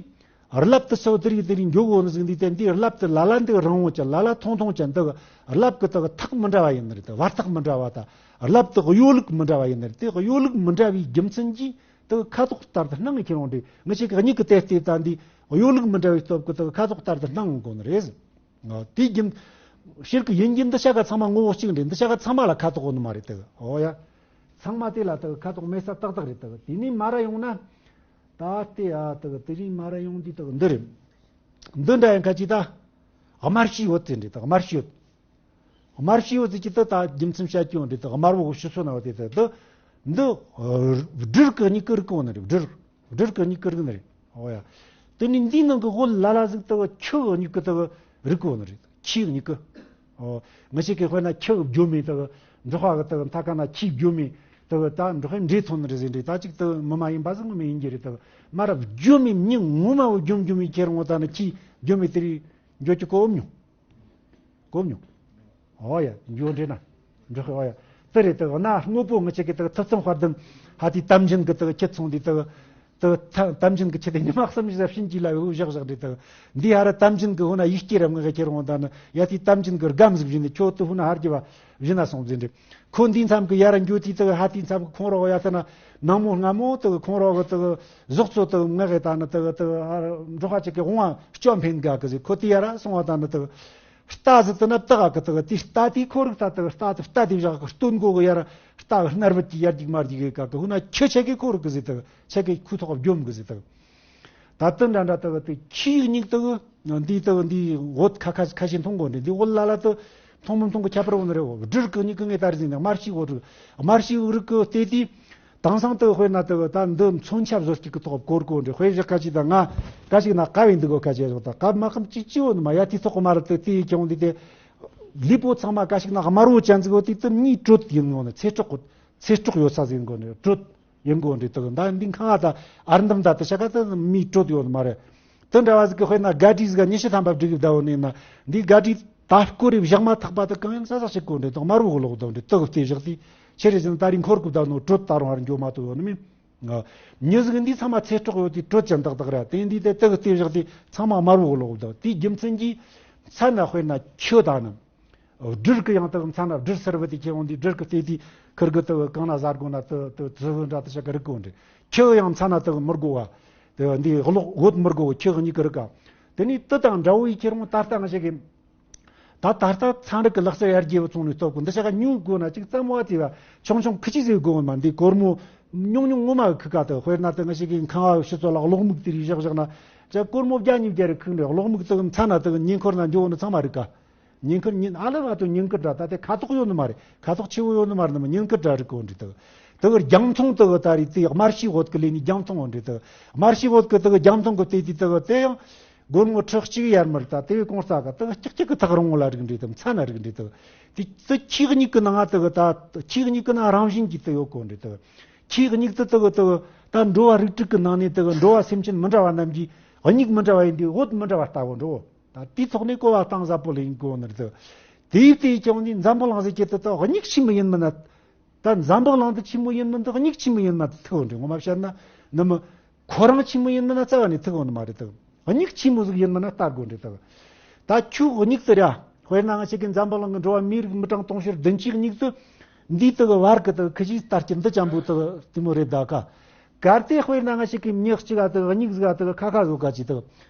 རླབས་དུ་སོ་དེ་རིགས་དེ་རིགས་འགྱོ་གོ་ནི་ཟིག་འདི་དེ་འདི་རླབས་དུ་ལ་ལ་འདི་རིང་བོ་ཅན་ལ་ལ་ཐུང་ཐུང་ཅན་དག་རླབས་ཀྱི་དག་ཐག་མི་འདྲ་བ་ཡིན་ནི་རེད་དག་བར་ཐག་མི་འདྲ་བ་དང་རླབས་དུ་གཡོ་ལུགས་མི་འདྲ་བ་ཡིན་ནི་རེད། དེ་གཡོ་ལུགས་མི་འདྲ་བའི་རྒྱུ་མཚན་གྱིས་དག་ཁ་དོག་ལྟར་དུ་སྣང་གི་ཁྱེར་འོང་དེ་ང་ཆ་གི་མྱིག་གི་དེ་ལྟས་ད་འདི་གཡོ་ལུགས་མི་འདྲ་བའི་སྟོབས་ཀྱིས་དག་ཁ་དོག་ལྟར་དུ་སྣང་གོ་ནི་རེད། ཨ། དེའི་རྒྱུ་ཕྱིར་གི་ཡིན་གྱི་འདི་ཤ་ཀ་ཚང་མ་ངོ་བོ་གཅིག་འདྲ། འདི་ཤ་ཀ་ཚང་མ་ལ་ཁ་དོག་ཡོད་ནི་མ་རེད་དག་འོ་ཡ། ཚང་མ་དེ་ལ་དག་ཁ་དོག་མེད་ས་ཏག་ཏག་རེད་དག་དེ་ནས་མ་ར་ཡོང་ན། ད་ལྟའི་ཨ་དག་དེ་རིང་མ་ར་ཡོང་དུས་དག་འདི་རེད། འདི་འདྲ་ཡང་ཁ་ཅིག་ད། དམར་ཤིའི་འོད་ཟེར་འདྲ་དག་དམར་ཤིའི་འོད། དམར་ཤིའི་འོད་ཟེར་གྱི་དུ་ད་རྒྱུ་མཚན་བཤད་ཀྱི་ཡོང་འདྲ་དག་དམར་པོ་ཤི་སོ་ན་བ་དེ་དག་འདི། འདི། སྦྲུལ་གི་མྱིག་གི་རིག་གོ་ནི་རེད་སྦྲུལ། སྦྲུལ་གི་མྱིག་གི་རིག་ནི་རེད། ཨོ་ཡ། དེ་ནི་འདིའི་ནང་གི་འོད་ལ་ལ་ཟིག་དག་ཁྱི་གི་མྱིག་གི་དག་རིག་གོ་ནི་རེད། ཁྱིའི་མྱིག་གི། ཨོ། ང་ཞིག་གི་དཔེར་ན་ཁྱི་གི་རྒྱུ་མེད་དག་འབྲོག་པ་གི་དག་མཐའ་ཁ་ན་ཁྱིའི་རྒྱུ་མེད་དག་ད་འབྲོག་པའི་འདྲེ་ཐོན་ནི་རེད་ཟེར་འདྲ་ད་ཅིག་དག་མི་མ་ཡིན་པ་ཟིག་ངོ་མ་ཡིན་གྱི་རེད་དག་མ་རབས་རྒྱུ་མེད་མྱི་ངོ་མ་བོ་རྒྱུ་རྒྱུ་མེད་ཁྱེར་འོང་ད་ནི་ཁྱིའི་རྒྱུ་མེད་དེ་རིགས་འགྱོ་རྒྱུ་གོ་མྱོང་། གོ་མྱོང་། ཨོ་ཡ། འགྱོ་འདྲེ་ན། འགྲོ་ཧེ་ཨོ་ཡ། དེ་རེད་དག་ན་དངོས་པོ་ངི་ཆ་གི་དག་ཐུབ་ཚང་དཔལ་ལྡན་ཧ་དེ་དམ་ཅན་གི་དག་ཁྱེད་ཚོང་འདི་དག་དག་ཐ་དམ་ཅན་གི་ཆེད་དུ་ཉི་མ་གསུམ་བཞི་བཞིན་གྱི་ལ་འུ་བཞག་བཞག་འདྲ་དག་འདི་ཧ་ར་དམ་ཅན་གི་འུ་ན་ཡིག་སྐྱེ་རབ་ངག་གི་ཁྱེར་འོང་ད་ནི་ཡ་དེ་དམ་ཅན་གི་སྒམ་ཟིག་བཞིན་ནི་ཁྱོད་དུ་འུ་ན་ཧར་གྱི་བ་ བཞིན་ན་སོང་ཟིན་རེད། ཁོ་འདི་མཚམས་ཀྱི་ཡར་འགྱོ་དུས་དེ་གི་ཧ་དེ་མཚམས་ཀྱི་ཁོང་རོགས་ཡ་ཟེར་ན་ནང་མོ་སྔ་མོ་དེ་གི་ཁོང་རོགས་གི་དེ་གི་ཟོག་ཚོ་དེ་གི་ངག་གི་ད་ནི་དེ་གི་དེ་གི་འབྲོག་པ་ཅིག་གི་དབང་བ་སྐྱོན་ཕན་དགའ་གི་ཟིག་ཁོ་དེ་ཡར་སོང་བ་ད་ནི་དེ་གི་རྟ་ཟིག་དེ་ན་བཏགས་གི་དེ་གི་དེ་རྟ་དེ་ཁོ་རིག་ད་དེ་གི་རྟ་དེ་རྟ་དེ་བཞག་གི་སྟོན་གོ་གི་ཡར་རྟ་གི་སྣར་བུད་ཀྱི་ཡར་རྒྱུག་མར་རྒྱུག་གི་ག་གི་ཧུ་ན་ཁྱི་ཆེ་གི་ཁོ་རིག་གི་ཟིག་དེ་གི་ཆེ་གི་ཁུ་ཐོག་བསྒྱོམ་གི་ཟིག་དེ་གི་ད་ལྟ་འདྲ་འདྲ་ལྟ་བུ་དེ་ཁྱིའི་མྱིག་ལྟ་བུ། འདི་ལྟ་བུ་འདི་འོད་ཁ་ཁ་ཁ་ཤས་མཐོང་གོ་འདྲ། འདི་འོད་ལ་ལ་དུ་མཐོང་མི་མཐོང་གི་ཁྱད་པར་འོ་ནི་རེད། འོ་སྦྲུལ་གི་མྱིག་གི་ངའི་ལྟར་ཟིན་ནས་དམར་ཤིག་འོ་རུ། དམར་ཤིག་འོ་རུ་གི་ལྟེ་དེ། དེང་སང་དུ་དཔེར་ན་དུ་ད་འདི་མཚོན་ཆ་བཟོ་སྐྱིག་གི་ཐོག་བསྐོར་གོ་འདྲ། དཔེ་བཞག་ཁ་ཅིག་དང་ང་ཁ་ཅིག་ན་ཀ་བའི་འདི་གོ་ཁ་ཅིག་བཞག་ད་ཀ་མ་ཁམ་ཅིག་ཅི་འོ་ནི་མ་ཡ་དེ་ཐོག་གི་མ་རུ་དུ་དེ་ཡི་ཀྱང་འདི་དེ། ལུས་པོ་ཚང་མ་ཁ་ཅིག་ན་དམར་བོ་ཅན་ཟིག་འོ་དེ་དུ་མྱིག་དྲོད་ཡིན་ནོ་ནི་ཚེ་སྲོག་གི་ཚེ་སྲོག་ཡོད་ས་ཟིན་གོ་ནི་དྲོད། ཡིན་དགོས་འདྲི་དག་ཟླ་འདི་ཁང་ཨ་ད་ཨར་འདམ་ད་དུ་ཤ་ཀ་ད་མི་དྲོད་ཡོད་མ་རེད། དུ་འདྲ་བ་ཟིག་གི་དཔེར་ན་དགའ་སྒྲིག་ཟིག་ཉི་ཤུ་ཐམ་པ་བསྒྲིགས་བསྡད་ཡོད་ནི་ན་འདི་དགའ་སྒྲིག་ད་སྐོར་རེ་བཞག་མ་ཐག་པ་དུ་གང་ཡང་ས་ས་ཞིག་གོ་འདྲི་དག་དམར་བོ་ལོག་དང་འདྲི་དུ་གི་ལྟེ་བཞག་དེ་ཆེ་རེ་ཟིན་ད་རིང་འཁོར་གི་བསྡད་ནོ་དྲོད་ད་རུང་ཨར་འགྱོ་མ་ཐུབ་ཡོད་ནི་མིན། མྱི་ཟིག་འདི་ཚང་མ་ཚེ་སྲོག་ཡོད་དེ་དྲོད་ཅན་དག་དག་ར་དེ་འདི་དེ་དུ་གི་ལྟེ་བཞག་དེ་ཚང་མ་དམར་བོ་ལོག་དང་དེའི་རྒྱུ་མཚན་གྱིས་ཚ་ན་དཔེར་ན་ཁྱོད་ད་ནི། སྦྲུལ་གི་ཡང་དག་མཚན་ན་སྦྲུལ་སེར་བུ་དེ་ཁྱེར་འོང་དུས་སྦྲུལ་གི་ལྟེ་དེ་ཁིར་གི་དུ་གང་ན་ཟ་དགོས་ན་དུ་དུ་ཙི་བུ་འདྲ་དུ་ཤ་གི་རིག་གོ་འདྲི། ཁྱི་ཡང་མཚན་ན་དུ་མི་དགོ་བ། དུ་འདི་གློག་འོད་མི་དགོ་བ་ཁྱི་གཉིས་ཀི་རིག་ག་དེ་ནས་དུ་དང་འདྲ་བོ་ཡི་ཁྱེར་འོང་ད་ལྟ་ང་ཞིག་གི་ད་ད་ལྟ་ཚན་རིག་གི་ལག་རྩལ་ཡར་རྒྱས་པ་ཚོང་ནས་སྟོབས་གོ་འདི་ཤ་ག་ཉུང་དགོས་ན་ཅིག་ཙམ་བ་དེ་བ་ཆུང་ཆུང་ཁི་ཅི་ཟིག་དགོས་མ་འདི་སྒོར་མོ་ཉུང་ཉུང་ངོ་མ་གི་ཁི་ཀ་དུ་དཔེར་ན་དུ་ང་ཞིག་གི་ཁང་བ་ཕྱི་ཚོ་ལ་གློག་མིག་དེ་རིགས་བཞག་བཞག་ན་ཅག་སྒོར་མོ་བརྒྱ་ཉིས་བརྒྱ་རེ་ཁུག་འདྲི་གློག་མིག་དུ་མཚན་ན་དུ་ཉིན་འཁོར་ན་འགྱོ་ནི་ཚང་མ་རིག་ག་ཉིན་ཁུར་ཉིན་ཨ་ལ་བ་དུ་ཉིན་ཁུར་འདྲ་ད་དེ་ཁ་དོག་ཡོད་ནི་མ་རེད། ཁ་དོག་ཆེ་བོ་ཡོད་ནི་མ་རེད་ནི་མ་ཉིན་ཁུར་འདྲ་རིག་གོ་འདྲི་དུ། དུ་གི་རྒྱང་མཐོང་དུ་གི་ད་རེད་དེ་དམར་ཤིག་འོད་གི་ལས་ནི་རྒྱང་མཐོང་འོ་འདྲི་དུ། དམར་ཤིག་འོད་གི་དུ་གི་རྒྱང་མཐོང་གི་དེ་དེ་དུ་གི་དེ་ཡང་སྒོར་མོ་ཁྲི་གཅིག་ཡར་མར་ད་དེ་བས་གོང་ས་ག་དུ་གི་ཀྱག་ཀྱག་གི་ཐག་རིང་བོ་ལ་རིག་འདྲི་དུ་མཚན་ན་རིག་འདྲི་དུ། དེ་དུ་ཁྱིའི་མྱིག་གི་ནང་ང་དུ་གི་ད་ཁྱིའི་མྱིག་གི་ནང་རང་བཞིན་གྱིས་དུ་ཡོད་གོ་འདྲི་དུ། ཁྱིའི་མྱིག་དུ་དུ་གི་དུ་གི་ད་འགྲོ་བ་རིགས་དྲུག་གི་ནང་ནས་དུ་གི་འགྲོ་བ་སེམས་ཅན་མི་འདྲ་བ་རྣམས་ཀྱི་མྱིག་མི་འདྲ་བ་ཡིན་དུས་འོད་མི་འདྲ་བ་ལྟ་བུ་འགྲོ། ད་དེའི་ཐོག་ནས་གོ་བ་གཏིང་ཟབ་པོ་ལེན་དགོས་ནི་རེད། དེའི་དེའི་ཀྱང་ནི་འཛམ་བུ་གླིང་ཟེར་གྱི་དེ་དག་མྱིག་ཆི་མོ་ཡིན་མིན་ན། ད་འཛམ་བུ་གླིང་དེ་ཆི་མོ་ཡིན་མིན་དེ་མྱིག་ཆི་མོ་ཡིན་མིན་དེ་ཐུག་འདྲི་ངོ་མ་བཤད་ན་ནི་མི། ཁོ་རང་ཆི་མོ་ཡིན་མིན་ན་རྩ་བ་ནས་ཐུག་འོང་ནི་མ་རེད་དེ། མྱིག་ཆི་མོ་ཟིག་ཡིན་མིན་ན་ལྟ་དགོས་འདྲི་དེ། ད་ཁྱོད་མྱིག་དེ་ར་དཔེར་ན་ང་ཅག་གི་འཛམ་བུ་གླིང་གི་འགྲོ་བ་མིའི་རིགས་མི་གྲངས་དུང་ཕྱུར་བདུན་ཅུའི་མྱིག་དེ། འདིའི་དེ་གི་བར་གི་དེ་གི་ཁི་ཅིག་ལྟར་གྱི་འདི་ཅན་པོ་དེ་གི་དེ་མོ་རེད་ད་ཀ་གལ་ཏེ་དཔེར་ན་ང་ཅག་གི་མྱི་གཅིག་ག་དེ་གི་མྱིག་ཟིག་ག་དེ་གི་ཁ་ཁ་བཟོ་ག་ཅིག་དེ་གི་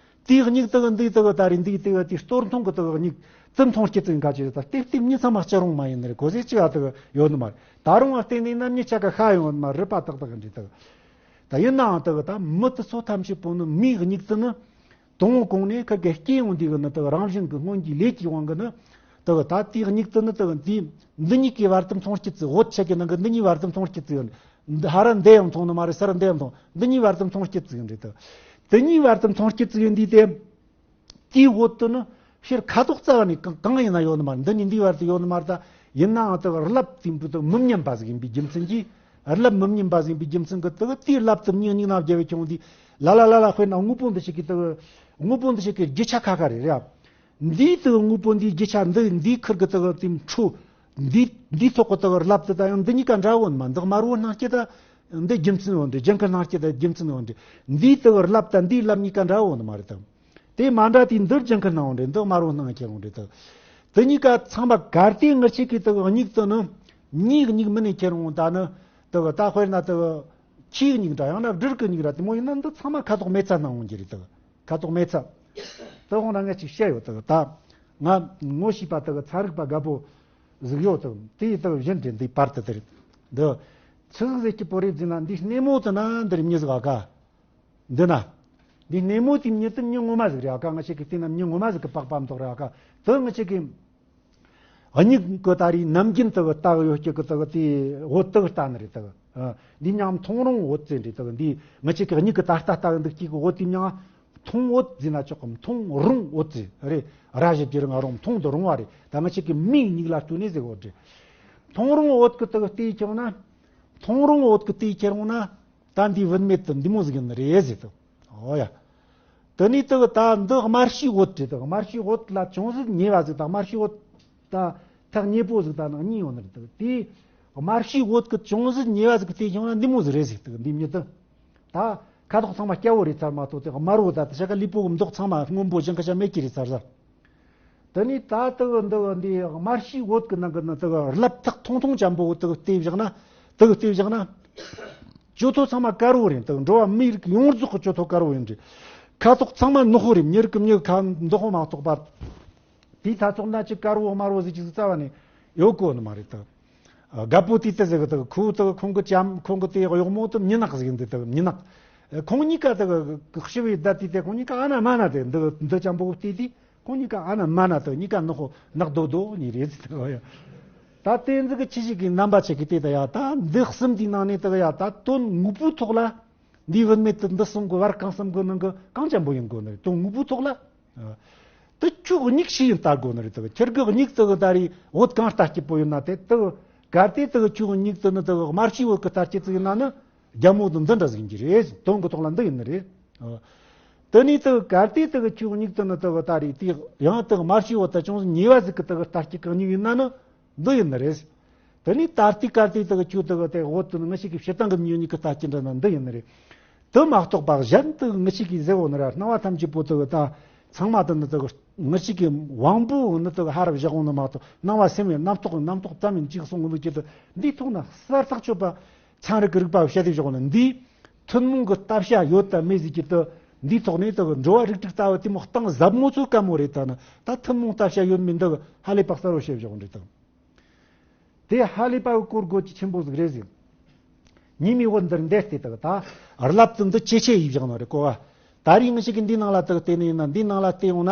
དེའི་མྱིག་དེ་གི་འདི་དེ་གི་ད་རེས་འདི་དེ་གི་དེ་གཏོར་མཐོང་གི་དེ་གི་མྱིག་དེ་མཐོང་སྐྱེ་ཚིག་ག་ཅིག་རེད་ད་ལྟེབ་ལྟེབ་མྱི་ཚང་མ་སྤྱི་རུང་མ་ཡིན་ནི་རེད་གོ་ཟེ་གཅིག་ག་དེ་གི་ཡོད་ནི་མ་རེད། ད་རུང་བ་བལྟས་ནས་ནམ་མྱི་ཆ་ག་ཤ་ཡོང་ནི་མ་རེད་པ་ཏག་ཏག་གི་འདྲི་དེ་གི་ད་ཡིན་ནའང་དེ་གི་ད་མི་དེ་ཚོ་ཐམས་ཅད་པོ་ནི་མིའི་མྱིག་དེ་ནི། དང་པོ་གོང་ནས་ཁ་གི་སྐྱེ་ཡོང་དུས་གི་ནི་དེ་གི་རང་བཞིན་གི་སྔོན་གྱི་ལས་ཀྱི་དབང་གི་ནི། དེ་གི་ད་དེའི་མྱིག་དེ་ནི་དེ་གི་འདི་འདི་གཉིས་ཀྱི་བར་དུ་མཐོང་སྐྱེ་ཚིག་འོད་ཆད་ཀྱི་ནང་གི་འདི་གཉིས་བར་དུ་མཐོང་སྐྱེ་ཚིག་ཡོད། འདི་ཧ་ར་འདི་ཡང་མཐོང་ནི་མ་རེད་ས་ར་འདི་ཡང་མཐོང་འདི་གཉིས་བར་དུ་མཐོང་སྐྱེ་ཚིག་ཡོད་འདྲི་དེ། དེ་གཉིས་བར་དུ་མཐོང་སྐྱེ་ཚིག་ཡོད་འདི་དེ། དེའི་འོད་དེ་ནི་ཕྱིར་ཁ་དོག་རྩ་བ་ནས་གང་གང་ཡིན་ན་ཡོད་ནི་མ་རེད། འདི་ནི་འདིའི་བར་དུ་ཡོད་ནི་མ་རེད་ད། ཡིན་ནའང་དེ་གི་རླབས་དེ་འབུ་དེ་མི་སྙན་པ་ཟིག་ཡིན་པའི་རྒྱུ་མཚན་གྱིས། རླབས་མི་སྙན་པ་ཟིག་ཡིན་པའི་རྒྱུ་མཚན་གྱིས་དེ་གི་དེའི་རླབས་དེ་མྱི་མྱིག་ནང་བརྒྱབ་པའི་ཁྱོང་དེ། ལ་ལ་ལ་ལ་དཔེར་ན་དངོས་པོ་འདི་ཞིག་གི་དེ་གི་དངོས་པོ་འདི་ཞིག་གི་རྒྱུ་ཆ་ཁ་ཁ་རེད་རེད། འདིའི་དེ་གི་དངོས་པོ་འདིའི་རྒྱུ་ཆ་འདི་འདིའི་ཁུར་གི་དེ་གི་དེ་འཕྲོ། འདི་འདིའི་ཐོག་གི་དེ་གི་རླབས་དེ་ད་ཡང་འདི་གཉིས་ཀ་འདྲ་བོ་ནི་མ་འདི་དམར་བོ་སྣང་སྐྱེ་ད། འདི་རྒྱུ་མཚན་ཡོད་འདྲི་རྒྱུན་ཁ་སྣང་སྐྱེ་ད་རྒྱུ་མཚན་ཡོད་འདྲི། འདིའི་དེ་གི་རླབས་ད་འདིའི་རླབས་གཉིས་ཀ་འདྲ་བོ་ནི་མ་རེད་དམ། དེ་མ་འདྲ་དེ་འདི་རྒྱང་ཁ་སྣང་འོང་རེད་འདི་དམར་བོ་སྣང་ཁྱེར་འོང་རེད་དེ། དེ་གཉིས་ཀ་ཚང་མ་གར་དེ་ངར་ཆེ་གི་དེ་གཉིས་དེ་ནི་མྱིའི་མྱིག་མིན་ནས་ཁྱེར་འོང་ད་ནི་དེ་ད་དཔེར་ན་དེ་ཁྱིའི་མྱིག་འདྲ་ཡང་ན་སྦྲུལ་གི་མྱིག་འདྲ་དེ་མོ་ཡིན་ན་འདི་ཚང་མ་ཁ་དོག་མེ་བཙའ་སྣང་འོང་གི་རེད་དེ། ཁ་དོག་མེ་བཙའ། དེ་འོང་ན་ངས་ཅིག་བཤད་ཡོད་དེ་ད། ང་ངོ་ཤེས་པ་དེ་ཚན་རིག་པ་དགའ་པོ་ཟིག་ཡོད་དེ་དེ་ཡི་དེ་བཞིན་དེ་འདི་པར་དེ་དེ་རེད། འདི་ཆི་ཟིག་ཟེར་གི་པོ་རེད་ཟེར་ན་འདི་སྣེ་མོ་དེ་ན་འདིར་མྱི་ཟིག་ཨ་ཀ་འདི་ན། འདི་སྣེ་མོ་དེ་མྱི་དེ་མྱི་ངོ་མ་ཟིག་རེད་ཨ་ཀ་ང་ཆེ་གི་བལྟས་ན་མྱི་ངོ་མ་ཟིག་གི་པགས་པ་མདོག་རེད་ཨ་ཀ་དེ་ང་ཆེ་གི། མྱིག་གི་ད་རེས་ནམ་རྒྱུན་དེ་གི་ལྟ་གི་ཡོད་ཀྱི་གི་དེ་གི་དེ་འོད་དེ་གི་ལྟ་ནི་རེད་དེ་གི། འདི་མྱིང་མཐོང་རུང་འོད་ཟེར་འདྲ་དེ་གི་འདི་ང་ཆེ་གི་མྱིག་གི་ད་ལྟ་ལྟ་གི་འདུག་ཀྱི་གི་འོད་དེ་མྱིང་མཐོང་འོད་ཟེར་ན་ཆོག་གི་མཐོང་རུང་འོད་ཟེར་རེད། ར་ཞབས་ཀྱི་ར་ང་རུང་མཐོང་དུ་རུང་བ་རེད་ད་ང་ཆེ་གི་མིའི་མྱིག་ལ་བལྟས་ནས་ཟེར་འོད་རེད། མཐོང་རུང་འོད་གི་དེ་གི་ལྟས་ཀྱང་ན། མཐོང་རུང་འོད་གི་ལྟས་ཁྱེར་འོང་ན། ད་འདི་བུད་མེད་དུ་འདི་མོ་ཟིག་ཡིན་ནི་རེད་ཟེར་དོ། ཨོ་ཡ། དེ་ནས་དེ་གི་ད་འདི་དམར་ཤིག་འོད་རེད་དེ་དམར་ཤིག་འོད་ལ་ཅུང་ཟད་ཉེ་བ་ཟིག་ད་དམར་ཤིག་འོད་ད་ཐག་ཉེ་པོ་ཟིག་ད་ནང་གཉིས་ཡོད་ནི་རེད་དེ་དེ་དམར་ཤིག་འོད་གི་ཅུང་ཟད་ཉེ་བ་ཟིག་གི་དེ་བྱུང་ན་འདི་མོ་ཟིག་རེད་ཟེར་དེ་འདི་མྱི་དེ་ད་ཁ་དོག་ཚང་མ་སྐྱ་བོ་རེད་ཚར་མ་གཏོགས་དེ་དམར་བོ་ད་དེ་ཤ་ཀ་ལུས་པོ་གི་མདོག་ཚང་མ་སྔོན་པོ་ཞིང་ཁ་ཤ་མེད་ཀྱི་རེད་ཚར་ས། དེ་ནས་ད་དེ་གི་འདི་གི་འདི་དམར་ཤོས་བོད་ཀྱི་ནང་གི་ནི་དེ་གི་རླབས་ཐག་ཐུང་ཐུང་ཅན་པོ་དེ་གི་བལྟས་བཞག་ན། དེ་གི་བལྟས་བཞག་ན། ཇོ་ཐོ་ཚང་མ་དཀར་བོ་རེད། དེ་གི་འགྲོ་བ་མིའི་རིགས་ཡོངས་རྫོགས་ཀྱི་ཇོ་ཐོ་དཀར་བོ་ཡིན་རེད། ཁ་དོག་ཚང་མ་ནག་པོ་རེད། མྱི་རིགས་ཀྱི་མྱི་གི་ཁ་མདོག་པོ་མ་གཏོགས་པ། དེའི་ཐ་ཚོགས་ན་ཅི་དཀར་བོ་དམར་བོ་ཟེར་གྱི་རྩ་བ་ནས་ཡོད་གོ་ནི་མ་རེད་དེ། རྒད་པོ་དེ་ལྟ་ཟེར་གི་དེ་ཁོ་དེ་ཁོང་གི་ཅམ་ཁོང་གི་དེ་གཡོག་མོ་དེ་མྱི་ནག་ཟིག་འདི་དེ་མྱི་ནག་ཁོང་གཉིས་ཀ་དེ་ཤི་བའི་བརྡ་དེ་དེ་ཁོང་གཉིས་ཀ་ཨ་ན་མ་ན་དེ་འདི་འདི་ཅམ་པོ་བལྟས་དུས་ཁོང་གཉིས་ཀ་ཨ་ན་མ་ན་དེ་གཉིས་ཀ་ནག་པོ་ནག་རྡོག་རྡོག་གཉིས་རེད་ཟེར་དེ་ཡ། ད་དེ་འཛི་གི་ཆི་ཞིག་གི་རྣམ་པ་ཆེ་གི་དེ་ད་ཡ། ད་འདི་གསུམ་དེའི་ནང་ནས་དེ་ཡ། ད་དོན་དངོས་པོའི་ཐོག་ལ་འདི་བུད་མེད་དེ་འདི་གསུམ་གི་བར་གང་གསུམ་གི་ནང་གི་གང་ཅན་པོ་ཡིན་དགོས་ནི་རེད། དོན་དངོས་པོའི་ཐོག་ལ། དེ་ཁྱོད་མྱིག་ཤེས་ཡིན་ལྟ་དགོས་ནི་རེད། དེ་ཁྱེད་ཀྱི་མྱིག་དེ་གི་ད་རེས་བོད་གང་ལྟ་སྐྱིད་པོ་ཡོད་ན་དེ་དེ་ག་དེ་དེ་གི་ཁྱོད་མྱིག་དེ་ནི་དེ་གི་དམར་ཤོས་བོད་གི་ལྟ་སྐྱིད་ཅིག་ཡིན་ན་ནི་རྒྱ་མོ་དེ་འདི་འདྲ་ཟིག་ཡིན་གྱི་རེད། དོན་གི་ཐོག་ལ་འདི་ཡིན་ནི་རེད། དེ་ནས་དེ་ག་དེ་དེ་གི་ཁྱོད་མྱིག་དེ་ནི་དེ་གི་ད་རེས་དེ་ཡང་དེ་གི་དམར་ཤོས་བོད་ད་ཅུང་ཟད་ཉེ་བ་ཟིག་གི་དེ་གི་ལྟ་སྐྱིད་གང་ཉིད་ཡིན་ན་ནི། འདི་ཡིན་ནི་རེད། དེ་ནས་ད་ལྟའི་སྐབས་དེ་དག་ཁྱོད་དག་དེ་འོ་དེ་ནི་ངི་ཞིག་གི་ཕྱི་ཐང་གི་མྱི་གཉིས་ཀྱི་ལྟ་སྐྱིད་འདྲ་ན་འདི་ཡིན་ནི་རེད། དེ་མ་གཏོགས་པ་གཞན་དག་ངི་ཞིག་གིས་ཟེར་འོ་ནི་ར། སྣང་བ་ཐམས་ཅད་པོ་དག་ད་ཚང་མ་དེ་ནི་དག་ངི་ཞིག་གི་དབང་པོ་ནི་དག་ཧ་ར་བཞག་འོ་ནི་མ་གཏོགས། སྣང་བ་སེམས་ཡང་རྣམ་རྟོག་རྣམ་རྟོག་ཙམ་ཡིན་ཅིག་གསུང་གི་འདུག་ཅེས་དུ། འདིའི་ཐོག་ན་གསལ་ཐག་ཆོད་པ་ཚན་རིག་གི་རིག་པ་བཤད་དེ་བཞག་འོ་ནི། འདིའི་ཐུན་མོང་གི་ལྟ་བྱ་ཡོད་དམ་མེད་ཟིག་གི་དུ། འདིའི་ཐོག་ནས་དག་འགྲོ་བ་རིགས་དྲུག་ལྟ་བུ་དེ་མོ་གཏིང་ཟབ་མོ་ཚོ་དཀའ་མོ་རེད། ད་ནི་ད་ཐུན་མོང་ལྟ་བྱ་ཡོད་མེད་འདི་ཧ་ལས་པ་གསལ་བོ་བཤད་བཞག་འོ་ནི་རེད་དང་། དེ་ཧ་ལས་པ་གི་སྐོར་དགོས་ཀྱི་ཆེན་པོ་ཟིག་རེད་ཟེར། ཉི་མའི་འོད་འདིར་འདས་ཏེ་དག་ད་རླབས་དུ་འདི་ཇེ་ཆེ་ཡིས་བཞག་ནོ་རེད་གོ་བ། ད་རེས་ངི་ཞིག་གིས་འདིའི་ནང་ལ་དག་བལྟས་ནི་ཡིན་ན། འདིའི་ནང་ལ་བལྟས་ཡོང་ན།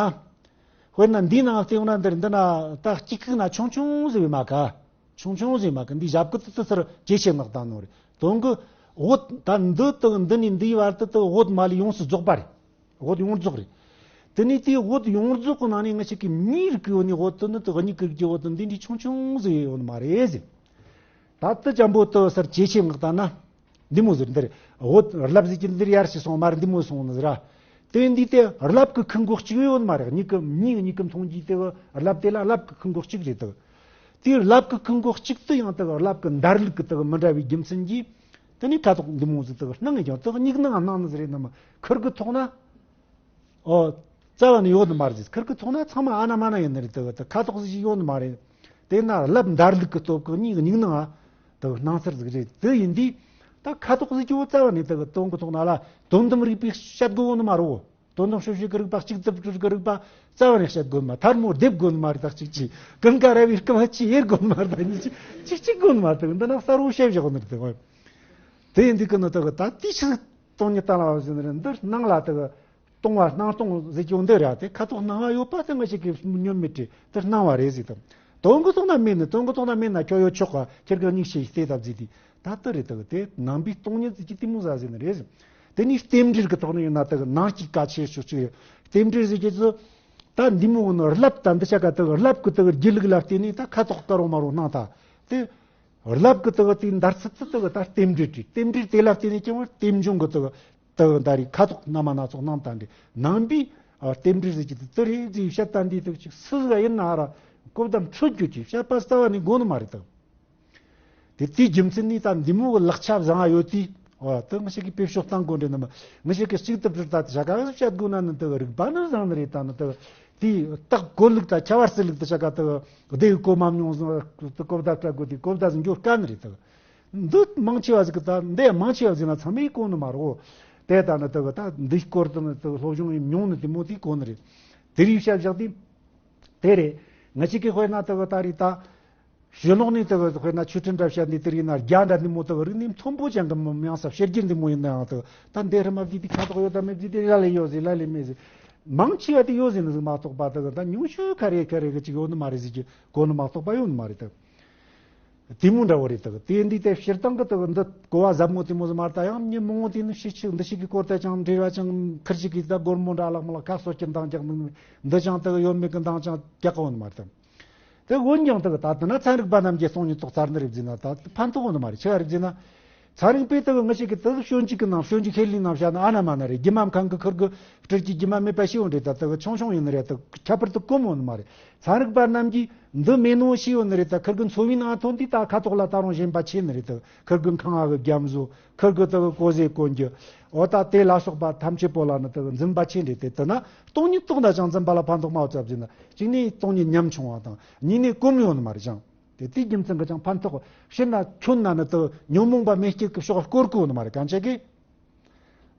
དཔེར་ན་འདིའི་ནང་ལ་བལྟས་ཡོང་ན་འདིར་འདི་ན་ད་གཅིག་ཁུག་ན་ཆུང་ཆུང་ཟིག་ཡོད་མ་ག་ཆུང་ཆུང་ཟིག་ཡོད་མ་ག་འདི་ཞབས་ཀྱི་ཏི་ཏི་སར་ཇེ་ཆེ་མངགས་བཏང་ནོ་རེད། དོན་གི་འོད་ད་འདི་དག་འདི་ནས་འདིའི་བར་དུ་དག་འོད་མ་ལུས་ཡོངས་སུ་རྫོགས་པ་རེད། འོད་ཡོངས་རྫོགས་རེད། དེ་ནས་དེའི་འོད་ཡོངས་རྫོགས་ཀྱི་ནང་ནས་ང་ཞིག་གི་མིའི་རིགས་ཀྱི་འོད་ནི་འོད་དུ་ནི་དེ་མྱིག་གི་རིགས་ཀྱི་འོད་དུ་འདི་འདྲའི་ཆུང་ཆུང་ཟིག་ཡོད་ནི་མ་རེད་ཟེར། ད་དེ་ཅན་པོ་དེ་སར་ཇེ་ཆེ་མངགས་བཏང་ན། འདི་མོ་ཟེར་འདིར་འོད་རླབས་ཟེར་གྱི་འདིར་ཡར་ཞིག་སོང་མར་འདི་མོ་སོང་ནི་ཟེར་ར། དེ་འདི་དེ་རླབས་ཀྱི་ཁུ་འགོ་གཅིག་ཡོད་ནི་མ་རེད། མྱིག་གི་མྱིག་མྱིག་གི་མཐོང་རྒྱུ་དེ་རླབས་དེ་ལ་རླབས་ཀྱི་ཁུ་འགོ་གཅིག་རེད་དེ། དེའི་རླབས་ཀྱི་ཁུ་འགོ་གཅིག་ཏུ་ཡང་དེ་རླབས་ཀྱི་འདར་ལུགས་ཀྱི་དེ་མི་འདྲ་བའི་རྒྱུ་མཚན་གྱིས། དེ་ནས་ཁ་དོག་འདི་མོ་ཟིག་དེ་སྣང་ངེ་ཀྱང་དེ་མྱིག་ནང་སྣང་ནི་ཟིག་རེད་ནི་མ། ཁུར་གི་ཐོག་ན། ཨོ། རྩ་བ་ནས་ཡོད་ནི་མ་རེད། ཁུར་གི་ཐོག་ན་ཚང་མ་ཨ་ན་མ་ན་ཡིན་ནི་རེད། དེ་དེ་ཁ་དོག་ཟིག་ཅིག་ཡོད་ནི་མ་རེད། དེ་ན་རླབས་འདར་ལུགས་ཀྱི་སྟོབས་ཀྱིས་མྱིག་མྱིག་ནང་དེ་སྣང་ཚར་ཟིག་རེད། དེ་ཡིན་དུས་ད་ཁ་དོག་ཟིག་ཅིག་བོ་རྩ་བ་ནས་དེ་དོན་གི་ཐོག་ན་ལ་དོན་དམ་རིག་པས་བཤད་དགོས་ནི་མ་རེད། དོན་དམ་དཔྱོད་བྱེད་ཀྱི་རིག་པ་གཅིག་ཏུ་སྒྲིལ་གྱི་རིག་པ་རྩ་བ་ནས་བཤད་དགོས་མ། ཐལ་མོ་རྡེབ་དགོས་མ་རེད། ད་གཅིག་གཅིག་ཀུན་དགའ་ར་བའི་རྐུ་མ་གཅིག་ཡེར་དགོས་མ་རེད། ད་གཉིས་གཅིག་གཅིག་གཅིག་དགོས་མ་རེད། ད་འདི་ན་གསལ་བོ་བཤད་བཞག་ནི་རེད། དེ་འདི་གི་ནི་དག་ད་དེ་ཕྱིར་སྟོང་ཉིད་ལྟ་ལ་བ་ཟེར་ནི་རེད། འདིར་སྣང་ལ་དག་སྟོང་བ་སྣང་སྟོང་ཟེར་གྱི་འདི་ར། དེ་ཁ་དོག་སྣང་བ་ཡོད་པ་དེ་ང་ཞིག་གི་ཉོན་མེད་དེ་དེ་སྣང་བ་རེད་ཟེར་དང་། དོན་གི་ཐོག་ན་མེད་ནི། དོན་གི་ཐོག་ན་མེད་ན་ཁྱོད་ཡོད་ཆོག་ག་ཁྱེད་ཀྱི་མྱིག་ཤེས་བལྟས་ད་ཟེར་དེ། ད་དེ་རེད། དག་དེ་ནང་པའི་སྟོང་ཉིད་ཟེར་གྱི་དེ་མོ་ཟ་ཟེར་ནི་རེད་ཟེར། དེ་ནས་རྟེན་འབྲེལ་གྱི་ཐོག་ནས་ཡིན་ན་དག་ནང་གཅིག་ཀ་ཆེ་ཤོས་གཅིག་རེད། རྟེན་འབྲེལ་ཟེར་གྱི་ཚོ་ད་འདི་མོ་ནི་རླབས་ད་འདི་ཆ་ག་དག་རླབས་ཀྱི་དག་རྒྱུ་ལུགས་ལ་བརྟེན་ནས་ད་ཁ་དོག་དཀར་བོ་དམར་བོ་སྣང་ད། དེ་རླབས་ཀྱི་དག་དེའི་འདར་ཚུལ་དུ་དག་ད་རྟེན་འབྲེལ་བྲིས། རྟེན་འབྲེལ་དེ་ལ་བརྟེན་ནས་ཀྱང་རྟེན་འབྱུང་གི་དག་དག་འདར་རེ་ཁ་དོག་སྣ་མ་སྣ་ཚོགས་སྣང་ད་འདྲེ། ནང་པའི་རྟེན་འབྲེལ་ཟེར་གྱི་དེ་དེ་རེད་ཟེར་བཤད་ད་འདི་དག་ཅིག་སུ་ཟིག་ཡིན་ན་ར་གོ་བརྡ་འཕྲོད་རྒྱུ་ཅིག་བཤད་པ་རྩ་བ་ནས་དགོས་ནི་མ་རེད་དག་དེ་དེའི་རྒྱུ་མཚན་ནི་ད་འདི་མོ་གི་ལག་ཆ་བཟང་ང་ཡོད་དུས། འོ་དེ་ང་ཞིག་གིས་བེད་སྤྱོད་གཏང་དགོས་འདྲེ་ནི་མ། ང་ཞིག་གིས་གཅིག་ཏུ་བྲིས་ད་དེ་བྱ་ག་བཤད་དགོས་ན་ནི་དེ་རིག་པ་ནི་བཟང་ནི་རེད། ད་ནི་དེ་དེའི་རྟགས་གོ་ལུགས་ད་ཁྱད་པར་སྲིད་ལུགས་དེ་བྱ་ག་དེ་བདེ་གི་གོ་མ་མྱོང་ཟིན་དེ་གོ་བརྡ་སྤྲད་དགོས་དེ་གོ་བརྡ་ཟིན་འགྱོ་དཀའ་ནི་རེད་དེ། འདི་མང་ཆེ་བ་ཟིག་གི་ད་འདི་མང་ཆེ་བ་ཟིག་ན་ཚང་མས་གོ་ནི་མ་རེད། དེ་ད་ནི་དེ་ད་འདི་སྐོར་དུ་ནི་དེ་སློབ་སྦྱོང་ཡིན་མྱོང་ནི་དེ་མོ་དེ་གོ་ནི་རེད། དེ་རིགས་བཤད་བཞག་དེ་དེ་རེད། ང་ཞིག་གིས་དཔེར་ན་དེ་ད་རེད་ད། ཕྱི་ལོགས་ནས་དེ་དཔེར་ན་ཆོས་ཁྲིད་འདྲ་བཤད་འདི་དེ་རིགས་ན་རྒྱ་འདྲ་འདི་མོ་དེ་རིགས་ནི་མཐོན་པོ་ཅན་གྱི་མི་མང་ས་བཤད་རྒྱུ་འདི་མོ་ཡིན་ནའང་དེ་ད་འདི་རི་མ་བརྒྱུད་དེ་ཁ་དོག་ཡོད་དམ་མེད་བརྒྱུད་དེ་ལ་ལས་ཡོད་ཟེར་ལ་ལས་མེད་ཟེར། མང་ཆེ་བ་དེ་ཡོད་ཟེར་ནི་ཟིག་མ་གཏོགས་པ་དེ་ད་ཉུང་ཤོས་ཁ་རེ་ཁ་རེ་གི་ཅིག་ཡོད་ནི་མ་རེད་ཟེར་གྱི་གོ་ནི་མ་གཏོགས་པ་ཡོད་ནི་མ་རེད་དེ། དེ་མོ་འདྲ་བོ་རེད་དེ། དེ་འདི་དེ་སྤྱིར་བཏང་གི་དེ་འདི་གོ་བ་ཟབ་མོ་དེ་མོ་ཟིག་མ་རེད། ད་ཡང་མྱི་མང་བོ་དེ་ནི་ཤི་ཆུ་འདི་ཞིག་གི་སྐོར་དེ་ཅང་འབྲེལ་བ་ཅང་ཁུར་ཞིག་གིས་ད་སྒོར་མོ་འདྲ་ལག་མ་ལ་ཁ་གསོ་གྱི་འདང་རྒྱག་ནི་འདི་ཅང་དེ་ཡོད་མེད་གི་འདང་ཅང་རྒྱག་གོ་ནི་མ་རེད་དེ། དེ་འོན་ཀྱང་དེ་གི་ད་དེ་ན་ཚན་རིག་པ་རྣམས་ཀྱིས་སྟོང་ཉིད་རྟོགས་ཚར་ནི་རེད་ཟེར་ན་ད་ཕན་ཐོགས་ནི་མ་རེད། ཆི་ག་རེད་ཟེར་ན། ཚན་རིག་པས་དག་ངི་ཞིག་གི་དག་སྤྱོད་འཇུག་གི་ནང་སྤྱོད་འཇུག་ཤེས་ལི་ནང་བཤད་ན་ཨ་ན་མ་ན་རེད། རྒྱུ་མ་མཁན་གི་ཁུར་གི་སྤྲུལ་གྱི་རྒྱུ་མ་མེད་པ་ཤེས་འོང་རེད། ད་དག་ཆུང་ཆུང་ཡིན་ནི་རེད། དག་ཁྱད་པར་དུ་གོམས་འོང་ནི་མ་རེད། ཚན་རིག་པ་རྣམས་ཀྱིས་འདི་མེད་ནོ་ཤེས་ཡོད་ནི་རེད། ད་ཁུར་གི་འཚོ་བའི་ནང་ཐོན་དུས་ད་ཁ་དོག་ལ་ད་རུང་ཞེན་པ་ཆེ་ནི་རེད། དག་ཁུར་གི་ཁང་ཨ་གི་རྒྱ་མཚོ། ཁུར་གི་དག་གོ་ཟེ་གོན་རྒྱུ། འོ་ད་དེ་ལ་སོགས་པ་ཐམས་ཅད་པོ་ལ་ནི་དག་འཛིན་པ་ཆེ་རེད། དེ་ལྟ་ན་སྟོང་ཉིད་རྟོགས་ན་ཅང་འཛིན་པ་ལ་ཕན་ཐོགས་མ་ཡོད་ཚབ་ཟིན་ན། གཅིག་ནས་སྟོང་ཉིད་ཉམ་ཆུང་བ་དང་། གཉིས་ནས་གོམས་ཡོད་ནི་མ་རེད་ཅང་། དེ་དེའི་རྒྱུ་མཚན་གྱིས་ཀྱང་ཕན་ཐོགས། ཕྱིར་ན་ཁྱོད་ན་ནི་དུ་ཉོན་མོངས་པ་མེད་སྐྱེ་གི་ཕྱོགས་སྐོར་གོ་ནི་མ་རེད། གང་བྱེད་ཀི།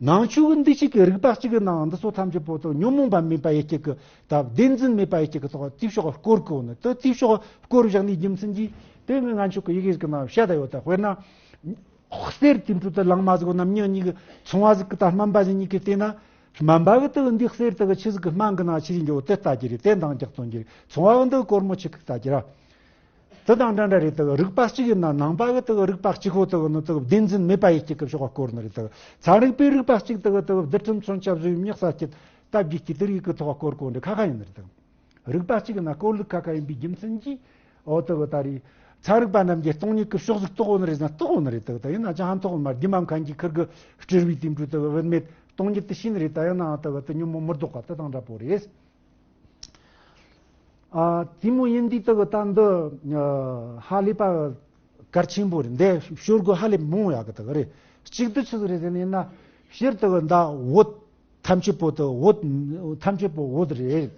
ནང་ཆོས་ཀྱི་འདུ་བྱེད་ཀྱི་རིག་པ་གཅིག་གི་ནང་འདི་ཚོ་ཐམས་ཅད་པོ་དུ་ཉོན་མོངས་པ་མེད་པ་ཡེ་སྐྱེ་གི། ད་བདེན་འཛིན་མེད་པ་ཡེ་སྐྱེ་གི་ཐོག་དེའི་ཕྱོགས་སྐོར་གོ་ནི། དུ་དེའི་ཕྱོགས་སྐོར་བཞག་ནི་རྒྱུ་མཚན་གྱིས་དེ་ངས་ང་ཆོས་ཀྱི་ཡི་གེ་ཟིག་གི་ནང་བཤད་ད་ཡོད། ད་དཔེར་ན། གསེར་དེ་འཕྲོ་དུ་ལང་མ་ཟིག་གོ་ནམ་ཉི་གཉིས་ཀྱི་ཚོང་བ་ཟིག་གི་ད་སྨན་པ་ཟིག་གཉིས་ཀྱི་བལྟས་ན། སྨན་པ་གི་དུ་འདི་གསེར་དུ་ཆི་ཟིག་གི་སྨན་གི་ན་ཆི་ཟིག་འགྱོ་དེ་ལྟ་གི་རེད། དེ་འདང་རྒྱག་གཏོང་གི་རེད། ཚོང་བ་གི་འདི་སྒོར་མོ་ཆི་གི་ལྟ་གི་ར། དེ་དང་འདྲ་འདྲ་རེད། དུ་རིག་པ་གཅིག་ཡིན་ན་ནང་པ་གི་དུ་རིག་པ་གཅིག་ཧོ་དུ་ནི་དུ་བདེན་འཛིན་མེད་པ་ཡེ་སྐྱེ་གི་ཕྱོགས་སྐོར་ནི་རེད། དུ་ཚན་རིག་པའི་རིག་པ་གཅིག་དུ་དུ་བསྡུ་ཁྲིམས་མཚོན་ཆ་བཟོས་མྱག་ས་སྐྱིད་སྟབས་ཀྱི་སྐྱིད་དུ་རིག་གི་ཐོག་སྐོར་གོ་འདི་ཁ་ཁ་ཡིན་ནི་རེད། དུ་རིག་པ་གཅིག་ཡིན་ན་སྐོར་ལུགས་ཁ་ཁ་ཡིན་པའི་རྒྱུ་མཚན་གྱིས། འོ་དུ་གི་ད་རེད། ཚན་རིག་པ་རྣམས་ཀྱིས་སྟོང་ཉིད་ཀྱི་ཕྱོགས་ཟིག་རྟོགས་འོ་ནི་རེད་ན་རྟོགས་འོ་ནི་རེད། དུ་དུ་ཡིན་ན་ཅང་ཧ་མཐོང་མ་རྒྱུ་མ་མཁན་གྱི་ཁུར་གི་སྤྲུལ་བའི་དེ་འཕྲོ་དུ་བུད་མེད་སྟོང་ཉིད་དུ་ཤེས་ནི་རེད། ད་ཡིན་ནའང་དུ་གི་དུ་ཉོན་མོངས་མི་ལྡོག་པ་དུ་དང་འདྲ་པོ་རེད། ཨ་དེ་མོ་ཡིན་དུས་དུ་གི་ད་འདི་ཧ་ལས་པ་གལ་ཆེན་པོ་རེད། འདི་ཤོར་དགོས་ཧ་ལས་མང་ཡག་གི་དུ་གི་རེད། གཅིག་ཏུ་ཆི་ཟིག་རེད་ཟེར་ནས་ན་ཕྱིར་དུ་གི་ད་བོད། ཐམས་ཅད་པོ་དུ་བོད། ཐམས་ཅད་པོ་བོད་རེད།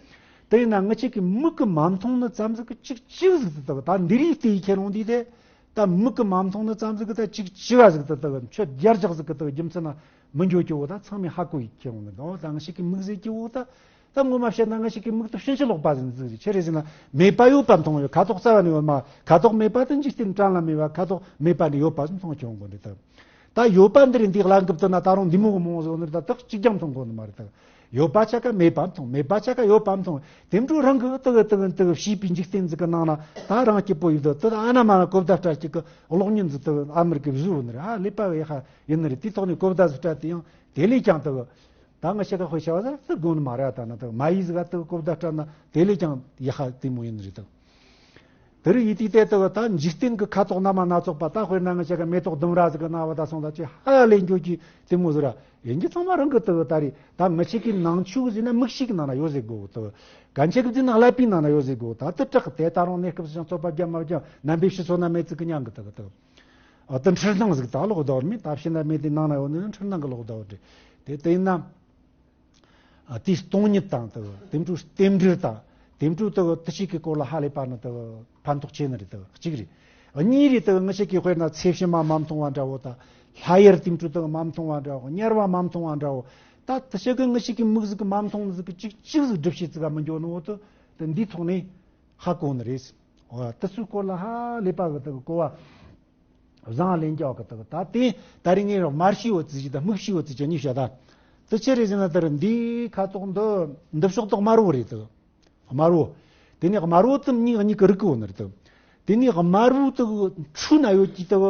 དེ་ཡིན་ན་ང་ཅག་གི་མིག་གི་མ་མཐོང་ནི་ཙམ་ཟིག་གི་གཅིག་གཅིག་ཟིག་ཏུ་དུ་ད་འདི་རིགས་དེ་ཡི་ཁྱེར་འོང་དུས་དེ། ད་མིག་གི་མ་མཐོང་ནི་ཙམ་ཟིག་གི་ད་གཅིག་གཅིག་ག་ཟིག་ཏུ་དུ་མཆུ་རྒྱར་རྒྱག་ཟིག་གི་དུ་རྒྱུ་མཚན་ན་མི་འགྱོ་ཀྱི་འོ། ད་ཚང་མས་ཧ་གོ་ཡི་ཁྱེར་འོང་ནི་འོ། ད་ང་ཅག་གི་མིག་ཟིག་གི་འོ་ད། ད་ངོ་མ་བཤད་ན་ང་ཅག་གི་མིག་ཏུ་ཕྱིན་ཅི་ལོག་པ་ཟིག་ཟིག་རེད། ཆི་རེད་ཟེར་ན་མེད་པ་ཡོད་པ་མཐོང་ཡོད། ཁ་དོག་རྩ་བ་ནས་ཡོད་མ། ཁ་དོག་མེད་པ་དེ་འཇིག་རྟེན་གྲངས་ལ་མེད་པ། ཁ་དོག་མེད་པ་ནི་ཡོད་པ་ཟིག་མཐོང་ཁྱེར་འོང་གོ་ནི་དུ། ད་ཡོད་པ་འདི་རེད། འདི་གླ་འགུབ་ཏུ་ན་ད་རུང་འདི་མོ་གི་མོ་བཟོ་ནི་ད་དག་གཅིག་ཀྱང་མཐོང་གོ་ནི་མ་རེད་ད། ཡོད་པ་ཆ་ག་མེད་པ་མཐོང་། མེད་པ་ཆ་ག་ཡོད་པ་མཐོང་། དེ་འཕྲོ་རང་གི་དུ་གི་དུ་གི་དུ་གི་བྱིས་པའི་འཇིག་རྟེན་ཟིག་གི་ནང་ན་ད་རང་སྐྱིད་པོ་ཡོད་དུ་དུ་ཨ་ན་མ་ན་གོ་བརྡ་སྤྲད་ཅིག་གི་གློག་བརྙན་ཟིག་དུ་ཨ་མི་རི་ཀའི་བཟོ་ནི་རེད། ཨ་ལས་པ་ཡག་ཡིན་ནི་རེད། དེ་ཐོག་ནས་གོ་བརྡ་ཟིག་སྤྲད་དེ་ཡང་དེ་ལས་ཀྱང་དུ་གི་ད་ང་ཤ་ཁ་དཔེ་བྱ་བ་ཟིག་དགོས་ནི་མ་རེད། ད་ན་དུ་མ་ཡིས་ཟིག་ག་དུ་གོ་བརྡ་སྤྲད་ན་དེ་ལས་ཀྱང་ཡག་དེ་མོ་ཡིན་ནི་རེད་དུ། དེ་རིགས་ཡིན་དུས་དེ་ལྟ་བུ་ད་འཇིག་རྟེན་གྱི་ཁ་དོག་སྣ་མ་སྣ་ཚོགས་པ། ད་དཔེར་ན་ང་ཅག་གི་མེ་ཏོག་ལྡུམ་ར་ཟིག་གི་སྣང་བ་ད་སོང་ད་ཅི་ཧ་ལས་འགྱོ་གི་དེ་མོ་ཟིག་ར་ཡིན་གྱི་ཚང་མ་རང་གི་ལྟ་བུ་ད་རེད། ད་ང་ཅག་གི་ནང་ཆོས་ཟེར་ན་མིག་ཤེས་ཀྱི་ནང་ན་ཡོད་ཟེར་དགོས་ལྟ་བུ། གན་ཆེ་གི་ཟེར་ན་ཀླད་པའི་ནང་ན་ཡོད་ཟེར་དགོས། ད་དུ་དྲག་དེ་ད་རུང་གནས་སྐབས་སུ་ཡང་རྩོད་པ་རྒྱབ་མ་རྒྱབ་རྣམ་པའི་ཕྱི་སོ་ན་མེད་ཚིག་གི་མྱང་གི་ལྟ་བུ་ལྟ་བུ། ཨ་དེ་འཁྲུལ་སྣང་ཟིག་ད་ལོག་ལྟ་བུ་མིན། ད་ཕྱི་ན་མེད་དེ་ནང་ན་ཡོད་ནི་འཁྲུལ་སྣང་གི་ལོག་ལྟ་བུ་རེད། དེ་དེ་ཡིན་ན། ཨ་དེའི་སྟོང་ཉིད་དང་དུ་དེ་འཕྲོ་རྟེན་འབྲེལ་དང་དེ་འཕྲོ་དུ་དུ་ཞིག་གི་སྐོར་ལ་ཧ་ལས་པ་ནི་དུ་ཕན་ཐོགས་ཆེ་ནི་རེད། དུ་གཅིག་རེད། གཉིས་རེད། དུ་ང་ཅག་གི་དཔེར་ན་ཚེ་ཕྱི་མ་མ་མཐོང་བ་འདྲ་བོ་དང་། ལྷ་ཡུལ་དེ་འཕྲོ་དུ་མ་མཐོང་བ་འདྲ་བོ། དམྱལ་བ་མ་མཐོང་བ་འདྲ་བོ། ད་དུ་ཞིག་གི་ང་ཅག་གི་མིག་ཟིག་གི་མ་མཐོང་ནི་ཟིག་གི་གཅིག་གཅིག་ཟིག་སྒྲུབ་བྱེད་ཟིག་ག་མི་འགྱོ་ནི་འོ། དུ་དུ་འདིའི་ཐོག་ནས་ཧ་གོ་ནི་རེད། འོ་དུ་ཚོའི་སྐོར་ལ་ཧ་ལས་པ་གི་དུ་གོ་བ། བཟང་ལན་རྒྱག་གི་དག་ད་དེ་ད་རིང་ངས་རོགས་དམར་ཤིའི་འོ་ཙི་ཞིག་དང་སྨུག་ཤིའི་འོ་ཙི་ཅན་གཉིས་བཤད་ད། དེ་ཆི་རེད་ཟེར་ན་དེར་འདིའི་ཁ་དོག་འདི་འདི་ཕྱོགས་དག་དམར་བོ་རེད་དག་དམར་བོ། དེ་ནས་དམར་བོ་དུ་མྱི་གཉིས་ཀྱི་རིགས་ཀྱི་འོ་ནི་རེད་དག་དེ་ནས་དམར་བོ་དུ་འཕྲོ་ན་ཡོད་ཀྱི་དག་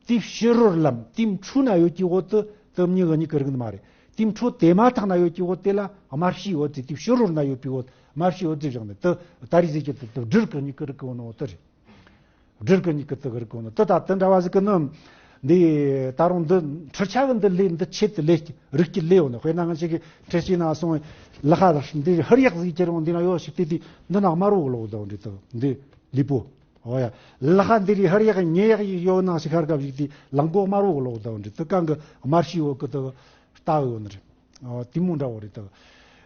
དེ་ཕྱི་རོལ་ལམ་དེ་འཕྲོ་ན་ཡོད་ཀྱི་འོ་དུ་དུ་མྱི་གཉིས་ཀྱི་རིགས་ནི་མ་རེད། དེ་འཕྲོ་དེ་མ་ཐག་ན་ཡོད་ཀྱི་འོ་དེ་ལ་དམར་ཤིའི་འོ་ཙི། དེ་ཕྱི་རོལ་ན་ཡོད་པའི་འོ་དམར་ཤིའི་འོ་ཙི་བཞག་ནས་དུ་ད་རིགས་ཟེར་གྱི་དུ་དུ་སྦྲུལ་གྱི་གཉིས་ཀྱི་རིགས་ཀྱི་འོ་ནི་འོ་དུ་རེད། སྦྲུལ་གྱི་མྱིག་གི་དུ་གི་རིགས་གོ་ནི་དུ་ད་དུ་འདྲ་བ་ཟིག་གི་ནི། འདི་ད་རུང་འདི་འཕྲུལ་ཆས་གི་འདི་ལས་འདི་ཆེད་དུ་ལས་རིགས་ཀྱི་ལས་འོ་ནི། དཔེར་ན་ང་ཅག་གི་འཕྲུལ་ཆས་ནང་སོང་ལ་ཁ་འདི་ཧུར་ཡག་ཟིག་ཁྱེར་འོང་འདི་ན་ཡོད་ཞིག་དེ་དུས་འདི་ན་དམར་བོ་གི་ལོག་ད་འདྲི་དུ་འདི་ལུས་པོ། འོ་ཡ། ལ་ཁ་འདི་རི་ཧུར་ཡག་ཉེ་ཡག་ཡོད་ནང་ཞིག་ཧར་སྐབས་ཞིག་དེ་ལང་གོ་དམར་བོ་གི་ལོག་ད་འདྲི་དུ་གང་གི་དམར་ཤིའི་འོ་གི་དུ་ལྟ་འོ་ནི་རེད། ཨ་དེ་མོ་འདྲ་བོ་རེད་དོ།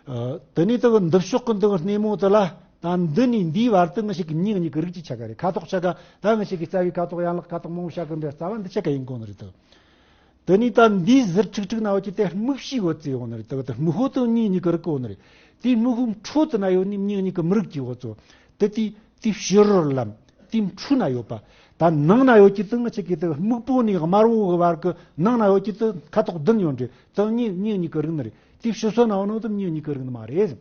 ཨ་དེ་ནས་དེ་གི་འདི་ཕྱོགས་ཀྱི་འདི་གི་སྣེ་མོ་དེ་ལ་ད་འདི་ནས་འདིའི་བར་དུ་ང་ཅག་གི་མྱི་གཉིས་ཀྱི་རིགས་ཀྱི་ཆ་ག་རེད། ཁ་དོག་ཆ་ག་ད་ང་ཅག་གི་རྩ་བའི་ཁ་དོག་ཡན་ལག་ཁ་དོག་མང་བོ་བྱ་གི་འདྲ་རྩ་བ་འདི་ཆ་ག་ཡིན་གོ་ནི་རེད་དོ། དེ་ནས་ད་འདིའི་ཟུར་ཁྲིག་ཁྲིག་ན་འོ་ཅི་དེ་སྨུག་ཤིའི་འོ་ཙི་ཡོང་ནི་རེད་དོ། དེ་སྨུག་ཧོ་དེ་མྱི་གཉིས་ཀྱི་རིགས་གོ་ནི་རེད། དེའི་སྨུག་ཧོ་འཕྲོ་དེ་ན་ཡོད་ནི་མྱི་གཉིས་ཀྱི་མི་རིགས་ཀྱི་འོ་ཙོ། དེ་དེའི་དེའི་ཕྱི་རོལ་ལམ། དེའི་འཕྲོ་ན་ཡོད་པ། ད་ནང་ན་ཡོད་ཀྱི་དེ་ང་ཅག་གི་དེ་སྨུག་པོ་ནས་དམར་བོ་གི་བར་གི་ནང་ན་ཡོད་ཀྱི་དེ་ཁ་དོག་བདུན་ཡོད་འདྲ། དེ་མྱི་མྱི་གཉིས་ཀྱི་རིགས་ནི་རེད། དེའི་ཕྱི་སོ་ན་འོ་ནོ་དེ་མྱི་གཉིས་ཀྱི་རིགས་ནི་མ་རེད།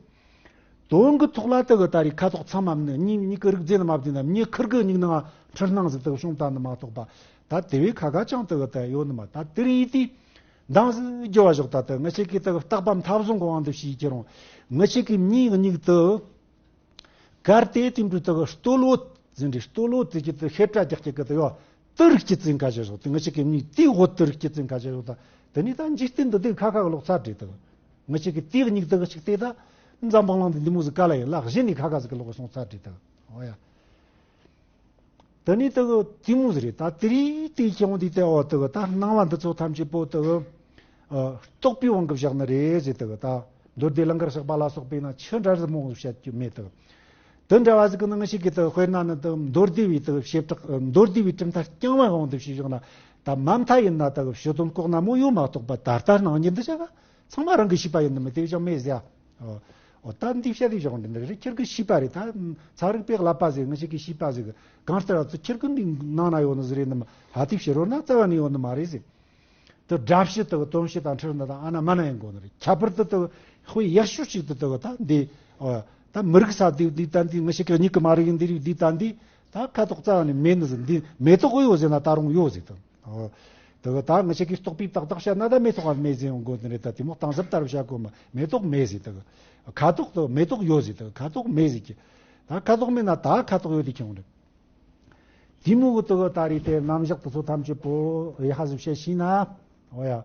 དོན་གྱི་ཐོག་ལ་དེ་གི་ད་རེས་ཁ་དོག་ཚང་མ་ནི་མྱི་གཉིས་ཀྱི་རིགས་རྫས་ནི་མ་བརྫིས་ན་མྱི་ཁུར་གི་མྱིག་ནང་འཁྲུལ་སྣང་ཟིག་དེ་གི་བྱུང་ད་ནི་མ་གཏོགས་པ། ད་དེ་བས་ཁ་ཁ་ཅང་དེ་གི་ད་ཡོད་ནི་མ། ད་དེ་རིང་ཡིན་དུས་འདང་ཟིག་རྒྱོ་བ་ཞོག་ད་དེ་ང་ཅག་གི་དེ་གི་རྟག་པ་མཐའ་བཟུང་གི་དབང་དུ་བྱས་ཀྱི་རུང་ང་ཅག་གི་མྱི་གཉིས་དེ། གལ་ཏེ་དེ་འདྲ་དག་སྟོད་ལོ་ཟིན་འདྲ་སྟོད་ལོ་དེ་ཅི་དེ་ཤེད་བྲ་རྒྱག་གི་གི་དེ་ཡོད། དུ་རིགས་ཀྱི་བཙན་ཁ་བྱེད་ཞོག་དེ་ང་ཅག་གི་མྱིག་དེའི་འོད་དུ་རིགས་ཀྱི་བཙན་ཁ་བྱེད་ཞོག་ད། དེ་ནས་ད་འཇིག་རྟེན་འདི་དེ་ཁ་ཁ་གི་ལོག་ཚར་བྲིས་དུ། ང་ཅག་གི་དེའི་མྱིག་དུ་གི་ཞིག་དེ་ད་འཛམ་བུ་གླིང་འདི་འདི་མོ་ཟིག་ག་ལ་ཡིན་ལ་གཞི་ནས་ཁ་ཁ་ཟིག་གི་ལོག་སོང་ཚར་བྲིས་དུ། འོ་ཡ། དེ་ནས་དུ་གི་དེ་མོ་ཟིག་རེད། ད་དེ་རིགས་དེའི་ཁྱེད་འོང་དེ་དེ་འོ་དུ་གི་ད་སྣང་བ་འདི་ཚོ་ཐམས་ཅད་པོ་དུ་གི་རྟོག་པའི་དབང་གིས་བཞག་ནི་རེད་ཟེར་དུ་གི་ད། མདོ་སྡེ་ལང་ཀར་བཤགས་པ་ལ་སོགས་པས་ན་ཆི་འདྲ་ཟིག་མོ་བཤད་རྒྱུ་མེད་དོ། དེ་འདྲ་བ་ཟིག་གི་ནང་ཞིག་གི་དོ་དཔེར་ན་ནི་དོ་མདོ་སྡེ་བའི་དོ་བྱེ་བྲག་མདོ་སྡེ་བའི་གྲུབ་མཐའ་རྐྱང་བ་འོང་དུ་ཞུས་བཞག་ན། ད་མ་མཐའ་ཡིན་ན་ད་གི་ཕྱི་དོན་ལྐོག་ན་མོ་ཡོད་མ་གཏོགས་པ་ད་ལྟ་སྣང་བརྙན་འདི་བྱ་བ་ཚང་མ་རང་གི་ཤེས་པ་ཡིན་ནི་མི་དེ་བཞག་མེད་ཟེར། འོ་ད་འདི་བཤད་དེ་བཞག་འདི་འདི་རེད། ཁྱེད་ཀྱི་ཤེས་པ་རེད། ད་ཚན་རིག་པས་བསླབ་པ་ཟིག་ང་ཞིག་གི་ཤེས་པ་ཟིག་གང་ལྟར་ཚོ་ཁྱེད་ཀྱི་འདི་ནང་ན་ཡོད་ནི་ཟིག་རེད་ནི་མ་ཧ་དེ་ཕྱི་རོལ་ན་རྩ་བ་ནས་ཡོད་ནི་མ་རེད་ཟེར། དེ་སྒྲ་བཤད་དང་དོན་བཤད་དང་འཁྲུལ་ནི་དང་ཨ་ན་མ་ན་ཡང་དགོས་ནི་རེད། ཁྱད་པར་དུ་དེ་དཔེ་ཡག་ཤོས་ཤིག་ཏུ་དེ་ད་འདི་ད་མི་རིགས་ས་དེ་འདི་ད་འདི་ངི་ཞིག་གི་མྱིག་གི་མ་རིག་འདི་རིགས་འདི་ད་འདི་ད་ཁ་དོག་རྩ་བ་ནས་མེད་ནི་ཟིག་འདི་མེ་ཏོག་ཡོད་ཟེར་ན་ད་རུང་ཡོད་ཟིག་དང་། དེ་ད་ངི་ཞིག་གི་རྟོག་པས་ཏག་ཏག་བཤད་ན་ད་མེ་ཏོག་མེད་ཟེར་ཡང་དགོས་ནི་རེད། ད་དེ་མོ་གཏིང་ཟབ་ལྟར་བཤད་དགོས་མ་མེ་ཏོག་མེད་ཟིག་དང་། ཁ་དོག་དེ་མེ་ཏོག་ཡོད་ཟིག་དང་ཁ་དོག་མེད་ཟིག་གི་ད་ཁ་དོག་མེད་ན་ད་ཁ་དོག་ཡོད་དེ་ཁྱོད་རེད། དེ་མོ་གི་དུ་གི་ད་རེས་དེ་རྣམ་གཞག་དེ་ཚོ་ཐམས་ཅད་པོ་ཡ་ཧ་ཟིག་བཤད་ཤེས་ན། འོ་ཡ།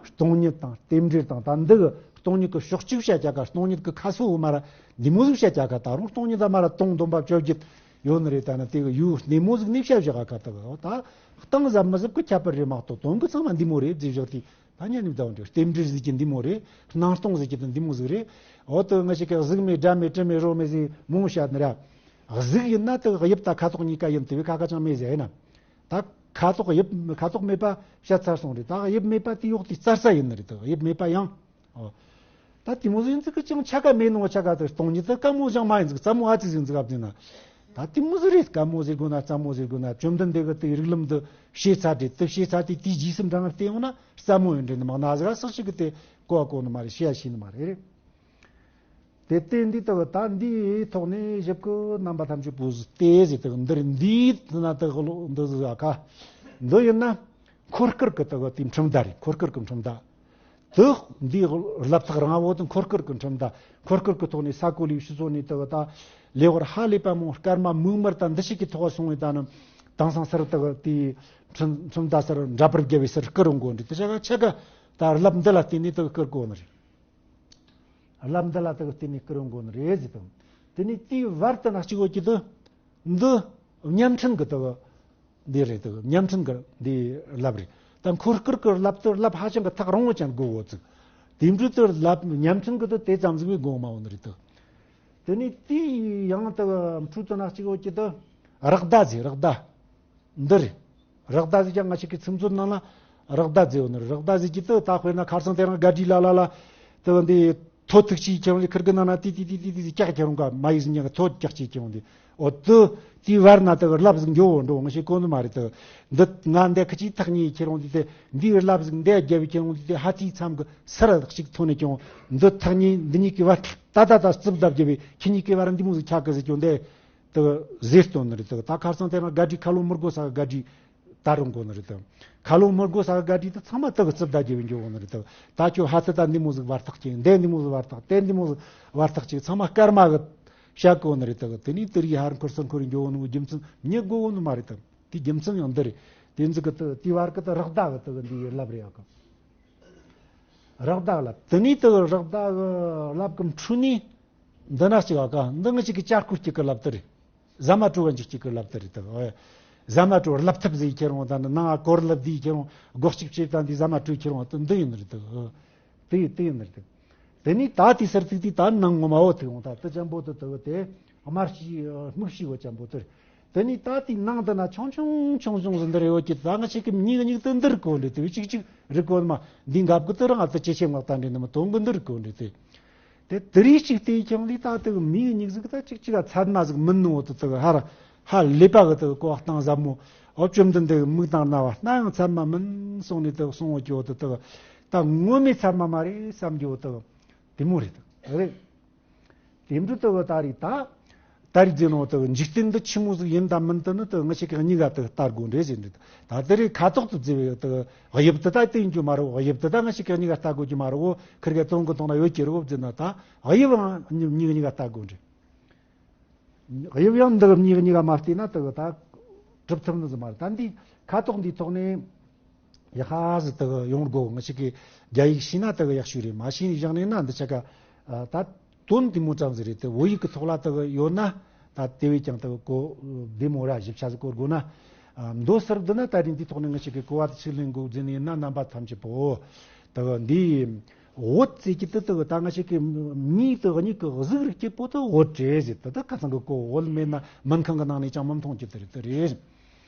སྟོང་ཉིད་དང་རྟེན་འབྲེལ་དང་ད་འདི་གི་སྟོང་ཉིད་ཀྱི་ཕྱོགས་གཅིག་བཤད་རྒྱ་ག་སྟོང་ཉིད་ཀྱི་ཁ་སོ་འོ་མ་ར་འདི་མོ་ཟིག་བཤད་རྒྱ་ག་ད་རུང་སྟོང་ཉིད་ད་མ་ར་སྟོང་སྡོམ་པ་བཅོ་བརྒྱད་ཡོད་ནི་རེད། ད་ནི་དེ་གི་ཡུལ་སྣེ་མོ་ཟིག་ནས་བཤད་བཞག་ག་ད་གི་ད་གཏིང་ཟབ་མི་ཟབ་ཀྱི་ཁྱད་པར་རེད་མ་གཏོགས་དོན་གི་ཚང་མ་འདི་མོ་རེད་ཟེར་བཞག་དེ། ད་ཉན་ནི་བདག་འདྲ་རྟེན་འབྲེལ་ཟེར་གྱི་འདི་མོ་རེད། སྣང་སྟོང་ཟེར་གྱི་དེ་འདི་མོ་ཟིག་རེད། འོ་དུ་ང་ཞིག་གི་གཟུགས་མེད་སྒྲ་མེད་དྲི་མེད་རོ་མེད་ཟེར་མོ་བཤད་ནི་ར། གཟུགས་ཡིན་ན་དུ་དབྱིབས་ད་ཁ་དོག་གཉིས་ཀ་ཡིན་དེ་བས་ཁ་ཁ་ཅང་མེད་ཟེར་ཡིན་ན། ད་ཁ་དོག་དབྱིབས་ཁ་དོག་མེད་པ་བཤད་ཚར་སོང་རེད། ད་དབྱིབས་མེད་པ་དེ་ཡོག་དེ་རྩར་ས་ཡིན་ནི་རེད། དུ་དབྱིབས་མེད་པ་ཡང་། འོ། ད་དེ་མོ་ཟིག་ཡིན་ཟིག་གི་ཅང་ཆ་ག་མེད་ནོ་ཆ་ག་དུ་སྟོང་ཉིད་དུ་དཀའ་མོ་ཅང་མ་ཡིན་ཟིག་རྩ་མོ་ཨ་ཙི་ཟིག་ཡིན་ཟིག་ཨ་བདེ་ན། ད་དེ་མོ་ཟིག་རེད། དཀའ་མོ་ཟེར་དགོས་ན་རྩ་མོ་ཟེར་དགོས་ན་བཅོམ་ལྡན་འདས་གི་དེ་རིགས་ལམ་དུ་ཤེས་ཚར་དེ་དུ་ཤེས་ཚར་དེ་དེའི་རྗེས་སུ་འབྲང་བར་བལྟས་ཡོང་ན་རྩ་མོ་ཡིན་འདྲེ་ནི་མང་ན་ཟིག་ར་སོགས་ཤིག་གི་དེ་གོ་བ་གོ་ནི་མ་རེད། ཤེས་ཡ་ཤེས་ནི་མ་རེད། དེ་ལྟས་འདི་ལྟ་བུ་ད་འདིའི་ཐོག་ནས་ཞིབ་ཀི་རྣམ་པ་ཐམས་ཅད་པོ་ཟིག་ལྟས་ཟིག་ལྟ་བུ་འདིར་འདིའི་ན་ལྟ་བུ་འདི་ཟིག་ཨ་ཁ་འདི་ཡིན་ན་འཁོར་སྐར་གི་ལྟ་བུ་དེའི་འཁྲུལ་མཐའ་རེད། འཁོར་སྐར་གི་འཁྲུལ་མཐའ། དུ་འདིའི་རླབས་ཐག་རིང་བོ་དུ་འཁོར་སྐར་གི་འཁྲུལ་མཐའ། འཁོར་སྐར་གི་ཐོག་ནས་ས་གོ་ལའི་ཕྱི་ཕྱོགས་ནས་ལྟ་བུ་ད་ལེ་བར་ཧ་ལས་པ་མོ་སྐར་མ་མིག་དམར་དང་འདི་ཞིག་གི་ཐོག་སོང་བའི་ད་ནི་དེང་སང་སར་ལྟ་བུ་དེའི་འཁྲུལ་འཁྲུལ་མཐའ་སར་འདྲ་པར་རྒྱལ་བའི་སར་སྐུར་འོང་གོ་འདི་དེ་ཆ་ག་ཆ་ག་ད་རླབས་འདི་ལ་བརྟེན་ནས་ལྟ་བུ་སྐུར་གོ་ནི་རེད། རླབས་འདི་ལ་དག་བརྟེན་ནས་སྐུར་འོང་གོ་ནི་རེད་ཟེར་དང་། དེ་ནས་དེའི་བར་དུ་ན་གཅིག་འོ་གི་དུ་འདི་བརྙན་འཕྲིན་གི་དུ་འདི་རེད། དུ་བརྙན་འཕྲིན་གི་འདི་རླབས་རེད། ད་འཁོར་སྐར་གི་རླབས་དུ་རླབས་ཧ་ཅང་གི་ཐག་རིང་བོ་ཅན་དགོས་འོ་ཙིག་དེ་འཕྲོས་དུ་རླབས་བརྙན་འཕྲིན་གི་དུ་དེ་ཙམ་ཟིག་བས་དགོས་མ་འོ་ནི་རེད་དུ། དེ་ནས་དེའི་ཡང་དུ་འཕྲོས་དུ་ན་གཅིག་འོ་གི་དུ་རག་བརྡ་ཟེར་རག་བརྡ། འདི་རེད། རག་བརྡ་ཟེར་ཀྱང་ང་ཞིག་གི་ཚིག་མཛོད་ནང་ལ་རག་བརྡ་ཟེར་བ་ནི་རག་བརྡ་ཟེར་གྱི་དུ་ད་དཔེར་ན་ཁ་སང་དེ་རིང་དགའ་བྲིས་ལ་ལ་ལ་དུ་འདི་ཐོ་ཐུག་ཅིག་ཁྱེར་འོང་ཁིར་གི་ནང་ན་ཏི་ཏི་ཏི་ཏི་ཏི་ཀྱག་ཁྱེར་འོང་ག་མ་ཡིག་ཟིན་ཉག་གི་ཐོ་ཀྱག་ཅིག་ཁྱེར་འོང་དེ་འོ་དུ་དེའི་བར་ན་དུ་རླབས་ཟིག་འགྱོ་འོ་འགྲོ་ང་ཞིག་གོ་ནི་མ་རེད། དུ་འདི་ང་འདི་ཁི་ཅིག་ཐག་ཉེ་ཁྱེར་འོང་དེ་དེ་འདིའི་རླབས་ཟིག་འདི་རྒྱབ་ཁྱེར་འོང་དེ་དེ་ཧ་ཏི་མཚམས་གི་སར་ཅིག་ཐོན་ནས་ཀྱང་འདི་ཐག་ཉེ་འདི་གཉིས་ཀྱི་བར་ད་ད་ད་རྩིབ་བརྡབ་རྒྱབ་པའི་ཁྱི་གཉིས་ཀྱི་བར་འདི་མོ་ཟིག་ཆགས་གི་ཟིག་ཀྱང་འདི། དུ་ཟེར་སྟོན་ནི་རེད། དུ་ད་ཁ་སང་དེ་རིང་དགའ་བྲིས་ཁ་ལོ་མི་དགོས་ས་གི་དགའ་བྲིས་ད་རུང་གོ་ནི་རེད། དུ་ཁ་ལོ་མི་དགོས་ས་གི་དགའ་བྲིས་དུ་ཚང་མ་དུ་གི་རྩིབ་ད་རྒྱབ་པའི་འགྱོ་གོ་ནི་རེད། དུ་ད་ཁྱོད་ཧ་ཐི་ད་འདི་མོ་ཟིག་བར་ཐག་ཅིག་འདི་འདི་མོ་ཟིག་བར་ཐག་དེ་འདི་མོ་ཟིག་བར་ཐག་ཅིག་ཚང་མ་སྐར་མ་གི་བཤད་གོ་ནི་རེད། དུ་དེ་ནས་དུ་རིགས་ཧར་འཁོར་སར་འཁོར་འགྱོ་གོ་ནི་རྒྱུ་མཚན་མྱི་དགོས་གོ་ནི་མ་རེད། དུ་དེ་རྒྱུ་མཚན་ཡང་འདི་རེད། དེ་ཚིག་གི་དུ་དེའི་བར་གི་དུ་རག་བརྡ་གི་དུ་གི་འདི་ཡི་རླབས་རེད་ཨ་གི། རག་བརྡ་རླབས་དེ་ནས་དུ་རག་བརྡ་གི་རླབས་གི་འཕྲོས་ནས། འདི་ན་གཅིག་ཨ་ཀ་འདི་ང་གཅིག་གི་ཅར་ཀུ་གཅིག་གི་རླབས་དེ་རེད། ཟ་མ་བྲོ་བ་འཇིག་གཅིག་གི་རླབས་དེ་རེད་དེ། ཟ་མ་བྲོ་རླབས་ཐབས་ཟིག་ཁྱེར་འོང་ད་ནི་ནང་ཨ་གོར་ལབ་དེ་ཁྱེར་འོང་སྒོ་གཅིག་བྱེད་ད་འདི་ཟ་མ་བྲོ་ཁྱེར་འོང་དེ་འདི་ཡིན་ནི་རེད་དེ། དེ་ཡིན་དེ་ཡིན་ནི་རེད་དེ། དེ་ནས་ད་དེ་སར་ཐུག་དུས་ད་ནང་ངོ་མ་བོ་ཐུག་འོང་ད་དེ་ཅན་པོ་དེ་དེ་དེ་དམར་ཤི་སྨུག་ཤི་བོ་ཅན་པོ་དེ་རེད། དེ་ནས་ད་དེའི་ནང་དུ་ན་ཆུང་ཆུང་ཆུང་ཆུང་ཟིན་འདི་རེ་ཡོད་ཀྱི་ད་ང་ཆེ་གི་མྱིག་མྱིག་ཏུ་འདིར་གོ་འདྲེ་དེ་བས་ཅིག་ཅིག་རི་གོ་མ་འདི་འགབ་གི་དུ་རང་ཨ་ཏི་ཅེ་ཆེ་མངག་ད་འདྲེ་ནི་མི་དོན་གི་འདིར་གོ་འདྲེ་དེ། དེ་དེ་རིགས་ཅིག་དེའི་ཁྱོད་ལས་ད་དུ་མྱིག་མྱིག་ཟིག་ད་ཅིག་ཅིག་ཨ་ཚད་མ་ཟིག་མིན་ནོ་དུ་དུ་ཧར་ཧ་ལས་པ་གི་དུ་གོ་བ་སྟངས་ཟབ་མོ་ཨོ་བཅོམ་ལྡན་འདི་མིག་དང་རྣ་བ་སྣ་ཡང་ཚད་མ་མིན་སོང་ནས་དུ་སོང་བ་ཀྱོ་དུ་དུ་ད་ངོ་མའི་ཚད་མ་མ་རེད་བསམ་རྒྱུ་དུ་དེ་མོ་རེད་དུ་རེད། དེ་འདྲ་ལྟ་བུ་ད་རེད་ད། ད་རེས་རྫས་ནང་དུ་འཇིག་རྟེན་འདི་ཆི་མོ་ཟིག་ཡིན་དང་མིན་དུ་ནི་དུ་ང་ཞིག་གི་གཉིས་ཀ་དུ་ལྟ་དགོས་འདྲེ་ཟེར་འདི་ད་དེ་རེད་ཁ་ཐོག་ཏུ་བརྩི་བའི་དུ་དབྱིབས་དུ་ད་བསྟན་རྒྱུ་མ་རེད། དབྱིབས་དུ་ད་ང་ཞིག་གི་གཉིས་ཀ་ལྟ་དགོས་རྒྱུ་མ་རེད། འོ་ཁིར་གའི་དོན་གི་དོན་ན་ཡོད་ཀྱི་རེད། འོ་བརྩིས་ན་ད་དབྱིབས་ཡང་གཉིས་གཉིས་ཀ་ལྟ་དགོས་འདྲེ། དབྱིབས་ཡང་འདི་གཉིས་གཉིས་ཀ་མ་བལྟས་ན་དུ་ད་གྲུབ་ཐུབ་ནི་ཟིག་མ་རེད། ད་འདི་ ཁ་དོག་འདིའི་ཐོག་ནས་ཡག་ཧ་ཟིག་དག་ཡོང་དགོ། ང་ཞིག་གི་རྒྱ་ཡིག་ཤེས་ན་དག་ཡག་ཤོས་རེད། མ་ཤེས་ནས་བཞག་ནས་ན་འདི་ཆ་ག་ད་དོན་དེ་མོ་ཙམ་ཟིག་རེད། དེ་བོད་ཡིག་གི་ཐོག་ལ་དག་ཡོད་ན་ད་དེ་བས་ཀྱང་དག་གོ་བདེ་མོ་ར་ཞིབ་ཆ་ཟིག་གོ་དགོ་ན། མདོ་སར་བསྡུ་ན་ད་རིང་འདིའི་ཐོག་ནས་ང་ཞིག་གི་གོ་བ་དེ་ཆི་ལེན་དགོ་ཟེར་ནས་ན། རྣམ་པ་ཐམས་ཅད་པོ་དག་འདི་བོད་ཟེར་གྱི་དེ་དག་ད་ང་ཞིག་གི་མིང་དེ་གཉིས་ཀྱི་གཟུགས་རིགས་གཅིག་པོ་དེ་བོད་རེད་ཟེར། དེ་ད་ཁ་སང་གི་གོ་བོད་མེད་ན་སྨན་ཁང་གི་ནང་ནས་ཅང་མི་མཐོང་རྒྱུ་དེ་རེད། དེ་རེད།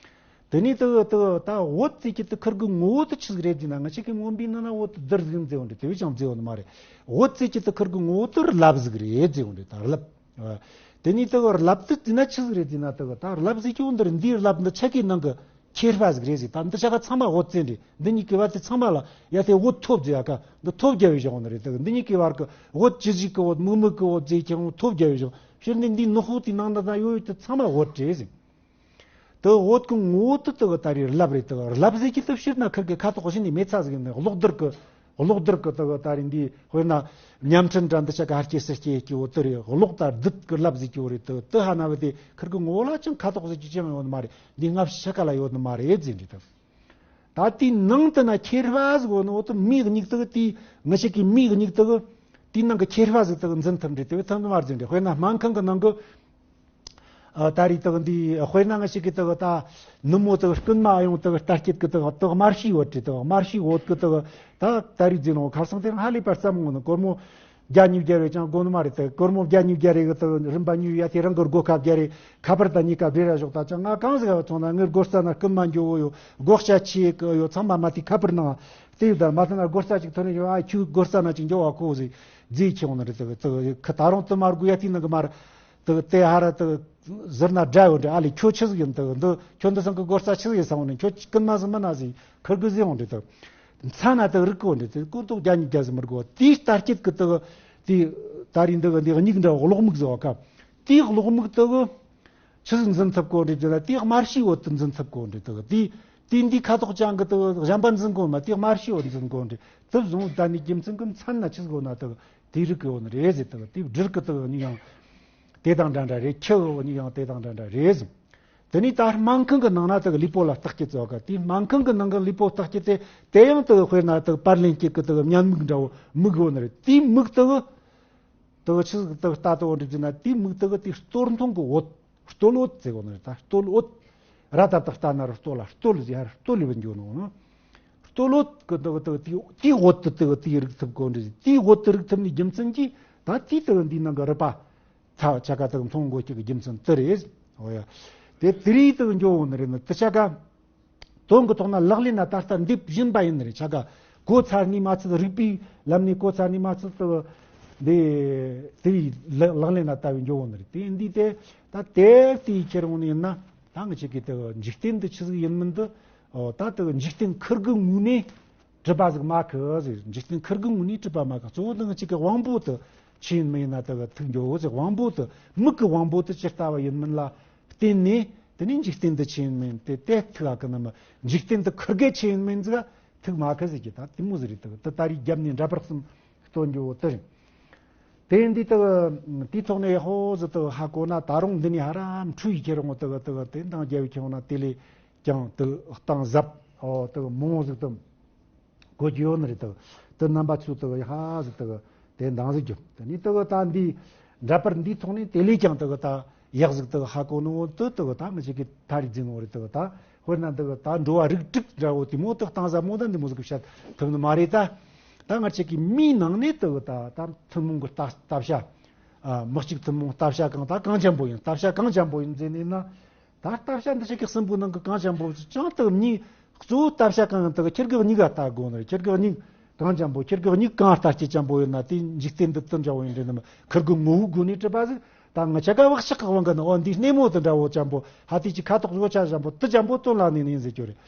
དེ་ནས་དེ་དེ་ད་བོད་ཟེར་གྱི་དེ་ཁིར་གི་ངོ་བོ་དེ་ཆི་ཟིག་རེད་ཟེར་ན། ང་ཞིག་གི་མངོན་པའི་ནང་ན་བོད་དེ་དེ་རིགས་མཛེས་བོ་འདྲ་དེ་བས་ཀྱང་མཛེས་བོ་ནི་མ་རེད། བོད་ཟེར་གྱི་དེ་ཁིར་གི་ངོ་བོ་དེ་རླབས་ཟིག་རེད་མཛེས་བོ་འདྲ་ད་རླབས། དེ་ནས་དེ་རླབས་དེ་ཟེར་ན་ཆི་ཟིག་རེད་ཟེར་ན། དེ་ད་རླབས་ཟེར་གྱི་བོ་འདིར་འདིའི་རླབས་འདི་ཆ་གི་ནང་གི་ཁྱད་པར་ཟིག་རེད་ཟེར། ད་འདི་ཆ་ག་ཚང་མ་བོད་ཟེར་འདྲ། འདི་གཉིས་ཀྱི་བར་དེ་ཚང་མ་ལ་ཡ་དེ་བོད་ཐོབ་ཟེར་ཡ་ཀ་འདི་ཐོབ་རྒྱ་བའི་བཞག་ནི་རེད། དེ་འདི་གཉིས་ཀྱི་བར་གི་བོད་ཇི་ཞིག་གི་བོད་མིག་མིག་གི་བོད་ཟེར་ཀྱང་ཐོབ་རྒྱ་བའི་བཞག་ཕྱིར་འདི་འདི་ནག་པོ་དེ་ནང་ན་ད་ཡོད་ཡོད་དེ་ཚང་མ་བོད་རེད་ཟེར། དེ་བོད་ཀྱི་ངོ་བོ་དེ་དེ་གི་ད་རེད་རླབས་རེད། དེ་རླབས་ཟེར་གྱི་དེ་ཕྱིར་ན་ཁིར་གི་ཁ་དོག་གཞི་ནས་མེད་ཚ་ཟིག་ཡིན་ནི། གློག་རྡུལ་གི་གློག་རྡུལ་གི་དེ་གི་ད་རེད་འདི་དཔེར་ན་བརྙན་འཕྲིན་འདྲ་འདི་ཆ་ག་ཧར་སྐྱེ་སེར་སྐྱེ་སྐྱེ་བོ་དེ་རེད། གློག་དང་རྡུལ་གི་རླབས་ཟེར་གྱི་བོ་རེད། དེ་དེ་ཧ་ན་བ་དེ་ཁིར་གི་ངོ་བོ་ལ་ཅང་ཁ་དོག་ཟེར་གྱི་ཅང་ཡོད་ནི་མ་རེད། འདི་སྔ་ཕྱི་ཆ་ག་ལ་ཡོད་ནི་མ་རེད་ཟེར་འདྲ་དེ། ད་དེའི་ནང་དུ་ན་ཁྱེར་བ་ཟིག་ཡོད་ནོ་དེ་མིག་གཉིས་དེ་དེའི་ང་ཞིག་གི་མིག་གཉིས་དེ་དེའི་ནང་གི་ཁྱེར་བ་ཟིག་དེ་འཛིན་ཐུབ་འདྲ་དེ་བས་ཐུབ་ནི་མ་རེད་ཟེར་འདྲ། དཔེར་ན་སྨན་ཁང་གི་ནང་གི་ཨ་ད་རེས་དེ་འདི་དཔེར་ན་ང་ཞིག་གི་དེ་ད་ནུབ་མོ་དེ་རྐུན་མ་ཨ་ཡོང་དེ་ལྟ་སྐྱེད་གི་དེ་དེ་དམར་ཤོས་ཡོད་དྲི་དེ་དམར་ཤོས་འོད་གི་དེ་ད་ད་རེས་རྫིན་ལོ་ཁར་སང་དེ་ཧ་ལས་པར་བརྩམས་ངོ་ནི་སྒོར་མོ་བརྒྱ་ཉིས་བརྒྱ་རེ་ཅང་དགོས་ནི་མ་རེད། དེ་སྒོར་མོ་བརྒྱ་ཉིས་བརྒྱ་རེ་གི་དེ་རིན་པ་ཉོས་ཡ་དེ་རང་གི་སྒོ་ཁ་བརྒྱ་རེ་ཁ་པར་དང་གཉིས་ཀ་སྦྲེལ་ར་ཞོག་ད་ཅང་ང་གང་ཟིག་ཡ་ཚོང་ན་ངའི་སྒོ་རྩ་ན་རྐུན་མ་འགྱོ་བོ་ཡོད། སྒོ་ལྕགས་ཆེ་གི་ཡོད། ཚང་མ་མ་དེ་ཁ་པར་ནང་དེ་ཡོད། ད་མ་ཐ་ན་སྒོ་རྩ་ཅིག་ཐོན་ནས་ཡོད། ཨ་ཁྱོད་སྒོ་རྩ་ན་ཅིག་འགྱོ་བ་གོ་ཟིག་རྫིས་ཁྱེར་འོང་ནི་རེད། དེ་དེ་ཁ་ད་རུང་དེ་མར་དགོས་ཡ་དེ་ནང་གི་མར་དེ་དེ་ཧ་ར་དེ་ཟུར་ན་དགྲ་ཡོད་འདྲ། ཨ་ལས་ཁྱོད་ཆི་ཟིག་ཡིན། དེ་འདི་ཁྱོད་འདི་སང་གི་སྒོ་རྩ་ཆི་ཟིག་ཡིན་སང་འོང་ནི། ཁྱོད་རྐུན་མ་ཟིག་མིན་ན་ཟིག་ཁུར་གི་ཟིག་འོང་འདྲ་དེ། མཚན་ན་དེ་རིག་གོ་འདྲ་དེ་ཀུན་ཏུ་བརྒྱ་ཉིས་བརྒྱ་ཟིག་མི་དགོ། དེའི་ལྟ་སྐྱེད་ཀྱི་དེ་དེ་ད་རིང་འདི་གི་འདི་གཉིས་འདྲ་གློག་མིག་ཟེར་བ་ཀ། དེའི་གློག་མིག་དེ་གི་ཆི་ཟིག་འཛིན་ཐུབ་གོ་འདྲ་དེ་ལ་དེའི་དམར་ཤོས་འོད་དེ་འཛིན་ཐུབ་གོ་འདྲ་དེ་གི་དེ་དེ་འདི་ཁ་དོག་ཅན་གི་དེ་གི་གཞན་པ་འཛིན་གོ་མ། དེའི་དམར་ཤོས་འོད་འཛིན་གོ་འདྲ་དེ་བཟུང་ད་ནི་རྒྱུ་མཚན་གི་མཚན་ན་ཆི་ཟིག་ཡོད་ན་དེ་གི་དེ་རིག་གི་ཡོད་ནི་རེད་ཟེར། དེ་གི་དེ་སྦྲུལ་གི་དེ་གི་གཉིས་ཡང་དེ་དང་འདྲ་འདྲ་རེད། ཁྱི་གི་གཉིས་ཡང་དེ་དང་འདྲ་འདྲ་རེད་ཟེར། དེ་ནས་ད་སྨན་ཁང་གི་ནང་ན་དེ་གི་ལུས་པོ་ལ་བརྟག་དཔྱད་བྱེད་ཀ། དེའི་སྨན་ཁང་གི་ནང་གི་ལུས་པོ་བརྟག་དཔྱད་དེ་དེ་ཡང་དེ་གི་དཔེར་ན་དེ་གི་པར་ལེན་སྐྱེད་ཀྱི་དེ་གི་བརྙན་མིག་འདྲ་བོ་མིག་ཡོད་ནི་རེད། དེའི་མིག་དེ་གི་དེ་གི་ཆི་ཟིག་དེ་གི་ལྟ་དེ་བོ་འདྲ་བྱས་ན་དེའི་མིག་དེ་གི་དེའི་སྟོད་ཐུང་གི་འོད། སྟོད་འོད་ཟེར་གོ་ནི་རེད། ད་སྟོད་འོད་ར་ད་ད་ལྟ་ན་ར་སྟོད་ལ་སྟོད་ཟེར་ཡ་ར་སྟོད་ལ་བུད་འགྱོ་ནོ་ནི། སྟོད་འོད་གི་དེ་གི་དེ་གི་དེའི་དེའི་འོད་དེ་དེ་གི་དེའི་རིག་ཐུབ་གོ་འདྲ་ཟེར། དེའི་འོད་དེ་རིག་ཐུབ་ནི་རྒྱུ་མཚན་གྱིས་ད་དེའི་དེ་གི་འདིའི་ནང་གི་རུས་པ་ཚ་ཆ་ག་དེ་གི་མཐོང་དགོས་ཀྱི་རྒྱུ་མཚན་དེ་རེད། འོ་ཡ། དེ་དེ་རིགས་དེ་གི་འགྱོ་འོང་ནི་རེད་ནི། དེ་ཆ་ག་དོན་གི་ཐོག་ན་ལག་ལེན་ན་ད་ལྟ་འདེབས་བཞིན་པ་ཡིན་ནི་རེད། ཆ་ག་གོ་ཚར་ནི་མ་ཚད། རིག་པའི་ལམ་ནས་གོ་ཚར་ནི་མ་ཚད། དེ་དེ་རིགས་ལག་ལག་ལེན་ན་ལྟ་བའི་འགྱོ་འོང་ནི་རེད། དེ་འདི་དེ་ད་དེ་དེ་ཁྱེར་འོང་ནི་ཡིན་ན། ད་ང་ཆེ་གི་དེ་འཇིག་རྟེན་འདི་ཆི་ཟིག་ཡིན་མིན་འདི། ཨོ་ད་དེ་འཇིག་རྟེན་ཁིར་གི་ངོས་ནས་གྲུབ་པ་ཟིག་མ་ཁི་ཟེར། འཇིག་རྟེན་ཁིར་གི་ངོས་ནས་གྲུབ་པ་མ་ཁི། གཙོ་བོ་འདི་ང་ཅིག་གི་དབང་པོ་དེ་ཆི་ཡིན་མིན་ཡིན་ན་དེ་གི་ཐུག་འགྱོ་ཟེར། དབང་པོ་དེ་མིག་གི་དབང་པོ་དེ་ཇི་ལྟ་བ་ཡིན་མིན་ལ་བརྟེན་ནས་དེ་ནས་འཇིག་རྟེན་འདི་ཆི་ཡིན་མིན་དེ་དེ་ཐུག་ཨ་ཁི་ན་མ། འཇིག་རྟེན་འདི་ཁིར་གེ་ཆི་ཡིན་མིན་ཟིག་ཐུག་མ་ཁི་ཟེར་གི། ད་དེ་མོ་ཟིག་རེད། དེ་གི་དེ་ད་རེས་རྒྱབ་ནས་འདྲ་པར་གསུམ་སྟོན་འགྱོ་དེ་རེད། དེ་འདི་དེ་གི་དེའི་ཐོག་ནས་ཧོ་ཟིག་དེ་གི་ཧ་གོ་ན། ད་རུང་འདི་ནས་ཧ་ར་འཕྲུལ་ཡིག་ཁྱེར་འོང་དེ་གི་དེ་གི་དེ་འདང་རྒྱབ་ཁྱེར་འོང་ན་དེ་ལས་ཀྱང་དེ་གི་གཏིང་ཟབ་ཨོ་དེ་གི་མང་ཟིག་དེ་གོ་རྒྱུ་ཡོད་ནི་རེད། དེ་དེ་རྣམ་པ་ཚོས་དེ་གི་ཧ་ཟིག་དེ་གི་དེ་འདང་ཟིག་རྒྱོབ། དེ་ནས་དེ་གི་ད་འདི་འདྲ་པར་འདིའི་ཐོག་ནས་དེ་ལས་ཀྱང་དེ་གི་ད་ཡག་ཟིག་དེ་གི་ཧ་གོ་ནོ་དེ་དེ་གི་ད་ང་ཅིག་གི་ད་རེས་རྫིན་ནོ་རེད། དེ་གི་ད་དཔེར་ན་དེ་གི་ད་འགྲོ་བ་རིགས་དྲུག་འདྲ་བོ་དེ་མོ་དེ་གཏིང་ཟབ་མོ་ད་འདི་མོ་ཟིག་གི་བཤད་ཐུབ་ནི་མ་རེད། ད་ད་ང་ཅིག་གི་མིའི་ནང་ནས་དེ་གི་ད་ད་ཐུན་མོང་གི་ལྟ་ལྟ་བྱ། ཨ་མི་གཅིག་ཐུན་མོང་ལྟ་བྱ་གང་ད་གང་འཇམ་པོ་ཡིན། ལྟ་བྱ་གང་འཇམ་པོ་ཡིན་ཟེར་ནས་ན། ད་ལྟ་བྱ་འདི་ཞིག་གི་གསུམ་པོའི་ནང་གི་གང་འཇམ་པོ་ཅང་དག་གཉིས། གཙོ་བོ་ལྟ་བྱ་གང་ཡང་དག་ཁྱེར་གི་གཉིས་ཀ་ལྟ་དགོས་ནི་རེད། ཁྱེར་གི་གཉིས་གང་འཇམ་པོ། ཁྱེར་གི་གཉིས་གང་ལྟ་སྐྱེ་འཇམ་པོ་ཡོད་ན་དེ་འཇིག་རྟེན་འདི་དུ་འདྲ་བོ་ཡིན་འདྲ་ནི་མ། ཁིར་གི་ངོ་བོའི་སྒོ་ནས་གྲུབ་པ་ཟིག་ད་ང་ཆ་ག་བག་ཆགས་ཀྱི་དབང་གིས་ནི་འོ་འདི་སྣེ་མོ་དུ་འདྲ་བོ་འཇམ་པོ། ཧ་དེ་ཅི་ཁ་དོག་བཟོ་ཆ་འཇམ་པོ་དུ་འཇམ་པོ་དོན་ལ་ནི་ནི་ཟེར་རྒྱུ་རེད།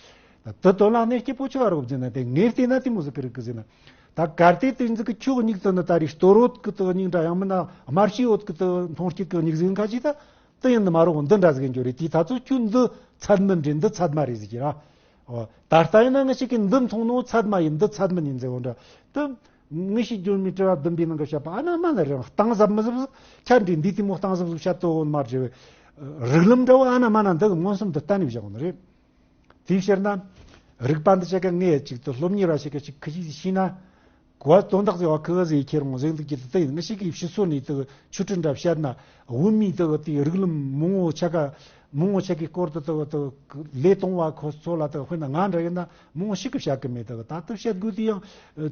ད་དུ་དོན་ལ་ནི་སྐྱེ་པོ་ཆུ་བ་རོགས་ཟེར་ན་དེ་ངས་བལྟས་ན་དེ་མོ་ཟིག་གི་རིགས་གི་ཟེར་ན། ད་གལ་ཏེ་དེ་ཟིག་གི་ཁྱོད་གཉིས་དུ་ནི་ད་རེས་སྟོད་འོད་གི་དུ་གཉིས་འདྲ་ཡང་མིན་ན་དམར་ཤོས་འོད་གི་དུ་མཐོང་སྐྱེད་གི་གཉིས་ཟིག་ཡིན་ཁ་ཅིག་ད། དེ་ཡིན་ནི་མ་རོགས་འདི་འདྲ་ཟིག་ཡིན་རྒྱུ་རེད། དེའི་ཐ་ཚོ་ཁྱོད་འདི་ཚད་མིན་རེད། འདི་ཚད་མ་རེད་ཟེར་གྱི་ར། ཨོ། ད་ལྟ་ཡིན་ན་ང་ཞིག་གིས་འདི་མཐོང་ནོ་ཚད་མ་ཡིན། འདི་ཚད་མིན་ཡིན་ཟེར་བོ་འདྲ། དེ་ངེས་ཤེས་སྒྱུ་མའི་དྲི་བ་བདུན་པའི་ནང་གི་བཤད་པ་ཨ་ན་མ་ན་རེད། གཏིང་ཟབ་མི་ཟབ་ཆ་འདྲི་འདི་དེ་མོ་གཏིང་ཟབ་ཟིག་བཤད་དོ་འོ་མ་རེད། རིགས་ལམ་འདྲ་བོ་ཨ་ན་མ་ན་འདི་གི་མངོན་སུམ་དུ་གཏན་ནས་བཞག་ནི་རེད། དེའི་ཕྱིར་ན། རིག་པ་འདི་ཆ་ག་ངས་ཅིག་ཏུ་སློབ་གཉེར་བ་ཞིག་གི་ཅིག་ཁི་ཅིག་ཤེས་ན། གོ་བ་དོན་དག་ཟེར་བ་ཁི་ཟེར་ཁྱེར་འོང་ཟེར་འདུག་ཀྱི་དེ་ཡིན། ངི་ཞིག་གིས་ཕྱི་སོ་ནས་དུ་ཆུ་ཁྲི་འདྲ་བཤད་ན། བོད་མིའི་དུ་དེ་རིགས་ལམ་མང་བོ་ཆ་ག་མང་བོ་ཆ་གི་སྐོར་དུ་དུ་དུ་ལས་གཏོང་བ་ཁོ་ཚོ་ལ་དུ་དཔེར་ན་ང་འདྲ་ཡིན་ན་མང་བོ་ཞིག་གིས་བཤད་གི་མེད། དུ་ད་དུ་བཤད་དགོས་དུས་ཡང་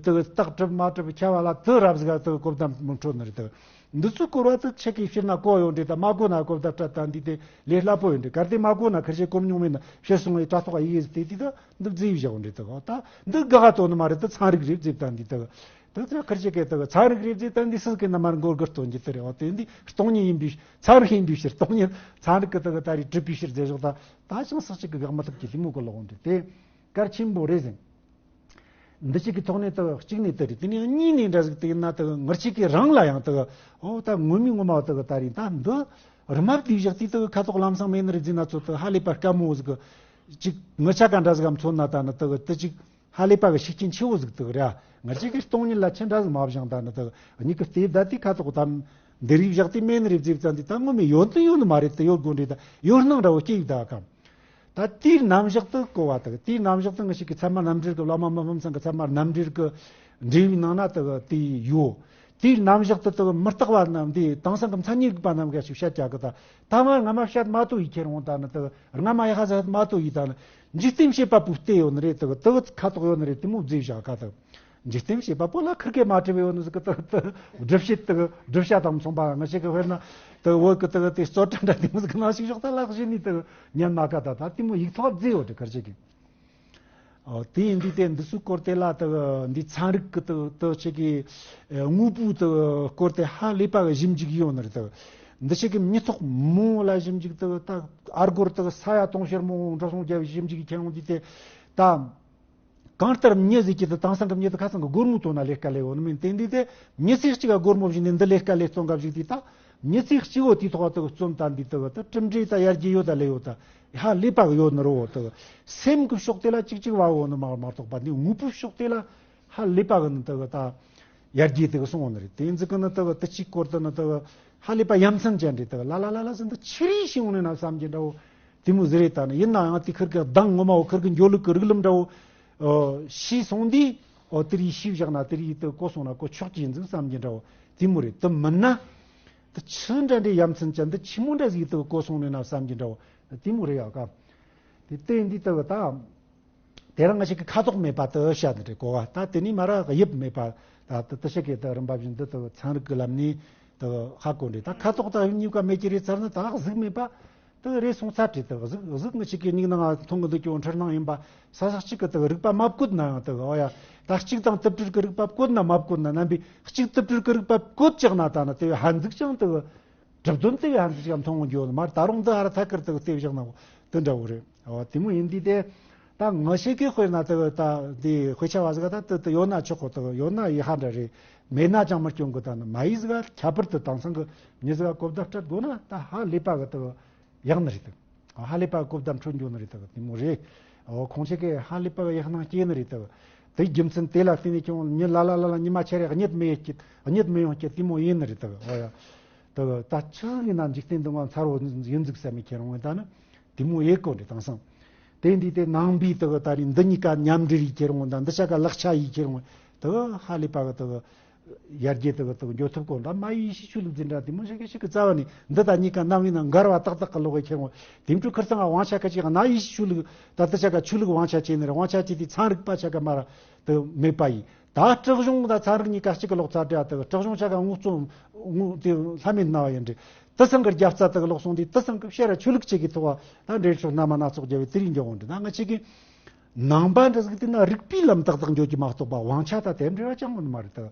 དུ་རྟགས་གྲུབ་མ་གྲུབ་ཁྱ་བ་ལ་དུ་རབ་ཟིག་དུ་གོ་བརྡ་མི་འཕྲོད་ནི་རེད། དུ་འདི་ཚོའི་སྐོར་བ་དུ་ཆ་གི་ཕྱིར་ན་གོ་ཡོང་འདྲེ། ད་མ་གོ་ན་གོ་བརྡ་སྤྲད་ད་འདི་དེ་ལས་སླ་པོ་ཡོང་འདྲེ། གལ་ཏེ་མ་གོ་ན་ཁར་ཆེ་གོམས་མྱོང་མེད་ན་ཕྱིར་སོང་བའི་དྲ་ཐོག་ཡི་ཟིག་དེ་དུས་ད། འདི་བརྫིས་བཞག་འདྲི་དག་ད་འདི་དགའ་ག་དོ་ནི་མ་རེད། ད་ཚན་རིག་རེད་བརྫིས་ད་འདི་དག་ད་ཚ་ཁར་ཆེ་གེ་དག་ཚན་རིག་རེད་བརྫིས་ད་འདི་སུ་གེ་ན་མར་མགོ་སྒུར་སྟོན་གྱི་དེ་རེད། འོ་དེ་འདི་སྟོང་ཉིད་ཡིན་པའི་ཚན་རིག་ཡིན་པའི་ཕྱིར་སྟོང་ཉིད་ཚན་རིག་གི་དག་ད་རེད་གྲུབ་པའི་ཕྱིར་བརྫིས་བཞག་ད་ད་ཅང་སག་ཅིག་གི་དགག་མི་ཐུབ་ཀྱི་ལི་མོ་གི་ལོག་འདྲི་དེ་གལ་ཆེན་པོ་རེད་ཟེར། འདི་ཅིག་གི་ཐོག་ནས་དག་གཅིག་ནས་དེ་རེད། དེ་ནས་གཉིས་ནས་འདྲ་ཟིག་དེ་ཡིན་ན་དག་ངར་ཆེ་གེ་རང་ལ་ཡང་དག་འོ་ད་ངོ་མི་ངོ་མ་དག་ད་རེད། ད་འདི་རི་མ་བསྡུས་བཞག་དུས་དག་ཁ་དོག་ལམ་སང་མེད་ནི་རེད་བརྫིས་ན་ཚོད་དག་ཧ་ལས་པ་དཀའ་མོ་ཟིག་གི་ཅིག་ངི་ཆ་ག་འདྲ་ཟིག་གམ་མཚོན་ན་ད་ནི་དག་དེ་ཅིག་ཧ་ལས་པ་གི་ཤུགས་རྐྱེན་ཆེ་བོ་ཟིག་དག་ར། ངར་ཅིག་གི་སྟོང་ཉིད་ལ་ཆེ་འདྲ་ཟིག་མ་བཞེངས་ད་ནི་དག་གཉིས་ཀི་ལྟེ་བདའ་དུས་ཁ་དོག་དམ་འདི་རིགས་བཞག་དུས་མེད་ནི་རེད་བརྫིས་ཙང་དུས་ད་ངོ་མི་ཡོད་དུ་ཡོད་ནི་མ་རེད། དུ་ཡོད་དགོས་འདྲེ་ད་ཡོད་སྣང་འདྲ་བོ་སྐྱེ་ཡི་ད་གམ། ད་དེའི་རྣམ་གཞག་ཏུ་གོ་བ་དག་དེའི་རྣམ་གཞག་ཏུ་ངི་ཞིག་གི་ཚད་མ་རྣམ་འགྲེལ་གི་བླ་མ་མི་ཕམ་ཚང་གི་ཚད་མ་རྣམ་འགྲེལ་གི་འགྲེལ་བའི་ནང་ན་དག་དེ་ཡོད། དེའི་རྣམ་གཞག་ཏུ་དག་མི་རྟག་པ་རྣམས་དེ་དེང་སང་གི་མཚན་ཉིད་རིག་པ་རྣམས་ག་ཞིག་བཤད་ཀྱག་གི་ད་ད་མ་སྔ་མ་བཤད་མ་ཐུབ་ཡི་ཁྱེར་འོང་ད་ནི་དག་སྔ་མ་ཡ་ཧ་ཟ་མ་ཐུབ་ཡི་ད་ནི་འཇིག་རྟེན་བྱེད་པ་པོའི་ལྟས་ཡོད་ནི་རེད། དག་དག་ཁ་དོག་ཡོད་ནི་རེད། དེ་མོ་བརྫིས་བཞག་ག་དག་འཇིག་རྟེན་བྱེད་པ་པོ་ལ་ཁིར་གེ་མ་བྲིས་པའི་ཡོད་ནི་ཟིག་གི་དག་དག་སྒྲུབ་བྱེད་དག་སྒྲུབ་བྱ་དང་མཚུངས་པ་ངི་ཞིག་གི་དཔེར་ན་དག་བོད་གི་དག་དེ་རྩོད་གྲྭ་འདྲ་དེ་མོ་ཟིག་གི་ནང་ཞིག་ཞོག་ད་ལག་བཞིན་ནི་དག་ཉན་མ་ག་ད་ད་དེ་མོ་ཡིག་ཐོག་བརྫིས་ཡོད་དེ་ཁར་ཆེ་གི། ཨོ། དེ་ཡིན་དུས་དེ་འདི་ཚོའི་སྐོར་དེ་ལ་དག་འདི་ཚན་རིག་གི་དག་དག་ཆེ་གི་དངོས་པོའི་དག་སྐོར་དེ་ཧ་ལས་པ་གི་ཞིབ་འཇུག་ཡོད་ནི་རེད། དག་འདི་ཆེ་གི་མྱི་ཐོག་མང་བོ་ལ་ཞིབ་འཇུག་དག་ད་ཨར་སྒོར་དག་ས་ཡ་དུང་ཕྱུར་མང་བོ་འགྲོ་སོང་རྒྱབ་ཞིབ་འཇུག་ཁྱེར་འོང་དུས་དེ་ད། གང་ལྟར་མྱི་ཟིག་གི་དུ་དེང་སང་གི་མྱི་དུ་ཁ་སང་གི་སྒོར་མོ་བཏོན་ན་ལས་ཀ་ལས་ཡོད་ནི་མིན། དེ་འདི་དེ་མྱི་ཚེ་གཅིག་ག་སྒོར་མོ་བཞིན་ནི་འདི་ལས་ཀ་ལས་སྟོང་ག་བཞུགས་དུས་ད་མྱི་ཚེ་གཅིག་བོ་དེའི་ཐོག་དུ་བརྩོན་ད་འདི་དུ་དུ་གྲུབ་འབྲས་ད་ཡར་རྒྱས་ཡོད་ད་ལས་ཡོད་ད་ཧ་ལས་པ་གི་ཡོད་ནི་རོ། དུ་སེམས་གི་ཕྱོགས་དེ་ལ་གཅིག་གཅིག་བ་འོ་ནི་མ་མ་གཏོགས་པ་འདི་དངོས་པོའི་ཕྱོགས་དེ་ལ་ཧ་ལས་པ་གི་ནི་དུ་ད་ཡར་རྒྱས་དེ་གི་སོང་བ་ནི་རེད། དེ་ཡིན་ཙི་གི་ནི་དུ་དུ་ཅིག་སྐོར་དུ་ནི་དུ་ཧ་ལས་པ་ཡ་མཚན་ཅན་རེད། དུ་ལ་ལ་ལ་ལ་ཟིན་དུ་ཆི་རིགས་ཤིག་འོང་ནི་ན་བསམ་གྱི་འདྲ་བོ་དེ་མོ་ཟི་རེད། ད་ནི་ཡིན་ན་ཡང་དེ་ཁིར་གི་གདངས་ངོ་མ་བོ་ཁིར་གི་འགྱོ་ལུགས་གི་རིགས་ལམ་འདྲ་བོ། ཨོ། ཤེས་སོང་དུས། ཨོ། དེ་རིགས་ཤེས་བཞག་ན་དེ་རིགས་དུ་གོ་སོང་ན་གོ་ཆོག་གི་ཡིན་ཟིག་བསམ་གྱི་འདྲ་བོ་དེ་མོ་རེད། དུ་མིན་ན། དུ་ཆི་འདྲ་འདྲའི་ཡ་མཚན་ཅན་འདི་ཆི་མོ་འདྲ་ཟིག་དུ་གོ་སོང་ནས་ན་བསམ་གྱི་འདྲ་བོ་དེ་མོ་རེད་ཡ་ག། དེ་ལྟས་འདི་ལྟ་བུ་ད། དེ་རང་ང་ཞིག་གི་ཁ་དོག་མེད་པ་དུ་བཤད་ནི་རེད་གོ་བ། ད་དེ་ནས་མ་ར་དབྱིབས་མེད་པ། ད་དུ་དུ་ཞིག་གི་དུ་རིམ་པ་བཞིན་དུ་དུ་ཚན་རིག་གི་ལམ་ནས་དུ་ཧ་གོ་འདྲེ། ད་ཁ་དོག་དང་དབྱིབས་གཉིས་ཀ་མེད་ཀྱི་རེད་ཚར་ན་ད་གཟུགས་མེད་པ་དུ་རེད་སོང་ཚར་བྲིས། དུ་གཟུགས་གཟུགས་ང་ཞིག་གི་མིག་ནང་མཐོང་གི་འདུག་ཀྱང་འཁྲུལ་སྣང་ཡིན་པ་ས་ས་གཅིག་གི་དུ་རིག་པ་མ་བཀོད་ན་ཡང་དུ་ཨོ་ཡ། ད་གཅིག་དང་དུ་སྤྲུལ་གི་རིག་པ་བཀོད་ན་མ་བཀོད་ན་རྣམ་པའི་གཅིག་དུ་སྤྲུལ་གི་རིག་པ་བཀོད་ཀྱང་ན་ད་ན་དེ་བས་ཧ་འཛུགས་ཀྱང་དུ། གྲུབ་དོན་དེ་བས་ཧ་འཛུགས་ཀྱང་མཐོང་འགྱོ་ནི་མ་ད་རུང་འདི་ཧ་ར་ཐད་ཀར་དུ་བལྟས་བཞག་ན་དུ་འདྲ་བོ་རེད། ཨོ་དེ་མོ་ཡིན་དུས་དེ། ད་ང་ཞིག་གི་དཔེར་ན་དུ་ད་འདི་དཔེ་ཆ་བ་ཟིག་ད་དུ་དུ་ཡོད་ན་ཆོག་གོ། དུ་ཡོད་ན་ཡི་ཧ་འདྲ་རེད། མེད་ན་ཅང་མི་སྐྱོན་གི། ད་ནི་མ་ཡི་ཟིག་ཁྱད་པར་དུ་དེང་སང་གི་མྱི་ཟིག་གོ་བརྡ་སྤྲད་དགོས་ན་ད་ཧ་ལས་པ་གི་དུ། ཡག་ནི་རེད་དོ། ཧ་ལས་པ་གོ་བརྡ་འཕྲོད་འགྱོ་ནི་རེད་དོ། དེ་མོ་རེད། འོ་ཁོང་ཆེ་གེ་ཧ་ལས་པ་ཡག་སྣང་སྐྱེ་ནི་རེད་དོ། དེ་རྒྱུ་མཚན་དེ་ལ་བརྟེན་ནས་ཀྱང་མྱི་ལ་ལ་ལ་ལ་ཉི་མ་ཆ་རེ་གཉིད་མི་ཡོང་སྐྱེ་གཉིད་མི་ཡོང་སྐྱེ་དེ་མོ་ཡིན་ནི་རེད་དོ། འོ་ཡ། དོ་ད་ཆི་ཡིན་ན་འཇིག་རྟེན་འདི་ང་མཚར་བོ་ཡིན་ཟིག་བསམ་མི་ཁྱེར་འོང་ད་ནི་དེ་མོ་ཡེ་གོ་འདྲེ་དེང་སང་། དེ་འདི་དེ་ནང་པའི་དོ་ད་རིང་འདི་གཉིས་ཀ་མཉམ་འབྲེལ་ཡིས་ཁྱེར་འོང་ད་འདི་ཆ་ག་ལག་ཆ་ཡིས་ཁྱེར་འོང་དོ་ཧ་ལས་པ་གི་དོ། ཡར་རྒྱས་དུ་གི་དུ་འགྱོ་ཐུབ་གོ་འདྲ་མ་ཡེ་ཤེས་ཆོས་ལུགས་འཛིན་གྲྭ་དེ་མོ་ཞིག་གི་ཞིག་གི་རྩ་བ་ནས་འདི་དང་གཉིས་ཀ་རྣམ་གཡེང་ན་འགལ་བ་ཏག་ཏག་གི་ལོག་གི་ཁྱེར་འོང་། དེ་འཕྲོ་ཁིར་ཚང་ང་དབང་ཆ་ཁ་ཅིག་ན་ཡེ་ཤེས་ཆོས་ལུགས་ད་དུ་ཆ་ག་ཆོས་ལུགས་དབང་ཆ་བྱས་ནི་རེད། དབང་ཆ་བྱས་དུས་ཚན་རིག་པ་ཆ་ག་མ་ར་དུ་མེད་པ་ཡིན། ད་སྲིད་གཞུང་ད་ཚན་རིག་གཉིས་ཀ་གཅིག་གི་ལོག་ཚར་འདྲ་དུ་སྲིད་གཞུང་ཆ་ག་དངོས་གཙོ་དངོས་དེ་ལྷ་མེད་སྣང་བ་ཡིན་འདྲ། དུ་ཚང་གི་རྒྱབ་རྩ་དུ་གི་ལོག་སོང་དུས་དུ་ཚང་གི་ཕྱིར་ཆོས་ལུགས་གཅིག་གི་ཐོག་ད་འབྲེལ་ཕྱོགས་སྣ་མ་སྣ་ཚོགས་རྒྱབ་པའི་དེ་རིང་འགྱོ་འོང་འདྲ་ན་ང་ཆེ་གི་ནང་པ་འདྲ་ཟིག་དེ་ན་རིག་པའི་ལམ་ཏག་ཏག་འགྱོ་གི་མ་གཏོགས་པ་དབང་ཆ་དང་དེ་འབྲེལ་བ་ཅང་ཡོད་ནི་མ་རེད་དོ།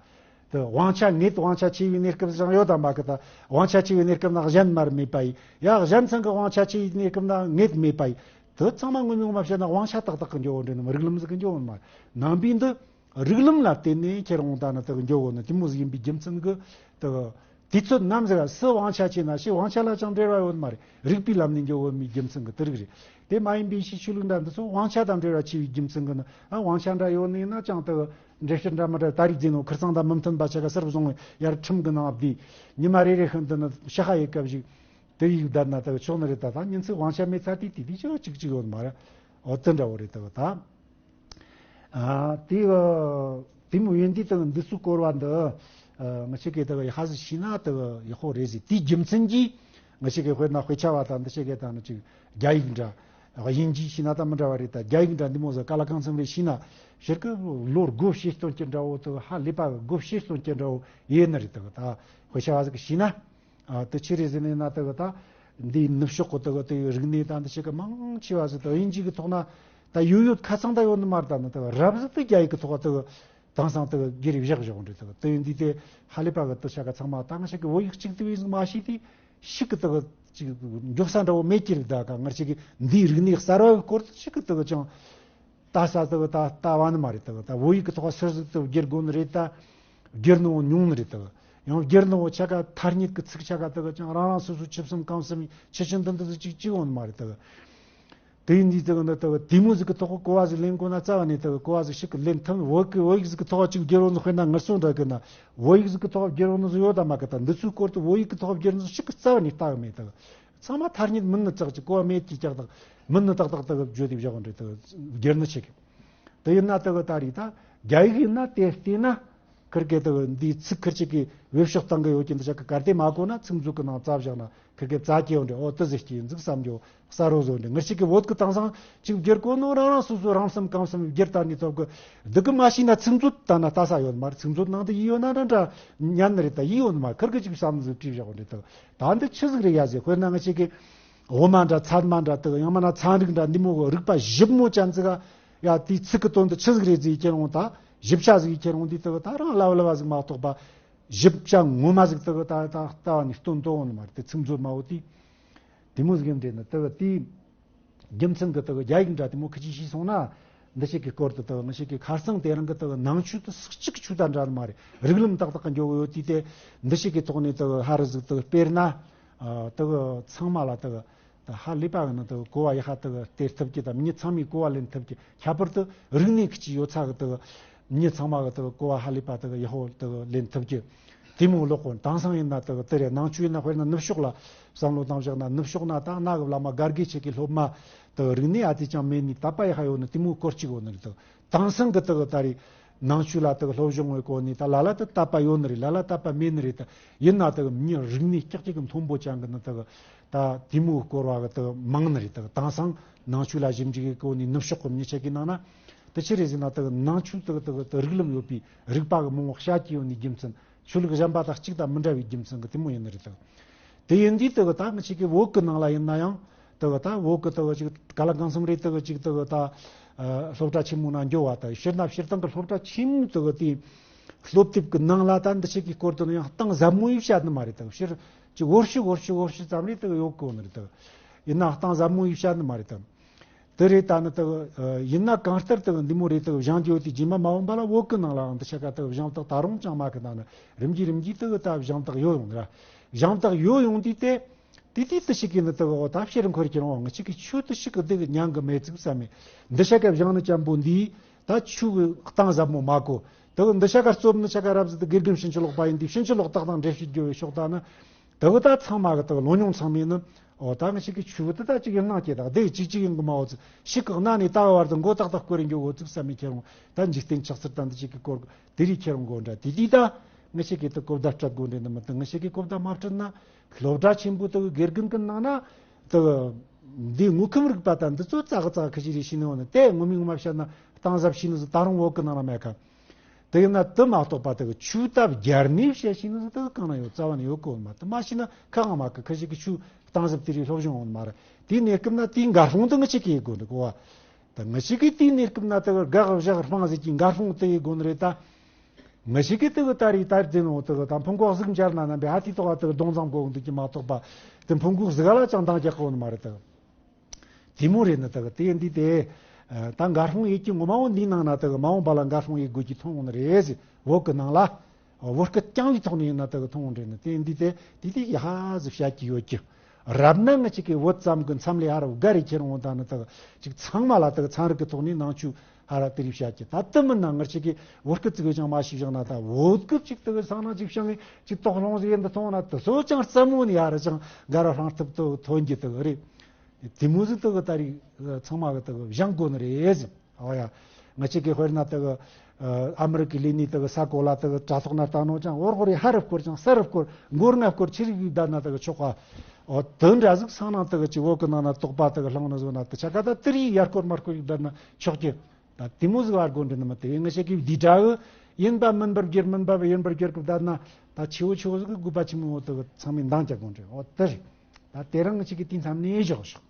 དེ་དབང་ཆ་ངེད་དབང་ཆ་ཆེ་བའི་གནས་སྐབས་ཅང་ཡོད་དམ་མ་གི་ད་དབང་ཆ་ཆེ་བའི་གནས་སྐབས་ན་གཞན་མར་མེད་པ་ཡི་ཡ་གཞན་ཚང་གི་དབང་ཆ་ཆེ་བའི་གནས་སྐབས་ན་ངེད་མེད་པ་ཡི་དེ་ཚང་མ་དངོས་མྱོང་མ་བཤད་ན་དབང་ཆ་ཏག་ཏག་གི་འགྱོ་འོང་འདྲ་ནི་མ་རིགས་ལམ་ཟིག་གི་འགྱོ་འོང་མ་རེད། ནང་པའི་འདི་རིགས་ལམ་ལ་བརྟེན་ནས་ཁྱེར་འོང་ད་ནི་དེ་གི་འགྱོ་འོང་ནི་དེ་མོ་ཟིག་ཡིན་པའི་རྒྱུ་མཚན་གི་དེ་གི་དུས་ཚོད་ནམ་ཟིག་སུ་དབང་ཆ་ཆེ་ན་ཞེས་དབང་ཆ་ལ་ཅང་འབྲེལ་བ་ཡོད་མ་རེད། རིག་པའི་ལམ་ནས་འགྱོ་འོང་མིའི་རྒྱུ་མཚན་གི་དེ་རིགས་རེད། དེ་མ་ཡིན་པའི་ཕྱི་ཆོས་ལུགས་འདྲ་འདི་ཚོ་དབང་ཆ་དང་འབྲེལ་བ་ཆེ་བའི་རྒྱུ་མཚན་གི་ནི་ཨ་དབང་ཆ་འདྲ་ཡོད་ནི་ཡིན་ན་ཅང་དེ་གི་འགྲེལ་བཤད་འདྲ་མི་འདྲ་ད་རིག་རྫས་ནོ་ཁིར་ཚང་དང་མི་མཐུན་པ་ཆ་ག་སར་བཟུང་ཡར་ཁྲིམས་གི་ནང་བསྡུས་ཉི་མ་རེ་རེ་ཤིན་ཏུ་ནི་ཤ་ཁ་ཡི་སྐབས་ཤིག་དེ་ཡིག་བསྡད་ན་དག་ཆོག་ནི་རེད། ད་ད་ཉིན་ཚིག་དབང་ཆ་མེད་ཚ་དེ་དེ་དེ་ཅི་གཅིག་གཅིག་ཡོད་མ་རེད། འོ་དེ་འདྲ་བོ་རེད་དག་ད། ཨ་དེ་གི་དེ་མོ་ཡིན་དུས་དག་འདི་ཚོའི་སྐོར་བ་འདི་ཨ་ང་ཆོ་གིས་དག་ཡག་ཧ་ཟིག་ཤེས་ན་དག་ཡག་པོ་རེད་ཟེར། དེའི་རྒྱུ་མཚན་གྱིས་ང་ཆོ་གིས་དཔེར་ན་དཔེ་ཆ་བ་དང་འདི་ཆོ་གིས་དང་ནི་ཅིག་རྒྱ་ཡིག་འདྲ་དབྱིན་ཇི་ཤེས་ན་ད་མི་འདྲ་བ་རེད། ད་རྒྱ་ཡིག་འདྲ་འདི་མོ་ཟིག་ག་ལ་གང་འཚམ་རེ་ཤེས་ན་ཕྱིར་གི་ལོ་དགུ་བྱས་སྟོན་གྱི་འདྲ་བོ་དག་ཧ་ལས་པ་གི་དགུ་བྱས་སྟོན་གྱི་འདྲ་བོ་ཡིན་ནི་རེད། དག་ད་དཔེ་ཆ་བ་ཟིག་གིས་ཤེས་ན། ཨ་དེ་ཆི་རེད་ཟེར་ནས་ན་དག་ད་འདིའི་ནུབ་ཕྱོགས་གི་དག་དེ་རིག་གནས་དང་འདི་ཆོ་གི་མང་ཆེ་བ་ཟིག་དག་དབྱིན་ཇི་གི་ཐོག་ན་ད་ཡོད་ཡོད་ཁ་ཚང་ད་ཡོད་ནི་མ་རེད། ད་ནི་དག་རབ་ཟིག་དེ་རྒྱ་ཡིག་གི་ཐོག་དག་དེང་སང་དག་སྒེར་བཞག་བཞག་འདྲ་དག་དེ་ཡིན་དུས་དེ་ཧ་ལས་པ་གི་དེ་ཆོ་ག་ཚང་མ་ད་ང་ཆོ་གི་བོད་ཡིག་གཅིག་དེ་བས་ཟིག་མ་ཤེས་དུས་ཤིག་གི་དག་ཅིག་མགྱོགས་ས་འདྲ་བོ་མེད་ཀྱི་རེད། ད་ག་ང་ཆོ་གི་འདིའི་རིག་གནས་གསར་བ་གི་སྐོར་དུ་ཤིག་གི་དག་ཅང་ལྟ་ས་དག་ད་ལྟ་བ་ནི་མ་རེད། དག་ད་བོད་ཡིག་གི་ཐོག་སུ་ཟིག་དག་བསྒྱུར་དགོས་ནི་རེད། ད་བསྒྱུར་ནོ་ཉུང་ནི་རེད། དག་ཡང་བསྒྱུར་ནོ་ཆོ་ག་ཐ་སྙད་ཀྱི་ཚིག་ཆོ་ག་དག་ཅང་རང་རང་སོ་སོ་ཆི་བསམ་གང་བསམ་ཆི་ཆི་འདི་འདི་ཟིག་ཅིག་ཅིག་འོང་ནི་མ་རེད། དག་དེ་ཡིན་དུས་དག་ནི་དག་དེ་མོ་ཟིག་གི་ཐོག་གི་གོ་བ་ཟིག་ལེན་དགོས་ན་རྩ་བ་ནས་དག་གོ་བ་ཟིག་ཤིག་གི་ལེན་ཐུབ། བོད་གི་བོད་ཡིག་ཟིག་གི་ཐོག་ཅིག་བསྒྱུར་ཡོང་ནི་དཔེར་ན་ངར་སོང་འདྲ་གི་ན་བོད་ཡིག་ཟིག་གི་ཐོག་བསྒྱུར་ཡོང་ནི་ཟིག་ཡོད་ད་མ་གི། ད་འདི་ཚོའི་སྐོར་དུ་བོད་ཡིག་གི་ཐོག་བསྒྱུར་ནི་ཟིག་ཤིག་གི་རྩ་བ་ནས་ལྟ་གི་མེད། དག་ཚང་མ་ཐ་སྙད་མིན་ནི་ཙག་ཅིག་གོ་བ་མེད་ཀྱི་ཀྱག་དག་མིན་ནི་ཏག་ཏག་དག་བརྗོད་དེ་བཞག་འདྲ་དག་བསྒྱུར་ནི་ཆེ་གི། དེ་ཡིན་ན་དེ་གི་ད་རེས་ད་རྒྱ་ཡིག་ཡིན་ན་དེ་བལྟས་ན་ཁིར་གེ་དེ་གི་འདིའི་ཚིག་ཁིར་ཅིག་གི་བེད་སྤྱོད་བཏང་གི་ཡོད་ཀྱི་འདི་ཆོ་གི་གལ་ཏེ་མ་གོ་ན་ཚིག་མཛོད་གི་ནང་བཙལ་བཞག་ན་ཁིར་གེ་བཙལ་གྱི་ཡོད་འདྲ། འོ་དེ་ཟེར་གྱི་ཡིན་ཟིག་བསམ་རྒྱུ་གསལ་རོ་བཟོ་འདྲ། ངེད་ཅག་གི་བོད་གི་དེང་སང་ཅིག་བསྒྱུར་གོ་ནོ་རང་རང་སོ་སོ་རང་བསམ་གང་བསམ་བསྒྱུར་ད་ནི་ཐོབ་གི། འདི་གི་མ་ཤེས་ན་ཚིག་མཛོད་ལྟ་ན་ལྟ་ས་ཡོད་མ་རེད། ཚིག་མཛོད་ནང་དུ་ཡིག་ཡོད་ན་འདྲ་འདྲ་ཉན་ནི་རེད། ད་ཡིག་ཡོད་མ་ཁིར་གི་ཅིག་བསམ་ཟིག་བྲིས་བཞག་འདྲ་དེ་ད་འདི་ཆི་ཟིག་རེད་ཡ་ཟེར། དཔེར་ན་ངེད་ཅག་གི་དབུ་མ་འདྲ་ཚད་མ་འདྲ་དག་ཡང་མིན་ན་ཚན་རིག་འདྲ་འདི་མོ་གི་རིག་པ་ཞིབ་མོ་ཅན་ཟིག་ག་ཡ་དེའི་ཚིག་གི་དོན་དུ་ཆི་ཟིག་རེད་ཟེར་ཁྱེར་འོང་ད་ཞིབ་ཆ་ཟིག་ཁྱེར་འོང་དུས་དག་ད་རང་ལབ་ལབ་བ་ཟིག་མ་གཏོགས་པ་ཞིབ་ཆ་ངོ་མ་ཟིག་དག་ད་ད་ལྟ་བ་ནས་སྟོན་ཏོ་འོང་ནི་མ་རེད། དེ་ཚིག་མཛོད་མ་འོ་དེ་དེ་མོ་ཟིག་ཡིན་དེ་ནི་དག་དེའི་རྒྱུ་མཚན་གི་དག་རྒྱ་ཡིག་འདྲ་དེ་མོ་ཁི་ཅིག་ཤེས་སོང་ན་འདི་ཞིག་གི་སྐོར་དུ་དག་ང་ཞིག་གི་ཁ་སང་དེ་རིང་གི་དག་ནང་ཆོས་དུ་སུག་ཅིག་ཆོས་དང་འདྲ་ནི་མ་རེད། རིགས་ལམ་ཏག་ཏག་གི་འགྱོ་གི་ཡོད་དུས་དེ་འདི་ཞིག་གི་ཐོག་ནས་དག་ཧ་རི་ཟིག་དག་དཔེར་ན། ཨ་དག་ཚང་མ་ལ་དག་ད་ཧ་ལས་པ་གི་ནི་དག་གོ་བ་ཡག་པ་དག་སྟེར་ཐུབ་ཀྱི་དང་མི་ཚང་མས་གོ་བ་ལེན་ཐུབ་ཀྱི། ཁྱད་པར་དུ་རིག་གནས་ཀྱི་ཡོད་ཚད་གི་དག་མི་ཚང་མ་གི་དག་གོ་བ་ཧ་ལས་པ་དག་ཡག་པོ་དག་ལེན་ཐུབ་ཀྱི། དེ་མོ་ལོག་གོ་དེང་སང་ཡིན་ན་དག་དེ་རེད། ནང་ཆོས་ཡིན་ན་དཔེར་ན་ནུབ་ཕྱོགས་ལ་བསམ་བློ་བཏང་བཞག་ན་ནུབ་ཕྱོགས་ན་ད་གནའ་གི་བླ་མ་སྒར་གི་ཆེ་གི་སློབ་མ་དག་རིག་གནས་ཨ་ཙི་ཅང་མེད་ནི་དད་པ་ཡག་པ་ཡོད་ནི་དེ་མོ་སྐོར་གཅིག་ཡོད་ནི་རེད་དག་དེང་སང་གི་དག་ད་རེས་ནང་ཆོས་ལ་དག་སློབ་སྦྱོང་བའི་སྐོར་ནས་ད་ལ་ལ་དུ་དད་པ་ཡོད་ནི་རེད། ལ་ལ་དད་པ་མེད་ནི་རེད། ད་ཡིན་ན་དག་མྱི་རིག་གནས་ཀྱག་ཀྱག་གི་མཐོན་པོ་ཅན་གི་ནི་དག་ད་དེ་མོ་སྐོར་བ་གི་དག་མང་ནི་རེད། དག་དེང་སང་ནང་ཆོས་ལ་ཞིབ་འཇུག་གི་སྐོར་ནས་ནུབ་ཕྱོགས་གི་མྱི་ཆ་གི་ནང་ན་དེ་ཆི་རེད་ཟེར་ན་དག་ནང་ཆོས་དག་དག་དག་རིགས་ལམ་ཡོད་པའི་རིག་པ་གི་མང་བོ་བཤད་ཀྱི་ཡོད་ནི་རྒྱུ་མཚན། ཆོས་ལུགས་གཞན་པ་དང་གཅིག་དང་མི་འདྲ་བའི་རྒྱུ་མཚན་གྱིས་དེ་མོ་ཡིན་ནི་རེད་དོ། དེ་ཡིན་དུས་དེ་གི་ད་ང་ཅག་གི་བོད་གི་ནང་ལ་ཡིན་ན་ཡང་དེ་གི་ད་བོད་གི་དེ་གི་ཅིག་ག་ལ་གང་འཚམ་རེད། དེ་གི་ཅིག་དེ་གི་ད་ཨ་སློབ་གྲྭ་ཆེན་མོ་ནང་འགྱོ་བ་དང་། སྤྱིར་ན་སྤྱིར་བཏང་གི་སློབ་གྲྭ་ཆེན་མོ་དེ་གི་དེའི་སློབ་དེབ་གི་ནང་ལ་ད་འདི་ཅག་གི་སྐོར་དེ་ནི་ཡང་གཏིང་ཟབ་མོ་ཡིས་བཤད་ནི་མ་རེད་དོ། སྤྱིར་ཅིག་འོར་ཞུ་འོར་ཞུ་འོར་ཞུ་ཙམ་རེ་དེ་གི་ཡོད་གོ་ནི་རེད་དོ། ཡིན་ན་གཏིང་ཟབ་མོ་ཡིས་བཤད་ནི་མ་རེད་དོ། དེ་རེད། ད་ནི་དག་ཡིན་ན་གང་ལྟར་དག་འདི་མོ་རེད། དག་སྦྱང་རྒྱུ་དེ་རྗེས་མ་མ་འོངས་པ་ལ་བོད་གི་ནང་ལའང་འདི་ཆ་ག་དག་སྦྱང་སྟེགས་ད་རུང་ཅང་མ་གི་ནང་ནས་རིམ་གྱིས་རིམ་གྱིས་དག་ད་སྦྱང་སྟེགས་ཡོད་ཡོང་ནི་ར། སྦྱང་སྟེགས་ཡོད་ཡོང་དུས་དེ་དེ་དུས་དེ་ཞིག་གི་ནི་དག་འོ་ད་ཕྱིར་འཁོར་གྱི་རང་ང་ཅག་གི་ཆོས་དེ་ཞིག་གི་དེ་གི་ཉན་གི་མེད་ཙིག་བསམ་མེད། འདི་ཆ་ག་སྦྱང་ནི་ཅན་པོ་འདིས་ད་ཆོས་གི་གཏིང་ཟབ་མོ་མ་གོ། དག་འདི་ཆ་ག་རྩོམ་ནི་ཆ་ག་རབ་ཟིག་དེ་དགེ་རྒན་ཕྱིན་ཅི་ལོག་པ་ཡིན་དུས་ཕྱིན་ཅི་ལོག་ཏག་ཏག་འགྲེལ་བཤད་རྒྱུ་བའི་ཕྱོགས་ད་ནི། དེ་གི་ད་ཚང་མ་གི་དག་ལོ་ཉུང་ཚང་མས་ནི་འོ་ད་ང་ཅག་གི་ཆོས་དེ་ད་ཅིག་ཡིན་ན་སྐྱེ་དག་དེ་ཅིག་ཅིག་ཡིན་གི་མ་འོ་ཙི་ཞིག་གི་གནའ་ནས་ད་བར་དུ་མགོ་ཏག་ཏག་སྐོར་རིན་རྒྱུ་འོ་ཙིག་བསམ་མི་ཁྱེར་འོང་། ད་འཇིག་རྟེན་ཆགས་ཚུལ་དང་འདི་ཅིག་གི་སྐོར་དེ་རིགས་ཁྱེར་འོང་གོ་འདྲ། དེ་དུས་ད་ང་ཅག་གི་དེ་གོ་བརྡ་སྤྲད་དགོས་འདྲ་ནི་མི་དེ་ང་ཅག་གི་གོ་བརྡ་མ་སྤྲད་ན་སློབ་གྲྭ་ཆེན་པོ་དེ་གི་དགེ་རྒན་གི་ནང་ན་དེ་འདི་དངོས་ཁམས་རིག་པ་དང་འདི་ཚོ་ཙག་ཙག་ཁ་ཅིག་རེ་ཤེས་ནི་འོ་ནི་དེ་ངོ་མ་ངོ་མ་བཤད་ན་གཏིང་ཟབ་ཤེས་ནི་ཟིག་ད་རུང་བོད་གི་ནང་ན་མེད་ག། དེ་ཡིན་ན་དེ་མ་གཏོགས་པ་དེ་གི་ཆོས་ད་སྦྱར་ནས་བཤད་ཤེས་ནི་ཟིག་དེ་གི་གང་ན་ཡོད། རྩ་བ་ནས་ཡོད་གོ་མ། དེ་མ་ཤེས་ན་ཁ་གང་མ་གི་ཁ་ཤས་ཀྱི་ཆོས་གཏིང་ཟབ་དེ་རིགས་སློབ་སྦྱོང་འོང་མ་རེད། དེའི་གནས་སྐབས་ན་དེའི་འགའ་ཧྲོང་དེ་ང་ཅག་གིས་ཡེད་དགོས་འདུག་གོ་བ། ད་ང་ཅག་གིས་དེའི་གནས་སྐབས་ན་དེ་གི་དགག་བཞག་སྤང་ཟེར་གྱི་འགའ་ཧྲོང་དེ་ཡེད་དགོས་ནི་རེད་ད། ང་ཅག་གིས་དེ་གི་ད་རེས་ད་རེས་དེ་ནོ་དེ་གི་ད་ཕུང་ཁོག་གཟུགས་འབྱར་ན་ན་བའི་ཧ་དེའི་ཐོག་ག་དེ་གི་གདོང་བཟང་གོ་འདུག་གི་མ་གཏོགས་པ་དེ་ཕུང་ཁོག་གཟུགས་ག་ལ་ཅང་འདང་རྒྱག་གོ་ནི་མ་རེད་ད། དེ་མོ་རེད་ནི་དག་དེ་འདི་དེ། ད་འགའ་ཧྲོང་ཡེད་ཀྱི་ངོ་མ་འོ་འདིའི་ནང་ན་དག་མ་འོངས་པ་ལ་འགའ་ཧྲོང་ཡེད་དགོས་ཀྱི་ཐོན་འོང་ནི་རེད་ཟེར། བོད་ཀྱི་ནང་ལ་བོད་སྐད་རྐྱང་བའི་ཐོག་ནས་ཡིན་ན་དག་ཐོན་འོང་རེད་ནི་དེ་འདི་དེ་དེ་དེ་ཡ་ཧ་ཟིག་བཤད་ཀྱི་ཡོད་ཀྱི། རབ་ན་ང་ཅག་གི་བོད་ཙམ་གྱི་མཚམས་ལས་ཧ་ར་བགར་རེ་ཁྱེར་འོང་ད་ནི་དག་ཅིག་ཚང་མ་ལ་དག་ཚན་རིག་གི་ཐོག་ནས་ནང་ཆོས་ཧ་ར་དེ་རིགས་བཤད་ཀྱི། ད་དེ་མིན་ན་ང་ཅག་གི་བོད་སྐད་ཙིག་གི་ཅང་མ་ཤེས་བཞག་ན་ད་བོད་སྐད་ཅིག་དག་སང་ན་ཅིག་བྱང་ངེ་ཅིག་དོགས་སློང་ཟིག་ཡིན་དུ་ཐོང་ན་དེ་ཚོ་ཅང་རྩ་མོ་ནས་ཧ་ར་ཅང་དགའ་ར་ཧྲང་ཐུབ་ཏུ་ཐོན་གྱི་དག་རེད། དེ་མོ་ཟིག་དག་གི་ད་རིག་ཚང་མ་གི་དག་གི་སྦྱང་དགོས་ནི་རེད་ཟེར། ཨོ་ཡ། ང་ཅག་གི་དཔེར་ན་དག་གི་ཨ་མི་རི་ཀའི་ལས་ནི་དག་གི་ས་གོ་ལ་དག་གི་དྲ་ཐོག་ན་བལྟ་ནོ་ཅང་འོར་ཧོར་ཧ་རུ་སྐོར་ཅང་ས་རུ་སྐོར་མགོར་ང་སྐོར་ཆི་རིག་བསྡད་ན་དག་གི་ཆོག་ག། ཨོ་དོན་འདྲ་ཟིག་སང་ནང་དག་གི་ཅི་འོག་གི་ནང་ན་དོག་པ་དག་གི་ལྷང་ནི་བཟོ་ན་དག་ཆ་ག་ད་དེ་རིག་ཡར་སྐོར་མར་སྐོར་ཡིག་བསྡད་ན་ཆོག་གི། ད་དེ་མོ་ཟིག་བར་དགོས་འདྲི་ནི་མི་དེ་ང་ཅག་གི་འདི་འདྲ་གི་ཡིན་པ་མིན་པར་སྒེར་མིན་པ་ཡིན་པར་སྒེར་གི་བསྡད་ན་ད་ཆེ་བོ་ཆེ་བོ་ཟིག་གི་དགོས་པ་ཆི་མོ་དག་གི་ཚང་མས་འདང་རྒྱག་དགོས་འདྲི། ཨོ་དེ་རེད། ད་དེ་རིང་ང་ཅག་གི་དེ་མཚམས་ནས་བཞག་ཤོག།